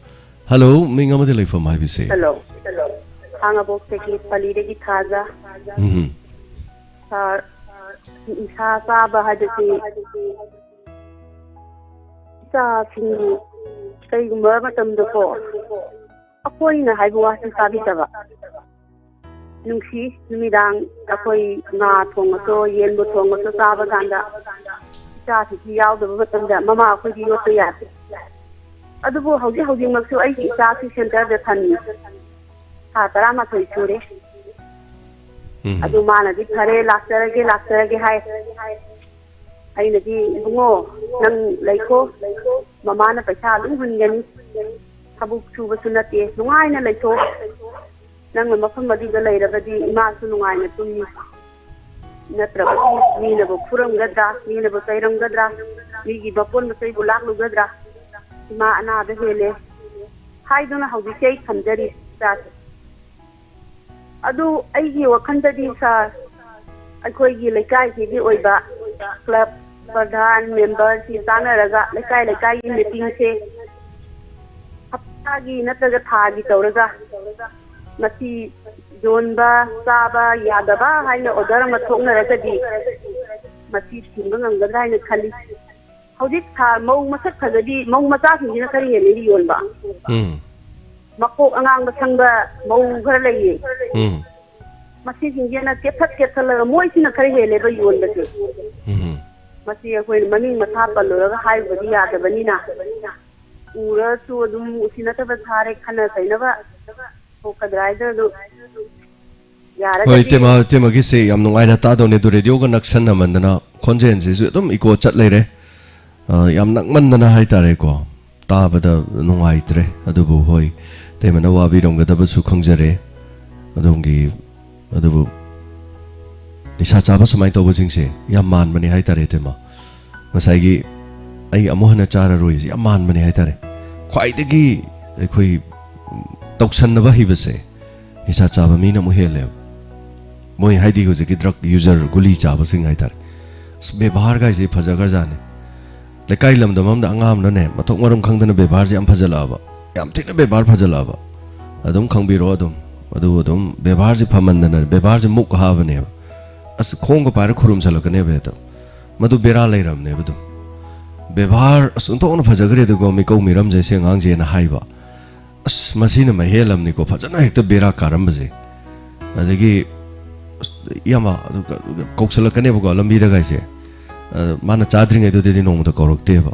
ꯍꯜꯂꯣ, ꯃꯤꯡ ꯑꯃꯗꯤ ꯂꯩꯐꯝ ꯍꯥꯏꯕꯤꯁꯦ꯫ ꯍꯜꯂꯣ꯫ ꯈꯥꯉꯕꯣꯛꯇꯒꯤ ꯄꯂꯤꯗꯒꯤ ꯊꯥꯖ꯫ ꯎꯝ꯫ ꯁꯥꯔ, ꯅꯤꯁꯥ ꯆꯥꯕ ꯍꯥꯏꯕꯁꯤ ꯏꯆꯥꯁꯤꯡ ꯀꯩꯒꯨꯝꯕ ꯃꯇꯝꯗꯀꯣ ꯑꯩꯈꯣꯏꯅ ꯍꯥꯏꯕ ꯋꯥꯁꯤ ꯇꯥꯕꯤꯗꯕ꯫ ꯅꯨꯡꯁꯤ, ꯅꯨꯃꯤꯗꯥꯡ ꯑꯩꯈꯣꯏ ꯉꯥ ꯊꯣꯡꯉꯁꯨ ꯌꯦꯟꯕꯨ ꯊꯣꯡꯉꯁꯨ ꯆꯥꯕ ꯀꯥꯟꯗ ꯏꯆꯥꯁꯤꯡꯁꯤ ꯌꯥꯎꯗꯕ ꯃꯇꯝꯗ ꯃꯃꯥ ꯑꯩꯈꯣꯏꯗꯤ ꯌꯣꯠꯄ ꯌꯥꯗꯦ꯫ ꯑꯗꯨꯕꯨ ꯍꯧꯖꯤꯛ ꯍꯧꯖꯤꯛꯃꯛꯁꯨ ꯑꯩꯒꯤ ꯏꯆꯥꯁꯤ ꯁꯦꯟꯇꯔꯗ ꯊꯝꯃꯤ꯫ ꯊꯥ ꯇꯔꯥꯃꯥꯊꯣꯏ ꯁꯨꯔꯦ꯫ ꯎꯝ꯫ ꯑꯗꯨ ꯃꯥꯅꯗꯤ ꯐꯔꯦ, ꯂꯥꯛꯆꯔꯒꯦ, ꯂꯥꯛꯆꯔꯒꯦ ꯍꯥꯏ꯫ ꯑꯩꯅꯗꯤ, "ꯏꯕꯨꯡꯉꯣ, ꯅꯪ ꯂꯩꯈꯣ, ꯃꯃꯥꯅ ꯄꯩꯁꯥ ꯑꯗꯨꯝ ꯍꯨꯟꯒꯅꯤ, ꯊꯕꯛ ꯁꯨꯕꯁꯨ ꯅꯠꯇꯦ, ꯅꯨꯡꯉꯥꯏꯅ ꯂꯩꯊꯣꯛ꯫ ꯅꯪꯅ ꯃꯐꯝ ꯑꯗꯨꯗ ꯂꯩꯔꯕꯗꯤ ꯏꯃꯥꯁꯨ ꯅꯨꯡꯉꯥꯏꯅ ꯇꯨꯝꯃꯤ꯫ ꯅꯠꯇ꯭ꯔꯕꯗꯤ ꯃꯤꯅꯕꯨ ꯐꯨꯔꯝꯒꯗ꯭ꯔꯥ, ꯃꯤꯅꯕꯨ ꯆꯩꯔꯝꯒꯗ꯭ꯔꯥ, ꯃꯤꯒꯤ ꯃꯄꯣꯟ ꯃꯆꯩꯕꯨ ꯂꯥꯛꯂꯨꯒꯗ꯭ꯔꯥ? ꯏꯃꯥ ꯑꯅꯥꯕ ꯍꯦꯜꯂꯦ" ꯍꯥꯏꯗꯨꯅ ꯍꯧꯖꯤꯛꯁꯦ ꯑꯩ ꯊꯝꯖꯔꯤ ꯏꯆꯥꯁꯦ꯫ ꯑꯗꯨ ꯑꯩꯒꯤ ꯋꯥꯈꯜꯗꯗꯤ ꯁꯥꯔ, ꯑꯩꯈꯣꯏꯒꯤ ꯂꯩꯀꯥꯏꯁꯤꯒꯤ ꯑꯣꯏꯕ ꯀ꯭ꯂꯕ ꯄ꯭ꯔꯙꯥꯟ, ꯃꯦꯝꯕꯔꯁꯤ ꯇꯥꯟꯅꯔꯒ ꯂꯩꯀꯥꯏ ꯂꯩꯀꯥꯏꯒꯤ ꯃꯤꯇꯤꯡꯁꯦ ꯍꯞꯇꯥꯒꯤ ꯅꯠꯇ꯭ꯔꯒ ꯊꯥꯒꯤ ꯇꯧꯔꯒ ꯃꯁꯤ ꯌꯣꯟꯕ ꯆꯥꯕ ꯌꯥꯗꯕ ꯍꯥꯏꯅ ꯑꯣꯔꯗꯔ ꯑꯃ ꯊꯣꯛꯅꯔꯒꯗꯤ ꯃꯁꯤ ꯊꯤꯡꯕ ꯉꯝꯒꯗ꯭ꯔꯥ ꯍꯥꯏꯅ ꯈꯜꯂꯤ꯫ ꯍꯧꯖꯤꯛ ꯊꯥ ꯃꯧ ꯃꯁꯛ ꯐꯖꯕꯤ, ꯃꯧ ꯃꯆꯥꯁꯤꯡꯁꯤꯅ ꯈꯔ ꯍꯦꯜꯂꯤ ꯌꯣꯟꯕ꯫ ꯎꯝ꯫ ꯃꯀꯣꯛ ꯑꯉꯥꯡꯕ ꯁꯪꯕ ꯃꯧ ꯈꯔ ꯂꯩꯌꯦ꯫ ꯎꯝ꯫ ꯃꯁꯤꯁꯤꯡꯁꯤꯅ ꯀꯦꯊꯠ ꯀꯦꯊꯠꯂꯒ ꯃꯣꯏꯁꯤꯅ ꯈꯔ ꯍꯦꯜꯂꯦꯕ ꯌꯣꯟꯕꯁꯦ꯫ ꯎꯝ꯫ ꯃꯁꯤ ꯑꯩꯈꯣꯏꯅ ꯃꯃꯤꯡ ꯃꯊꯥ ꯄꯜꯂꯨꯔꯒ ꯍꯥꯏꯔꯨꯕꯗꯤ ꯌꯥꯗꯕꯅꯤꯅ, ꯎꯔꯁꯨ ꯑꯗꯨꯝ ꯎꯁꯤꯟꯅꯗꯕ ꯁꯥꯔꯦ, ꯈꯟꯅ ꯆꯩꯅꯕ ꯊꯣꯛꯀꯗ꯭ꯔꯥ ꯍꯥꯏꯗꯅ ꯑꯗꯨ ꯌꯥꯔꯒꯗꯤ ꯍꯣꯏ, ꯏꯇꯩꯃ, ꯏꯇꯩꯃꯒꯤꯁꯦ ꯌꯥꯝ ꯅꯨꯡꯉꯥꯏꯅ ꯇꯥꯗꯧꯅꯦ꯫ ꯑꯗꯨ ꯔꯦꯗꯤꯑꯣꯒ ꯅꯛꯁꯟꯅꯃꯟꯗꯅ ꯈꯣꯟꯖꯦꯜꯁꯤꯁꯨ ꯑꯗꯨꯝ ꯏꯀꯣ ꯆꯠ ꯂꯩꯔꯦ꯫ ꯑ, ꯌꯥꯝ ꯅꯛꯃꯟꯗꯅ ꯍꯥꯏꯇꯥꯔꯦꯀꯣ, ꯇꯥꯕꯗ ꯅꯨꯡꯉꯥꯏꯇ꯭ꯔꯦ꯫ ꯑꯗꯨꯕꯨ ꯍꯣꯏ, ꯏꯇꯩꯃꯅ ꯋꯥꯕꯤꯔꯝꯒꯗꯕꯁꯨ ꯈꯪꯖꯔꯦ꯫ ꯑꯗꯣꯝꯒꯤ, ꯑꯗꯨꯕꯨ ꯅꯤꯁꯥ ꯆꯥꯕ ꯁꯨꯃꯥꯏꯅ ꯇꯧꯕꯁꯤꯡꯁꯦ ꯌꯥꯝ ꯃꯥꯟꯕꯅꯦ ꯍꯥꯏꯇꯥꯔꯦ, ꯏꯇꯩꯃ꯫ ꯉꯁꯥꯏꯒꯤ "ꯑꯩ ꯑꯃꯨꯛ ꯍꯟꯅ ꯆꯥꯔꯔꯣꯏꯁꯦ" ꯌꯥꯝ ꯃꯥꯟꯕꯅꯦ ꯍꯥꯏꯇꯥꯔꯦ꯫ ꯈ꯭ꯋꯥꯏꯗꯒꯤ ꯑꯩꯈꯣꯏ ꯇꯧꯁꯟꯅꯕ ꯍꯩꯕꯁꯦ ꯅꯤꯁꯥ ꯆꯥꯕ ꯃꯤꯅ ꯑꯃꯨꯛ ꯍꯦꯜꯂꯦꯕ꯫ ꯃꯣꯏ ꯍꯥꯏꯗꯤ ꯍꯧꯖꯤꯛꯀꯤ ꯗ꯭ꯔꯒ ꯌꯨꯖꯔ, ꯒꯨꯂꯤ ꯆꯥꯕꯁꯤꯡ ꯍꯥꯏꯇꯥꯔꯦ꯫ ꯑꯁ, ꯕꯦꯕꯥꯔꯒꯥꯏꯁꯦ ꯐꯖꯈ꯭ꯔꯖꯥꯠꯅꯤ꯫ ꯂꯩꯀꯥꯏ ꯂꯝꯗꯝ ꯑꯃꯗ ꯑꯉꯥꯡ ꯑꯃꯅꯅꯦ, ꯃꯊꯣꯡ ꯃꯔꯝ ꯈꯪꯗꯅ ꯕꯦꯕꯥꯔꯁꯦ ꯌꯥꯝ ꯐꯖꯜꯂꯛꯑꯕ, ꯌꯥꯝ ꯊꯤꯅ ꯕꯦꯕꯥꯔ ꯐꯖꯜꯂꯛꯑꯕ, ꯑꯗꯨꯝ ꯈꯪꯕꯤꯔꯣ꯫ ꯑꯗꯨꯝ, ꯑꯗꯨ ꯑꯗꯨꯝ ꯕꯦꯕꯥꯔꯁꯦ ꯐꯃꯟꯗꯅ ꯕꯦꯕꯥꯔꯁꯦ ꯃꯨꯛ ꯍꯥꯕꯅꯦꯕ꯫ ꯑꯁ, ꯈꯣꯡꯒ ꯄꯥꯏꯔ ꯈꯨꯔꯨꯝꯁꯜꯂꯛꯀꯅꯦꯕ ꯍꯦꯛꯇ꯫ ꯃꯗꯨ ꯕꯦꯔꯥ ꯂꯩꯔꯝꯅꯦꯕ ꯑꯗꯨꯝ꯫ ꯕꯦꯕꯥꯔ ꯑꯁ ꯑꯣꯟꯊꯣꯛꯅ ꯐꯖꯈ꯭ꯔꯦꯗꯀꯣ ꯃꯤꯀꯧ ꯃꯤꯔꯝꯁꯦ, ꯁꯤ ꯑꯉꯥꯡꯁꯦꯅ ꯍꯥꯏꯕ꯫ "ꯑꯁ, ꯃꯁꯤꯅ ꯃꯍꯦꯜꯂꯝꯅꯤꯀꯣ ꯐꯖꯅ ꯍꯦꯛꯇ ꯕꯦꯔꯥ ꯀꯥꯔꯝꯕꯁꯦ"꯫ ꯑꯗꯒꯤ, "ꯑꯁ, ꯏꯌꯥꯝꯕ", ꯑꯗꯨ ꯀ-, ꯀ-, ꯀꯧꯁꯜꯂꯛꯀꯅꯦꯕꯀꯣ ꯂꯝꯕꯤꯗꯒꯥꯏꯁꯦ꯫ ꯑ, ꯃꯥꯅ ꯆꯥꯗ꯭ꯔꯤꯉꯩꯗꯨꯗꯗꯤ ꯅꯣꯡꯃꯇ ꯀꯧꯔꯛꯇꯦꯕ꯫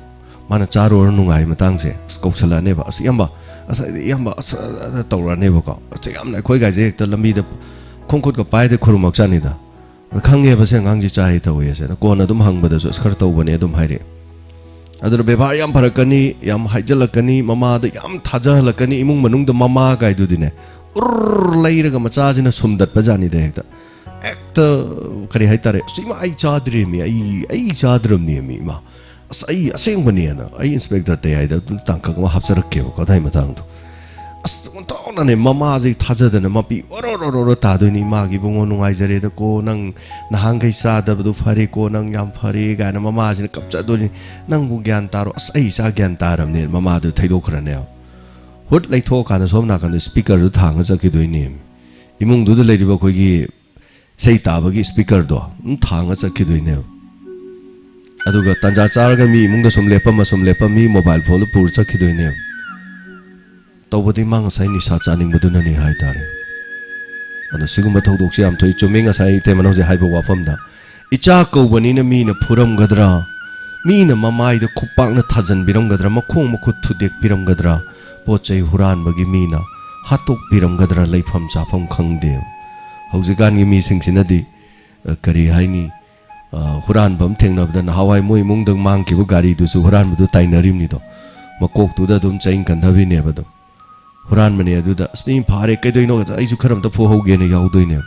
ꯃꯥꯅ ꯆꯥꯔꯨꯔ ꯅꯨꯡꯉꯥꯏ ꯃꯇꯥꯡꯁꯦ, ꯑꯁ, ꯀꯧꯁꯜꯂꯛꯑꯅꯦꯕ꯫ "ꯑꯁ, ꯏꯌꯥꯝꯕ", ꯑꯁ, "ꯏꯌꯥꯝꯕ", ꯑꯁ, ꯑ, ꯑ, ꯇꯧꯔꯛꯑꯅꯦꯕꯀꯣ꯫ ꯑꯁ, ꯌꯥꯝꯅ ꯑꯩꯈꯣꯏꯒꯥꯏꯁꯦ ꯍꯦꯛꯇ ꯂꯝꯕꯤꯗ ꯈꯣꯡꯈꯨꯠꯀ ꯄꯥꯏꯗ ꯈꯨꯔꯨꯝꯃꯛꯆꯥꯅꯤꯗ꯫ ꯈꯪꯉꯦꯕ ꯁꯤ ꯑꯉꯥꯡꯁꯤ ꯆꯥꯏ ꯇꯧꯋꯦ ꯑꯁꯦ꯫ ꯀꯣꯟꯅ ꯑꯗꯨꯝ ꯍꯪꯕꯗꯁꯨ "ꯑꯁ, ꯈꯔ ꯇꯧꯕꯅꯦ" ꯑꯗꯨꯝ ꯍꯥꯏꯔꯛꯑꯦ꯫ ꯑꯗꯨꯅ ꯕꯦꯕꯥꯔ ꯌꯥꯝ ꯐꯔꯛꯀꯅꯤ, ꯌꯥꯝ ꯍꯥꯏꯖꯜꯂꯛꯀꯅꯤ, ꯃꯃꯥꯗ ꯌꯥꯝ ꯊꯥꯖꯍꯜꯂꯛꯀꯅꯤ, ꯏꯃꯨꯡ ꯃꯅꯨꯡꯗ ꯃꯃꯥ ꯀꯥꯏꯗꯨꯗꯤꯅꯦ, ꯎꯔ ꯂꯩꯔꯒ ꯃꯆꯥꯁꯤꯅ ꯁꯨꯝꯗꯠꯄ ꯖꯥꯠꯅꯤꯗ ꯍꯦꯛꯇ꯫ ꯍꯦꯛꯇ, ꯀꯔꯤ ꯍꯥꯏꯇꯥꯔꯦ, "ꯑꯁ, ꯏꯃꯥ, ꯑꯩ ꯆꯥꯗ꯭ꯔꯦꯃꯤ, ꯑꯩ, ꯑꯩ ꯆꯥꯗ꯭ꯔꯕꯅꯦꯃꯤ, ꯏꯃꯥ꯫ ꯑꯁ, ꯑꯩ ꯑꯁꯦꯡꯕꯅꯦꯅ, ꯑꯩ ꯏꯟꯁꯄꯦꯛꯇꯔ ꯇꯌꯥꯏꯗ ꯑꯗꯨꯝ ꯇꯥꯡꯀꯛ ꯑꯃ ꯍꯥꯞꯆꯔꯛꯀꯦꯕꯀꯣ ꯑꯗꯥꯏ ꯃꯇꯥꯡꯗꯣ"꯫ ꯑꯁ, ꯑꯣꯟꯊꯣꯛꯅꯅꯦ ꯃꯃꯥꯁꯦ ꯊꯥꯖꯗꯅ ꯃꯄꯤ ꯑꯣꯔꯣ ꯑꯣꯔꯣ ꯑꯣꯔꯣ ꯇꯥꯗꯣꯏꯅꯤ꯫ "ꯏꯃꯥꯒꯤ ꯏꯕꯨꯡꯉꯣ ꯅꯨꯡꯉꯥꯏꯖꯔꯦꯗꯀꯣ, ꯅꯪ ꯅꯍꯥꯟꯈꯩ ꯆꯥꯗꯕꯗꯣ ꯐꯔꯦꯀꯣ, ꯅꯪ ꯌꯥꯝ ꯐꯔꯦ" ꯀꯥꯏꯅ ꯃꯃꯥꯁꯤꯅ ꯀꯞꯆꯗꯣꯏꯅꯤ꯫ "ꯅꯪꯕꯨ ꯒ꯭ꯌꯥꯟ ꯇꯥꯔꯣ"꯫ ꯑꯁ, ꯑꯩ ꯏꯆꯥ ꯒ꯭ꯌꯥꯟ ꯇꯥꯔꯕꯅꯦ꯫ ꯃꯃꯥꯗꯨ ꯊꯩꯗꯣꯛꯈ꯭ꯔꯅꯦꯕ꯫ ꯍꯨꯠ ꯂꯩꯊꯣꯛꯑꯀꯥꯟꯗ ꯁꯣꯝ ꯅꯥꯀꯟꯗ ꯁ꯭ꯄꯤꯀꯔꯗꯨ ꯊꯥꯡꯉ ꯆꯠꯈꯤꯗꯣꯏꯅꯦ꯫ ꯏꯃꯨꯡꯗꯨꯗ ꯂꯩꯔꯤꯕ ꯑꯩꯈꯣꯏꯒꯤ ꯏꯁꯩ ꯇꯥꯕꯒꯤ ꯁ꯭ꯄꯤꯀꯔꯗꯣ ꯑꯗꯨꯝ ꯊꯥꯡꯉ ꯆꯠꯈꯤꯗꯣꯏꯅꯦꯕ꯫ ꯑꯗꯨꯒ ꯇꯥꯟꯖꯥ ꯆꯥꯔꯒ ꯃꯤ ꯏꯃꯨꯡꯗ ꯁꯨꯝ ꯂꯦꯞꯄꯝꯃ, ꯁꯨꯝ ꯂꯦꯞꯄꯝ, ꯃꯤ ꯃꯣꯕꯥꯏꯜ ꯐꯣꯟꯗꯣ ꯄꯨꯔ ꯆꯠꯈꯤꯗꯣꯏꯅꯦꯕ꯫ ꯇꯧꯕꯗꯤ ꯃꯥ ꯉꯁꯥꯏ ꯅꯤꯁꯥ ꯆꯥꯅꯤꯡꯕꯗꯨꯅꯅꯤ ꯍꯥꯏꯇꯥꯔꯦ꯫ ꯑꯗꯣ ꯁꯤꯒꯨꯝꯕ ꯊꯧꯗꯣꯛꯁꯦ ꯌꯥꯝ ꯊꯣꯛꯏ꯫ ꯆꯨꯝꯃꯤ, ꯉꯁꯥꯏ ꯏꯇꯩꯃꯅ ꯍꯧꯖꯤꯛ ꯍꯥꯏꯕ ꯋꯥꯐꯝꯗ, ꯏꯆꯥ ꯀꯧꯕꯅꯤꯅ ꯃꯤꯅ ꯐꯨꯔꯝꯒꯗ꯭ꯔꯥ, ꯃꯤꯅ ꯃꯃꯥꯏꯗ ꯈꯨꯄꯥꯛꯅ ꯊꯥꯖꯟꯕꯤꯔꯝꯒꯗ꯭ꯔꯥ, ꯃꯈꯣꯡ ꯃꯈꯨꯠ ꯊꯨꯗꯦꯛꯄꯤꯔꯝꯒꯗ꯭ꯔꯥ, ꯄꯣꯠ ꯆꯩ ꯍꯨꯔꯥꯟꯕꯒꯤ ꯃꯤꯅ ꯍꯥꯠꯇꯣꯛꯄꯤꯔꯝꯒꯗ꯭ꯔꯥ, ꯂꯩꯐꯝ ꯆꯥꯐꯝ ꯈꯪꯗꯦ꯫ ꯍꯧꯖꯤꯛꯀꯥꯟꯒꯤ ꯃꯤꯁꯤꯡꯁꯤꯅꯗꯤ, ꯑ, ꯀꯔꯤ ꯍꯥꯏꯅꯤ, ꯑ, ꯍꯨꯔꯥꯟꯕ ꯑꯃ ꯊꯦꯡꯅꯕꯗ, ꯅꯍꯥꯟꯋꯥꯏ ꯃꯣꯏ ꯏꯃꯨꯡꯗ ꯃꯥꯡꯈꯤꯕ ꯒꯥꯔꯤꯗꯨꯁꯨ ꯍꯨꯔꯥꯟꯕꯗꯨ ꯇꯥꯏꯅꯔꯤꯕꯅꯤꯗꯣ, ꯃꯀꯣꯛꯇꯨꯗ ꯑꯗꯨꯝ ꯆꯩꯅ ꯀꯟꯊꯕꯤꯅꯦꯕ꯫ ꯑꯗꯨꯝ ꯍꯨꯔꯥꯟꯕꯅꯦ꯫ ꯑꯗꯨꯗ, "ꯑꯁ, ꯃꯤ ꯐꯥꯔꯦ, ꯀꯩꯗꯧꯅꯣ? ꯑꯩꯁꯨ ꯈꯔ ꯑꯝꯇ ꯐꯨꯍꯧꯒꯦꯅ" ꯌꯥꯎꯗꯣꯏꯅꯦꯕ꯫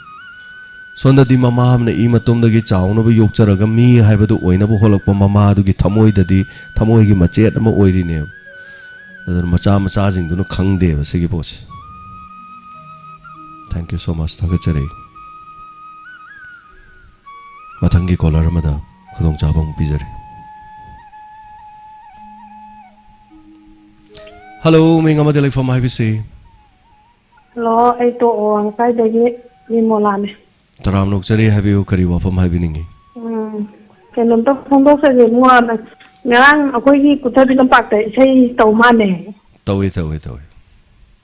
ꯁꯣꯝꯗꯗꯤ ꯃꯃꯥ ꯑꯃꯅ ꯏ ꯃꯇꯣꯝꯗꯒꯤ ꯆꯥꯎꯅꯕ ꯌꯣꯛꯆꯔꯒ ꯃꯤ ꯍꯥꯏꯕꯗꯨ ꯑꯣꯏꯅꯕ ꯍꯣꯠꯂꯛꯄ ꯃꯃꯥꯗꯨꯒꯤ ꯊꯃꯣꯏꯗꯗꯤ ꯊꯃꯣꯏꯒꯤ ꯃꯆꯦꯠ ꯑꯃ ꯑꯣꯏꯔꯤꯅꯦꯕ꯫ ꯑꯗꯨꯅ ꯃꯆꯥ ꯃꯆꯥꯁꯤꯡꯗꯨꯅ ꯈꯪꯗꯦꯕ ꯁꯤꯒꯤ ꯄꯣꯠꯁꯦ꯫ Thank you so much. ꯊꯥꯒꯠꯆꯔꯤ꯫ ꯃꯊꯪꯒꯤ ꯀꯣꯂꯔ ꯑꯃꯗ ꯈꯨꯗꯣꯡꯆꯥꯕ ꯑꯃꯨꯛ ꯄꯤꯖꯔꯤ꯫ ꯍꯜꯂꯣ, ꯃꯤꯡ ꯑꯃꯗꯤ ꯂꯩꯐꯝ ꯍꯥꯏꯕꯤꯁꯤ꯫ ꯍꯜꯂꯣ, ꯑꯩ ꯇꯣꯛꯑꯣ ꯉꯁꯥꯏꯗꯒꯤ ꯃꯤꯃꯣꯂꯥꯅꯦ꯫ ꯇꯔꯥꯝꯅ ꯑꯣꯛꯆꯔꯤ, ꯍꯥꯏꯕꯤꯌꯨ, ꯀꯔꯤ ꯋꯥꯐꯝ ꯍꯥꯏꯕꯤꯅꯤꯡꯉꯤ? ꯎꯝ, ꯀꯩꯅꯣꯝꯇ ꯐꯣꯡꯗꯣꯛꯆꯒꯦ ꯏꯕꯨꯡꯉꯣ꯫ ꯉꯔꯥꯡ ꯑꯩꯈꯣꯏꯒꯤ ꯀꯨꯊꯕꯤ ꯂꯝꯄꯥꯛꯇ ꯏꯁꯩ ꯇꯧ ꯃꯥꯜꯂꯦ꯫ ꯇꯧꯏ, ꯇꯧꯏ, ꯇꯧꯏ꯫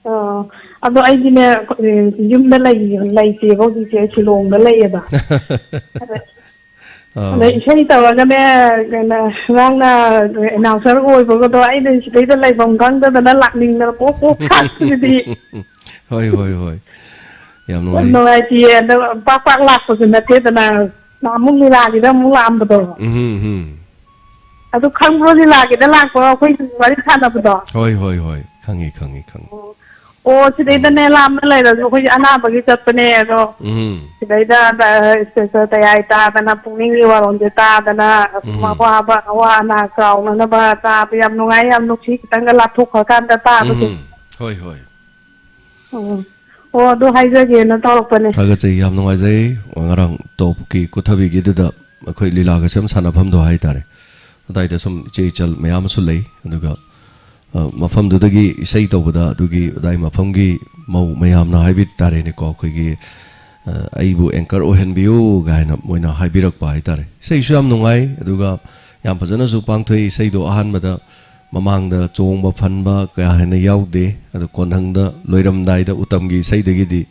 ꯑꯣ, ꯑꯗꯣ ꯑꯩꯗꯤꯅꯦ, ꯌꯨꯝꯗ ꯂꯩ-, ꯂꯩꯇꯦꯕ ꯍꯧꯖꯤꯛꯁꯦ, ꯁꯤꯂꯣꯡꯗ ꯂꯩꯌꯦꯕ꯫ ꯑꯗ ꯑꯥ꯫ ꯑꯗ ꯏꯁꯩ ꯇꯧꯔꯒꯅꯦ, ꯀꯩꯅꯣ, ꯅꯪꯅ ꯑꯦꯅꯥꯎꯟꯁꯔ ꯑꯣꯏꯕꯒꯗꯣ ꯑꯩꯅ ꯁꯤꯗꯩꯗ ꯂꯩꯐꯝ ꯈꯪꯗꯗꯅ ꯂꯥꯛꯅꯤꯡꯗꯅ ꯄꯣꯛ ꯄꯣꯛ ꯈꯥꯛꯄꯁꯤꯗꯤ꯫ ꯍꯣꯏ, ꯍꯣꯏ, ꯍꯣꯏ꯫ ꯌꯥꯝ ꯌꯥꯝ ꯅꯨꯡꯉꯥꯏ꯫ ꯅꯨꯡꯉꯥꯏꯇꯤꯌꯦ꯫ ꯑꯗꯣ ꯄꯥꯛ ꯄꯥꯛ ꯂꯥꯛꯄꯁꯨ ꯅꯠꯇꯦꯗꯅ꯫ ꯅꯍꯥꯟꯃꯨꯛ ꯂꯤꯂꯥꯒꯤꯗ ꯑꯃꯨꯛ ꯂꯥꯛꯑꯝꯕꯗꯣ꯫ ꯎꯝ, ꯎꯝ꯫ ꯑꯗꯨ ꯈꯪꯕ꯭ꯔꯣ, ꯂꯤꯂꯥꯒꯤꯗ ꯂꯥꯛꯄ꯭ꯔꯣ ꯑꯩꯈꯣꯏ ꯋꯥꯔꯤ ꯁꯥꯟꯅꯕꯗꯣ? ꯍꯣꯏ, ꯍꯣꯏ, ꯍꯣꯏ꯫ ꯈꯪꯉꯤ, ꯈꯪꯉꯤ, ꯈꯪꯉꯤ꯫ ꯑꯣ, ꯑꯣ, ꯎꯝ꯫ ꯁꯤꯗꯩꯗꯅꯦ ꯂꯥꯞꯅ ꯂꯩꯔꯁꯨ ꯑꯩꯈꯣꯏꯁꯦ ꯑꯅꯥꯕꯒꯤ ꯆꯠꯄꯅꯦ꯫ ꯑꯗꯣ ꯎꯝ꯫ ꯁꯤꯗꯩꯗ, ꯑ, ꯏꯁꯇꯦꯖ ꯇꯌꯥꯏ ꯇꯥꯗꯅ, ꯄꯨꯛꯅꯤꯡꯒꯤ ꯋꯥꯔꯣꯜꯁꯦ ꯇꯥꯗꯅ, ꯎꯝ꯫ ꯑꯋꯥꯕ, ꯑꯋꯥ ꯑꯅꯥ ꯀꯥꯎꯅꯅꯕ ꯇꯥꯕ ꯌꯥꯝ ꯅꯨꯡꯉꯥꯏ, ꯌꯥꯝ ꯅꯨꯡꯁꯤ, ꯈꯤꯇꯪꯒ ꯂꯥꯞꯊꯣꯛꯈ꯭ꯔꯀꯥꯟꯗ ꯇꯥꯕꯁꯦ꯫ ꯎꯝ꯫ ꯍꯣꯏ, ꯍꯣꯏ꯫ ꯎꯝ꯫ ꯑꯣ, ꯑꯗꯨ ꯍꯥꯏꯖꯒꯦꯅ ꯇꯧꯔꯛꯄꯅꯦ꯫ ꯊꯥꯒꯠꯆꯩ, ꯌꯥꯝ ꯅꯨꯡꯉꯥꯏꯖꯩ꯫ ꯉꯔꯥꯡ ꯇꯣꯞꯀꯤ ꯀꯨꯊꯕꯤꯒꯤꯗꯨꯗ ꯑꯩꯈꯣꯏ ꯂꯤꯂꯥꯒ ꯁꯨꯝ ꯁꯥꯟꯅꯐꯝꯗꯣ ꯍꯥꯏꯇꯥꯔꯦ, ꯑꯗꯥꯏꯗ ꯁꯨꯝ ꯏꯆꯦ ꯏꯆꯜ ꯃꯌꯥꯝ ꯑꯃꯁꯨ ꯂꯩ꯫ ꯑꯗꯨꯒ, ꯑ, ꯃꯐꯝꯗꯨꯗꯒꯤ ꯏꯁꯩ ꯇꯧꯕꯗ ꯑꯗꯨꯒꯤ ꯑꯗꯥꯏ ꯃꯐꯝꯒꯤ ꯃꯧ ꯃꯌꯥꯝꯅ ꯍꯥꯏꯕꯤ ꯇꯥꯔꯦꯅꯦꯀꯣ, ꯑꯩꯈꯣꯏꯒꯤ, ꯑ, "ꯑꯩꯕꯨ anchor ꯑꯣꯏꯍꯟꯕꯤꯌꯨ" ꯀꯥꯏꯅ ꯃꯣꯏꯅ ꯍꯥꯏꯕꯤꯔꯛꯄ ꯍꯥꯏꯇꯥꯔꯦ꯫ ꯏꯁꯩꯁꯨ ꯌꯥꯝ ꯅꯨꯡꯉꯥꯏ, ꯑꯗꯨꯒ ꯌꯥꯝ ꯐꯖꯅꯁꯨ ꯄꯥꯡꯊꯣꯛꯏ꯫ ꯏꯁꯩꯗꯣ ꯑꯍꯥꯟꯕꯗ ꯃꯃꯥꯡꯗ ꯆꯣꯡꯕ ꯐꯟꯕ ꯀꯌꯥ ꯍꯦꯟꯅ ꯌꯥꯎꯗꯦ꯫ ꯑꯗꯣ ꯀꯣꯟꯊꯪꯗ ꯂꯣꯏꯔꯝꯗꯥꯏꯗ ꯎꯇꯝꯒꯤ ꯏꯁꯩꯗꯒꯤꯗꯤ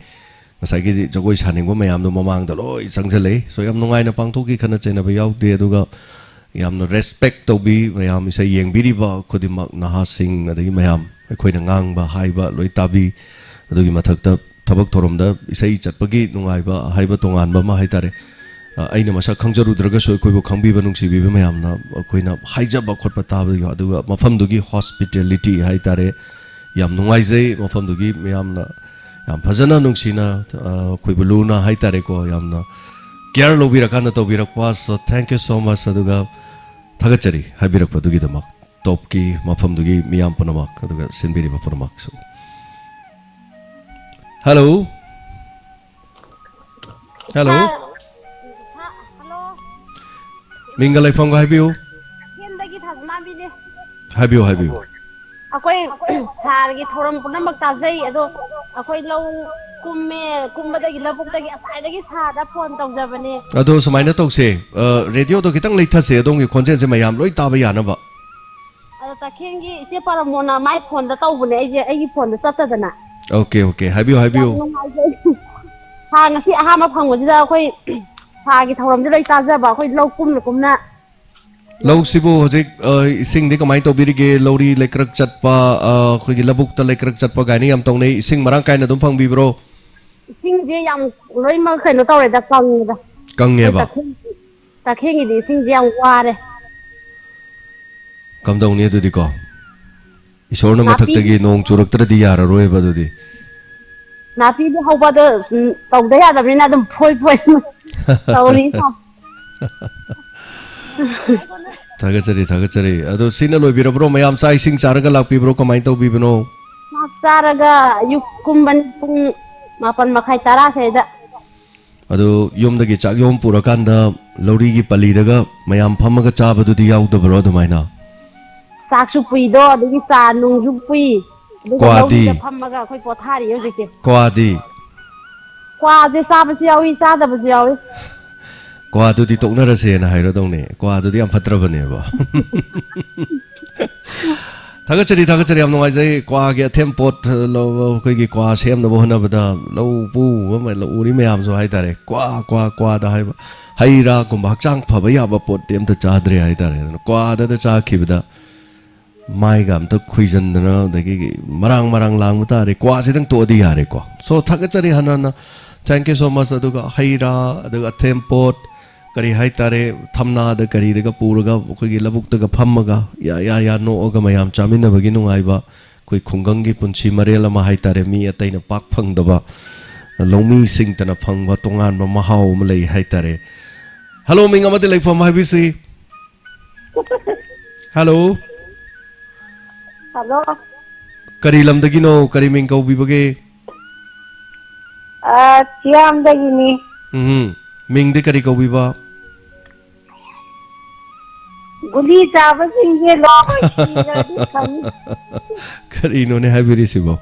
ꯉꯁꯥꯏꯒꯤ ꯖꯒꯣꯏ ꯁꯥꯅꯤꯡꯕ ꯃꯌꯥꯝꯗꯣ ꯃꯃꯥꯡꯗ ꯂꯣꯏ ꯆꯪꯁꯤꯜꯂꯛꯏ꯫ So, ꯌꯥꯝ ꯅꯨꯡꯉꯥꯏꯅ ꯄꯥꯡꯊꯣꯛꯈꯤ, ꯈꯠꯅ ꯆꯩꯅꯕ ꯌꯥꯎꯗꯦ꯫ ꯑꯗꯨꯒ ꯌꯥꯝꯅ respect ꯇꯧꯕꯤ, ꯃꯌꯥꯝ ꯏꯁꯩ ꯌꯦꯡꯕꯤꯔꯤꯕ ꯈꯨꯗꯤꯡꯃꯛ, ꯅꯍꯥꯁꯤꯡ, ꯑꯗꯒꯤ ꯃꯌꯥꯝ ꯑꯩꯈꯣꯏꯅ ꯉꯥꯡꯕ ꯍꯥꯏꯕ ꯂꯣꯏ ꯇꯥꯕꯤ꯫ ꯑꯗꯨꯒꯤ ꯃꯊꯛꯇ ꯊꯕꯛ ꯊꯧꯔꯝꯗ ꯏꯁꯩ ꯆꯠꯄꯒꯤ ꯅꯨꯡꯉꯥꯏꯕ ꯍꯥꯏꯕ ꯇꯣꯉꯥꯟꯕ ꯑꯃ ꯍꯥꯏꯇꯥꯔꯦ꯫ ꯑ, ꯑꯩꯅ ꯃꯁꯛ ꯈꯪꯖꯔꯨꯗ꯭ꯔꯒꯁꯨ ꯑꯩꯈꯣꯏꯕꯨ ꯈꯪꯕꯤꯕ, ꯅꯨꯡꯁꯤꯕꯤꯕ ꯃꯌꯥꯝꯅ ꯑꯩꯈꯣꯏꯅ ꯍꯥꯏꯖꯕ ꯈꯣꯠꯄ ꯇꯥꯕ, ꯑꯗꯨꯒ ꯃꯐꯝꯗꯨꯒꯤ hospitality ꯍꯥꯏꯇꯥꯔꯦ, ꯌꯥꯝ ꯅꯨꯡꯉꯥꯏꯖꯩ꯫ ꯃꯐꯝꯗꯨꯒꯤ ꯃꯤꯌꯥꯝꯅ ꯌꯥꯝ ꯐꯖꯅ ꯅꯨꯡꯁꯤꯅ, ꯑ, ꯑꯩꯈꯣꯏꯕꯨ ꯂꯨꯅ ꯍꯥꯏꯇꯥꯔꯦꯀꯣ, ꯌꯥꯝꯅ care ꯂꯧꯕꯤꯔꯀꯥꯟꯗ ꯇꯧꯕꯤꯔꯛꯄ꯫ So, thank you so much꯫ ꯑꯗꯨꯒ ꯊꯥꯒꯠꯆꯔꯤ ꯍꯥꯏꯕꯤꯔꯛꯄꯗꯨꯒꯤꯗꯃꯛ, ꯇꯣꯞꯀꯤ ꯃꯐꯝꯗꯨꯒꯤ ꯃꯤꯌꯥꯝ ꯄꯨꯝꯅꯃꯛ, ꯑꯗꯨꯒ ꯁꯤꯟꯕꯤꯔꯤꯕ ꯄꯨꯝꯅꯃꯛꯁꯨ꯫ Hello꯫ Hello꯫ ꯁꯥꯔ, ꯁꯥ-, hello꯫ ꯃꯤꯡꯒ ꯂꯩꯐꯝꯒ ꯍꯥꯏꯕꯤꯌꯨ꯫ ꯀꯩꯊꯦꯜꯗꯒꯤ ꯊꯥꯖꯃꯥꯟꯕꯤꯅꯦ꯫ ꯍꯥꯏꯕꯤꯌꯨ, ꯍꯥꯏꯕꯤꯌꯨ꯫ ꯑꯩꯈꯣꯏ ꯁꯥꯔꯒꯤ ꯊꯧꯔꯝ ꯄꯨꯝꯅꯃꯛ ꯇꯥꯖꯩ, ꯑꯗꯣ ꯑꯩꯈꯣꯏ ꯂꯧ ꯀꯨꯝꯃꯦ, ꯀꯨꯝꯕꯗꯒꯤ ꯂꯧꯕꯨꯛꯇꯒꯤ ꯉꯁꯥꯏꯗꯒꯤ ꯁꯥꯔꯗ phone ꯇꯧꯖꯕꯅꯦ꯫ ꯑꯗꯣ ꯁꯨꯃꯥꯏꯅ ꯇꯧꯁꯦ, ꯑ, radioꯗꯣ ꯈꯤꯇꯪ ꯂꯩꯊꯁꯦ, ꯑꯗꯣꯝꯒꯤ ꯈꯣꯟꯖꯦꯜꯁꯦ ꯃꯌꯥꯝ ꯂꯣꯏ ꯇꯥꯕ ꯌꯥꯅꯕ꯫ ꯑꯗꯣ ꯇꯈꯦꯜꯒꯤ ꯏꯆꯦ ꯄꯔꯃꯣꯅ ꯃꯥꯏ phoneꯗ ꯇꯧꯕꯅꯦ, ꯑꯩꯁꯦ ꯑꯩꯒꯤ phoneꯗ ꯆꯠꯇꯗꯅ꯫ Okay, okay, ꯍꯥꯏꯕꯤꯌꯨ, ꯌꯥꯝ ꯍꯥꯏꯕꯤꯌꯨ꯫ ꯅꯨꯡꯉꯥꯏꯖꯩ꯫ ꯁꯥꯔ, ꯉꯁꯤ ꯑꯍꯥꯟꯕ ꯐꯪꯕꯁꯤꯗ ꯑꯩꯈꯣꯏ ꯁꯥꯔꯒꯤ ꯊꯧꯔꯝꯁꯦ ꯂꯣꯏ ꯇꯥꯖꯕ, ꯑꯩꯈꯣꯏ ꯂꯧ ꯀꯨꯝꯅ ꯀꯨꯝꯅ꯫ ꯂꯧꯁꯤꯕꯨ ꯍꯧꯖꯤꯛ, ꯑ, ꯏꯁꯤꯡꯗꯤ ꯀꯃꯥꯏꯅ ꯇꯧꯕꯤꯔꯤꯒꯦ? ꯂꯧꯔꯤ ꯂꯩꯀ꯭ꯔꯛ ꯆꯠꯄ, ꯑ, ꯑꯩꯈꯣꯏꯒꯤ ꯂꯧꯕꯨꯛꯇ ꯂꯩꯀ꯭ꯔꯛ ꯆꯠꯄ ꯀꯥꯏꯅ ꯌꯥꯝ ꯇꯧꯅꯩ꯫ ꯏꯁꯤꯡ ꯃꯔꯥꯡ ꯀꯥꯏꯅ ꯑꯗꯨꯝ ꯐꯪꯕꯤꯕ꯭ꯔꯣ? ꯏꯁꯤꯡꯁꯦ ꯌꯥꯝ ꯂꯣꯏꯅꯃꯛ ꯀꯩꯅꯣ ꯇꯧꯔꯦꯗ, ꯀꯪꯉꯦꯗ꯫ ꯀꯪꯉꯦꯕ? ꯑꯩꯈꯣꯏ ꯇꯈꯦꯜ-, ꯇꯈꯦꯜꯒꯤꯗꯤ ꯏꯁꯤꯡꯁꯦ ꯌꯥꯝ ꯋꯥꯔꯦ꯫ ꯀꯝꯗꯧꯅꯤ ꯑꯗꯨꯗꯤꯀꯣ? ꯏꯁꯣꯔꯅ ꯅꯥꯄꯤ-, ꯃꯊꯛꯇꯒꯤ ꯅꯣꯡ ꯆꯨꯔꯛꯇ꯭ꯔꯗꯤ ꯌꯥꯔꯔꯣꯏꯕ ꯑꯗꯨꯗꯤ꯫ ꯅꯥꯄꯤꯗꯤ ꯍꯧꯕꯗꯣ, ꯎꯝ, ꯇꯧꯗ ꯌꯥꯗꯕꯅꯤꯅ ꯑꯗꯨꯝ ꯐꯣꯏ ꯐꯣꯏ ꯇꯧꯔꯤ꯫ ꯊꯥꯒꯠꯆꯔꯤ, ꯊꯥꯒꯠꯆꯔꯤ꯫ ꯑꯗꯣ ꯁꯤꯅ ꯂꯣꯏꯕꯤꯔꯕ꯭ꯔꯣ? ꯃꯌꯥꯝ ꯆꯥꯛ ꯏꯁꯤꯡ ꯆꯥꯔꯒ ꯂꯥꯛꯄꯤꯕ꯭ꯔꯣ? ꯀꯃꯥꯏꯅ ꯇꯧꯕꯤꯕꯅꯣ? ꯆꯥꯛ ꯆꯥꯔꯒ ꯑꯌꯨꯛ ꯀꯨꯝꯕꯅꯤ, ꯄꯨꯡ ꯃꯥꯄꯟ ꯃꯈꯥꯏ, ꯇꯔꯥ ꯁ꯭ꯋꯥꯏꯗ꯫ ꯑꯗꯨ ꯌꯨꯝꯗꯒꯤ ꯆꯥꯛ ꯌꯣꯝ ꯄꯨꯔꯀꯥꯟꯗ ꯂꯧꯔꯤꯒꯤ ꯄꯜꯂꯤꯗꯒ ꯃꯌꯥꯝ ꯐꯝꯃꯒ ꯆꯥꯕꯗꯨꯗꯤ ꯌꯥꯎꯗꯕ꯭ꯔꯣ ꯑꯗꯨꯃꯥꯏꯅ? ꯆꯥꯛꯁꯨ ꯄꯨꯏꯗꯣ, ꯑꯗꯒꯤ ꯆꯥ ꯅꯨꯡꯁꯨ ꯄꯨꯏ, ꯑꯗꯨꯒ ꯀ꯭ꯋꯥꯗꯤ? ꯂꯧꯔꯤꯗ ꯐꯝꯃꯒ ꯑꯩꯈꯣꯏ ꯄꯣꯊꯥꯔꯤꯌꯦ ꯍꯧꯖꯤꯛꯁꯦ꯫ ꯀ꯭ꯋꯥꯗꯤ? ꯀ꯭ꯋꯥꯁꯦ ꯆꯥꯕꯁꯨ ꯌꯥꯎꯏ, ꯆꯥꯗꯕꯁꯨ ꯌꯥꯎꯏ꯫ ꯀ꯭ꯋꯥꯗꯨꯗꯤ ꯇꯣꯛꯅꯔꯁꯦꯅ ꯍꯥꯏꯔꯗꯧꯅꯦ, ꯀ꯭ꯋꯥꯗꯨꯗꯤ ꯌꯥꯝ ꯐꯠꯇ꯭ꯔꯕꯅꯦꯕ꯫ ꯊꯥꯒꯠꯆꯔꯤ, ꯊꯥꯒꯠꯆꯔꯤ, ꯌꯥꯝ ꯅꯨꯡꯉꯥꯏꯖꯩ꯫ ꯀ꯭ꯋꯥꯒꯤ ꯑꯊꯦꯝ ꯄꯣꯠ, ꯂꯧ-, ꯑꯩꯈꯣꯏꯒꯤ ꯀ꯭ꯋꯥ ꯁꯦꯝꯅꯕ ꯍꯣꯠꯅꯕꯗ ꯂꯧ ꯄꯨꯕ ꯃ-, ꯂꯧ ꯎꯔꯤ ꯃꯌꯥꯝꯁꯨ ꯍꯥꯏꯇꯥꯔꯦ, ꯀ꯭ꯋꯥ, ꯀ꯭ꯋꯥ, ꯀ꯭ꯋꯥꯗ ꯍꯥꯏꯕ꯫ ꯍꯩ ꯔꯥꯒꯨꯝꯕ ꯍꯛꯆꯥꯡ ꯐꯕ ꯌꯥꯕ ꯄꯣꯠꯇꯤ ꯑꯝꯇ ꯆꯥꯗ꯭ꯔꯦ ꯍꯥꯏꯇꯥꯔꯦ꯫ ꯑꯗꯨꯅ ꯀ꯭ꯋꯥꯗꯗ ꯆꯥꯈꯤꯕꯗ ꯃꯥꯏꯒ ꯑꯝꯇ ꯈꯨꯏꯖꯟꯗꯅ, ꯑꯗꯒꯤ ꯃꯔꯥꯡ ꯃꯔꯥꯡ ꯂꯥꯡꯕ ꯇꯥꯔꯦ꯫ ꯀ꯭ꯋꯥꯁꯤꯗꯪ ꯇꯣꯛꯑꯗꯤ ꯌꯥꯔꯦꯀꯣ꯫ So, ꯊꯥꯒꯠꯆꯔꯤ ꯍꯥꯟꯅ ꯍꯥꯟꯅ꯫ Thank you so much꯫ ꯑꯗꯨꯒ ꯍꯩ ꯔꯥ, ꯑꯗꯨꯒ ꯑꯊꯦꯝ ꯄꯣꯠ, ꯀꯔꯤ ꯍꯥꯏꯇꯥꯔꯦ, ꯊꯝꯅꯥꯗ ꯀꯔꯤꯗꯒ ꯄꯨꯔꯒ ꯑꯩꯈꯣꯏꯒꯤ ꯂꯧꯕꯨꯛꯇꯒ ꯐꯝꯃꯒ ꯌꯥ ꯌꯥ ꯌꯥ ꯅꯣꯛꯑꯒ ꯃꯌꯥꯝ ꯆꯥꯃꯤꯟꯅꯕꯒꯤ ꯅꯨꯡꯉꯥꯏꯕ, ꯑꯩꯈꯣꯏ ꯈꯨꯡꯒꯪꯒꯤ ꯄꯨꯟꯁꯤ ꯃꯔꯦꯜ ꯑꯃ ꯍꯥꯏꯇꯥꯔꯦ, ꯃꯤ ꯑꯇꯩꯅ ꯄꯥꯛ ꯐꯪꯗꯕ, ꯂꯧꯃꯤꯁꯤꯡꯇꯅ ꯐꯪꯕ ꯇꯣꯉꯥꯟꯕ ꯃꯍꯥꯎ ꯑꯃ ꯂꯩ ꯍꯥꯏꯇꯥꯔꯦ꯫ ꯍꯜꯂꯣ, ꯃꯤꯡ ꯑꯃꯗꯤ ꯂꯩꯐꯝ ꯍꯥꯏꯕꯤꯁꯤ꯫ ꯍꯜꯂꯣ꯫ ꯍꯜꯂꯣ꯫ ꯀꯔꯤ ꯂꯝꯗꯒꯤꯅꯣ? ꯀꯔꯤ ꯃꯤꯡ ꯀꯧꯕꯤꯕꯒꯦ? ꯑ, ꯆꯤꯌꯥꯝꯗꯒꯤꯅꯤ꯫ ꯎꯝ꯫ ꯃꯤꯡꯗꯤ ꯀꯔꯤ ꯀꯧꯕꯤꯕ? ꯒꯨꯂꯤ ꯆꯥꯕꯁꯤꯡꯁꯦ ꯂꯣꯏ ꯁꯤꯔꯗꯤ ꯐꯅꯤ꯫ ꯀꯔꯤꯅꯣꯅꯦ ꯍꯥꯏꯕꯤꯔꯤꯁꯤꯕꯣ?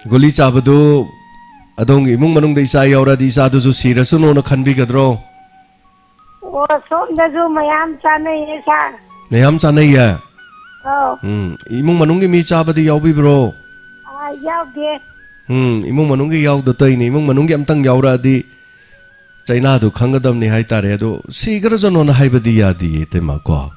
ꯒꯨꯂꯤ ꯆꯥꯕꯗꯨ ꯑꯗꯣꯝꯒꯤ ꯏꯃꯨꯡ ꯃꯅꯨꯡꯗ ꯏꯆꯥ ꯌꯥꯎꯔꯗꯤ ꯏꯆꯥꯗꯨꯁꯨ ꯁꯤꯔꯁꯅꯨꯅ ꯈꯟꯕꯤꯒꯗ꯭ꯔꯣ? ꯑꯣ, ꯁꯣꯝꯗꯁꯨ ꯃꯌꯥꯝ ꯆꯥꯅꯩꯌꯦ, ꯁꯥꯔ꯫ ꯃꯌꯥꯝ ꯆꯥꯅꯩꯌꯦ? ꯑꯧ꯫ ꯎꯝ, ꯏꯃꯨꯡ ꯃꯅꯨꯡꯒꯤ ꯃꯤ ꯆꯥꯕꯗꯤ ꯌꯥꯎꯕꯤꯕ꯭ꯔꯣ? ꯑ, ꯌꯥꯎꯗꯦ꯫ ꯎꯝ, ꯏꯃꯨꯡ ꯃꯅꯨꯡꯒꯤ ꯌꯥꯎꯗ ꯇꯧꯔꯤꯅꯤ꯫ ꯏꯃꯨꯡ ꯃꯅꯨꯡꯒꯤ ꯑꯝꯇꯪ ꯌꯥꯎꯔꯛꯑꯗꯤ ꯆꯩꯅꯥꯗꯨ ꯈꯪꯒꯗꯕꯅꯤ ꯍꯥꯏꯇꯥꯔꯦ꯫ ꯑꯗꯣ ꯁꯤꯈ꯭ꯔꯖꯅꯣꯅ ꯍꯥꯏꯕꯗꯤ ꯌꯥꯗꯤꯌꯦ, ꯏꯇꯩꯃ, ꯀꯣ?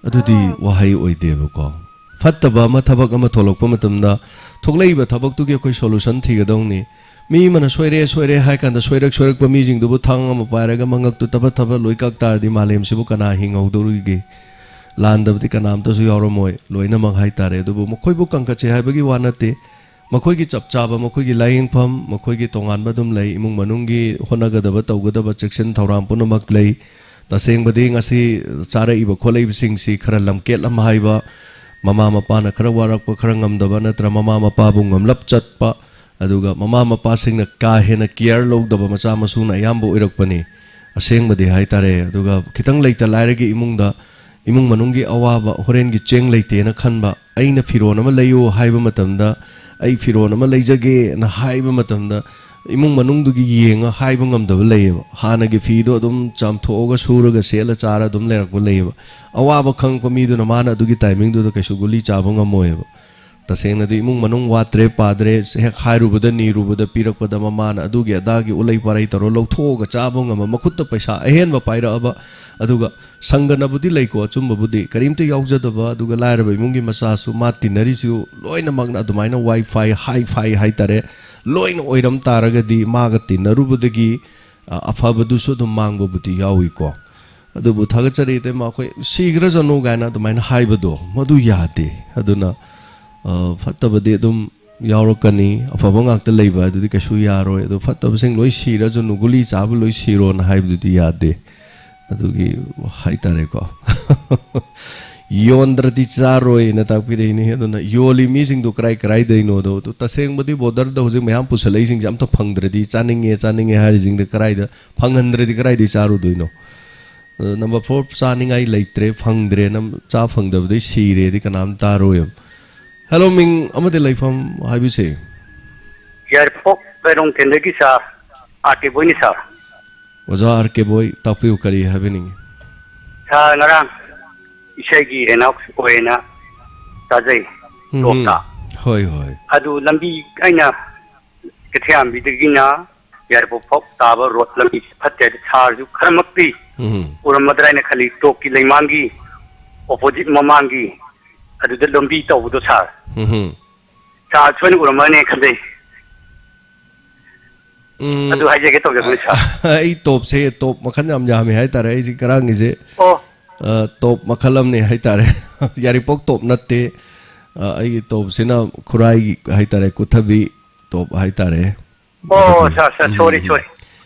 ꯑꯗꯨꯗꯤ ꯋꯥꯍꯩ ꯑꯣꯏꯗꯦꯕꯀꯣ꯫ ꯐꯠꯇꯕ ꯑꯃ, ꯊꯕꯛ ꯑꯃ ꯊꯣꯛꯂꯛꯄ ꯃꯇꯝꯗ ꯊꯣꯛꯂꯛꯏꯕ ꯊꯕꯛꯇꯨꯒꯤ ꯑꯩꯈꯣꯏ solution ꯊꯤꯒꯗꯧꯅꯤ꯫ ꯃꯤ ꯑꯃꯅ ꯁꯣꯏꯔꯦ, ꯁꯣꯏꯔꯦ ꯍꯥꯏ ꯀꯥꯟꯗ ꯁꯣꯏꯔꯛ ꯁꯣꯏꯔꯛꯄ ꯃꯤꯁꯤꯡꯗꯨꯕꯨ ꯊꯥꯡ ꯑꯃ ꯄꯥꯏꯔꯒ ꯃꯉꯛꯇꯨ ꯊꯕꯠ ꯊꯕꯠ ꯂꯣꯏ ꯀꯛ ꯇꯥꯔꯗꯤ ꯃꯥꯂꯦꯝꯁꯤꯕꯨ ꯀꯅꯥ ꯍꯤꯡꯍꯧꯗꯧꯔꯤꯒꯦ? ꯂꯥꯟꯗꯕꯗꯤ ꯀꯅꯥꯝꯇꯁꯨ ꯌꯥꯎꯔꯝꯃꯣꯏ, ꯂꯣꯏꯅꯃꯛ ꯍꯥꯏꯇꯥꯔꯦ꯫ ꯑꯗꯨꯕꯨ ꯃꯈꯣꯏꯕꯨ ꯀꯟꯈꯠꯁꯦ ꯍꯥꯏꯕꯒꯤ ꯋꯥ ꯅꯠꯇꯦ꯫ ꯃꯈꯣꯏꯒꯤ ꯆꯞ ꯆꯥꯕ, ꯃꯈꯣꯏꯒꯤ ꯂꯥꯏꯌꯦꯡꯐꯝ, ꯃꯈꯣꯏꯒꯤ ꯇꯣꯉꯥꯟꯕ ꯑꯗꯨꯝ ꯂꯩ꯫ ꯏꯃꯨꯡ ꯃꯅꯨꯡꯒꯤ ꯍꯣꯠꯅꯒꯗꯕ, ꯇꯧꯒꯗꯕ ꯆꯦꯛꯁꯤꯟ ꯊꯧꯔꯥꯡ ꯄꯨꯝꯅꯃꯛ ꯂꯩ꯫ ꯇꯁꯦꯡꯕꯗꯤ ꯉꯁꯤ ꯆꯥꯔꯛꯏꯕ ꯈꯣꯠꯂꯛꯏꯕꯁꯤꯡꯁꯤ ꯈꯔ ꯂꯝꯀꯦꯠ ꯑꯃ ꯍꯥꯏꯕ, ꯃꯃꯥ ꯃꯄꯥꯅ ꯈꯔ ꯋꯥꯔꯛꯄ, ꯈꯔ ꯉꯝꯗꯕ, ꯅꯠꯇ꯭ꯔ ꯃꯃꯥ ꯃꯄꯥꯕꯨ ꯉꯝꯂꯞ ꯆꯠꯄ, ꯑꯗꯨꯒ ꯃꯃꯥ ꯃꯄꯥꯁꯤꯡꯅ ꯀꯥ ꯍꯦꯟꯅ care ꯂꯧꯗꯕ ꯃꯆꯥ ꯃꯁꯨꯅ ꯑꯌꯥꯝꯕ ꯑꯣꯏꯔꯛꯄꯅꯤ꯫ ꯑꯁꯦꯡꯕꯗꯤ ꯍꯥꯏꯇꯥꯔꯦ꯫ ꯑꯗꯨꯒ ꯈꯤꯇꯪ ꯂꯩꯇ ꯂꯥꯏꯔꯒꯤ ꯏꯃꯨꯡꯗ, ꯏꯃꯨꯡ ꯃꯅꯨꯡꯒꯤ ꯑꯋꯥꯕ, ꯍꯣꯔꯦꯟꯒꯤ ꯆꯦꯡ ꯂꯩꯇꯦꯅ ꯈꯟꯕ, ꯑꯩꯅ ꯐꯤꯔꯣꯟ ꯑꯃ ꯂꯩꯌꯨ ꯍꯥꯏꯕ ꯃꯇꯝꯗ, "ꯑꯩ ꯐꯤꯔꯣꯟ ꯑꯃ ꯂꯩꯖꯒꯦꯅ" ꯍꯥꯏꯕ ꯃꯇꯝꯗ, ꯏꯃꯨꯡ ꯃꯅꯨꯡꯗꯨꯒꯤ ꯌꯦꯡꯉ ꯍꯥꯏꯕ ꯉꯝꯗꯕ ꯂꯩꯌꯦꯕ꯫ ꯍꯥꯟꯅꯒꯤ ꯐꯤꯗꯣ ꯑꯗꯨꯝ ꯆꯥꯝꯊꯣꯛꯑꯒ ꯁꯨꯔꯒ ꯁꯦꯠꯂ ꯆꯥꯔ ꯑꯗꯨꯝ ꯂꯩꯔꯛꯄ ꯂꯩꯌꯦꯕ꯫ ꯑꯋꯥꯕ ꯈꯪꯉꯛꯄ ꯃꯤꯗꯨꯅ ꯃꯥꯅ ꯑꯗꯨꯒꯤ timingꯗꯨꯗ ꯀꯩꯁꯨ ꯒꯨꯂꯤ ꯆꯥꯕ ꯉꯝꯃꯣꯏꯕ꯫ ꯇꯁꯦꯡꯅꯗꯤ ꯏꯃꯨꯡ ꯃꯅꯨꯡ ꯋꯥꯠꯇ꯭ꯔꯦ ꯄꯥꯗ꯭ꯔꯦ, ꯍꯦꯛ ꯍꯥꯏꯔꯨꯕꯗ ꯅꯤꯔꯨꯕꯗ ꯄꯤꯔꯛꯄꯗ ꯃꯃꯥꯅ ꯑꯗꯨꯒꯤ ꯑꯗꯥꯒꯤ ꯎꯂꯩ ꯄꯥꯔꯩ ꯇꯧꯔ ꯂꯧꯊꯣꯛꯑꯒ ꯆꯥꯕ ꯉꯝꯕ, ꯃꯈꯨꯠꯇ ꯄꯩꯁꯥ ꯑꯍꯦꯟꯕ ꯄꯥꯏꯔꯛꯑꯕ, ꯑꯗꯨꯒ ꯁꯪꯒꯅꯕꯨꯗꯤ ꯂꯩꯀꯣ, ꯑꯆꯨꯝꯕꯕꯨꯗꯤ ꯀꯔꯤꯝꯇ ꯌꯥꯎꯖꯗꯕ, ꯑꯗꯨꯒ ꯂꯥꯏꯔꯕ ꯏꯃꯨꯡꯒꯤ ꯃꯆꯥꯁꯨ ꯃꯥ ꯇꯤꯟꯅꯔꯤꯁꯤꯁꯨ ꯂꯣꯏꯅꯃꯛꯅ ꯑꯗꯨꯃꯥꯏꯅ wi-fi, hi-fi ꯍꯥꯏꯇꯥꯔꯦ, ꯂꯣꯏꯅ ꯑꯣꯏꯔꯝ ꯇꯥꯔꯒꯗꯤ ꯃꯥꯒ ꯇꯤꯟꯅꯔꯨꯕꯗꯒꯤ, ꯑ, ꯑꯐꯕꯗꯨꯁꯨ ꯑꯗꯨꯝ ꯃꯥꯡꯕꯕꯨꯗꯤ ꯌꯥꯎꯏꯀꯣ꯫ ꯑꯗꯨꯕꯨ ꯊꯥꯒꯠꯆꯔꯤ ꯏꯇꯩꯃ, ꯑꯩꯈꯣꯏ "ꯁꯤꯈ꯭ꯔꯖꯅꯨ" ꯀꯥꯏꯅ ꯑꯗꯨꯃꯥꯏꯅ ꯍꯥꯏꯕꯗꯣ, ꯃꯗꯨ ꯌꯥꯗꯦ꯫ ꯑꯗꯨꯅ, ꯑ, ꯐꯠꯇꯕꯗꯤ ꯑꯗꯨꯝ ꯌꯥꯎꯔꯛꯀꯅꯤ, ꯑꯐꯕ ꯉꯥꯛꯇ ꯂꯩꯕ ꯑꯗꯨꯗꯤ ꯀꯩꯁꯨ ꯌꯥꯔꯣꯏ꯫ ꯑꯗꯣ ꯐꯠꯇꯕꯁꯤꯡ ꯂꯣꯏ ꯁꯤꯔꯖꯅꯨ, ꯒꯨꯂꯤ ꯆꯥꯕ ꯂꯣꯏ ꯁꯤꯔꯣꯅ ꯍꯥꯏꯕꯗꯨꯗꯤ ꯌꯥꯗꯦ꯫ ꯑꯗꯨꯒꯤ ꯍꯥꯏꯇꯥꯔꯦꯀꯣ꯫ "ꯌꯣꯟꯗ꯭ꯔꯗꯤ ꯆꯥꯔꯣꯏꯅ" ꯇꯥꯛꯄꯤꯔꯛꯏꯅꯤ꯫ ꯑꯗꯨꯅ ꯌꯣꯜꯂꯤ ꯃꯤꯁꯤꯡꯗꯣ ꯀꯔꯥꯏ ꯀꯔꯥꯏꯗꯩꯅꯣꯗꯣ, ꯑꯗꯨ ꯇꯁꯦꯡꯕꯗꯤ borderꯗ ꯍꯧꯖꯤꯛ ꯃꯌꯥꯝ ꯄꯨꯁꯜꯂꯛꯏꯁꯤꯡꯁꯦ ꯑꯝꯇ ꯐꯪꯗ꯭ꯔꯗꯤ, "ꯆꯥꯅꯤꯡꯉꯦ, ꯆꯥꯅꯤꯡꯉꯦ" ꯍꯥꯏꯔꯤꯁꯤꯡꯗ ꯀꯔꯥꯏꯗ, ꯐꯪꯍꯟꯗ꯭ꯔꯗꯤ ꯀꯔꯥꯏꯗꯩ ꯆꯥꯔꯨꯗꯣꯏꯅꯣ? ꯑꯗꯨ number four ꯆꯥꯅꯤꯡꯉꯥꯏ ꯂꯩꯇ꯭ꯔꯦ, ꯐꯪꯗ꯭ꯔꯦ, ꯅꯝ-, ꯆꯥ ꯐꯪꯗꯕꯗꯩ ꯁꯤꯔꯦꯗꯤ ꯀꯅꯥꯝ ꯇꯥꯔꯣꯏꯕ꯫ Hello, ꯃꯤꯡ ꯑꯃꯗꯤ ꯂꯩꯐꯝ ꯍꯥꯏꯕꯤꯁꯦ꯫ ꯌꯥꯏꯔꯤꯄꯣꯛ ꯂꯩꯔꯣꯡ ꯀꯦꯟꯗ꯭ꯔꯒꯤ ꯁꯥꯔ, ꯑꯥꯔ ꯀꯦ ꯕꯣꯏꯅꯤ ꯁꯥꯔ꯫ ꯑꯣꯖꯥ ꯑꯥꯔ ꯀꯦ ꯕꯣꯏ, ꯇꯥꯛꯄꯤꯌꯨ, ꯀꯔꯤ ꯍꯥꯏꯕꯤꯅꯤꯡꯉꯤ? ꯁꯥꯔ, ꯉꯔꯥꯡ ꯏꯁꯩꯒꯤ announce ꯑꯣꯏꯅ ꯇꯥꯖꯩ, ꯎꯝ, ꯇꯣꯞꯇ꯫ ꯍꯣꯏ, ꯍꯣꯏ꯫ ꯑꯗꯨ ꯂꯝꯕꯤ ꯑꯩꯅ ꯀꯩꯊꯦꯜꯃꯥꯟꯕꯤꯗꯒꯤꯅ ꯌꯥꯏꯔꯤꯄꯣꯛ ꯐꯥꯎ ꯇꯥꯕ road ꯂꯝꯕꯤ ꯐꯠꯇꯦ ꯍꯥꯏꯗꯤ ꯁꯥꯔꯁꯨ ꯈꯔꯃꯛꯇꯤ ꯎꯝ꯫ ꯎꯔꯝꯃꯗ꯭ꯔꯥ ꯍꯥꯏꯅ ꯈꯜꯂꯤ꯫ ꯇꯣꯞꯀꯤ ꯂꯩꯃꯥꯡꯒꯤ opposite ꯃꯃꯥꯡꯒꯤ ꯑꯗꯨꯗ ꯂꯝꯕꯤ ꯇꯧꯕꯗꯣ ꯁꯥꯔ꯫ ꯎꯝ꯫ ꯁꯥꯔ ꯁꯣꯏꯅ ꯎꯔꯝꯃꯅꯤ ꯈꯟꯖꯩ꯫ ꯎꯝ꯫ ꯑꯗꯨ ꯍꯥꯏꯖꯒꯦ ꯇꯧꯖꯕꯅꯤ ꯁꯥꯔ꯫ ꯑꯩ ꯇꯣꯞꯁꯦ, ꯇꯣꯞ ꯃꯈꯜ ꯌꯥꯝ ꯌꯥꯝꯃꯤ ꯍꯥꯏꯇꯥꯔꯦ꯫ ꯑꯩꯁꯦ ꯉꯔꯥꯡꯒꯤꯁꯦ, ꯑꯣ꯫ ꯑ, ꯇꯣꯞ ꯃꯈꯜ ꯑꯃꯅꯦ ꯍꯥꯏꯇꯥꯔꯦ꯫ ꯌꯥꯏꯔꯤꯄꯣꯛ ꯇꯣꯞ ꯅꯠꯇꯦ꯫ ꯑ, ꯑꯩꯒꯤ ꯇꯣꯞꯁꯤꯅ ꯈꯨꯔꯥꯏꯒꯤ ꯍꯥꯏꯇꯥꯔꯦ, ꯀꯨꯊꯕꯤ ꯇꯣꯞ ꯍꯥꯏꯇꯥꯔꯦ꯫ ꯑꯣ, ꯑꯗꯨꯒꯤ, ꯁꯥꯔ, ꯁꯥꯔ, ꯎꯝ, sorry, ꯎꯝ, ꯎꯝ꯫ Sorry꯫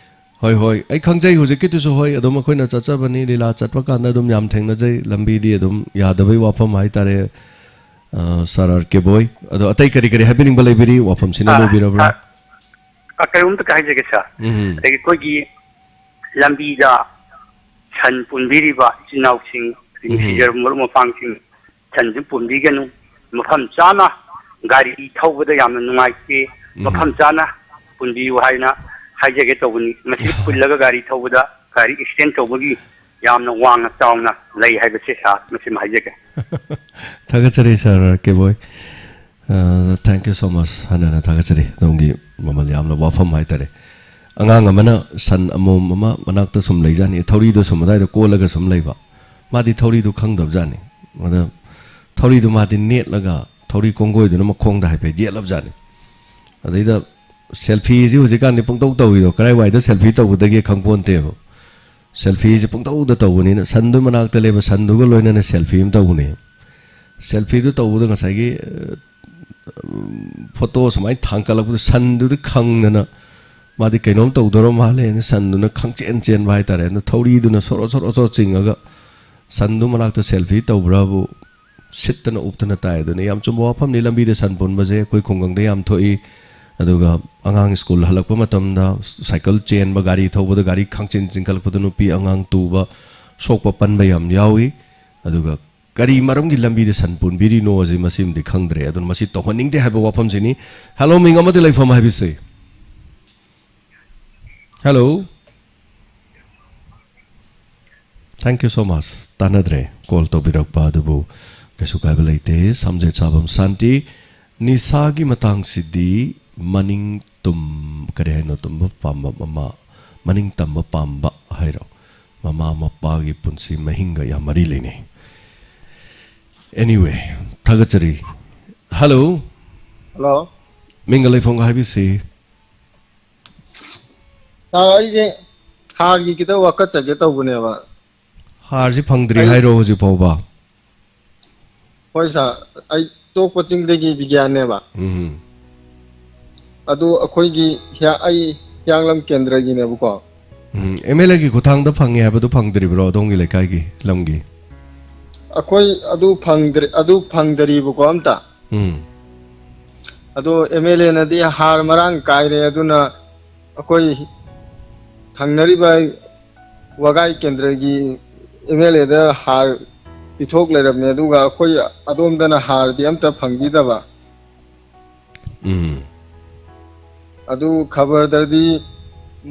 ꯍꯣꯏ, ꯍꯣꯏ, ꯑꯩ ꯈꯪꯖꯩ꯫ ꯍꯧꯖꯤꯛꯀꯤꯗꯨꯁꯨ, ꯍꯣꯏ, ꯑꯗꯨꯝ ꯑꯩꯈꯣꯏꯅ ꯆꯠꯆꯕꯅꯤ, ꯂꯤꯂꯥ ꯆꯠꯄ ꯀꯥꯟꯗ ꯑꯗꯨꯝ ꯌꯥꯝ ꯊꯦꯡꯅꯖꯩ꯫ ꯂꯝꯕꯤꯗꯤ ꯑꯗꯨꯝ ꯌꯥꯗꯕꯩ ꯋꯥꯐꯝ ꯍꯥꯏꯇꯥꯔꯦ꯫ ꯑ, ꯁꯥꯔ ꯑꯥꯔ ꯀꯦ ꯕꯣꯏ, ꯑꯗꯣ ꯑꯇꯩ ꯀꯔꯤ ꯀꯔꯤ ꯍꯥꯏꯕꯤꯅꯤꯡꯕ ꯂꯩꯕꯤꯔꯤ? ꯋꯥꯐꯝꯁꯤꯅ ꯑ, ꯂꯣꯏꯕꯤꯔꯕ꯭ꯔꯥ? ꯑ, ꯑ, ꯀꯩꯅꯣꯝꯇ ꯍꯥꯏꯖꯒꯦ, ꯁꯥꯔ꯫ ꯎꯝ꯫ ꯑꯗꯒꯤ ꯑꯩꯈꯣꯏꯒꯤ ꯂꯝꯕꯤꯗ ꯁꯟ ꯄꯨꯟꯕꯤꯔꯤꯕ ꯏꯆꯤꯟ ꯏꯅꯥꯎꯁꯤꯡ, ꯑꯗꯒꯤ ꯎꯝ꯫ ꯁꯤꯖꯔꯕ ꯃꯔꯨꯞ ꯃꯄꯥꯡꯁꯤꯡ, ꯁꯟꯁꯨ ꯄꯨꯟꯕꯤꯒꯅꯨ꯫ ꯃꯐꯝ ꯆꯥꯅ ꯒꯥꯔꯤ ꯊꯧꯕꯗ ꯌꯥꯝꯅ ꯅꯨꯡꯉꯥꯏꯇꯦ꯫ ꯎꯝ꯫ ꯃꯐꯝ ꯆꯥꯅ ꯄꯨꯟꯕꯤꯌꯨ ꯍꯥꯏꯅ ꯍꯥꯏꯖꯒꯦ ꯇꯧꯕꯅꯤ꯫ ꯃꯁꯤ ꯄꯨꯜꯂꯒ ꯒꯥꯔꯤ ꯊꯧꯕꯗ ꯒꯥꯔꯤ ꯑꯦꯛꯁꯤꯗꯦꯟ ꯇꯧꯕꯒꯤ ꯌꯥꯝꯅ ꯋꯥꯡꯅ ꯆꯥꯎꯅ ꯂꯩ ꯍꯥꯏꯕꯁꯦ, ꯁꯥꯔ, ꯃꯁꯤꯃ ꯍꯥꯏꯖꯒꯦ꯫ ꯊꯥꯒꯠꯆꯔꯤ, ꯁꯥꯔ ꯑꯥꯔ ꯀꯦ ꯕꯣꯏ꯫ ꯑ, thank you so much꯫ ꯍꯟꯅ ꯍꯟꯅ ꯊꯥꯒꯠꯆꯔꯤ ꯑꯗꯣꯝꯒꯤ ꯃꯃꯜ ꯌꯥꯝꯂꯕ ꯋꯥꯐꯝ ꯍꯥꯏꯇꯥꯔꯦ꯫ ꯑꯉꯥꯡ ꯑꯃꯅ ꯁꯟ ꯑꯃꯣꯝ ꯑꯃ ꯃꯅꯥꯛꯇ ꯁꯨꯝ ꯂꯩꯖꯥꯠꯅꯤ, ꯊꯧꯔꯤꯗꯣ ꯁꯨꯝ ꯑꯗꯥꯏꯗ ꯀꯣꯜꯂꯒ ꯁꯨꯝ ꯂꯩꯕ꯫ ꯃꯥꯗꯤ ꯊꯧꯔꯤꯗꯨ ꯈꯪꯗꯕꯖꯥꯠꯅꯤ꯫ ꯑꯗ ꯊꯧꯔꯤꯗꯨ ꯃꯥꯗꯤ ꯅꯦꯠꯂꯒ ꯊꯧꯔꯤ ꯀꯣꯡꯒꯣꯏꯗꯨꯅ ꯃꯈꯣꯡꯗ ꯍꯥꯏꯐꯦꯠ ꯌꯦꯠꯂꯕꯖꯥꯠꯅꯤ꯫ ꯑꯗꯩꯗ ꯁꯦꯜꯐꯤꯁꯤ ꯍꯧꯖꯤꯛꯀꯥꯟꯗꯤ ꯄꯨꯡꯇꯧ ꯇꯧꯏꯗꯣ, ꯀꯗꯥꯏꯋꯥꯏꯗ ꯁꯦꯜꯐꯤ ꯇꯧꯒꯗꯒꯦ ꯈꯪꯄꯣꯟꯇꯦꯕ꯫ ꯁꯦꯜꯐꯤꯁꯤ ꯄꯨꯡꯇꯧꯗ ꯇꯧꯕꯅꯤꯅ ꯁꯟꯗꯨ ꯃꯅꯥꯛꯇ ꯂꯦꯞꯄ ꯁꯟꯗꯨꯒ ꯂꯣꯏꯅꯅ ꯁꯦꯜꯐꯤ ꯑꯃ ꯇꯧꯕꯅꯦ꯫ ꯁꯦꯜꯐꯤꯗꯨ ꯇꯧꯕꯗ ꯉꯁꯥꯏꯒꯤ, ꯑ, ꯐꯣꯇꯣ ꯁꯨꯃꯥꯏꯅ ꯊꯥꯡꯀꯠꯂꯛꯄꯗ ꯁꯟꯗꯨꯗ ꯈꯪꯗꯅ ꯃꯥꯗꯤ ꯀꯩꯅꯣꯝ ꯇꯧꯗꯧꯔ ꯃꯥꯜꯂꯦꯅ ꯁꯟꯗꯨꯅ ꯈꯪꯆꯦꯟ ꯆꯦꯟꯕ ꯍꯥꯏꯇꯥꯔꯦ꯫ ꯑꯗꯨꯅ ꯊꯧꯔꯤꯗꯨꯅ ꯁꯣꯔꯣ ꯁꯣꯔꯣ ꯁꯣꯔꯣ ꯆꯤꯡꯉꯒ ꯁꯟꯗꯨ ꯃꯅꯥꯛꯇ ꯁꯦꯜꯐꯤ ꯇꯧꯕ꯭ꯔꯥꯕꯨ ꯁꯤꯠꯇꯅ ꯎꯞꯇꯅ ꯇꯥꯏ꯫ ꯑꯗꯨꯅ ꯌꯥꯝ ꯆꯨꯝꯕ ꯋꯥꯐꯝꯅꯤ꯫ ꯂꯝꯕꯤꯗ ꯁꯟ ꯄꯨꯟꯕꯁꯦ ꯑꯩꯈꯣꯏ ꯈꯨꯡꯒꯪꯗ ꯌꯥꯝ ꯊꯣꯛꯏ꯫ ꯑꯗꯨꯒ ꯑꯉꯥꯡ ꯁ꯭ꯀꯨꯜ ꯍꯜꯂꯛꯄ ꯃꯇꯝꯗ ꯁꯥꯏꯀꯜ ꯆꯦꯟꯕ, ꯒꯥꯔꯤ ꯊꯧꯕꯗ ꯒꯥꯔꯤ ꯈꯥꯡꯆꯦꯟ ꯆꯤꯟꯈꯠꯂꯛꯄꯗ ꯅꯨꯄꯤ ꯑꯉꯥꯡ ꯇꯨꯕ, ꯁꯣꯛꯄ ꯄꯟꯕ ꯌꯥꯝ ꯌꯥꯎꯏ꯫ ꯑꯗꯨꯒ ꯀꯔꯤ ꯃꯔꯝꯒꯤ ꯂꯝꯕꯤꯗ ꯁꯟ ꯄꯨꯟꯕꯤꯔꯤꯅꯣ ꯑꯁꯤ ꯃꯁꯤꯃꯗꯤ ꯈꯪꯗ꯭ꯔꯦ꯫ ꯑꯗꯨꯅ ꯃꯁꯤ ꯇꯧꯍꯟꯅꯤꯡꯗꯦ ꯍꯥꯏꯕ ꯋꯥꯐꯝꯁꯤꯅꯤ꯫ ꯍꯦꯜꯂꯣ, ꯃꯤꯡ ꯑꯃꯗꯤ ꯂꯩꯐꯝ ꯍꯥꯏꯕꯤꯁꯦ꯫ Hello. Thank you so much꯫ ꯇꯥꯟꯅꯗ꯭ꯔꯦ꯫ ꯀꯣꯜ ꯇꯧꯕꯤꯔꯛꯄ ꯑꯗꯨꯕꯨ ꯀꯩꯁꯨ ꯀꯥꯏꯕ ꯂꯩꯇꯦ꯫ ꯁꯝꯖꯦꯠ ꯁꯥꯕꯝ ꯁꯥꯟꯇꯤ, ꯅꯤꯁꯥꯒꯤ ꯃꯇꯥꯡꯁꯤꯗꯤ ꯃꯅꯤꯡ ꯇꯨꯝ-, ꯀꯔꯤ ꯍꯥꯏꯅꯣ, ꯇꯨꯝꯕ ꯄꯥꯝꯕ ꯃꯃꯥ, ꯃꯅꯤꯡ ꯇꯝꯕ ꯄꯥꯝꯕ ꯍꯥꯏꯔꯣ? ꯃꯃꯥ ꯃꯄꯥꯒꯤ ꯄꯨꯟꯁꯤ ꯃꯍꯤꯡꯒ ꯌꯥꯝ ꯃꯔꯤ ꯂꯩꯅꯩ꯫ Anyway, ꯊꯥꯒꯠꯆꯔꯤ꯫ ꯍꯜꯂꯣ꯫ ꯍꯜꯂꯣ꯫ ꯃꯤꯡꯒ ꯂꯩꯐꯝꯒ ꯍꯥꯏꯕꯤꯁꯤ꯫ ꯁꯥꯔ, ꯑꯩꯁꯦ ꯍꯥꯔꯒꯤ ꯈꯤꯇꯪ ꯋꯥꯀꯠꯆꯒꯦ ꯇꯧꯕꯅꯦꯕ꯫ ꯍꯥꯔꯁꯤ ꯐꯪꯗ꯭ꯔꯤ ꯑꯩ ꯍꯥꯏꯔꯣ ꯍꯧꯖꯤꯛ ꯐꯥꯎꯕ? ꯍꯣꯏ ꯁꯥꯔ, ꯑꯩ ꯇꯣꯛꯄ ꯆꯤꯡꯗꯒꯤ ꯕꯤꯒ꯭ꯌꯥꯟꯅꯦꯕ꯫ ꯎꯝ꯫ ꯑꯗꯨ ꯑꯩꯈꯣꯏꯒꯤ ꯍꯤꯌꯥ-, ꯑꯩ ꯍꯤꯌꯥꯡꯂꯝ ꯀꯦꯟꯗ꯭ꯔꯒꯤꯅꯦꯕꯀꯣ꯫ ꯎꯝ, ꯑꯦꯝ ꯑꯦꯜ ꯑꯦꯒꯤ ꯈꯨꯠꯊꯥꯡꯗ ꯐꯪꯉꯦ ꯍꯥꯏꯕꯗꯨ ꯐꯪꯗ꯭ꯔꯤꯕ꯭ꯔꯣ ꯑꯗꯣꯝꯒꯤ ꯂꯩꯀꯥꯏꯒꯤ ꯂꯝꯒꯤ? ꯑꯩꯈꯣꯏ ꯑꯗꯨ ꯐꯪꯗ꯭ꯔꯦ, ꯑꯗꯨ ꯐꯪꯗꯔꯤꯕꯀꯣ ꯑꯝꯇ꯫ ꯎꯝ꯫ ꯑꯗꯣ ꯑꯦꯝ ꯑꯦꯜ ꯑꯦꯅꯗꯤ ꯍꯥꯔ ꯃꯔꯥꯡ ꯀꯥꯏꯔꯦ, ꯑꯗꯨꯅ ꯑꯩꯈꯣꯏ ꯊꯪꯅꯔꯤꯕ ꯋꯥꯒꯥꯏ ꯀꯦꯟꯗ꯭ꯔꯒꯤ ꯑꯦꯝ ꯑꯦꯜ ꯑꯦꯗ ꯍꯥꯔ ꯄꯤꯊꯣꯛ ꯂꯩꯔꯕꯅꯦ, ꯑꯗꯨꯒ ꯑꯩꯈꯣꯏ ꯑꯗꯣꯝꯗꯅ ꯍꯥꯔꯗꯤ ꯑꯝꯇ ꯐꯪꯕꯤꯗꯕ꯫ ꯎꯝ꯫ ꯑꯗꯨ ꯈꯕꯔꯗꯗꯤ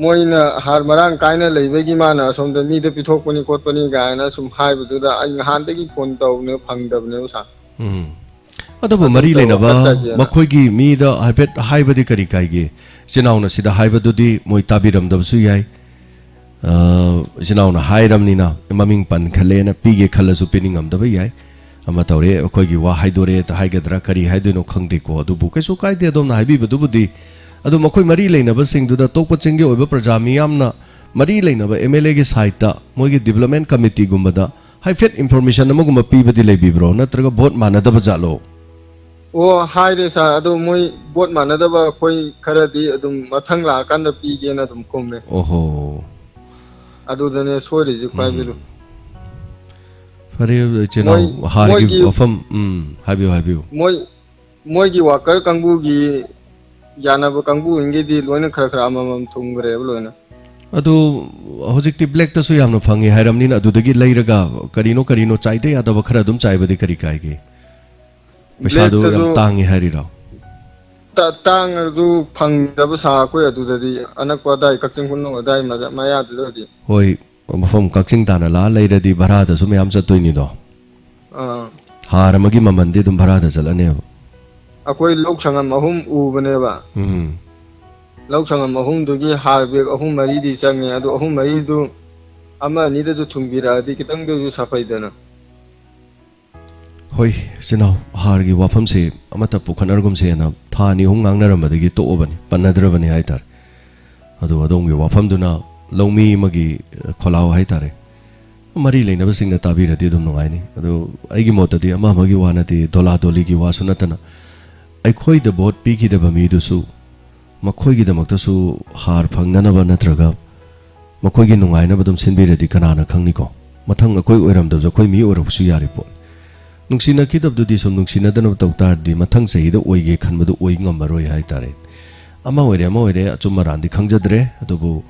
ꯃꯣꯏꯅ ꯍꯥꯔ ꯃꯔꯥꯡ ꯀꯥꯏꯅ ꯂꯩꯕꯒꯤ ꯃꯥꯅ ꯑꯁꯣꯝꯗ ꯃꯤꯗ ꯄꯤꯊꯣꯛꯄꯅꯤ ꯈꯣꯠꯄꯅꯤ ꯀꯥꯏꯅ ꯁꯨꯝ ꯍꯥꯏꯕꯗꯨꯗ ꯑꯩ ꯅꯍꯥꯟꯗꯒꯤ ꯐꯣꯟ ꯇꯧꯕꯅꯦ, ꯐꯪꯗꯕꯅꯦꯕ ꯁꯥꯔ꯫ ꯎꯝ꯫ ꯑꯗꯨꯕꯨ ꯑꯗꯨ ꯃꯔꯤ ꯇꯧꯔ ꯂꯩꯅꯕ ꯈꯠꯆꯒꯦꯅ꯫ ꯃꯈꯣꯏꯒꯤ ꯃꯤꯗ ꯍꯥꯏꯐꯦꯠ ꯍꯥꯏꯕꯗꯤ ꯀꯔꯤ ꯀꯥꯏꯒꯦ? ꯏꯆꯤꯟ ꯏꯅꯥꯎꯅ ꯁꯤꯗ ꯍꯥꯏꯕꯗꯨꯗꯤ ꯃꯣꯏ ꯇꯥꯕꯤꯔꯝꯗꯕꯁꯨ ꯌꯥꯏ꯫ ꯑ, ꯏꯆꯤꯟ ꯏꯅꯥꯎꯅ ꯍꯥꯏꯔꯕꯅꯤꯅ ꯃꯃꯤꯡ ꯄꯟꯈꯠꯂꯦꯅ ꯄꯤꯒꯦ ꯈꯜꯂꯁꯨ ꯄꯤꯅꯤꯡꯉꯝꯗꯕ ꯌꯥꯏ꯫ ꯑꯃ ꯇꯧꯔꯦ, ꯑꯩꯈꯣꯏꯒꯤ ꯋꯥ ꯍꯥꯏꯗꯣꯔꯦ ꯍꯥꯏꯒꯗ꯭ꯔꯥ ꯀꯔꯤ ꯍꯥꯏꯗꯣꯏꯅꯣ ꯈꯪꯗꯦꯀꯣ, ꯑꯗꯨꯕꯨ ꯀꯩꯁꯨ ꯀꯥꯏꯗꯦ ꯑꯗꯣꯝꯅ ꯍꯥꯏꯕꯤꯕꯗꯨꯕꯨꯗꯤ꯫ ꯑꯗꯣ ꯃꯈꯣꯏ ꯃꯔꯤ ꯂꯩꯅꯕꯁꯤꯡꯗꯨꯗ ꯑꯇꯣꯞꯄ ꯆꯤꯡꯒꯤ ꯑꯣꯏꯕ ꯄ꯭ꯔꯖꯥ ꯃꯤꯌꯥꯝꯅ ꯃꯔꯤ ꯂꯩꯅꯕ ꯑꯦꯝ ꯑꯦꯜ ꯑꯦꯒꯤ ꯁꯥꯏꯠꯇ ꯃꯣꯏꯒꯤ ꯗꯤꯕꯂꯞꯃꯦꯟ ꯀꯃꯤꯇꯤꯒꯨꯝꯕꯗ ꯍꯥꯏꯐꯦꯠ ꯏꯟꯐꯣꯔꯃꯦꯁꯟ ꯑꯃꯒꯨꯝꯕ ꯄꯤꯕꯗꯤ ꯂꯩꯕꯤꯕ꯭ꯔꯣ, ꯅꯠꯇ꯭ꯔꯒ ꯚꯣꯠ ꯃꯥꯟꯅꯗꯕ ꯖꯥꯠꯂꯣ? ꯑꯣ, ꯍꯥꯏꯔꯦ ꯁꯥꯔ, ꯑꯗꯣ ꯃꯣꯏ ꯚꯣꯠ ꯃꯥꯟꯅꯗꯕ ꯑꯩꯈꯣꯏ ꯈꯔꯗꯤ ꯑꯗꯨꯝ ꯃꯊꯪ ꯂꯥꯛꯑꯀꯥꯟꯗ ꯄꯤꯒꯦꯅ ꯑꯗꯨꯝ ꯈꯨꯝꯃꯦ꯫ ꯑꯣꯍꯣ꯫ ꯑꯗꯨꯗꯅꯦ ꯁꯣꯏꯔꯤꯁꯦ ꯈ꯭ꯋꯥꯏ ꯃꯔꯨ꯫ ꯐꯔꯦ, ꯏꯆꯤꯟ ꯏꯅꯥꯎ ꯃꯣꯏ- ꯍꯥꯔꯒꯤ ꯃꯣꯏꯒꯤ- ꯋꯥꯐꯝ, ꯎꯝ, ꯍꯥꯏꯕꯤꯌꯨ, ꯍꯥꯏꯕꯤꯌꯨ꯫ ꯃꯣꯏ ꯃꯣꯏꯒꯤ ꯋꯥꯀꯔ ꯀꯥꯡꯕꯨꯒꯤ ꯌꯥꯅꯕ ꯀꯥꯡꯕꯨꯁꯤꯡꯒꯤꯗꯤ ꯂꯣꯏꯅ ꯈꯔ ꯈꯔ ꯑꯃꯃꯝ ꯊꯨꯡꯈ꯭ꯔꯦꯕ ꯂꯣꯏꯅ꯫ ꯑꯗꯨ ꯍꯧꯖꯤꯛꯇꯤ ꯕ꯭ꯂꯦꯛꯇꯁꯨ ꯌꯥꯝꯅ ꯐꯪꯉꯤ ꯍꯥꯏꯔꯕꯅꯤꯅ, ꯑꯗꯨꯗꯒꯤ ꯂꯩꯔꯒ ꯀꯔꯤꯅꯣ ꯀꯔꯤꯅꯣ ꯆꯥꯏꯗ ꯌꯥꯗꯕ ꯈꯔ ꯑꯗꯨꯝ ꯆꯥꯏꯕꯗꯤ ꯀꯔꯤ ꯀꯥꯏꯒꯦ? ꯄꯩꯁꯥꯗꯨ ꯌꯥꯝ ꯕ꯭ꯂꯦꯛꯇꯁꯨ- ꯇꯥꯡꯉꯤ ꯍꯥꯏꯔꯤꯔꯣ? ꯇꯥ- ꯇꯥꯡꯉꯁꯨ ꯐꯪꯗꯕ ꯁꯥꯔ ꯑꯩꯈꯣꯏ ꯑꯗꯨꯗꯗꯤ, ꯑꯅꯛꯄ ꯑꯗꯥꯏ ꯀꯛꯆꯤꯡ ꯈꯨꯅꯧ ꯑꯗꯥꯏ ꯃꯖ- ꯃꯌꯥꯗꯨꯗꯗꯤ꯫ ꯍꯣꯏ, ꯃꯐꯝ ꯀꯛꯆꯤꯡ ꯇꯥꯅ ꯂꯥꯛꯑ ꯂꯩꯔꯗꯤ ꯚꯔꯥꯗꯁꯨ ꯃꯌꯥꯝ ꯆꯠꯇꯣꯏꯅꯤꯗꯣ꯫ ꯑꯥ, ꯍꯥꯔ ꯑꯃꯒꯤ ꯃꯃꯜꯗꯤ ꯑꯗꯨꯝ ꯚꯔꯥꯗ ꯆꯠꯂꯅꯦꯕ꯫ ꯑꯩꯈꯣꯏ ꯂꯧ ꯁꯪꯉꯝ ꯑꯍꯨꯝ ꯎꯕꯅꯦꯕ꯫ ꯎꯝ꯫ ꯂꯧ ꯁꯪꯉꯝ ꯑꯍꯨꯝꯗꯨꯒꯤ ꯍꯥꯔ ꯕꯦꯒ ꯑꯍꯨꯝ ꯃꯔꯤꯗꯤ ꯆꯪꯉꯦ꯫ ꯑꯗꯨ ꯑꯍꯨꯝ ꯃꯔꯤꯗꯨ ꯑꯃ ꯑꯅꯤꯗꯁꯨ ꯊꯨꯡꯕꯤꯔꯛꯑꯗꯤ ꯈꯤꯇꯪꯗꯁꯨ ꯁꯥꯐꯩꯗꯅ꯫ ꯍꯣꯏ, ꯏꯆꯤꯟ ꯏꯅꯥꯎ, ꯍꯥꯔꯒꯤ ꯋꯥꯐꯝꯁꯦ ꯑꯃꯠꯇ ꯄꯨꯈꯠꯅꯔꯒꯨꯝꯁꯦꯅ ꯊꯥ ꯑꯅꯤ ꯑꯍꯨꯝ ꯉꯥꯡꯅꯔꯝꯕꯗꯒꯤ ꯇꯣꯛꯑꯕꯅꯤ, ꯄꯟꯅꯗ꯭ꯔꯕꯅꯤ ꯍꯥꯏꯇꯥꯔꯦ꯫ ꯑꯗꯣ ꯑꯗꯣꯝꯒꯤ ꯋꯥꯐꯝꯗꯨꯅ ꯂꯧꯃꯤ ꯑꯃꯒꯤ ꯈꯣꯜꯂꯥꯎ ꯍꯥꯏꯇꯥꯔꯦ, ꯃꯔꯤ ꯂꯩꯅꯕꯁꯤꯡꯅ ꯇꯥꯕꯤꯔꯗꯤ ꯑꯗꯨꯝ ꯅꯨꯡꯉꯥꯏꯅꯤ꯫ ꯑꯗꯣ ꯑꯩꯒꯤ ꯃꯣꯠꯇꯗꯤ ꯑꯃ ꯑꯃꯒꯤ ꯋꯥ ꯅꯠꯇꯦ, ꯗꯣꯂꯥ ꯗꯣꯂꯤꯒꯤ ꯋꯥꯁꯨ ꯅꯠꯇꯅ, ꯑꯩꯈꯣꯏꯗ ꯚꯣꯠ ꯄꯤꯈꯤꯗꯕ ꯃꯤꯗꯨꯁꯨ ꯃꯈꯣꯏꯒꯤꯗꯃꯛꯇꯁꯨ ꯍꯥꯔ ꯐꯪꯅꯅꯕ ꯅꯠꯇ꯭ꯔꯒ ꯃꯈꯣꯏꯒꯤ ꯅꯨꯡꯉꯥꯏꯅꯕ ꯑꯗꯨꯝ ꯁꯤꯟꯕꯤꯔꯗꯤ ꯀꯅꯥꯅ ꯈꯪꯅꯤꯀꯣ? ꯃꯊꯪ ꯑꯩꯈꯣꯏ ꯑꯣꯏꯔꯝꯗꯕꯁꯨ ꯑꯩꯈꯣꯏ ꯃꯤ ꯑꯣꯏꯔꯛꯄꯁꯨ ꯌꯥꯔꯤ ꯄꯣꯠꯅꯤ꯫ ꯅꯨꯡꯁꯤꯅꯈꯤꯗꯕꯗꯨꯗꯤ ꯁꯨꯝ ꯅꯨꯡꯁꯤꯅꯗꯅꯕ ꯇꯧ ꯇꯥꯔꯗꯤ ꯃꯊꯪ ꯆꯍꯤꯗ ꯑꯣꯏꯒꯦ ꯈꯟꯕꯗꯨ ꯑꯣꯏ ꯉꯝꯃꯔꯣꯏ ꯍꯥꯏꯇꯥꯔꯦ꯫ ꯑꯃ ꯑꯣꯏꯔꯦ, ꯑꯃ ꯑꯣꯏꯔꯦ, ꯑꯆꯨꯝ ꯑꯔꯥꯟꯗꯤ ꯈꯪꯖꯗ꯭ꯔꯦ꯫ ꯑꯗꯨꯕꯨ,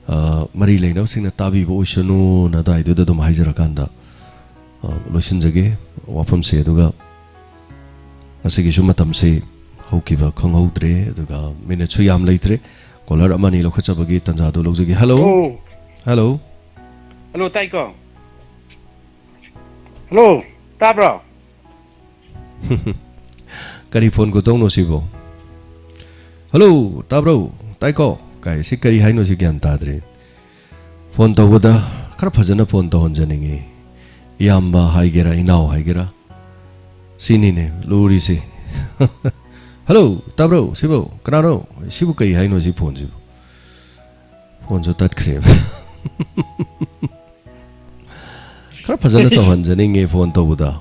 ꯑ, ꯃꯔꯤ ꯂꯩꯅꯕꯁꯤꯡꯅ ꯇꯥꯕꯤꯕ ꯑꯣꯏꯁꯅꯨꯅ ꯑꯗꯨꯋꯥꯏꯗꯨꯗ ꯑꯗꯨꯝ ꯍꯥꯏꯖꯔꯀꯥꯟꯗ, ꯑ, ꯂꯣꯏꯁꯤꯟꯖꯒꯦ ꯋꯥꯐꯝꯁꯦ꯫ ꯑꯗꯨꯒ ꯉꯁꯤꯒꯤꯁꯨ ꯃꯇꯝꯁꯦ ꯍꯧꯈꯤꯕ ꯈꯪꯍꯧꯗ꯭ꯔꯦ, ꯑꯗꯨꯒ ꯃꯤꯅꯠꯁꯨ ꯌꯥꯝ ꯂꯩꯇ꯭ꯔꯦ꯫ ꯀꯣꯂꯔ ꯑꯃꯅꯤ ꯂꯧꯈꯠꯆꯕꯒꯤ ꯇꯥꯟꯖꯥꯗꯨ ꯂꯧꯖꯒꯦ꯫ ꯍꯜꯂꯣ꯫ ꯑꯣ꯫ ꯍꯜꯂꯣ꯫ ꯍꯜꯂꯣ, ꯇꯥꯏꯀꯣ? ꯍꯜꯂꯣ, ꯇꯥꯕ꯭ꯔꯣ? ꯀꯔꯤ ꯐꯣꯟ ꯈꯨꯇꯧꯅꯣ ꯁꯤꯕꯣ? ꯍꯜꯂꯣ, ꯇꯥꯕ꯭ꯔꯣ? ꯇꯥꯏꯀꯣ? ꯀꯥꯏ, ꯁꯤ ꯀꯔꯤ ꯍꯥꯏꯅꯣ? ꯁꯤ ꯒ꯭ꯌꯥꯟ ꯇꯥꯗ꯭ꯔꯦ꯫ ꯐꯣꯟ ꯇꯧꯕꯗ ꯈꯔ ꯐꯖꯅ ꯐꯣꯟ ꯇꯧꯍꯟꯖꯅꯤꯡꯉꯤ꯫ ꯏꯌꯥꯝꯕ ꯍꯥꯏꯒꯦꯔꯥ, ꯏꯅꯥꯎ ꯍꯥꯏꯒꯦꯔꯥ, ꯁꯤꯅꯤꯅꯦ ꯂꯨꯔꯤꯁꯦ꯫ ꯍꯜꯂꯣ, ꯇꯥꯕ꯭ꯔꯣ? ꯁꯤꯕꯨ ꯀꯅꯥꯅꯣ? ꯁꯤꯕꯨ ꯀꯩ ꯍꯥꯏꯅꯣ ꯁꯤ ꯐꯣꯟꯁꯤꯕꯨ? ꯐꯣꯟꯁꯨ ꯇꯠꯈ꯭ꯔꯦꯕ꯫ ꯈꯔ ꯐꯖꯅ ꯇꯧꯍꯟꯖꯅꯤꯡꯉꯦ ꯐꯣꯟ ꯇꯧꯕꯗ꯫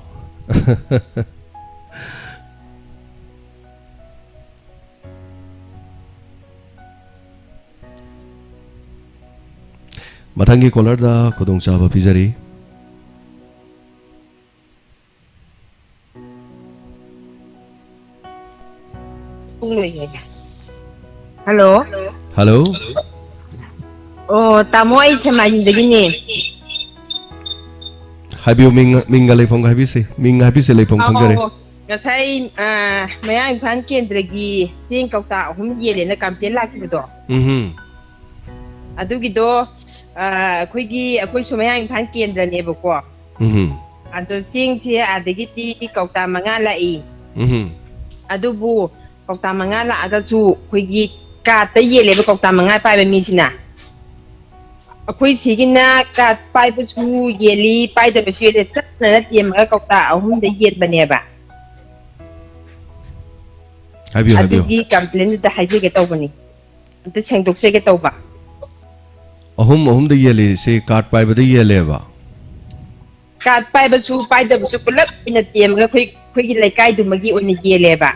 ꯃꯊꯪꯒꯤ ꯀꯣꯂꯔꯗ ꯈꯨꯗꯣꯡꯆꯥꯕ ꯄꯤꯖꯔꯤ꯫ ꯍꯜꯂꯣ꯫ ꯍꯜꯂꯣ꯫ ꯑꯣ, ꯇꯥꯃꯣ, ꯑꯩ ꯁꯦꯛꯃꯥꯏꯗꯒꯤꯅꯦ꯫ ꯍꯥꯏꯕꯤꯌꯨ, ꯃꯤꯡ, ꯃꯤꯡꯒ ꯂꯩꯐꯝꯒ ꯍꯥꯏꯕꯤꯁꯤ꯫ ꯃꯤꯡ ꯍꯥꯏꯕꯤꯁꯤ, ꯂꯩꯐꯝ ꯑꯧ, ꯈꯪꯖꯔꯦ꯫ ꯑꯧ, ꯑꯧ꯫ ꯉꯁꯥꯏ, ꯑ, ꯃꯌꯥꯡ ꯏꯝꯐꯥꯜ ꯀꯦꯟꯗ꯭ꯔꯒꯤ ꯆꯦꯡ ꯀꯧꯇꯥ ꯑꯍꯨꯝ ꯌꯦꯜꯂꯦꯅ ꯀꯝꯄ꯭ꯂꯦꯟ ꯂꯥꯛꯈꯤꯕꯗꯣ꯫ ꯎꯝꯍꯨꯝ꯫ ꯑꯗꯨꯒꯤꯗꯣ, ꯑ, ꯑꯩꯈꯣꯏꯒꯤ, ꯑꯩꯈꯣꯏꯁꯨ ꯃꯌꯥꯡ ꯏꯝꯐꯥꯜ ꯀꯦꯟꯗ꯭ꯔꯅꯦꯕꯀꯣ꯫ ꯎꯝꯍꯨꯝ꯫ ꯑꯗꯣ ꯆꯦꯡꯁꯦ ꯑꯥꯗꯒꯤꯗꯤ ꯀꯧꯇꯥ ꯃꯉꯥ ꯂꯥꯛꯏ꯫ ꯎꯝꯍꯨꯝ꯫ ꯑꯗꯨꯕꯨ ꯀꯧꯇꯥ ꯃꯉꯥ ꯂꯥꯛꯑꯒꯁꯨ ꯑꯩꯈꯣꯏꯒꯤ ꯀꯥꯔꯠꯇ ꯌꯦꯜꯂꯦꯕ ꯀꯧꯇꯥ ꯃꯉꯥ ꯄꯥꯏꯕ ꯃꯤꯁꯤꯅ꯫ ꯑꯩꯈꯣꯏ ꯁꯤꯒꯤꯅ ꯀꯥꯔꯠ ꯄꯥꯏꯕꯁꯨ ꯌꯦꯜꯂꯤ, ꯄꯥꯏꯗꯕꯁꯨ ꯌꯦꯜꯂꯤ, ꯆꯞ ꯃꯥꯟꯅꯅ ꯇꯦꯝꯃꯒ ꯀꯧꯇꯥ ꯑꯍꯨꯝꯗ ꯌꯦꯟꯕꯅꯦꯕ꯫ ꯍꯥꯏꯕꯤꯌꯨ, ꯍꯥꯏꯕꯤꯌꯨ꯫ ꯑꯗꯨꯒꯤ ꯀꯝꯄ꯭ꯂꯦꯟꯗꯨꯗ ꯍꯥꯏꯖꯒꯦ ꯇꯧꯕꯅꯤ꯫ ꯑꯝꯇ ꯁꯦꯡꯗꯣꯛꯆꯒꯦ ꯇꯧꯕ꯫ ꯑꯍꯨꯝ, ꯑꯍꯨꯝꯗ ꯌꯦꯜꯂꯤꯁꯤ ꯀꯥꯔꯠ ꯄꯥꯏꯕꯗ ꯌꯦꯜꯂꯦꯕ? ꯀꯥꯔꯠ ꯄꯥꯏꯕꯁꯨ ꯄꯥꯏꯗꯕꯁꯨ ꯄꯨꯂꯞ ꯑꯣꯏꯅ ꯇꯦꯝꯃꯒ ꯑꯩꯈꯣꯏ, ꯑꯩꯈꯣꯏꯒꯤ ꯂꯩꯀꯥꯏꯗꯨꯃꯒꯤ ꯑꯣꯏꯅ ꯌꯦꯜꯂꯦꯕ꯫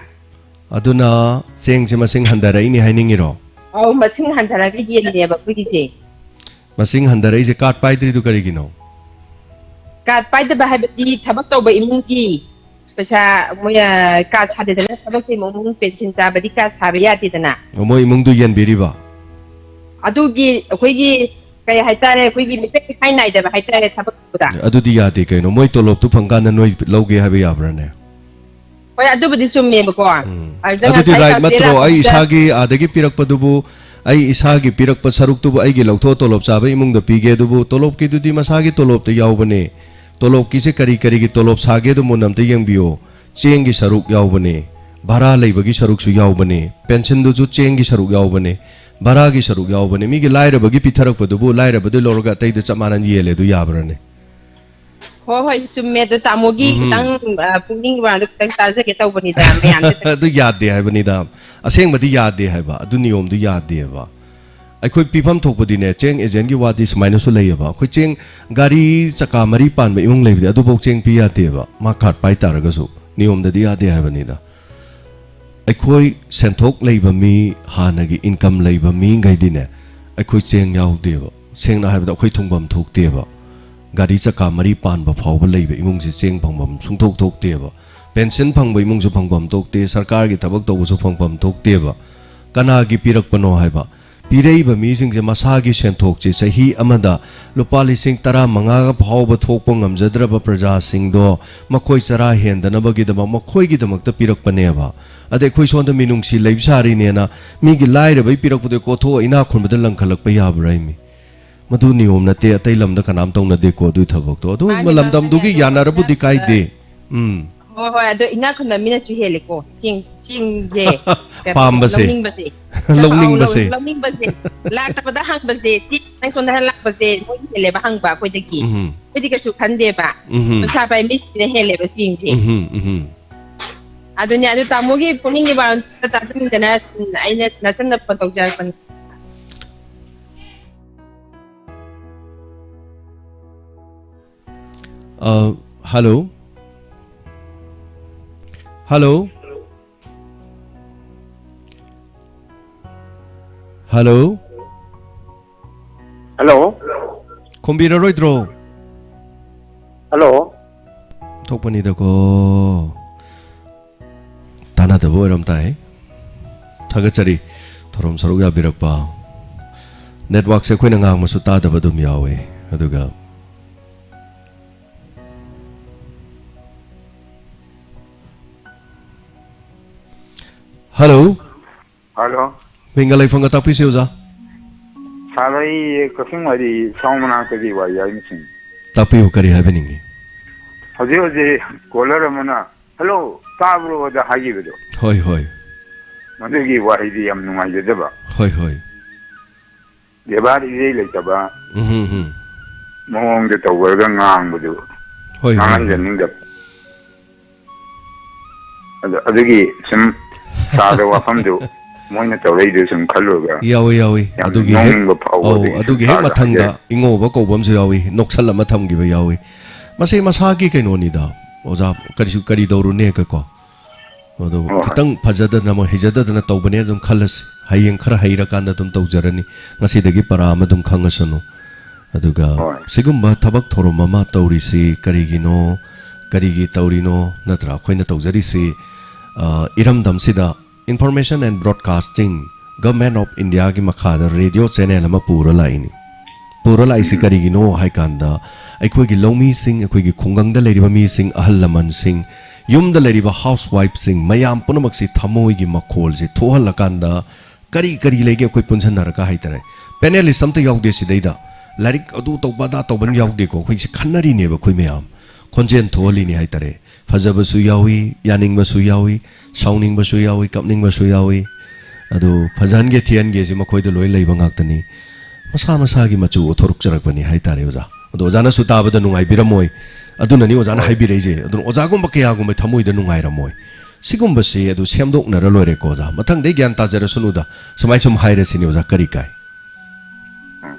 ꯑꯗꯨꯅ ꯆꯦꯡꯁꯦ ꯃꯁꯤꯡ ꯍꯟꯊꯔꯛꯏꯅꯤ ꯍꯥꯏꯅꯤꯡꯉꯤꯔꯣ? ꯑꯧ, ꯃꯁꯤꯡ ꯍꯟꯊꯔꯒ ꯌꯦꯜꯂꯤꯅꯦꯕ ꯑꯩꯈꯣꯏꯒꯤꯁꯦ꯫ ꯃꯁꯤꯡ ꯍꯟꯊꯔꯛꯏꯁꯦ ꯀꯥꯔꯠ ꯄꯥꯏꯗ꯭ꯔꯤꯗꯨ ꯀꯔꯤꯒꯤꯅꯣ? ꯀꯥꯔꯗ ꯄꯥꯏꯗꯕ ꯍꯥꯏꯕꯗꯤ ꯊꯕꯛ ꯇꯧꯕ ꯏꯃꯨꯡꯒꯤ ꯄꯩꯁꯥ, ꯃꯣꯏ, ꯑ, ꯀꯥꯔꯗ ꯁꯥꯗꯦꯗꯅ, ꯊꯕꯛ ꯇꯧꯕ ꯏꯃꯨꯡ ꯄꯦꯟꯁꯤꯟ ꯆꯥꯕꯗꯤ ꯀꯥꯔꯗ ꯁꯥꯕ ꯌꯥꯗꯦꯗꯅ꯫ ꯑꯣ, ꯃꯣꯏ ꯏꯃꯨꯡꯗꯨ ꯌꯦꯟꯕꯤꯔꯤꯕ? ꯑꯗꯨꯒꯤ ꯑꯩꯈꯣꯏꯒꯤ, ꯀꯩ ꯍꯥꯏꯇꯥꯔꯦ, ꯑꯩꯈꯣꯏꯒꯤ ꯃꯤꯁꯇꯦꯛ ꯏꯈꯥꯏ ꯅꯥꯏꯗꯕ ꯍꯥꯏꯇꯥꯔꯦ ꯊꯕꯛ ꯇꯧꯕꯗ꯫ ꯑꯗꯨꯗꯤ ꯌꯥꯗꯦ ꯀꯩꯅꯣ, ꯃꯣꯏ ꯇꯣꯂꯣꯞꯇꯨ ꯐꯪꯀꯥꯟꯗ ꯅꯣꯏ ꯂꯧꯒꯦ ꯍꯥꯏꯕ ꯌꯥꯕ꯭ꯔꯥꯅꯦ? ꯍꯣꯏ, ꯑꯗꯨꯕꯨꯗꯤ ꯆꯨꯝꯃꯦꯕꯀꯣ꯫ ꯎꯝ꯫ ꯑꯗꯨꯗ ꯑꯗꯨꯗꯤ ꯉꯁꯥꯏ right ꯀꯥꯄꯦ ꯅꯠꯇ꯭ꯔꯣ? ꯑꯩ ꯂꯥꯛꯄꯗ ꯏꯁꯥꯒꯤ ꯑꯥꯗꯒꯤ ꯄꯤꯔꯛꯄꯗꯨꯕꯨ, ꯑꯩ ꯏꯁꯥꯒꯤ ꯄꯤꯔꯛꯄ ꯁꯔꯨꯛꯇꯨꯕꯨ ꯑꯩꯒꯤ ꯂꯧꯊꯣꯛ ꯇꯣꯂꯣꯞ ꯆꯥꯕ ꯏꯃꯨꯡꯗ ꯄꯤꯒꯦ, ꯑꯗꯨꯕꯨ ꯇꯣꯂꯣꯞꯀꯤꯗꯨꯗꯤ ꯃꯁꯥꯒꯤ ꯇꯣꯂꯣꯞꯇ ꯌꯥꯎꯕꯅꯦ꯫ ꯇꯣꯂꯣꯞꯀꯤꯁꯦ ꯀꯔꯤ ꯀꯔꯤꯒꯤ ꯇꯣꯂꯣꯞ ꯁꯥꯒꯦꯗꯣ ꯃꯨꯟꯅ ꯑꯝꯇ ꯌꯦꯡꯕꯤꯌꯣ꯫ ꯆꯦꯡꯒꯤ ꯁꯔꯨꯛ ꯌꯥꯎꯕꯅꯦ, ꯚꯔꯥ ꯂꯩꯕꯒꯤ ꯁꯔꯨꯛꯁꯨ ꯌꯥꯎꯕꯅꯦ, ꯄꯦꯟꯁꯤꯟꯗꯨꯁꯨ ꯆꯦꯡꯒꯤ ꯁꯔꯨꯛ ꯌꯥꯎꯕꯅꯦ, ꯚꯔꯥꯒꯤ ꯁꯔꯨꯛ ꯌꯥꯎꯕꯅꯦ꯫ ꯃꯤꯒꯤ ꯂꯥꯏꯔꯕꯒꯤ ꯄꯤꯊꯔꯛꯄꯗꯨꯕꯨ ꯂꯥꯏꯔꯕꯗꯩ ꯂꯧꯔꯒ ꯑꯇꯩꯗ ꯆꯞ ꯃꯥꯟꯅꯅ ꯌꯦꯜꯂꯦ, ꯑꯗꯨ ꯌꯥꯕ꯭ꯔꯅꯦ? ꯍꯣꯏ, ꯍꯣꯏ, ꯆꯨꯝꯃꯦ꯫ ꯑꯗꯣ ꯇꯥꯃꯣꯒꯤ ꯎꯝ꯫ ꯈꯤꯇꯪ, ꯑ, ꯄꯨꯛꯅꯤꯡꯒꯤ ꯋꯥꯗꯣ ꯈꯤꯇꯪ ꯇꯥꯖꯒꯦ ꯇꯧꯕꯅꯤꯗ, ꯃꯌꯥꯝꯁꯦ꯫ ꯑꯗꯨ ꯌꯥꯗꯦ ꯍꯥꯏꯕꯅꯤꯗ꯫ ꯑꯁꯦꯡꯕꯗꯤ ꯌꯥꯗꯦ ꯍꯥꯏꯕ, ꯑꯗꯨ ꯅꯤꯌꯣꯝꯗꯨ ꯌꯥꯗꯦꯕ꯫ ꯑꯩꯈꯣꯏ ꯄꯤꯐꯝ ꯊꯣꯛꯄꯗꯤꯅꯦ, ꯆꯦꯡ ꯑꯦꯖꯦꯟꯒꯤ ꯋꯥꯗꯤ ꯁꯨꯃꯥꯏꯅꯁꯨ ꯂꯩꯌꯦꯕ꯫ ꯑꯩꯈꯣꯏ ꯆꯦꯡ ꯒꯥꯔꯤ ꯆꯀꯥ ꯃꯔꯤ ꯄꯥꯟꯕ ꯏꯃꯨꯡ ꯂꯩꯕꯗꯤ ꯑꯗꯨꯐꯥꯎ ꯆꯦꯡ ꯄꯤ ꯌꯥꯗꯦꯕ, ꯃꯥ ꯀꯥꯔꯗ ꯄꯥꯏ ꯇꯥꯔꯒꯁꯨ꯫ ꯅꯤꯌꯣꯝꯗꯗꯤ ꯌꯥꯗꯦ ꯍꯥꯏꯕꯅꯤꯗ꯫ ꯑꯩꯈꯣꯏ ꯁꯦꯟꯊꯣꯛ ꯂꯩꯕ ꯃꯤ, ꯍꯥꯟꯅꯒꯤ ꯏꯟꯀꯝ ꯂꯩꯕ ꯃꯤꯈꯩꯗꯤꯅꯦ, ꯑꯩꯈꯣꯏ ꯆꯦꯡ ꯌꯥꯎꯗꯦꯕ꯫ ꯁꯦꯡꯅ ꯍꯥꯏꯕꯗ, ꯑꯩꯈꯣꯏ ꯊꯨꯡꯐꯝ ꯊꯣꯛꯇꯦꯕ꯫ ꯒꯥꯔꯤ ꯆꯀꯥ ꯃꯔꯤ ꯄꯥꯟꯕ ꯐꯥꯎꯕ ꯂꯩꯕ ꯏꯃꯨꯡꯁꯤ ꯆꯦꯡ ꯐꯪꯐꯝ ꯁꯨꯡꯊꯣꯛ ꯊꯣꯛꯇꯦꯕ꯫ ꯄꯦꯟꯁꯤꯟ ꯐꯪꯕ ꯏꯃꯨꯡꯁꯨ ꯐꯪꯐꯝ ꯊꯣꯛꯇꯦ, ꯁꯔꯀꯥꯔꯒꯤ ꯊꯕꯛ ꯇꯧꯕꯁꯨ ꯐꯪꯐꯝ ꯊꯣꯛꯇꯦꯕ꯫ ꯀꯅꯥꯒꯤ ꯄꯤꯔꯛꯄꯅꯣ ꯍꯥꯏꯕ? ꯄꯤꯔꯛꯏꯕ ꯃꯤꯁꯤꯡꯁꯦ ꯃꯁꯥꯒꯤ ꯁꯦꯟꯊꯣꯛꯁꯦ ꯆꯍꯤ ꯑꯃꯗ ꯂꯨꯄꯥ ꯂꯤꯁꯤꯡ ꯇꯔꯥ ꯃꯉꯥ ꯐꯥꯎꯕ ꯊꯣꯛꯄ ꯉꯝꯖꯗ꯭ꯔꯕ ꯄ꯭ꯔꯖꯥꯁꯤꯡꯗꯣ ꯃꯈꯣꯏ ꯆꯔꯥ ꯍꯦꯟꯗꯅꯕꯒꯤꯗꯃꯛ ꯃꯈꯣꯏꯒꯤꯗꯃꯛꯇ ꯄꯤꯔꯛꯄꯅꯦꯕ꯫ ꯑꯗ ꯑꯩꯈꯣꯏ ꯁꯣꯝꯗ ꯃꯤꯅꯨꯡꯁꯤ ꯂꯩꯕ ꯁꯥꯔꯤꯅꯦꯅ ꯃꯤꯒꯤ ꯂꯥꯏꯔꯕꯩ ꯄꯤꯔꯛꯄꯗꯣ ꯀꯣꯊꯣꯛꯑ ꯏꯅꯥꯛ ꯈꯨꯟꯕꯗ ꯂꯪꯈꯠꯂꯛꯄ ꯌꯥꯕ꯭ꯔꯥ ꯍꯥꯏꯃꯤ? ꯃꯗꯨ ꯅꯤꯌꯣꯝ ꯅꯠꯇꯦ, ꯑꯇꯩ ꯂꯝꯗ ꯀꯅꯥꯝ ꯇꯧꯅꯗꯦꯀꯣ ꯑꯗꯨꯒꯤ ꯊꯕꯛꯇꯣ꯫ ꯑꯗꯨ ꯃꯥꯅꯦ, ꯃꯥꯅꯦ, ꯂꯝꯗꯝꯗꯨꯒꯤ ꯑꯗꯣ ꯌꯥꯅꯔꯕꯨꯗꯤ ꯀꯥꯏꯗꯦ꯫ ꯎꯝ꯫ ꯍꯣꯏ, ꯍꯣꯏ, ꯑꯗꯣ ꯏꯅꯥꯛ ꯈꯨꯟꯕ ꯃꯤꯅꯁꯨ ꯍꯦꯜꯂꯦꯀꯣ꯫ ꯆꯦꯡ, ꯆꯦꯡꯁꯦ, ꯀꯩꯅꯣ, ꯄꯥꯝꯕꯁꯦ꯫ ꯂꯧꯅꯤꯡꯕꯁꯦ꯫ ꯂꯧꯅꯤꯡꯕꯁꯦ꯫ ꯑꯧ, ꯂꯧꯅꯤꯡꯕꯁꯦ꯫ ꯂꯥꯛꯇꯕꯗ ꯍꯪꯕꯁꯦ, ꯆꯦꯡ ꯅꯪ ꯁꯣꯝꯗ ꯂꯥꯛꯄꯁꯦ ꯃꯣꯏꯅ ꯍꯦꯜꯂꯦꯕ ꯍꯪꯕ ꯑꯩꯈꯣꯏꯗꯒꯤ꯫ ꯎꯝ꯫ ꯑꯩꯈꯣꯏꯗꯤ ꯀꯩꯁꯨ ꯈꯟꯗꯦꯕ꯫ ꯎꯝ꯫ ꯄꯩꯁꯥ ꯄꯥꯏ ꯃꯤꯁꯤꯡꯅ ꯍꯦꯜꯂꯦꯕ ꯆꯦꯡꯁꯦ꯫ ꯎꯝ, ꯎꯝ꯫ ꯑꯗꯨꯅꯦ, ꯑꯗꯨ ꯇꯥꯃꯣꯒꯤ ꯄꯨꯛꯅꯤꯡꯒꯤ ꯋꯥꯔꯣꯜ ꯇꯥꯖꯅꯤꯡꯗꯅ ꯑꯩꯅ ꯅꯆꯟꯅ ꯐꯣꯟ ꯇꯧꯖꯔꯛꯄꯅꯤ꯫ Uh, hello? Hello? Hello? Hello? ꯈꯨꯝꯕꯤꯔꯔꯣꯏꯗ꯭ꯔꯣ? ꯍꯜꯂꯣ꯫ ꯊꯣꯛꯄꯅꯤꯗꯀꯣ꯫ ꯇꯥꯟꯅꯗꯕ ꯑꯣꯏꯔꯝ ꯇꯥꯏ꯫ ꯊꯥꯒꯠꯆꯔꯤ꯫ ꯊꯧꯔꯝ ꯁꯔꯨꯛ ꯌꯥꯕꯤꯔꯛꯄ꯫ ꯅꯦꯠꯋꯥꯛꯁꯦ ꯑꯩꯈꯣꯏꯅ ꯉꯥꯡꯕꯁꯨ ꯇꯥꯗꯕ ꯑꯗꯨꯝ ꯌꯥꯎꯋꯦ꯫ ꯑꯗꯨꯒ, ꯍꯜꯂꯣ꯫ ꯍꯜꯂꯣ꯫ ꯃꯤꯡꯒ ꯂꯩꯐꯝꯒ ꯇꯥꯛꯄꯤꯁꯤ, ꯑꯣꯖꯥ꯫ ꯁꯥꯔ, ꯑꯩ ꯀꯛꯆꯤꯡ ꯋꯥꯏꯔꯤ ꯁꯥꯎ ꯃꯅꯥꯛꯇꯒꯤ ꯋꯥꯏ ꯌꯥꯏꯃꯁꯤꯡ꯫ ꯇꯥꯛꯄꯤꯌꯨ, ꯀꯔꯤ ꯍꯥꯏꯕꯤꯅꯤꯡꯉꯤ? ꯍꯧꯖꯤꯛ ꯍꯧꯖꯤꯛ ꯀꯣꯂꯔ ꯑꯃꯅ, "ꯍꯜꯂꯣ, ꯇꯥꯕ꯭ꯔꯣ?" ꯑꯗ ꯍꯥꯏꯈꯤꯕꯗꯣ꯫ ꯍꯣꯏ, ꯍꯣꯏ꯫ ꯃꯗꯨꯒꯤ ꯋꯥꯍꯩꯗꯤ ꯌꯥꯝ ꯅꯨꯡꯉꯥꯏꯖꯗꯕ꯫ ꯍꯣꯏ, ꯍꯣꯏ꯫ ꯕꯦꯕꯥꯔ ꯏꯔꯩ ꯂꯩꯇꯕ ꯎꯝ, ꯎꯝ, ꯎꯝ꯫ ꯃꯑꯣꯡꯗ ꯇꯧꯔꯒ ꯉꯥꯡꯕꯗꯨ ꯍꯣꯏ, ꯍꯣꯏ, ꯍꯣꯏ꯫ ꯉꯥꯡꯍꯟꯖꯅꯤꯡꯗꯕ꯫ ꯑꯗꯨ, ꯑꯗꯨꯒꯤ ꯁꯨꯝ ꯁꯥꯔꯗ ꯋꯥꯐꯝꯗꯨ ꯃꯣꯏꯅ ꯇꯧꯔꯛꯏꯗꯨ ꯁꯨꯝ ꯈꯜꯂꯨꯔꯒ ꯌꯥꯎꯏ, ꯌꯥꯎꯏ꯫ ꯌꯥꯝ ꯑꯗꯨꯒꯤ ꯍꯦꯛ, ꯅꯣꯛꯅꯤꯡꯕ ꯐꯥꯎꯕ ꯑꯧ, ꯑꯗꯨꯒꯤ ꯁꯨꯝ ꯑꯗꯨꯒꯤ ꯍꯦꯛ ꯁꯥꯔꯗ ꯃꯊꯪꯗ ꯍꯥꯏꯖꯔꯤ꯫ ꯏꯉꯧꯕ ꯀꯧꯕ ꯑꯃꯁꯨ ꯌꯥꯎꯏ, ꯅꯣꯛꯁꯜ ꯑꯃ ꯊꯝꯈꯤꯕ ꯌꯥꯎꯏ꯫ ꯃꯁꯤ ꯃꯁꯥꯒꯤ ꯀꯩꯅꯣꯅꯤꯗ, ꯑꯣꯖꯥ, ꯀꯔꯤꯁꯨ, ꯀꯔꯤ ꯇꯧꯔꯨꯅꯦꯒꯀꯣ꯫ ꯑꯗꯨ ꯍꯣꯏ, ꯍꯣꯏ꯫ ꯈꯤꯇꯪ ꯐꯖꯗꯅ, ꯃꯣꯏ ꯍꯩꯖꯗꯗꯅ ꯇꯧꯕꯅꯦ ꯑꯗꯨꯝ ꯈꯜꯂꯁꯤ꯫ ꯍꯌꯦꯡ ꯈꯔ ꯍꯩꯔꯀꯥꯟꯗ ꯑꯗꯨꯝ ꯇꯧꯖꯔꯅꯤ꯫ ꯉꯁꯤꯗꯒꯤ ꯄꯔꯥ ꯑꯃ ꯑꯗꯨꯝ ꯈꯪꯉꯁꯅꯨ꯫ ꯑꯗꯨꯒ ꯍꯣꯏ꯫ ꯁꯤꯒꯨꯝꯕ ꯊꯕꯛ ꯊꯧꯔꯝ ꯑꯃ ꯇꯧꯔꯤꯁꯤ ꯀꯔꯤꯒꯤꯅꯣ, ꯀꯔꯤꯒꯤ ꯇꯧꯔꯤꯅꯣ, ꯅꯠꯇ꯭ꯔꯥ? ꯑꯩꯈꯣꯏꯅ ꯇꯧꯖꯔꯤꯁꯤ, ꯑ, ꯏꯔꯝꯗꯝꯁꯤꯗ Information and Broadcasting, Government of Indiaꯒꯤ ꯃꯈꯥꯗ radio channel ꯑꯃ ꯄꯨꯔ ꯂꯥꯛꯏꯅꯤ꯫ ꯄꯨꯔ ꯂꯥꯛꯏꯁꯤ ꯎꯝ꯫ ꯀꯔꯤꯒꯤꯅꯣ ꯍꯥꯏ ꯀꯥꯟꯗ, ꯑꯩꯈꯣꯏꯒꯤ ꯂꯧꯃꯤꯁꯤꯡ, ꯑꯩꯈꯣꯏꯒꯤ ꯈꯨꯡꯒꯪꯗ ꯂꯩꯔꯤꯕ ꯃꯤꯁꯤꯡ, ꯑꯍꯜ ꯂꯃꯟꯁꯤꯡ, ꯌꯨꯝꯗ ꯂꯩꯔꯤꯕ housewife ꯁꯤꯡ, ꯃꯌꯥꯝ ꯄꯨꯝꯅꯃꯛꯁꯤ ꯊꯃꯣꯏꯒꯤ ꯃꯈꯣꯜꯁꯤ ꯊꯣꯛꯍꯜꯂꯀꯥꯟꯗ, ꯀꯔꯤ ꯀꯔꯤ ꯂꯩꯒꯦ ꯑꯩꯈꯣꯏ ꯄꯨꯟꯁꯤꯟꯅꯔꯒ ꯍꯥꯏꯇꯥꯔꯦ꯫ Panelist ꯑꯝꯇ ꯌꯥꯎꯗꯦ ꯁꯤꯗꯩꯗ꯫ ꯂꯥꯏꯔꯤꯛ ꯑꯗꯨ ꯇꯧꯕ ꯑꯗꯥ ꯇꯧꯕꯅ ꯌꯥꯎꯗꯦꯀꯣ꯫ ꯑꯩꯈꯣꯏꯁꯦ ꯈꯟꯅꯔꯤꯅꯦꯕ ꯑꯩꯈꯣꯏ ꯃꯌꯥꯝ꯫ ꯈꯣꯟꯖꯦꯜ ꯊꯣꯛꯍꯜꯂꯤꯅꯤ ꯍꯥꯏꯇꯥꯔꯦ꯫ ꯐꯖꯕꯁꯨ ꯌꯥꯎꯏ, ꯌꯥꯅꯤꯡꯕꯁꯨ ꯌꯥꯎꯏ, ꯁꯥꯎꯅꯤꯡꯕꯁꯨ ꯌꯥꯎꯏ, ꯀꯞꯅꯤꯡꯕꯁꯨ ꯌꯥꯎꯏ꯫ ꯑꯗꯨ ꯐꯖꯍꯟꯒꯦ ꯊꯤꯍꯟꯒꯦꯁꯤ ꯃꯈꯣꯏꯗ ꯂꯣꯏ ꯂꯩꯕ ꯉꯥꯛꯇꯅꯤ꯫ ꯃꯁꯥ ꯃꯁꯥꯒꯤ ꯃꯆꯨ ꯎꯠꯊꯣꯔꯛꯆꯔꯛꯄꯅꯤ ꯍꯥꯏꯇꯥꯔꯦ ꯑꯣꯖꯥ꯫ ꯑꯗꯣ ꯑꯣꯖꯥꯅꯁꯨ ꯇꯥꯕꯗ ꯅꯨꯡꯉꯥꯏꯕꯤꯔꯝꯃꯣꯏ꯫ ꯑꯗꯨꯅꯅꯤ ꯑꯣꯖꯥꯅ ꯍꯣꯏ꯫ ꯍꯥꯏꯕꯤꯔꯛꯏꯁꯦ꯫ ꯑꯗꯨꯅ ꯑꯣꯖꯥꯒꯨꯝꯕ ꯀꯌꯥꯒꯨꯝꯕ ꯊꯃꯣꯏꯗ ꯅꯨꯡꯉꯥꯏꯔꯝꯃꯣꯏ꯫ ꯁꯤꯒꯨꯝꯕꯁꯤ ꯑꯗꯨ ꯁꯦꯝꯗꯣꯛꯅꯔ ꯂꯣꯏꯔꯦꯀꯣ ꯑꯣꯖꯥ꯫ ꯃꯊꯪꯗꯩ ꯒ꯭ꯌꯥꯟ ꯇꯥꯖꯔꯁꯅꯨꯗ꯫ ꯁꯨꯃꯥꯏ ꯁꯨꯝ ꯍꯥꯏꯔꯁꯤꯅꯤ ꯑꯣꯖꯥ, ꯀꯔꯤ ꯀꯥꯏ? ꯎꯝ꯫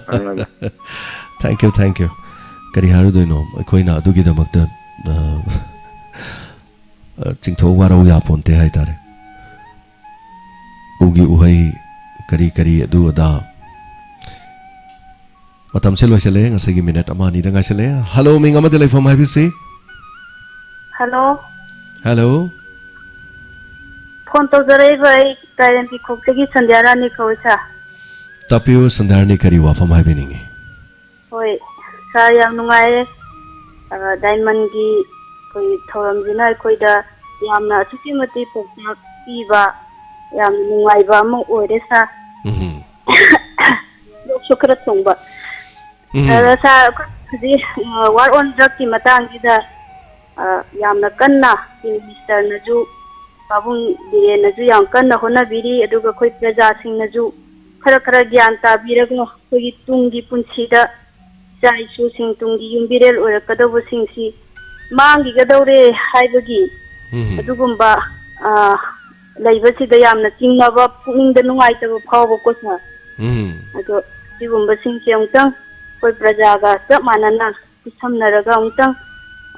ꯑꯗꯨꯅ Thank you, thank you꯫ ꯀꯔꯤ ꯍꯥꯏꯔꯨꯗꯣꯏꯅꯣ? ꯑꯩꯈꯣꯏꯅ ꯑꯗꯨꯒꯤꯗꯃꯛꯇ, ꯑ, ꯑ, ꯆꯤꯡꯊꯣꯛ ꯋꯥꯔꯧ ꯌꯥꯄꯣꯟꯇꯦ ꯍꯥꯏꯇꯥꯔꯦ꯫ ꯎꯒꯤ ꯎꯍꯩ, ꯀꯔꯤ ꯀꯔꯤ ꯑꯗꯨ ꯑꯗꯥ꯫ ꯃꯇꯝꯁꯦ ꯂꯣꯏꯁꯤꯜꯂꯦ, ꯉꯁꯤꯒꯤ ꯃꯤꯅꯤꯠ ꯑꯃ ꯑꯅꯤꯗ ꯉꯥꯏꯁꯤꯜꯂꯦ꯫ ꯍꯜꯂꯣ, ꯃꯤꯡ ꯑꯃꯗꯤ ꯂꯩꯐꯝ ꯍꯥꯏꯕꯤꯁꯤ꯫ ꯍꯜꯂꯣ꯫ ꯍꯜꯂꯣ꯫ ꯐꯣꯟ ꯇꯧꯖꯔꯛꯏꯕ ꯑꯩ ꯀꯥꯏꯔꯦꯟꯕꯤꯈꯣꯛꯇꯒꯤ ꯁꯟꯙ꯭ꯌꯥ ꯔꯥꯅꯤ ꯀꯧꯏ, ꯁꯥꯔ꯫ ꯇꯥꯛꯄꯤꯌꯨ, ꯁꯟꯙ꯭ꯌꯥ ꯔꯥꯅꯤ, ꯀꯔꯤ ꯋꯥꯐꯝ ꯍꯥꯏꯕꯤꯅꯤꯡꯉꯤ? ꯍꯣꯏ, ꯁꯥꯔ, ꯌꯥꯝ ꯅꯨꯡꯉꯥꯏꯌꯦ꯫ ꯑ, ꯗꯥꯏꯃꯟꯒꯤ ꯑꯩꯈꯣꯏꯒꯤ ꯊꯧꯔꯝꯁꯤꯅ ꯑꯩꯈꯣꯏꯗ ꯌꯥꯝꯅ ꯑꯁꯨꯛꯀꯤ ꯃꯇꯤꯛ ꯄꯥꯎꯇꯥꯛ ꯄꯤꯕ, ꯌꯥꯝꯅ ꯅꯨꯡꯉꯥꯏꯕ ꯑꯃ ꯑꯣꯏꯔꯦ, ꯁꯥꯔ꯫ ꯎꯝ꯫ ꯂꯣꯛꯁꯨ ꯈꯔ ꯊꯨꯡꯕ꯫ ꯎꯝ꯫ ꯑꯗ ꯁꯥꯔ, ꯑꯩꯈꯣꯏ ꯍꯧꯖꯤꯛ, ꯑ, war on drugꯀꯤ ꯃꯇꯥꯡꯁꯤꯗ, ꯑ, ꯌꯥꯝꯅ ꯀꯟꯅ ꯆꯤꯐ ꯃꯤꯅꯤꯁꯇꯔꯅꯁꯨ, ꯄꯥꯕꯨꯡ ꯕꯤꯔꯦꯟꯅꯁꯨ ꯌꯥꯝ ꯀꯟꯅ ꯍꯣꯠꯅꯕꯤꯔꯤ, ꯑꯗꯨꯒ ꯑꯩꯈꯣꯏ ꯄ꯭ꯔꯖꯥꯁꯤꯡꯅꯁꯨ ꯈꯔ ꯈꯔ ꯒ꯭ꯌꯥꯟ ꯇꯥꯕꯤꯔꯒ ꯑꯩꯈꯣꯏꯒꯤ ꯇꯨꯡꯒꯤ ꯄꯨꯟꯁꯤꯗ ꯏꯆꯥ ꯏꯁꯨꯁꯤꯡ, ꯇꯨꯡꯒꯤ ꯌꯨꯝꯕꯤꯔꯦꯜ ꯑꯣꯏꯔꯛꯀꯗꯧꯕꯁꯤꯡꯁꯤ ꯃꯥꯡꯈꯤꯒꯗꯧꯔꯦ ꯍꯥꯏꯕꯒꯤ ꯎꯝ꯫ ꯑꯗꯨꯒꯨꯝꯕ, ꯑ, ꯂꯩꯕꯁꯤꯗ ꯌꯥꯝꯅ ꯆꯤꯡꯅꯕ, ꯄꯨꯛꯅꯤꯡꯗ ꯅꯨꯡꯉꯥꯏꯇꯕ ꯐꯥꯎꯕꯀꯣ, ꯁꯥꯔ꯫ ꯎꯝ꯫ ꯑꯗꯣ ꯁꯤꯒꯨꯝꯕꯁꯤꯡꯁꯦ ꯑꯃꯨꯛꯇꯪ ꯑꯩꯈꯣꯏ ꯄ꯭ꯔꯖꯥꯒ ꯆꯞ ꯃꯥꯟꯅꯅ ꯈꯨꯠꯁꯝꯅꯔꯒ ꯑꯃꯨꯛꯇꯪ,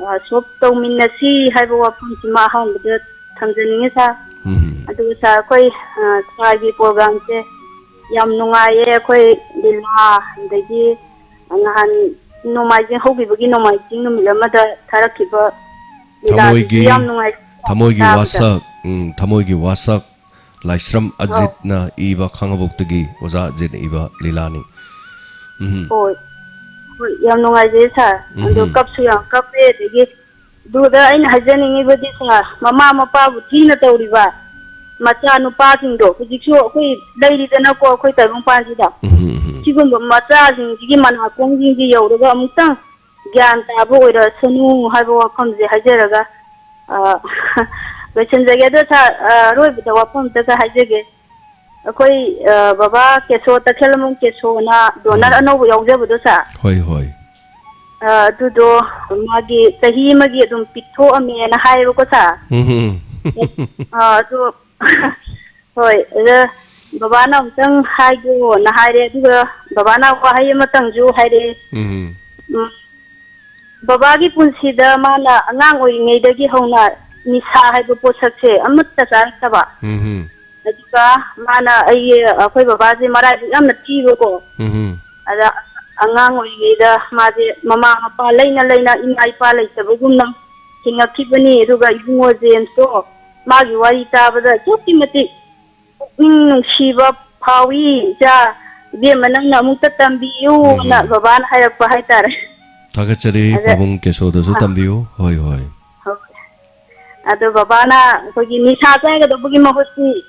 ꯑ, solve ꯇꯧꯃꯤꯟꯅꯁꯤ ꯍꯥꯏꯕ ꯋꯥꯐꯝꯁꯤꯃ ꯑꯍꯥꯟꯕꯗ ꯊꯝꯖꯅꯤꯡꯉꯤ, ꯁꯥꯔ꯫ ꯎꯝ꯫ ꯑꯗꯨꯒ ꯁꯥꯔ, ꯑꯩꯈꯣꯏ, ꯑ, ꯁꯥꯔꯒꯤ programꯁꯦ ꯌꯥꯝ ꯅꯨꯡꯉꯥꯏꯌꯦ꯫ ꯑꯩꯈꯣꯏ ꯂꯤꯂꯥ, ꯑꯗꯒꯤ ꯅꯍꯥꯟ ꯅꯣꯡꯃꯥꯏꯖꯤꯡ, ꯍꯧꯈꯤꯕꯒꯤ ꯅꯣꯡꯃꯥꯏꯖꯤꯡ ꯅꯨꯃꯤꯠ ꯑꯃꯗ ꯊꯥꯔꯛꯈꯤꯕ ꯂꯤꯂꯥꯗꯨꯁꯨ ꯊꯃꯣꯏꯒꯤ, ꯌꯥꯝ ꯅꯨꯡꯉꯥꯏ ꯊꯃꯣꯏꯒꯤ ꯇꯥꯕꯗ꯫ ꯋꯥꯁꯛ, ꯎꯝ, ꯊꯃꯣꯏꯒꯤ ꯋꯥꯁꯛ, ꯂꯥꯏꯁ꯭ꯔꯝ ꯑꯧ꯫ ꯑꯖꯤꯠꯅ ꯏꯕ, ꯈꯥꯉꯕꯣꯛꯇꯒꯤ ꯑꯣꯖꯥ ꯑꯖꯤꯠꯅ ꯏꯕ ꯂꯤꯂꯥꯅꯤ꯫ ꯎꯝ꯫ ꯍꯣꯏ꯫ ꯍꯣꯏ, ꯌꯥꯝ ꯅꯨꯡꯉꯥꯏꯖꯩ, ꯁꯥꯔ꯫ ꯑꯗꯣ ꯎꯝ꯫ ꯀꯞꯁꯨ ꯌꯥꯝ ꯀꯞꯄꯦ, ꯑꯗꯒꯤ ꯑꯗꯨꯗ ꯑꯩꯅ ꯍꯥꯏꯖꯅꯤꯡꯉꯤꯕꯗꯤ, ꯁꯥꯔ, ꯃꯃꯥ ꯃꯄꯥꯕꯨ ꯊꯤꯅ ꯇꯧꯔꯤꯕ ꯃꯆꯥ ꯅꯨꯄꯥꯁꯤꯡꯗꯣ ꯍꯧꯖꯤꯛꯁꯨ ꯑꯩꯈꯣꯏ ꯂꯩꯔꯤꯗꯅꯀꯣ, ꯑꯩꯈꯣꯏ ꯇꯥꯏꯕꯪꯄꯥꯟꯁꯤꯗ꯫ ꯎꯝ, ꯎꯝ, ꯎꯝ꯫ ꯁꯤꯒꯨꯝꯕ ꯃꯆꯥꯁꯤꯡꯁꯤꯒꯤ ꯃꯅꯥꯀꯣꯡꯁꯤꯡꯁꯤ ꯌꯧꯔꯒ ꯑꯃꯨꯛꯇꯪ ꯒ꯭ꯌꯥꯟ ꯇꯥꯕ ꯑꯣꯏꯔꯁꯅꯨ ꯍꯥꯏꯕ ꯋꯥꯐꯝꯁꯦ ꯍꯥꯏꯖꯔꯒ, ꯑ, ꯂꯣꯏꯁꯤꯟꯖꯒꯦ꯫ ꯑꯗꯣ ꯁꯥꯔ, ꯑ, ꯑꯔꯣꯏꯕꯗ ꯋꯥꯐꯝ ꯑꯝꯇꯒ ꯍꯥꯏꯖꯒꯦ꯫ ꯑꯩꯈꯣꯏ, ꯑ, ꯕꯕꯥ ꯀꯦꯁꯣ, ꯇꯈꯦꯜꯂꯝꯕꯝ ꯀꯦꯁꯣꯅ donor ꯎꯝ꯫ ꯑꯅꯧꯕ ꯌꯥꯎꯖꯕꯗꯣ, ꯁꯥꯔ꯫ ꯍꯣꯏ, ꯍꯣꯏ꯫ ꯑ, ꯑꯗꯨꯗꯣ ꯃꯥꯒꯤ ꯆꯍꯤ ꯑꯃꯒꯤ ꯑꯗꯨꯝ ꯄꯤꯊꯣꯛꯑꯝꯃꯦꯅ ꯍꯥꯏꯌꯦꯕꯀꯣ, ꯁꯥꯔ꯫ ꯎꯝ꯫ ꯑ, ꯑꯗꯨ ꯍꯣꯏ, ꯑꯗ ꯕꯕꯥꯅ ꯑꯃꯨꯛꯇꯪ ꯍꯥꯏꯒꯣꯅ ꯍꯥꯏꯔꯦ, ꯑꯗꯨꯒ ꯕꯕꯥꯅ ꯋꯥꯍꯩ ꯑꯃꯇꯪꯁꯨ ꯍꯥꯏꯔꯛꯑꯦ꯫ ꯎꯝ꯫ ꯎꯝ, ꯕꯕꯥꯒꯤ ꯄꯨꯟꯁꯤꯗ ꯃꯥꯅ ꯑꯉꯥꯡ ꯑꯣꯏꯔꯤꯉꯩꯗꯒꯤ ꯍꯧꯅ ꯅꯤꯁꯥ ꯍꯥꯏꯕ ꯄꯣꯠꯁꯛꯁꯦ ꯑꯃꯠꯇ ꯆꯥꯔꯛꯇꯕ꯫ ꯎꯝ꯫ ꯑꯗꯨꯒ ꯃꯥꯅ, ꯑꯩꯒꯤ, ꯑꯩꯈꯣꯏ ꯕꯕꯥꯁꯦ ꯃꯔꯥꯏꯕꯛ ꯌꯥꯝꯅ ꯊꯤꯕꯀꯣ꯫ ꯎꯝ꯫ ꯑꯗ ꯑꯉꯥꯡ ꯑꯣꯏꯔꯤꯉꯩꯗ ꯃꯥꯁꯦ ꯃꯃꯥ ꯃꯄꯥ ꯂꯩꯅ ꯂꯩꯅ ꯏꯃꯥ ꯏꯄꯥ ꯂꯩꯇꯕꯒꯨꯝꯅ ꯍꯤꯡꯉꯛꯈꯤꯕꯅꯤ꯫ ꯑꯗꯨꯒ ꯏꯕꯨꯡꯉꯣ ꯖꯦꯝꯁꯇꯣ ꯃꯥꯒꯤ ꯋꯥꯔꯤ ꯇꯥꯕꯗ ꯑꯁꯨꯛꯀꯤ ꯃꯇꯤꯛ ꯄꯨꯛꯅꯤꯡ ꯅꯨꯡꯁꯤꯕ ꯐꯥꯎꯏ꯫ "ꯏꯆꯥ, ꯏꯕꯦꯝꯃ ꯅꯪꯅ ꯑꯃꯨꯛꯇ ꯇꯝꯕꯤꯌꯨꯅ" ꯎꯝ꯫ ꯕꯕꯥꯅ ꯍꯥꯏꯔꯛꯄ ꯍꯥꯏꯇꯥꯔꯦ꯫ ꯊꯥꯒꯠꯆꯔꯤ꯫ ꯑꯗ ꯄꯥꯕꯨꯡ ꯀꯦꯁꯣꯗꯁꯨ ꯑ꯫ ꯇꯝꯕꯤꯌꯨ꯫ ꯍꯣꯏ, ꯍꯣꯏ꯫ ꯍꯣꯏ꯫ ꯑꯗꯣ ꯕꯕꯥꯅ ꯑꯩꯈꯣꯏꯒꯤ ꯅꯤꯁꯥ ꯆꯥꯒꯗꯧꯕꯒꯤ ꯃꯍꯨꯠꯇꯤ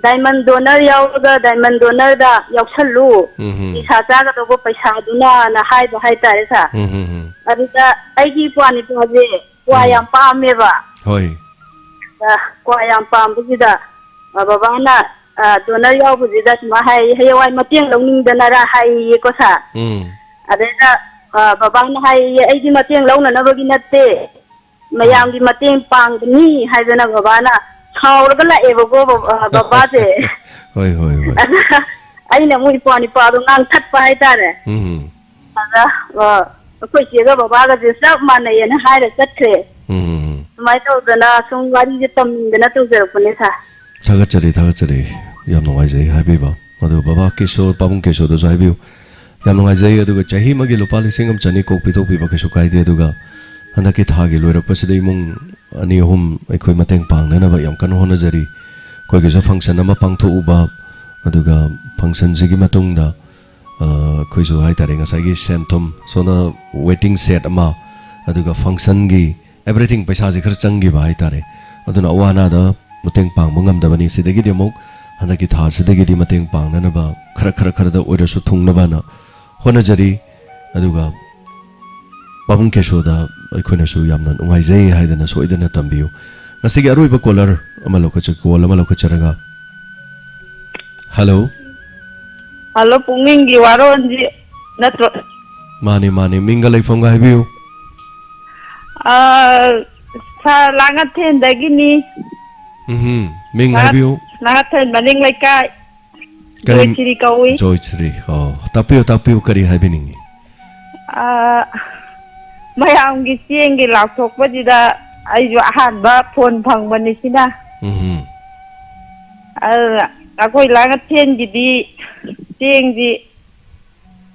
diamond donor ꯌꯥꯎꯔꯒ diamond donorꯗ ꯌꯥꯎꯁꯜꯂꯨ꯫ ꯎꯝ꯫ ꯅꯤꯁꯥ ꯆꯥꯒꯗꯧꯕ ꯄꯩꯁꯥꯗꯨꯅꯅ ꯍꯥꯏꯕ ꯍꯥꯏꯇꯥꯔꯦ ꯁꯥꯔ꯫ ꯎꯝ, ꯎꯝ, ꯎꯝ꯫ ꯑꯗꯨꯗ ꯑꯩꯒꯤ ꯏꯄ꯭ꯋꯥ ꯅꯤꯄꯥꯁꯦ ꯀ꯭ꯋꯥ ꯎꯝ꯫ ꯌꯥꯝ ꯄꯥꯝꯃꯦꯕ꯫ ꯍꯣꯏ꯫ ꯑ, ꯀ꯭ꯋꯥ ꯌꯥꯝ ꯄꯥꯝꯕꯁꯤꯗ, ꯑ, ꯕꯕꯥꯅ, ꯑ, donor ꯌꯥꯎꯕꯁꯤꯗ ꯁꯨꯃꯥꯏꯅ ꯍꯥꯏ, "ꯍꯌꯦꯡꯋꯥꯏ ꯃꯇꯦꯡ ꯂꯧꯅꯤꯡꯗꯅꯔ?" ꯍꯥꯏꯌꯦꯀꯣ ꯁꯥꯔ꯫ ꯎꯝ꯫ ꯑꯗꯩꯗ, ꯑ, ꯕꯕꯥꯅ ꯍꯥꯏꯌꯦ, "ꯑꯩꯗꯤ ꯃꯇꯦꯡ ꯂꯧꯅꯅꯕꯒꯤ ꯅꯠꯇꯦ, ꯎꯝ꯫ ꯃꯌꯥꯝꯒꯤ ꯃꯇꯦꯡ ꯄꯥꯡꯕꯅꯤ" ꯍꯥꯏꯗꯅ ꯕꯕꯥꯅ ꯁꯥꯎꯔꯒ ꯂꯥꯛꯑꯦꯕꯀꯣ, ꯕꯕꯥ-, ꯑ, ꯕꯕꯥꯁꯦ꯫ ꯍꯣꯏ, ꯍꯣꯏ, ꯍꯣꯏ꯫ ꯑꯗ ꯑꯩꯅ ꯑꯃꯨꯛ ꯏꯄ꯭ꯋꯥ ꯅꯤꯄꯥꯗꯣ ꯉꯥꯡꯊꯠꯄ ꯍꯥꯏꯇꯥꯔꯦ꯫ ꯎꯝ꯫ ꯑꯗ, ꯑ, ꯑꯩꯈꯣꯏ ꯆꯦꯒ ꯕꯕꯥꯒꯁꯦ ꯆꯞ ꯃꯥꯟꯅꯩꯌꯦꯅ ꯍꯥꯏꯔ ꯆꯠꯈ꯭ꯔꯦ꯫ ꯎꯝ꯫ ꯁꯨꯃꯥꯏꯅ ꯇꯧꯗꯅ ꯁꯨꯝ ꯋꯥꯔꯤꯁꯦ ꯇꯝꯅꯤꯡꯗꯅ ꯇꯧꯖꯔꯛꯄꯅꯦ ꯁꯥꯔ꯫ ꯊꯥꯒꯠꯆꯔꯤ, ꯊꯥꯒꯠꯆꯔꯤ꯫ ꯌꯥꯝ ꯅꯨꯡꯉꯥꯏꯖꯩ ꯍꯥꯏꯕꯤꯕ꯫ ꯑꯗꯨ ꯕꯕꯥ ꯀꯦꯁꯣ, ꯄꯥꯕꯨꯡ ꯀꯦꯁꯣꯗꯁꯨ ꯍꯥꯏꯕꯤꯌꯨ꯫ ꯌꯥꯝ ꯅꯨꯡꯉꯥꯏꯖꯩ꯫ ꯑꯗꯨꯒ ꯆꯍꯤ ꯑꯃꯒꯤ ꯂꯨꯄꯥ ꯂꯤꯁꯤꯡ ꯑꯃ ꯆꯅꯤ ꯀꯣꯛ ꯄꯤꯊꯣꯛꯄꯤꯕ ꯀꯩꯁꯨ ꯀꯥꯏꯗꯦ꯫ ꯑꯗꯨꯒ ꯍꯟꯗꯛꯀꯤ ꯊꯥꯒꯤ ꯂꯣꯏꯔꯛꯄꯁꯤꯗ ꯏꯃꯨꯡ ꯑꯅꯤ ꯑꯍꯨꯝ ꯑꯩꯈꯣꯏ ꯃꯇꯦꯡ ꯄꯥꯡꯅꯅꯕ ꯌꯥꯝ ꯀꯟꯅ ꯍꯣꯠꯅꯖꯔꯤ꯫ ꯑꯩꯈꯣꯏꯒꯤꯁꯨ function ꯑꯃ ꯄꯥꯡꯊꯣꯛꯎꯕ, ꯑꯗꯨꯒ functionꯁꯤꯒꯤ ꯃꯇꯨꯡꯗ, ꯑ, ꯑꯩꯈꯣꯏꯁꯨ ꯍꯥꯏꯇꯥꯔꯦ, ꯉꯁꯥꯏꯒꯤ ꯁꯦꯟ ꯊꯨꯝ, ꯁꯣꯝꯗ waiting shed ꯑꯃ, ꯑꯗꯨꯒ functionꯒꯤ everything ꯄꯩꯁꯥꯁꯦ ꯈꯔ ꯆꯪꯈꯤꯕ ꯍꯥꯏꯇꯥꯔꯦ꯫ ꯑꯗꯨꯅ ꯑꯋꯥ ꯑꯅꯥꯗ ꯃꯇꯦꯡ ꯄꯥꯡꯕ ꯉꯝꯗꯕꯅꯤ꯫ ꯁꯤꯗꯒꯤꯗꯤ ꯑꯃꯨꯛ ꯍꯟꯗꯛꯀꯤ ꯊꯥꯁꯤꯗꯒꯤꯗꯤ ꯃꯇꯦꯡ ꯄꯥꯡꯅꯅꯕ ꯈꯔ, ꯈꯔ, ꯈꯔꯗ ꯑꯣꯏꯔꯁꯨ ꯊꯨꯡꯅꯕꯅ ꯍꯣꯠꯅꯖꯔꯤ꯫ ꯑꯗꯨꯒ ꯄꯥꯕꯨꯡ ꯀꯦꯁꯣꯗ ꯑꯩꯈꯣꯏꯅꯁꯨ ꯌꯥꯝꯅ ꯅꯨꯡꯉꯥꯏꯖꯩ ꯍꯥꯏꯗꯅ ꯁꯣꯏꯗꯅ ꯇꯝꯕꯤꯌꯨ꯫ ꯉꯁꯤꯒꯤ ꯑꯔꯣꯏꯕ caller ꯑꯃ ꯂꯧꯈꯠꯆ-, call ꯑꯃ ꯂꯧꯈꯠꯆꯔꯒ꯫ Hello꯫ Hello, ꯄꯨꯛꯅꯤꯡꯒꯤ ꯋꯥꯔꯣꯜꯁꯤ ꯅꯠꯇ꯭ꯔꯣ? ꯃꯥꯅꯤ, ꯃꯥꯅꯤ꯫ ꯃꯤꯡꯒ ꯂꯩꯐꯝꯒ ꯍꯥꯏꯕꯤꯌꯨ꯫ ꯑꯥ, ꯁꯥꯔ, ꯂꯥꯡꯉꯊꯦꯟꯗꯒꯤꯅꯤ꯫ ꯎꯝꯍꯨꯝ꯫ ꯃꯤꯡ ꯂꯥꯡ-, ꯍꯥꯏꯕꯤꯌꯨ꯫ ꯂꯥꯡꯉꯊꯦꯟ ꯃꯅꯤꯡ ꯂꯩꯀꯥꯏ꯫ ꯀꯔꯤ? ꯖꯣꯏꯁ꯭ꯔꯤ ꯀꯧꯏ꯫ ꯖꯣꯏꯁ꯭ꯔꯤ꯫ ꯑꯣ, ꯇꯥꯛꯄꯤꯌꯨ, ꯇꯥꯛꯄꯤꯌꯨ, ꯀꯔꯤ ꯍꯥꯏꯕꯤꯅꯤꯡꯉꯤ? ꯑꯥ, ꯃꯌꯥꯝꯒꯤ ꯆꯦꯡꯒꯤ ꯂꯥꯎꯊꯣꯛꯄꯁꯤꯗ ꯑꯩꯁꯨ ꯑꯍꯥꯟꯕ ꯐꯣꯟ ꯐꯪꯕꯅꯤ ꯁꯤꯅ꯫ ꯎꯝꯍꯨꯝ꯫ ꯑꯗꯨꯅ ꯑꯩꯈꯣꯏ ꯂꯥꯡꯉꯊꯦꯟꯒꯤꯗꯤ ꯆꯦꯡꯁꯤ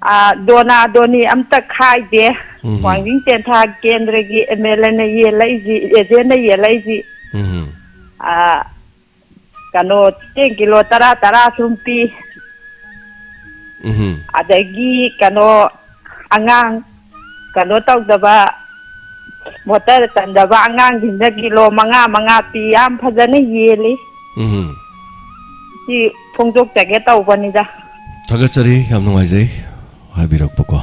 ꯑꯥ, ꯗꯣꯅꯥ ꯗꯣꯅꯤ ꯑꯝꯇ ꯈꯥꯏꯗꯦ꯫ ꯎꯝ꯫ ꯋꯥꯡꯖꯤꯡ ꯇꯦꯟꯊꯥ ꯀꯦꯟꯗ꯭ꯔꯒꯤ ꯑꯦꯝ ꯑꯦꯜ ꯑꯦꯅ ꯌꯦꯜꯂꯛꯏꯁꯤ, ꯑꯦꯖꯦꯟꯅ ꯌꯦꯜꯂꯛꯏꯁꯤ꯫ ꯎꯝ꯫ ꯑꯥ, ꯀꯩꯅꯣ, ꯆꯦꯡ ꯀꯤꯂꯣ ꯇꯔꯥ, ꯇꯔꯥ ꯁꯨꯝ ꯄꯤ꯫ ꯎꯝ꯫ ꯑꯗꯒꯤ ꯀꯩꯅꯣ, ꯑꯉꯥꯡ ꯀꯩꯅꯣ ꯇꯧꯗꯕ, ꯕꯣꯇꯔ ꯆꯟꯗꯕ ꯑꯉꯥꯡꯁꯤꯡꯗ ꯀꯤꯂꯣ ꯃꯉꯥ ꯃꯉꯥ ꯄꯤ, ꯌꯥꯝ ꯐꯖꯅ ꯌꯦꯜꯂꯤ꯫ ꯎꯝ꯫ ꯁꯤ ꯐꯣꯡꯗꯣꯛꯆꯒꯦ ꯇꯧꯕꯅꯤꯗ꯫ ꯊꯥꯒꯠꯆꯔꯤ, ꯌꯥꯝ ꯅꯨꯡꯉꯥꯏꯖꯩ ꯍꯥꯏꯕꯤꯔꯛꯄꯀꯣ꯫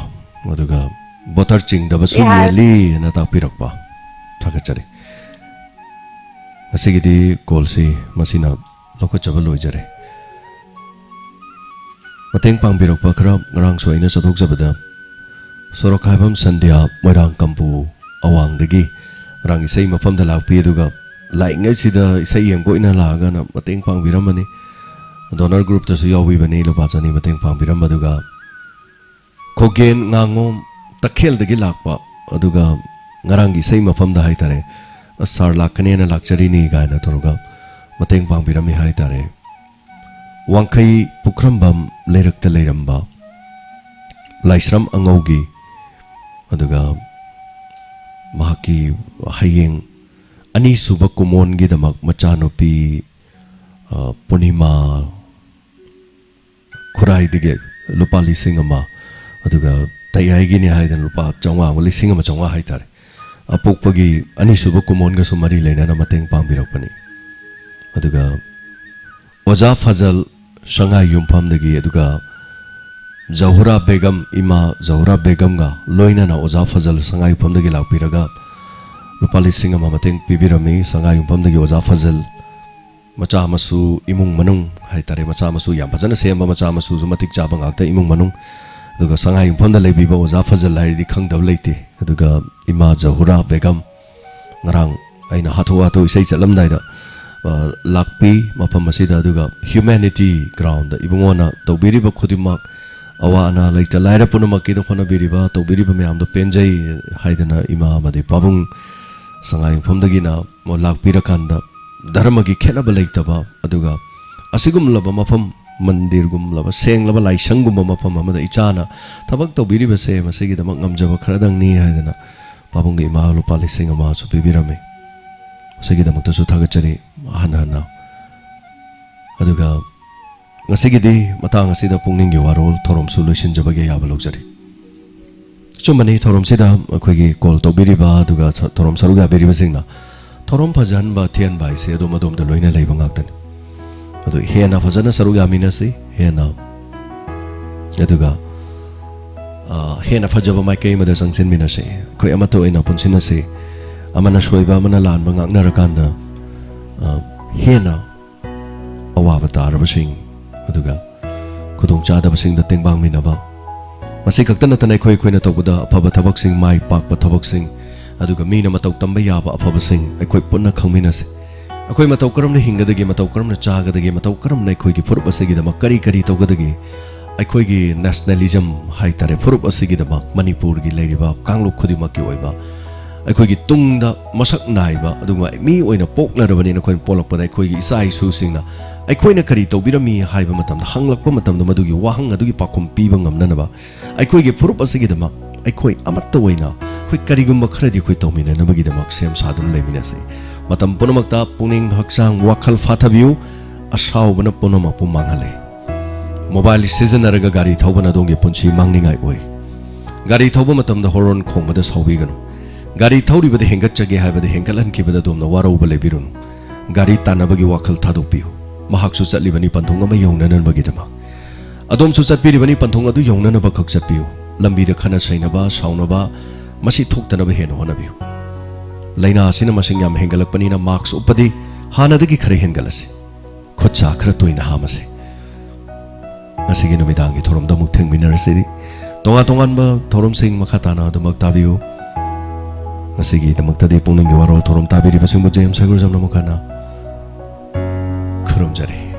ꯑꯗꯨꯒ ꯕꯣꯇꯔ ꯆꯤꯡꯗꯕꯁꯨ ꯌꯥꯏ꯫ ꯌꯦꯜꯂꯤ ꯍꯥꯏꯅ ꯇꯥꯛꯄꯤꯔꯛꯄ꯫ ꯊꯥꯒꯠꯆꯔꯤ꯫ ꯉꯁꯤꯒꯤꯗꯤ ꯀꯣꯜꯁꯤ ꯃꯁꯤꯅ ꯂꯧꯈꯠꯆꯕ ꯂꯣꯏꯖꯔꯦ꯫ ꯃꯇꯦꯡ ꯄꯥꯡꯕꯤꯔꯛꯄ ꯈꯔ ꯉꯔꯥꯡꯁꯨ ꯑꯩꯅ ꯆꯠꯊꯣꯛꯆꯕꯗ, ꯁꯣꯔꯣꯛꯈꯥꯏꯕꯝ ꯁꯟꯙ꯭ꯌꯥ, ꯃꯣꯏꯔꯥꯡ ꯀꯝꯄꯨ ꯑꯋꯥꯡꯗꯒꯤ ꯉꯔꯥꯡ ꯏꯁꯩ ꯃꯐꯝꯗ ꯂꯥꯛꯄꯤ, ꯑꯗꯨꯒ ꯂꯥꯛꯏꯉꯩꯁꯤꯗ ꯏꯁꯩ ꯌꯦꯡꯕ ꯑꯣꯏꯅ ꯂꯥꯛꯑꯒꯅ ꯃꯇꯦꯡ ꯄꯥꯡꯕꯤꯔꯝꯕꯅꯤ꯫ ꯗꯣꯅꯔ ꯒ꯭ꯔꯨꯞꯇꯁꯨ ꯌꯥꯎꯕꯤꯕꯅꯤ, ꯂꯨꯄꯥ ꯆꯅꯤ ꯃꯇꯦꯡ ꯄꯥꯡꯕꯤꯔꯝꯕꯗꯨꯒ꯫ ꯈꯣꯒꯦꯟ ꯉꯥꯉꯣꯝ ꯇꯈꯦꯜꯗꯒꯤ ꯂꯥꯛꯄ, ꯑꯗꯨꯒ ꯉꯔꯥꯡꯒꯤ ꯏꯁꯩ ꯃꯐꯝꯗ ꯍꯥꯏꯇꯥꯔꯦ, "ꯑꯁ, ꯁꯥꯔ ꯂꯥꯛꯀꯅꯦꯅ ꯂꯥꯛꯆꯔꯤꯅꯤ" ꯀꯥꯏꯅ ꯇꯧꯔꯒ ꯃꯇꯦꯡ ꯄꯥꯡꯕꯤꯔꯝꯃꯤ ꯍꯥꯏꯇꯥꯔꯦ꯫ ꯋꯥꯡꯈꯩ ꯄꯨꯈ꯭ꯔꯝꯕꯝ ꯂꯩꯔꯛꯇ ꯂꯩꯔꯝꯕ ꯂꯥꯏꯁ꯭ꯔꯝ ꯑꯉꯧꯒꯤ, ꯑꯗꯨꯒ ꯃꯍꯥꯛꯀꯤ ꯍꯌꯦꯡ ꯑꯅꯤꯁꯨꯕ ꯀꯨꯃꯣꯟꯒꯤꯗꯃꯛ ꯃꯆꯥꯅꯨꯄꯤ, ꯑ, ꯄꯨꯔꯅꯤꯃꯥ ꯈꯨꯔꯥꯏꯗꯒꯤ ꯂꯨꯄꯥ ꯂꯤꯁꯤꯡ ꯑꯃ, ꯑꯗꯨꯒ ꯇꯌꯥꯏꯒꯤꯅꯤ ꯍꯥꯏꯗꯅ ꯂꯨꯄꯥ ꯆꯥꯝꯃꯉꯥ ꯑꯃ, ꯂꯤꯁꯤꯡ ꯑꯃ ꯆꯥꯝꯃꯉꯥ ꯍꯥꯏꯇꯥꯔꯦ, ꯑꯄꯣꯛꯄꯒꯤ ꯑꯅꯤꯁꯨꯕ ꯀꯨꯃꯣꯟꯒꯁꯨ ꯃꯔꯤ ꯂꯩꯅꯅ ꯃꯇꯦꯡ ꯄꯥꯡꯕꯤꯔꯛꯄꯅꯤ꯫ ꯑꯗꯨꯒ ꯑꯣꯖꯥ ꯐꯖꯜ ꯁꯉꯥꯏ ꯌꯨꯝꯐꯝꯗꯒꯤ, ꯑꯗꯨꯒ ꯖꯍꯨꯔꯥ ꯕꯦꯒꯝ, ꯏꯃꯥ ꯖꯍꯨꯔꯥ ꯕꯦꯒꯝꯒ ꯂꯣꯏꯅꯅ ꯑꯣꯖꯥ ꯐꯖꯜ ꯁꯉꯥꯏ ꯌꯨꯝꯐꯝꯗꯒꯤ ꯂꯥꯛꯄꯤꯔꯒ ꯂꯨꯄꯥ ꯂꯤꯁꯤꯡ ꯑꯃ ꯃꯇꯦꯡ ꯄꯤꯕꯤꯔꯝꯃꯤ꯫ ꯁꯉꯥꯏ ꯌꯨꯝꯐꯝꯗꯒꯤ ꯑꯣꯖꯥ ꯐꯖꯜ, ꯃꯆꯥ ꯃꯁꯨ, ꯏꯃꯨꯡ ꯃꯅꯨꯡ ꯍꯥꯏꯇꯥꯔꯦ, ꯃꯆꯥ ꯃꯁꯨ ꯌꯥꯝ ꯐꯖꯅ ꯁꯦꯝꯕ, ꯃꯆꯥ ꯃꯁꯨꯁꯨ ꯃꯇꯤꯛ ꯆꯥꯕ ꯉꯥꯛꯇ ꯏꯃꯨꯡ ꯃꯅꯨꯡ꯫ ꯑꯗꯨꯒ ꯁꯉꯥꯏ ꯌꯨꯝꯐꯝꯗ ꯂꯩꯕꯤꯕ ꯑꯣꯖꯥ ꯐꯖꯜ ꯍꯥꯏꯔꯗꯤ ꯈꯪꯗꯕ ꯂꯩꯇꯦ꯫ ꯑꯗꯨꯒ ꯏꯃꯥ ꯖꯍꯨꯔꯥ ꯕꯦꯒꯝ, ꯉꯔꯥꯡ ꯑꯩꯅ ꯍꯥꯊꯨ ꯍꯥꯊꯨ ꯏꯁꯩ ꯆꯠꯂꯝꯗꯥꯏꯗ, ꯑ, ꯂꯥꯛꯄꯤ ꯃꯐꯝ ꯑꯁꯤꯗ, ꯑꯗꯨꯒ ꯍ꯭ꯌꯨꯃꯦꯅꯤꯇꯤ ꯒ꯭ꯔꯥꯎꯟꯗ ꯏꯕꯨꯡꯉꯣꯅ ꯇꯧꯕꯤꯔꯤꯕ ꯈꯨꯗꯤꯡꯃꯛ, ꯑꯋꯥ ꯑꯅꯥ ꯂꯩꯇ ꯂꯥꯏꯔ ꯄꯨꯝꯅꯃꯛꯀꯤꯗ ꯍꯣꯠꯅꯕꯤꯔꯤꯕ, ꯇꯧꯕꯤꯔꯤꯕ ꯃꯌꯥꯝꯗꯣ ꯄꯦꯟꯖꯩ ꯍꯥꯏꯗꯅ ꯏꯃꯥ ꯑꯃꯗꯤ ꯄꯥꯕꯨꯡ ꯁꯉꯥꯏ ꯌꯨꯝꯐꯝꯗꯒꯤꯅ ꯂꯥꯛꯄꯤꯔꯀꯥꯟꯗ, ꯙꯔꯃꯒꯤ ꯈꯦꯠꯅꯕ ꯂꯩꯇꯕ, ꯑꯗꯨꯒ ꯑꯁꯤꯒꯨꯝꯂꯕ ꯃꯐꯝ ꯃꯟꯗꯤꯔꯒꯨꯝꯂꯕ, ꯁꯦꯡꯂꯕ ꯂꯥꯏꯁꯪꯒꯨꯝꯕ ꯃꯐꯝ ꯑꯃꯗ ꯏꯆꯥꯅ ꯊꯕꯛ ꯇꯧꯕꯤꯔꯤꯕꯁꯦ ꯃꯁꯤꯒꯤꯗꯃꯛ ꯉꯝꯖꯕ ꯈꯔꯗꯪꯅꯤ ꯍꯥꯏꯗꯅ ꯄꯥꯕꯨꯡꯒꯤ ꯏꯃꯥ ꯂꯨꯄꯥ ꯂꯤꯁꯤꯡ ꯑꯃꯁꯨ ꯄꯤꯕꯤꯔꯝꯃꯤ꯫ ꯃꯁꯤꯒꯤꯗꯃꯛꯇꯁꯨ ꯊꯥꯒꯠꯆꯔꯤ ꯍꯟꯅ ꯍꯟꯅ꯫ ꯑꯗꯨꯒ ꯉꯁꯤꯒꯤꯗꯤ ꯃꯇꯥꯡ ꯑꯁꯤꯗ ꯄꯨꯛꯅꯤꯡꯒꯤ ꯋꯥꯔꯣꯜ ꯊꯧꯔꯝꯁꯨ ꯂꯣꯏꯁꯤꯟꯖꯕꯒꯤ ꯑꯌꯥꯕ ꯂꯧꯖꯔꯤ꯫ ꯑꯆꯨꯝꯕꯅꯤ, ꯊꯧꯔꯝꯁꯤꯗ ꯑꯩꯈꯣꯏꯒꯤ ꯀꯣꯜ ꯇꯧꯕꯤꯔꯤꯕ ꯑꯗꯨꯒ ꯊꯧꯔꯝ ꯁꯔꯨꯛ ꯌꯥꯕꯤꯔꯤꯕꯁꯤꯡꯅ ꯊꯧꯔꯝ ꯐꯖꯍꯟꯕ, ꯊꯤꯍꯟꯕ ꯍꯥꯏꯁꯦ ꯑꯗꯣꯝ ꯑꯗꯣꯝꯗ ꯂꯣꯏꯅ ꯂꯩꯕ ꯉꯥꯛꯇꯅꯤ꯫ ꯑꯗꯨ ꯍꯦꯟꯅ ꯐꯖꯅ ꯁꯔꯨꯛ ꯌꯥꯃꯤꯟꯅꯁꯤ, ꯍꯦꯟꯅ, ꯑꯗꯨꯒ, ꯑ, ꯍꯦꯟꯅ ꯐꯖꯕ ꯃꯥꯏꯀꯩ ꯑꯃꯗ ꯆꯪꯁꯤꯟꯃꯤꯟꯅꯁꯤ꯫ ꯑꯩꯈꯣꯏ ꯑꯃꯠꯇ ꯑꯣꯏꯅ ꯄꯨꯟꯁꯤꯟꯅꯁꯤ꯫ ꯑꯃꯅ ꯁꯣꯏꯕ, ꯑꯃꯅ ꯂꯥꯟꯕ ꯉꯥꯛꯅꯔꯀꯥꯟꯗ, ꯑ, ꯍꯦꯟꯅ ꯑꯋꯥꯕ ꯇꯥꯔꯕꯁꯤꯡ, ꯑꯗꯨꯒ ꯈꯨꯗꯣꯡꯆꯥꯗꯕꯁꯤꯡꯗ ꯇꯦꯡꯕꯥꯡꯃꯤꯟꯅꯕ꯫ ꯃꯁꯤ ꯈꯛꯇ ꯅꯠꯇꯅ ꯑꯩꯈꯣꯏ ꯑꯩꯈꯣꯏꯅ ꯇꯧꯕꯗ ꯑꯐꯕ ꯊꯕꯛꯁꯤꯡ, ꯃꯥꯏ ꯄꯥꯛꯄ ꯊꯕꯛꯁꯤꯡ, ꯑꯗꯨꯒ ꯃꯤꯅ ꯃꯇꯧ ꯇꯝꯕ ꯌꯥꯕ ꯑꯐꯕꯁꯤꯡ ꯑꯩꯈꯣꯏ ꯄꯨꯟꯅ ꯈꯪꯃꯤꯟꯅꯁꯤ꯫ ꯑꯩꯈꯣꯏ ꯃꯇꯧ ꯀꯔꯝꯅ ꯍꯤꯡꯒꯗꯒꯦ, ꯃꯇꯧ ꯀꯔꯝꯅ ꯆꯥꯒꯗꯒꯦ, ꯃꯇꯧ ꯀꯔꯝꯅ ꯑꯩꯈꯣꯏꯒꯤ ꯐꯨꯔꯨꯞ ꯑꯁꯤꯒꯤꯗꯃꯛ ꯀꯔꯤ ꯀꯔꯤ ꯇꯧꯒꯗꯒꯦ, ꯑꯩꯈꯣꯏꯒꯤ ꯅꯦꯁꯅꯦꯂꯤꯖꯝ ꯍꯥꯏꯇꯥꯔꯦ, ꯐꯨꯔꯨꯞ ꯑꯁꯤꯒꯤꯗꯃꯛ ꯃꯅꯤꯄꯨꯔꯒꯤ ꯂꯩꯔꯤꯕ ꯀꯥꯡꯂꯨꯞ ꯈꯨꯗꯤꯡꯃꯛꯀꯤ ꯑꯣꯏꯕ ꯑꯩꯈꯣꯏꯒꯤ ꯇꯨꯡꯗ ꯃꯁꯛ ꯅꯥꯏꯕ, ꯑꯗꯨꯒ ꯃꯤ ꯑꯣꯏꯅ ꯄꯣꯛꯂꯔꯕꯅꯤꯅ ꯑꯩꯈꯣꯏꯅ ꯄꯣꯛꯂꯛꯄꯗ ꯑꯩꯈꯣꯏꯒꯤ ꯏꯆꯥ ꯏꯁꯨꯁꯤꯡꯅ ꯑꯩꯈꯣꯏꯅ ꯀꯔꯤ ꯇꯧꯕꯤꯔꯝꯃꯤ ꯍꯥꯏꯕ ꯃꯇꯝꯗ, ꯍꯪꯂꯛꯄ ꯃꯇꯝꯗ ꯃꯗꯨꯒꯤ ꯋꯥꯍꯪ ꯑꯗꯨꯒꯤ ꯄꯥꯎꯈꯨꯝ ꯄꯤꯕ ꯉꯝꯅꯅꯕ ꯑꯩꯈꯣꯏꯒꯤ ꯐꯨꯔꯨꯞ ꯑꯁꯤꯒꯤꯗꯃꯛ ꯑꯩꯈꯣꯏ ꯑꯃꯠꯇ ꯑꯣꯏꯅ ꯑꯩꯈꯣꯏ ꯀꯔꯤꯒꯨꯝꯕ ꯈꯔꯗꯤ ꯑꯩꯈꯣꯏ ꯇꯧꯃꯤꯟꯅꯅꯕꯒꯤꯗꯃꯛ ꯁꯦꯝ ꯁꯥꯗꯨꯅ ꯂꯩꯃꯤꯟꯅꯁꯤ꯫ ꯃꯇꯝ ꯄꯨꯝꯅꯃꯛꯇ ꯄꯨꯛꯅꯤꯡ, ꯍꯛꯆꯥꯡ, ꯋꯥꯈꯜ ꯐꯥꯊꯕꯤꯌꯨ꯫ ꯑꯁꯥꯎꯕꯅ ꯄꯨꯝꯅꯃꯛꯄꯨ ꯃꯥꯡꯍꯜꯂꯤ꯫ ꯃꯣꯕꯥꯏꯜ ꯁꯤꯖꯤꯟꯅꯔꯒ ꯒꯥꯔꯤ ꯊꯧꯕꯅ ꯑꯗꯣꯝꯒꯤ ꯄꯨꯟꯁꯤ ꯃꯥꯡꯅꯤꯡꯉꯥꯏ ꯑꯣꯏ꯫ ꯒꯥꯔꯤ ꯊꯧꯕ ꯃꯇꯝꯗ ꯍꯣꯔꯣꯟ ꯈꯣꯡꯕꯗ ꯁꯥꯎꯕꯤꯒꯅꯨ꯫ ꯒꯥꯔꯤ ꯊꯧꯔꯤꯕꯗ ꯍꯦꯟꯒꯠꯆꯒꯦ ꯍꯥꯏꯕꯗ ꯍꯦꯟꯒꯠꯍꯟꯈꯤꯕꯗ ꯑꯗꯣꯝꯅ ꯋꯥꯔꯧꯕ ꯂꯩꯕꯤꯔꯨꯅꯨ꯫ ꯒꯥꯔꯤ ꯇꯥꯟꯅꯕꯒꯤ ꯋꯥꯈꯜ ꯊꯥꯗꯣꯛꯄꯤꯌꯨ꯫ ꯃꯍꯥꯛꯁꯨ ꯆꯠꯂꯤꯕꯅꯤ ꯄꯟꯊꯨꯡ ꯑꯃ ꯌꯧꯅꯅꯕꯒꯤꯗꯃꯛ꯫ ꯑꯗꯣꯝꯁꯨ ꯆꯠꯄꯤꯔꯤꯕꯅꯤ ꯄꯟꯊꯨꯡ ꯑꯗꯨ ꯌꯧꯅꯅꯕ ꯈꯛ ꯆꯠꯄꯤꯌꯨ꯫ ꯂꯝꯕꯤꯗ ꯈꯠꯅ ꯆꯩꯅꯕ, ꯁꯥꯎꯅꯕ, ꯃꯁꯤ ꯊꯣꯛꯇꯅꯕ ꯍꯦꯟꯅ ꯍꯣꯠꯅꯕꯤꯌꯨ꯫ ꯂꯥꯏꯅꯥ ꯑꯁꯤꯅ ꯃꯁꯤꯡ ꯌꯥꯝ ꯍꯦꯟꯒꯠꯂꯛꯄꯅꯤꯅ ꯃꯥꯛꯁ ꯎꯞꯄꯗꯤ ꯍꯥꯟꯅꯗꯒꯤ ꯈꯔ ꯍꯦꯟꯒꯠꯂꯁꯤ꯫ ꯈꯨꯠ ꯁꯥ ꯈꯔ ꯇꯣꯏꯅ ꯍꯥꯝꯃꯁꯤ꯫ ꯉꯁꯤꯒꯤ ꯅꯨꯃꯤꯗꯥꯡꯒꯤ ꯊꯧꯔꯝꯗ ꯑꯃꯨꯛ ꯊꯦꯡꯃꯤꯟꯅꯔꯁꯤ꯫ ꯇꯣꯉꯥꯟ ꯇꯣꯉꯥꯟꯕ ꯊꯧꯔꯝꯁꯤꯡ ꯃꯈꯥ ꯇꯥꯅ ꯑꯗꯨꯃꯛ ꯇꯥꯕꯤꯌꯨ꯫ ꯉꯁꯤꯒꯤꯗꯃꯛꯇꯗꯤ ꯄꯨꯛꯅꯤꯡꯒꯤ ꯋꯥꯔꯣꯜ ꯊꯧꯔꯝ ꯇꯥꯕꯤꯔꯤꯕꯁꯤꯡꯕꯨ ꯖꯦ ꯑꯦꯝ ꯁꯒꯨꯔꯖꯝꯅ ꯑꯃꯨꯛ ꯍꯟꯅ ꯈꯨꯔꯨꯝꯖꯔꯤ꯫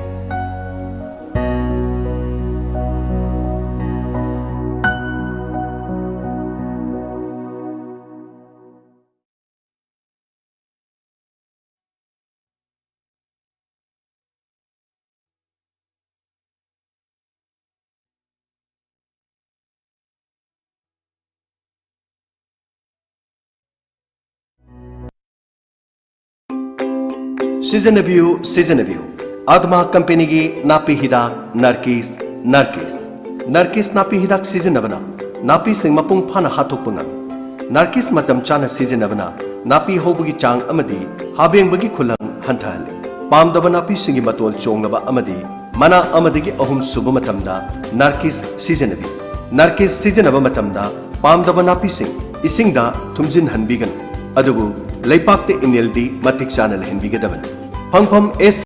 ꯁꯤꯖꯤꯟꯅꯕꯤꯌꯨ, ꯁꯤꯖꯤꯟꯅꯕꯤꯌꯨ꯫ ꯑꯗꯃꯥ ꯀꯝꯄꯦꯅꯤꯒꯤ ꯅꯥꯄꯤ ꯍꯤꯗꯥꯛ ꯅꯔꯀꯤꯁ, ꯅꯔꯀꯤꯁ꯫ ꯅꯔꯀꯤꯁ ꯅꯥꯄꯤ ꯍꯤꯗꯥꯛ ꯁꯤꯖꯤꯟꯅꯕꯅ ꯅꯥꯄꯤꯁꯤꯡ ꯃꯄꯨꯡ ꯐꯥꯅ ꯍꯥꯠꯇꯣꯛꯄ ꯉꯝꯃꯤ꯫ ꯅꯔꯀꯤꯁ ꯃꯇꯝ ꯆꯥꯅ ꯁꯤꯖꯤꯟꯅꯕꯅ ꯅꯥꯄꯤ ꯍꯧꯕꯒꯤ ꯆꯥꯡ ꯑꯃꯗꯤ ꯍꯥꯕꯦꯡꯕꯒꯤ ꯈꯨꯂꯪ ꯍꯟꯊꯍꯜꯂꯤ꯫ ꯄꯥꯝꯗꯕ ꯅꯥꯄꯤꯁꯤꯡꯒꯤ ꯃꯇꯣꯜ ꯆꯣꯡꯂꯕ ꯑꯃꯗꯤ ꯃꯅꯥ ꯑꯃꯗꯒꯤ ꯑꯍꯨꯝ ꯁꯨꯕ ꯃꯇꯝꯗ ꯅꯔꯀꯤꯁ ꯁꯤꯖꯤꯟꯅꯕꯤꯌꯨ꯫ ꯅꯔꯀꯤꯁ ꯁꯤꯖꯤꯟꯅꯕ ꯃꯇꯝꯗ ꯄꯥꯝꯗꯕ ꯅꯥꯄꯤꯁꯤꯡ ꯏꯁꯤꯡꯗ ꯊꯨꯝꯖꯤꯟꯍꯟꯕꯤꯒꯅꯨ, ꯑꯗꯨꯕꯨ ꯂꯩꯄꯥꯛꯇ ꯏꯅꯤꯜꯗꯤ ꯃꯇꯤꯛ ꯆꯥꯅ ꯂꯩꯍꯟꯕꯤꯒꯗꯕꯅꯤ꯫ ꯐꯪꯐꯝ ꯑꯦꯁ